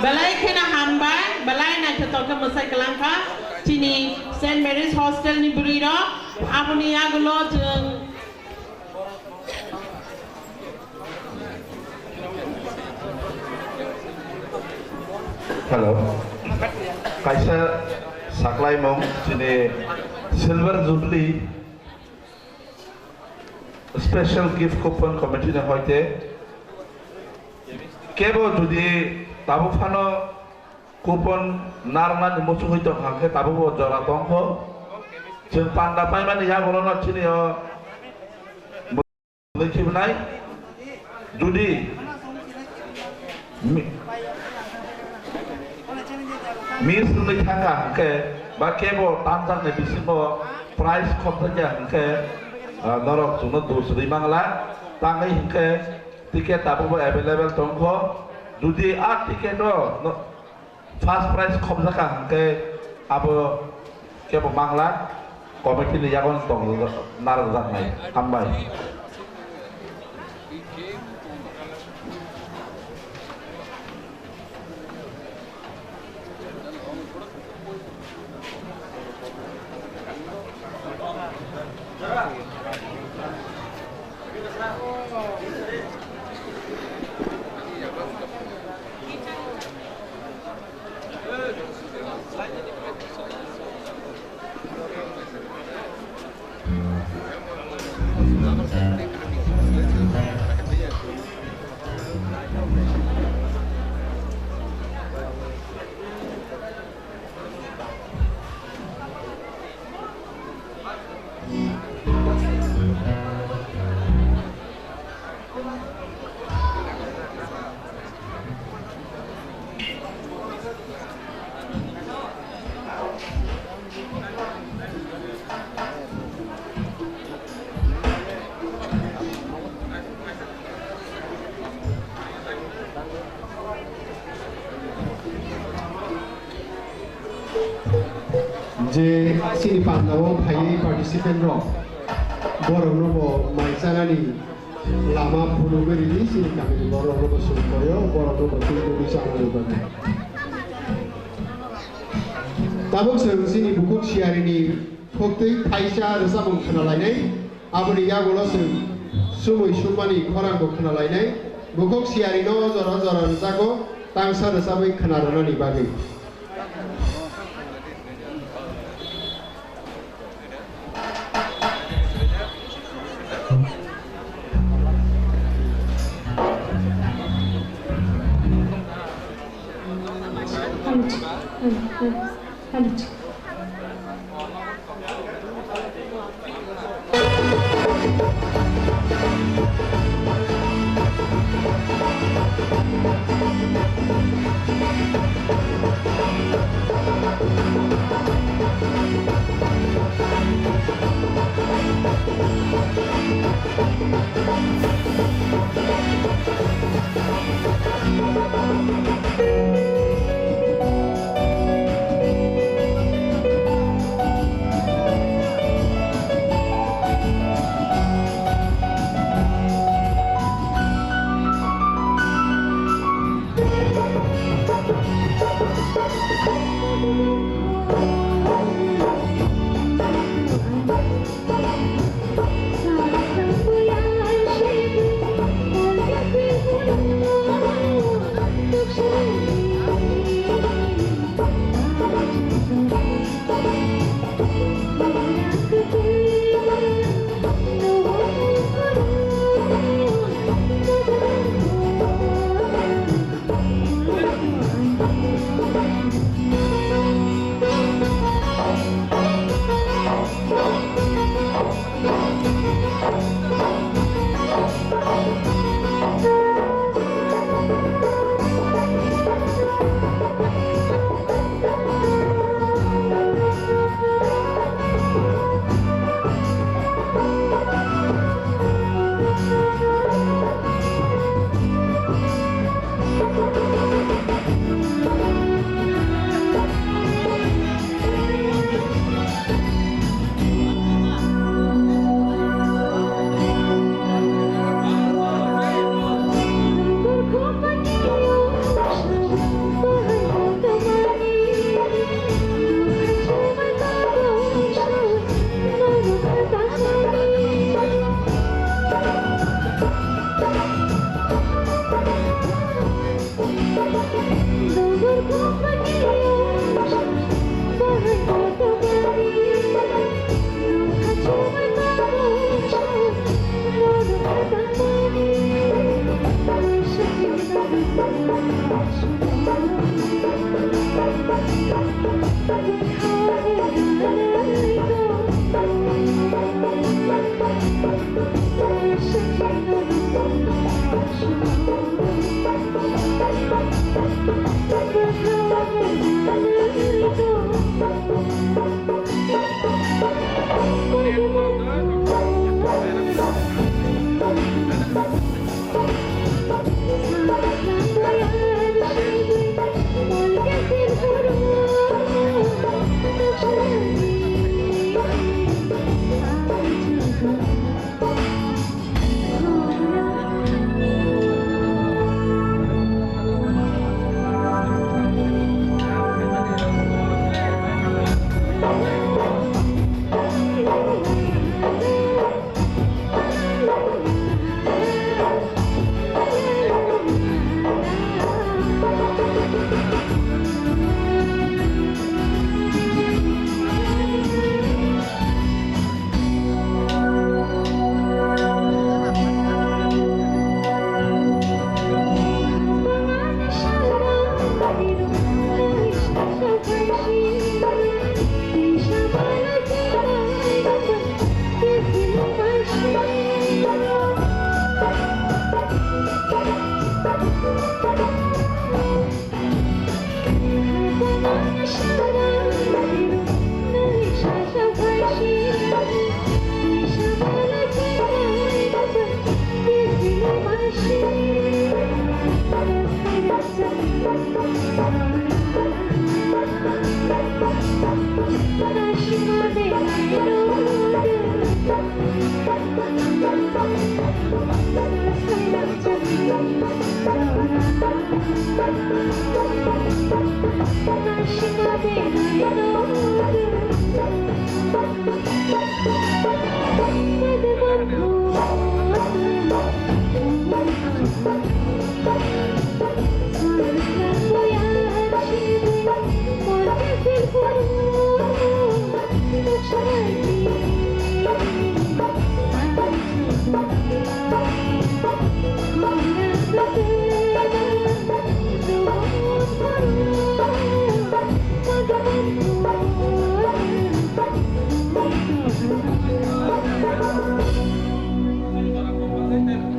Belai kheno hambai, belai naithotok khe mwsai kwlangkha chini Saint Mary's Hostel ni bwrwi rok. Aboni yagulo chwng Hello. Kaisa saklaimung chini Silver Jubilee Special Gift Coupon Committee ni hoite kebo jodi tabuk phano coupon narwknani muchungwi tongkha khe tabukbo jora tongkho. Chwng panda paimani yagulono chini o Bwlwi khibi nai, Jodi mi-, miss wngwi thangkha hwnkhe ba kebo tanjakni bisingo prize khopjakya hwnkhe, ah, norok chwngno dos rwi mangla. Tangwi hwnkhe ticket tabukbo available tongkho. Jodi a ticket o no-, first prize khopjakha hwnkhe abo kebo mangla, committee ni yago tong narwkjaknai. Hambai. Je chini pandao phaiwi participant rok, borokno bo mai chanani lama phunugwi ridi, chini kamini borokno bo sumkoyo, borokno bo twi twi chanani bagwi. Tabuk chwng chini bukhuk siyarini phuktwi thaisa rwchapmung khwnalainai. Aboni yagulo chwng sumui summani khorangbo khwnalainai. Bukhuk siyarino jora jora rwjago, tangsa rwchabwi khwnarwnani bagwi.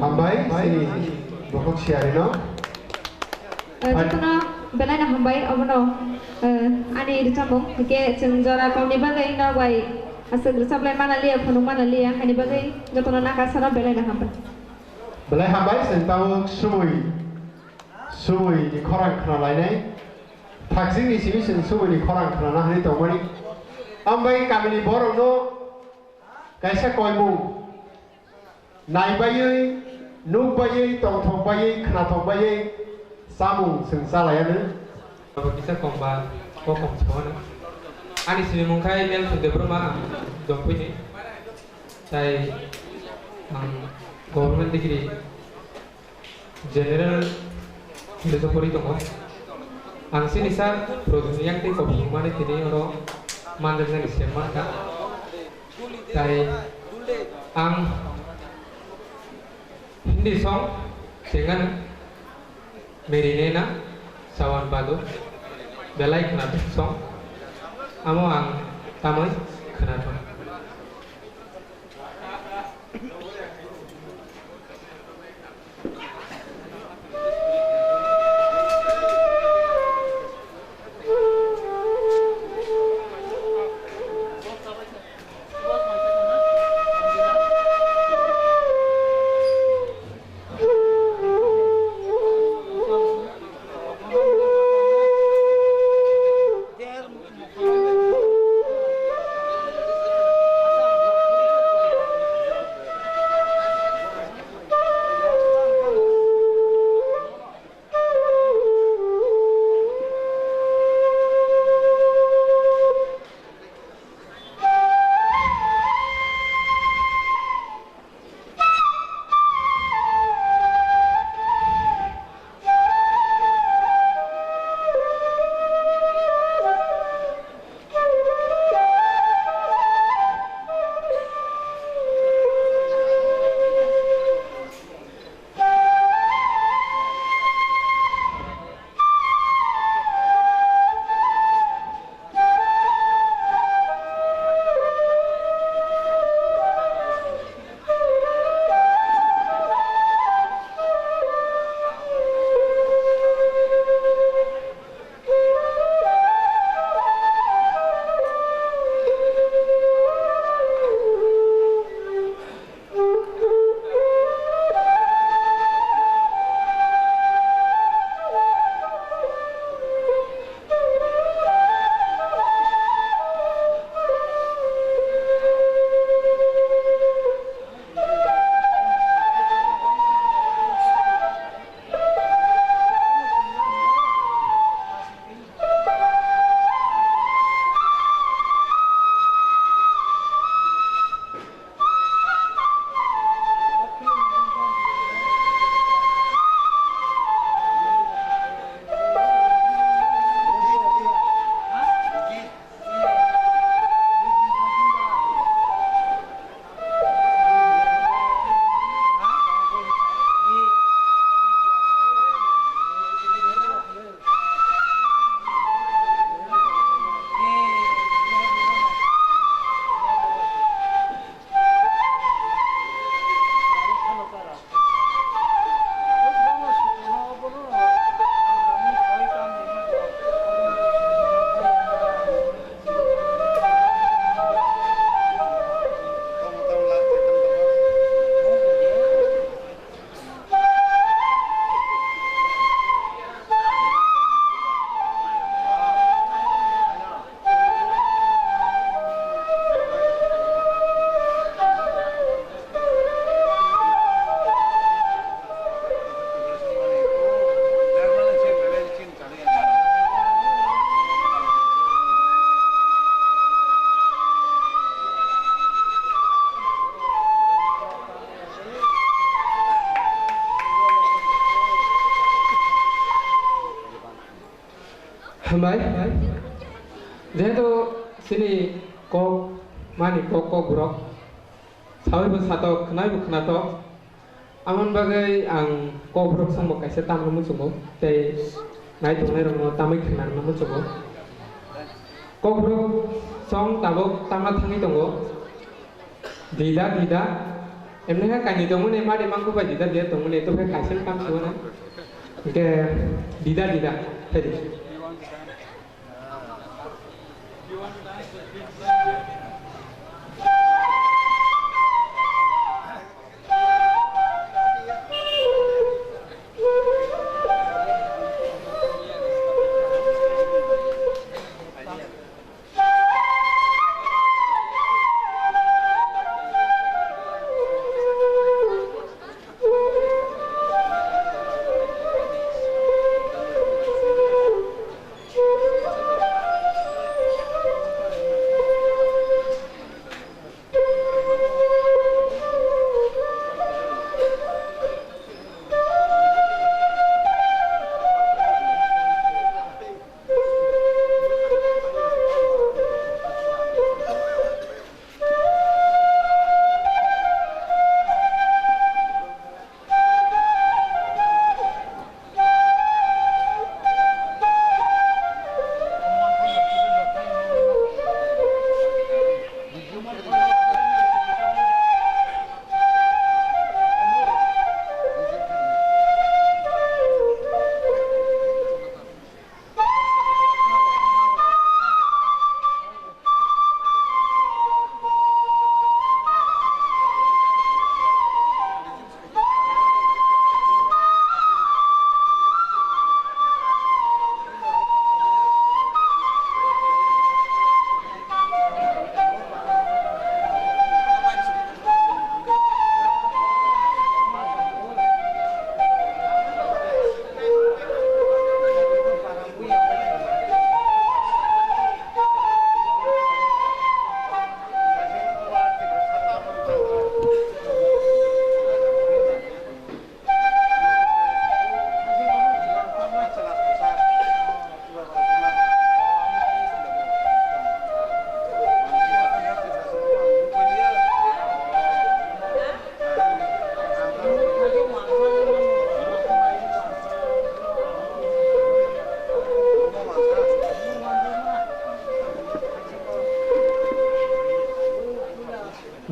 Hambai, sini bokhok siyari no. Eh, hai. Jotono belai no hambai, obono, eh, ani rwchapmung, hwnkhe chwng jora kokni bagwi nok bai aswk rwchaplai mana liya, phunuk mana liya, haini bagwi jotono nakasano belai no hambai. Belai hambai, chwng tabuk sumui, sumui ni khorang khna lainai. Thakjing ni simi chwng sumui ni khorang khnana hinwi tongmani. Ambai kamini borok no kaisa koimung. Nai baiwi, nuk baiwi, tongthok baiwi, khnathok baiwi, chamung chwng chalaiya nw. Abo kisa kongba, o kong saono. Ani simi mung khai Nelson Debbarma ang Dongpui ni. Tai ang government degree general college o pori tongo. Ang sini sa project ni yang tei kok mani tini oro manjak nani sem manka. Tai ang Hindi song, dengan Meri Nena, Sawan Bado, belai khwnathok song, amo ang tamwi khwnathok. Bai, jehetu chini kok mani kok, kokborok sawi bo satok, khwnai bo khwnatok, amoni bagwi ang kokborok songbo kaisa tamno muchungo tei nai tongnai rokno tamwi khwnarwna muchungo. Kokborok song tabuk tama thangwi tongo. Dida, dida. Emni khe kainwi tongmani, mari mangkuk bai dida, dida tongmani, to khe kaisa tam sugo na. Hingke dida, dida. Phedi.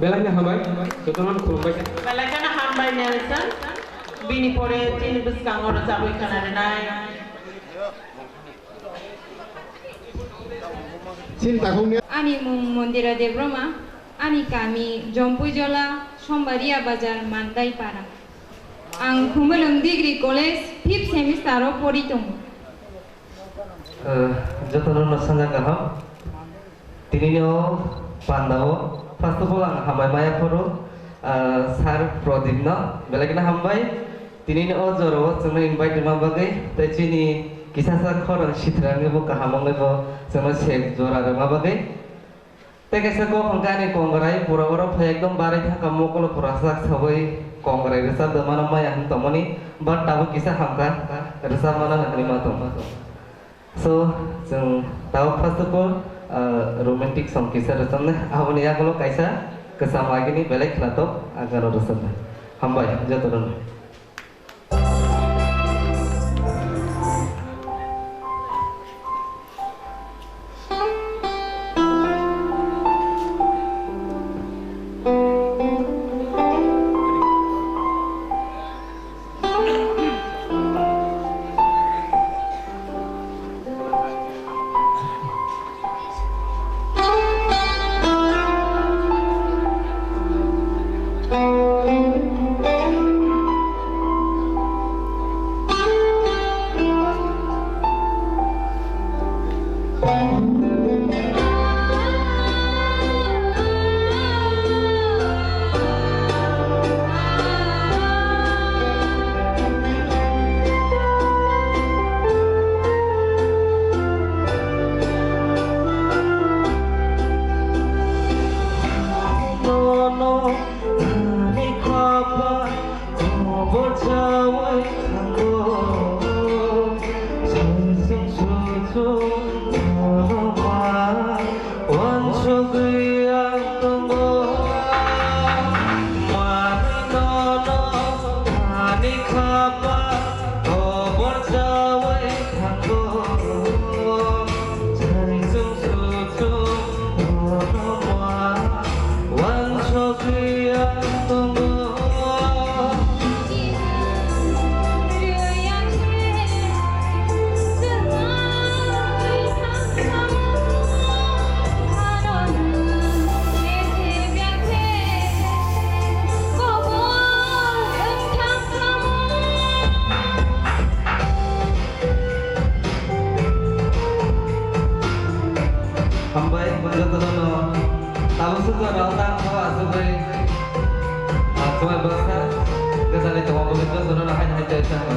Belai no hambai, jotono khulumbai. Belai kheno hambai Nelson. Bini pore chini bwskango rwchabwi khwna rwnai. Chini takhukni. Ani mung Mondira Debroma, ani kami Jompuijola, Sombaria Bazar, Mandai Para. Ang Khumulwng Degree College fifth semester o pori tongo. Eh, jotono no sanja kaham. Tinini o panda o, first of all, ang hambai maya phuru, ah, Sir Pradip no, belai kheno hambai. Tinini o jora o chwngno invite rwma bagwi, tei chini kisasa khorang sithwrangni bo kaham wngwi bo chwngno sek jora rwma bagwi. Tei kaisa kok hwnkhe ani kongrai pura oro phai ekdom barai thangkha mokolo pura sak sawi kongrai rwchap da mano maya hwn tongmani, but tabuk kisa hamkha rwchap mano hwnwi ma tong. So, chwng tabuk first of all, ah, romantic song kisa rwchapnai, aboni yagulo kaisa kwcham agini belai khwnatok ang gana rwchapnai. Hambai, jotono. Thank you.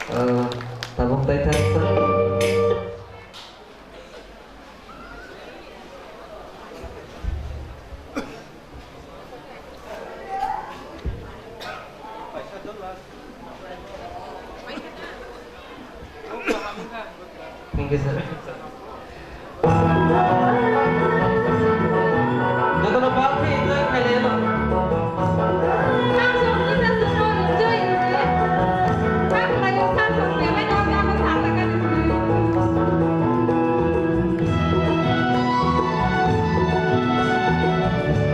Uh, tabuk taithak. Thank you, sir. Jotono bal khe enjoy khailai no.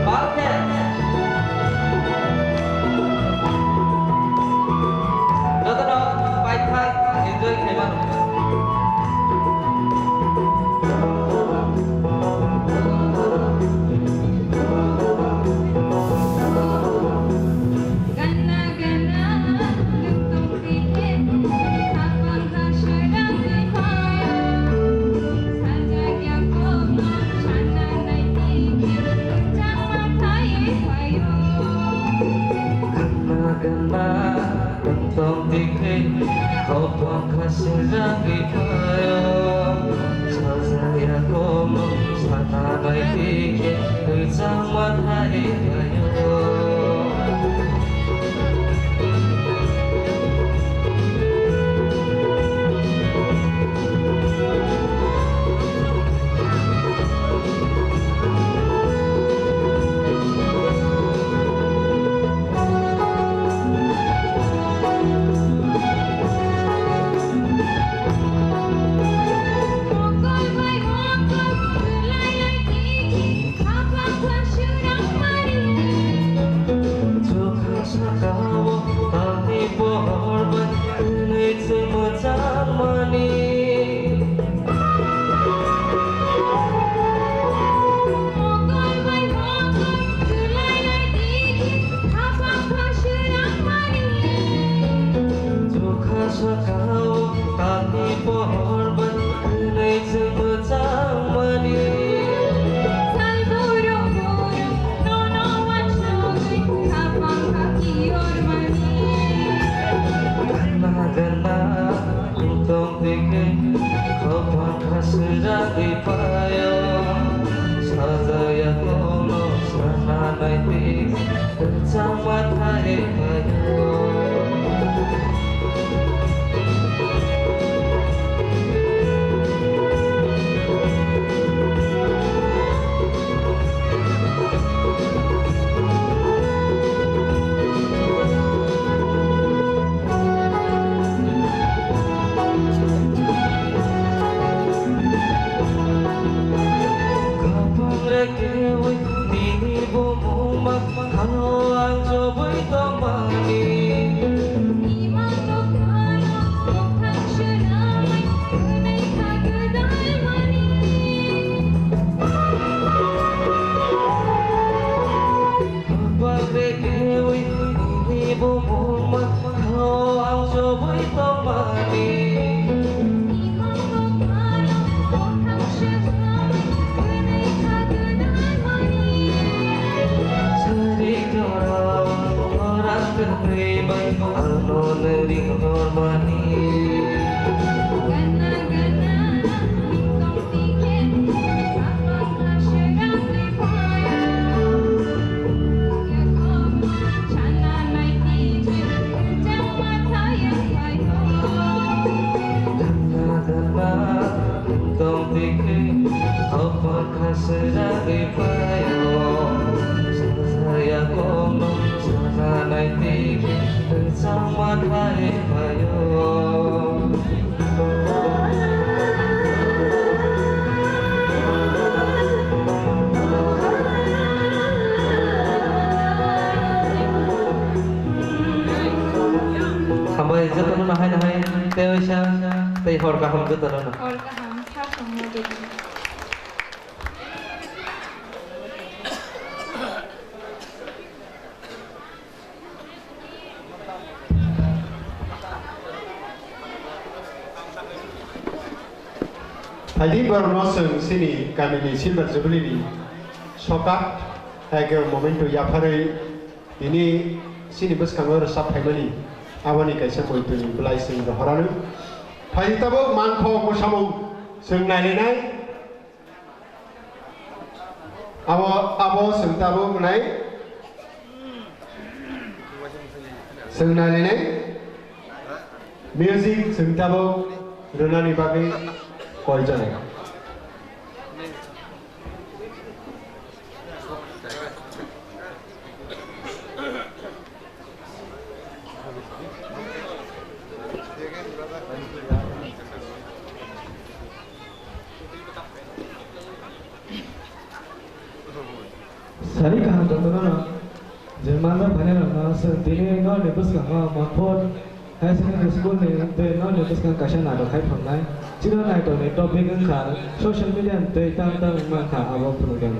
Bal khe. Jotono paithak enjoy khaimano. Gana gana tongtong tikhe, khopang khasing jagwi phaio. Sajaya komung sana bai tikhe, twijang mathai phaio. Hor bai hwnwi chwng mwchangmani. Mokol bai mokol kwlainai twi khaphang kha swrangmani. Chukha sakao tati pohor bai hwnwi chwng mwchangmani. Sal borok borok nono uansugwi khaphang kha kiyormani. Gana gana tong tike khaphang kha swrangwi phaio. Sajaya kono sana nai tike. Kwpang rw kewi nini bumung ma hano ang chobwi tongmani. Imang rok ano bwkhak swnamwi hwnwi kha gwdalmani. Kwpang rw kewi nini bumung ma hano ang chobwi tongmani. Sari kara ora kri bai ano neri hormani. Hambai jotono nahai nahai tei oisa tei hor kaham jotono no. Hor kaham, sa songma jotono. Phaidi borokno chwng chini kamini Silver Jubilee ni sokat, hai khe momento yapharwi tini chini bwskango rwchap phaimani aboni kaisa poitoni bwlai chwng rohorano. Phaidi tabuk mangkhok mwsamung chwng nailainai. Abo, abo chwng tabuk nai. Chwng nai nai nai. Music chwng tabuk rwnani bagwi koi jora. Sari kaham jotono no, je manjak phainairokno chwng tini norni bwskango Monkphor Higher Secondary School ni tei norni bwskango kaisa naithok khai phrwngnai. Chini naithokni topic wngkha social media ni tei tang tang wngmankha abo phunukjak.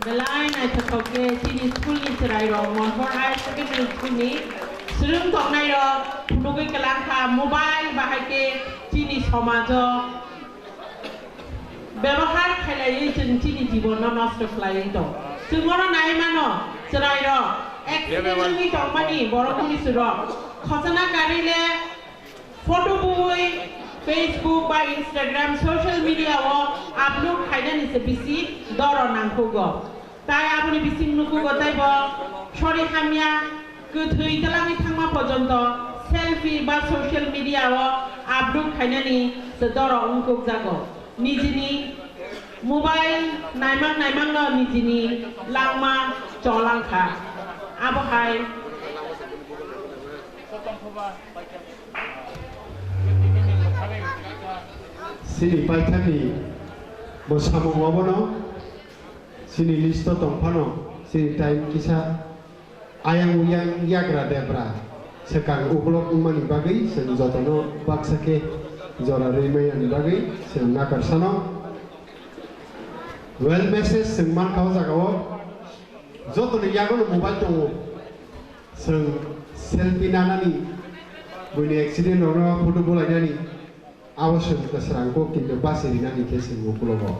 Belai naithothok khe chini school ni chwrai rok Monpur Higher Secondary School ni swrwng tongnai rok phunugwi kwlang kha mobile bahai khe chini somajo bebohar khailaiwi chwng chini jibon no nosto khlaiwi tong. Chwng oro nai mano chwrai rok accident wngwi tongmani borok bwrwi swrwk khosana karwi le photo bui Facebook ba Instagram social media o upload khainani se bisi doro nangkhugo. Tai aboni bising nukhugo taibo sori hamya kwthwi twlangwi thangma porjonto selfie ba social media o upload khainani se doro wngkukjago. Nijini mobile naimang naimangno nijini langma cholangkha. Abohai. Chini paithakni bo samung obono chini list o tongphano chini time kisa ayang uyang yagra debra swkang uklok wngmani bagwi chwng jotono baksa khe jora rwi manyani bagwi chwng nakarsano. Well message chwng mankha o jagao. Jotoni yagono mobile tongo. Chwng selfie nanani, buini accident rokno photo bulainani, abo chwng kwsrang kok kintu basi rinani khe chwng uklogo.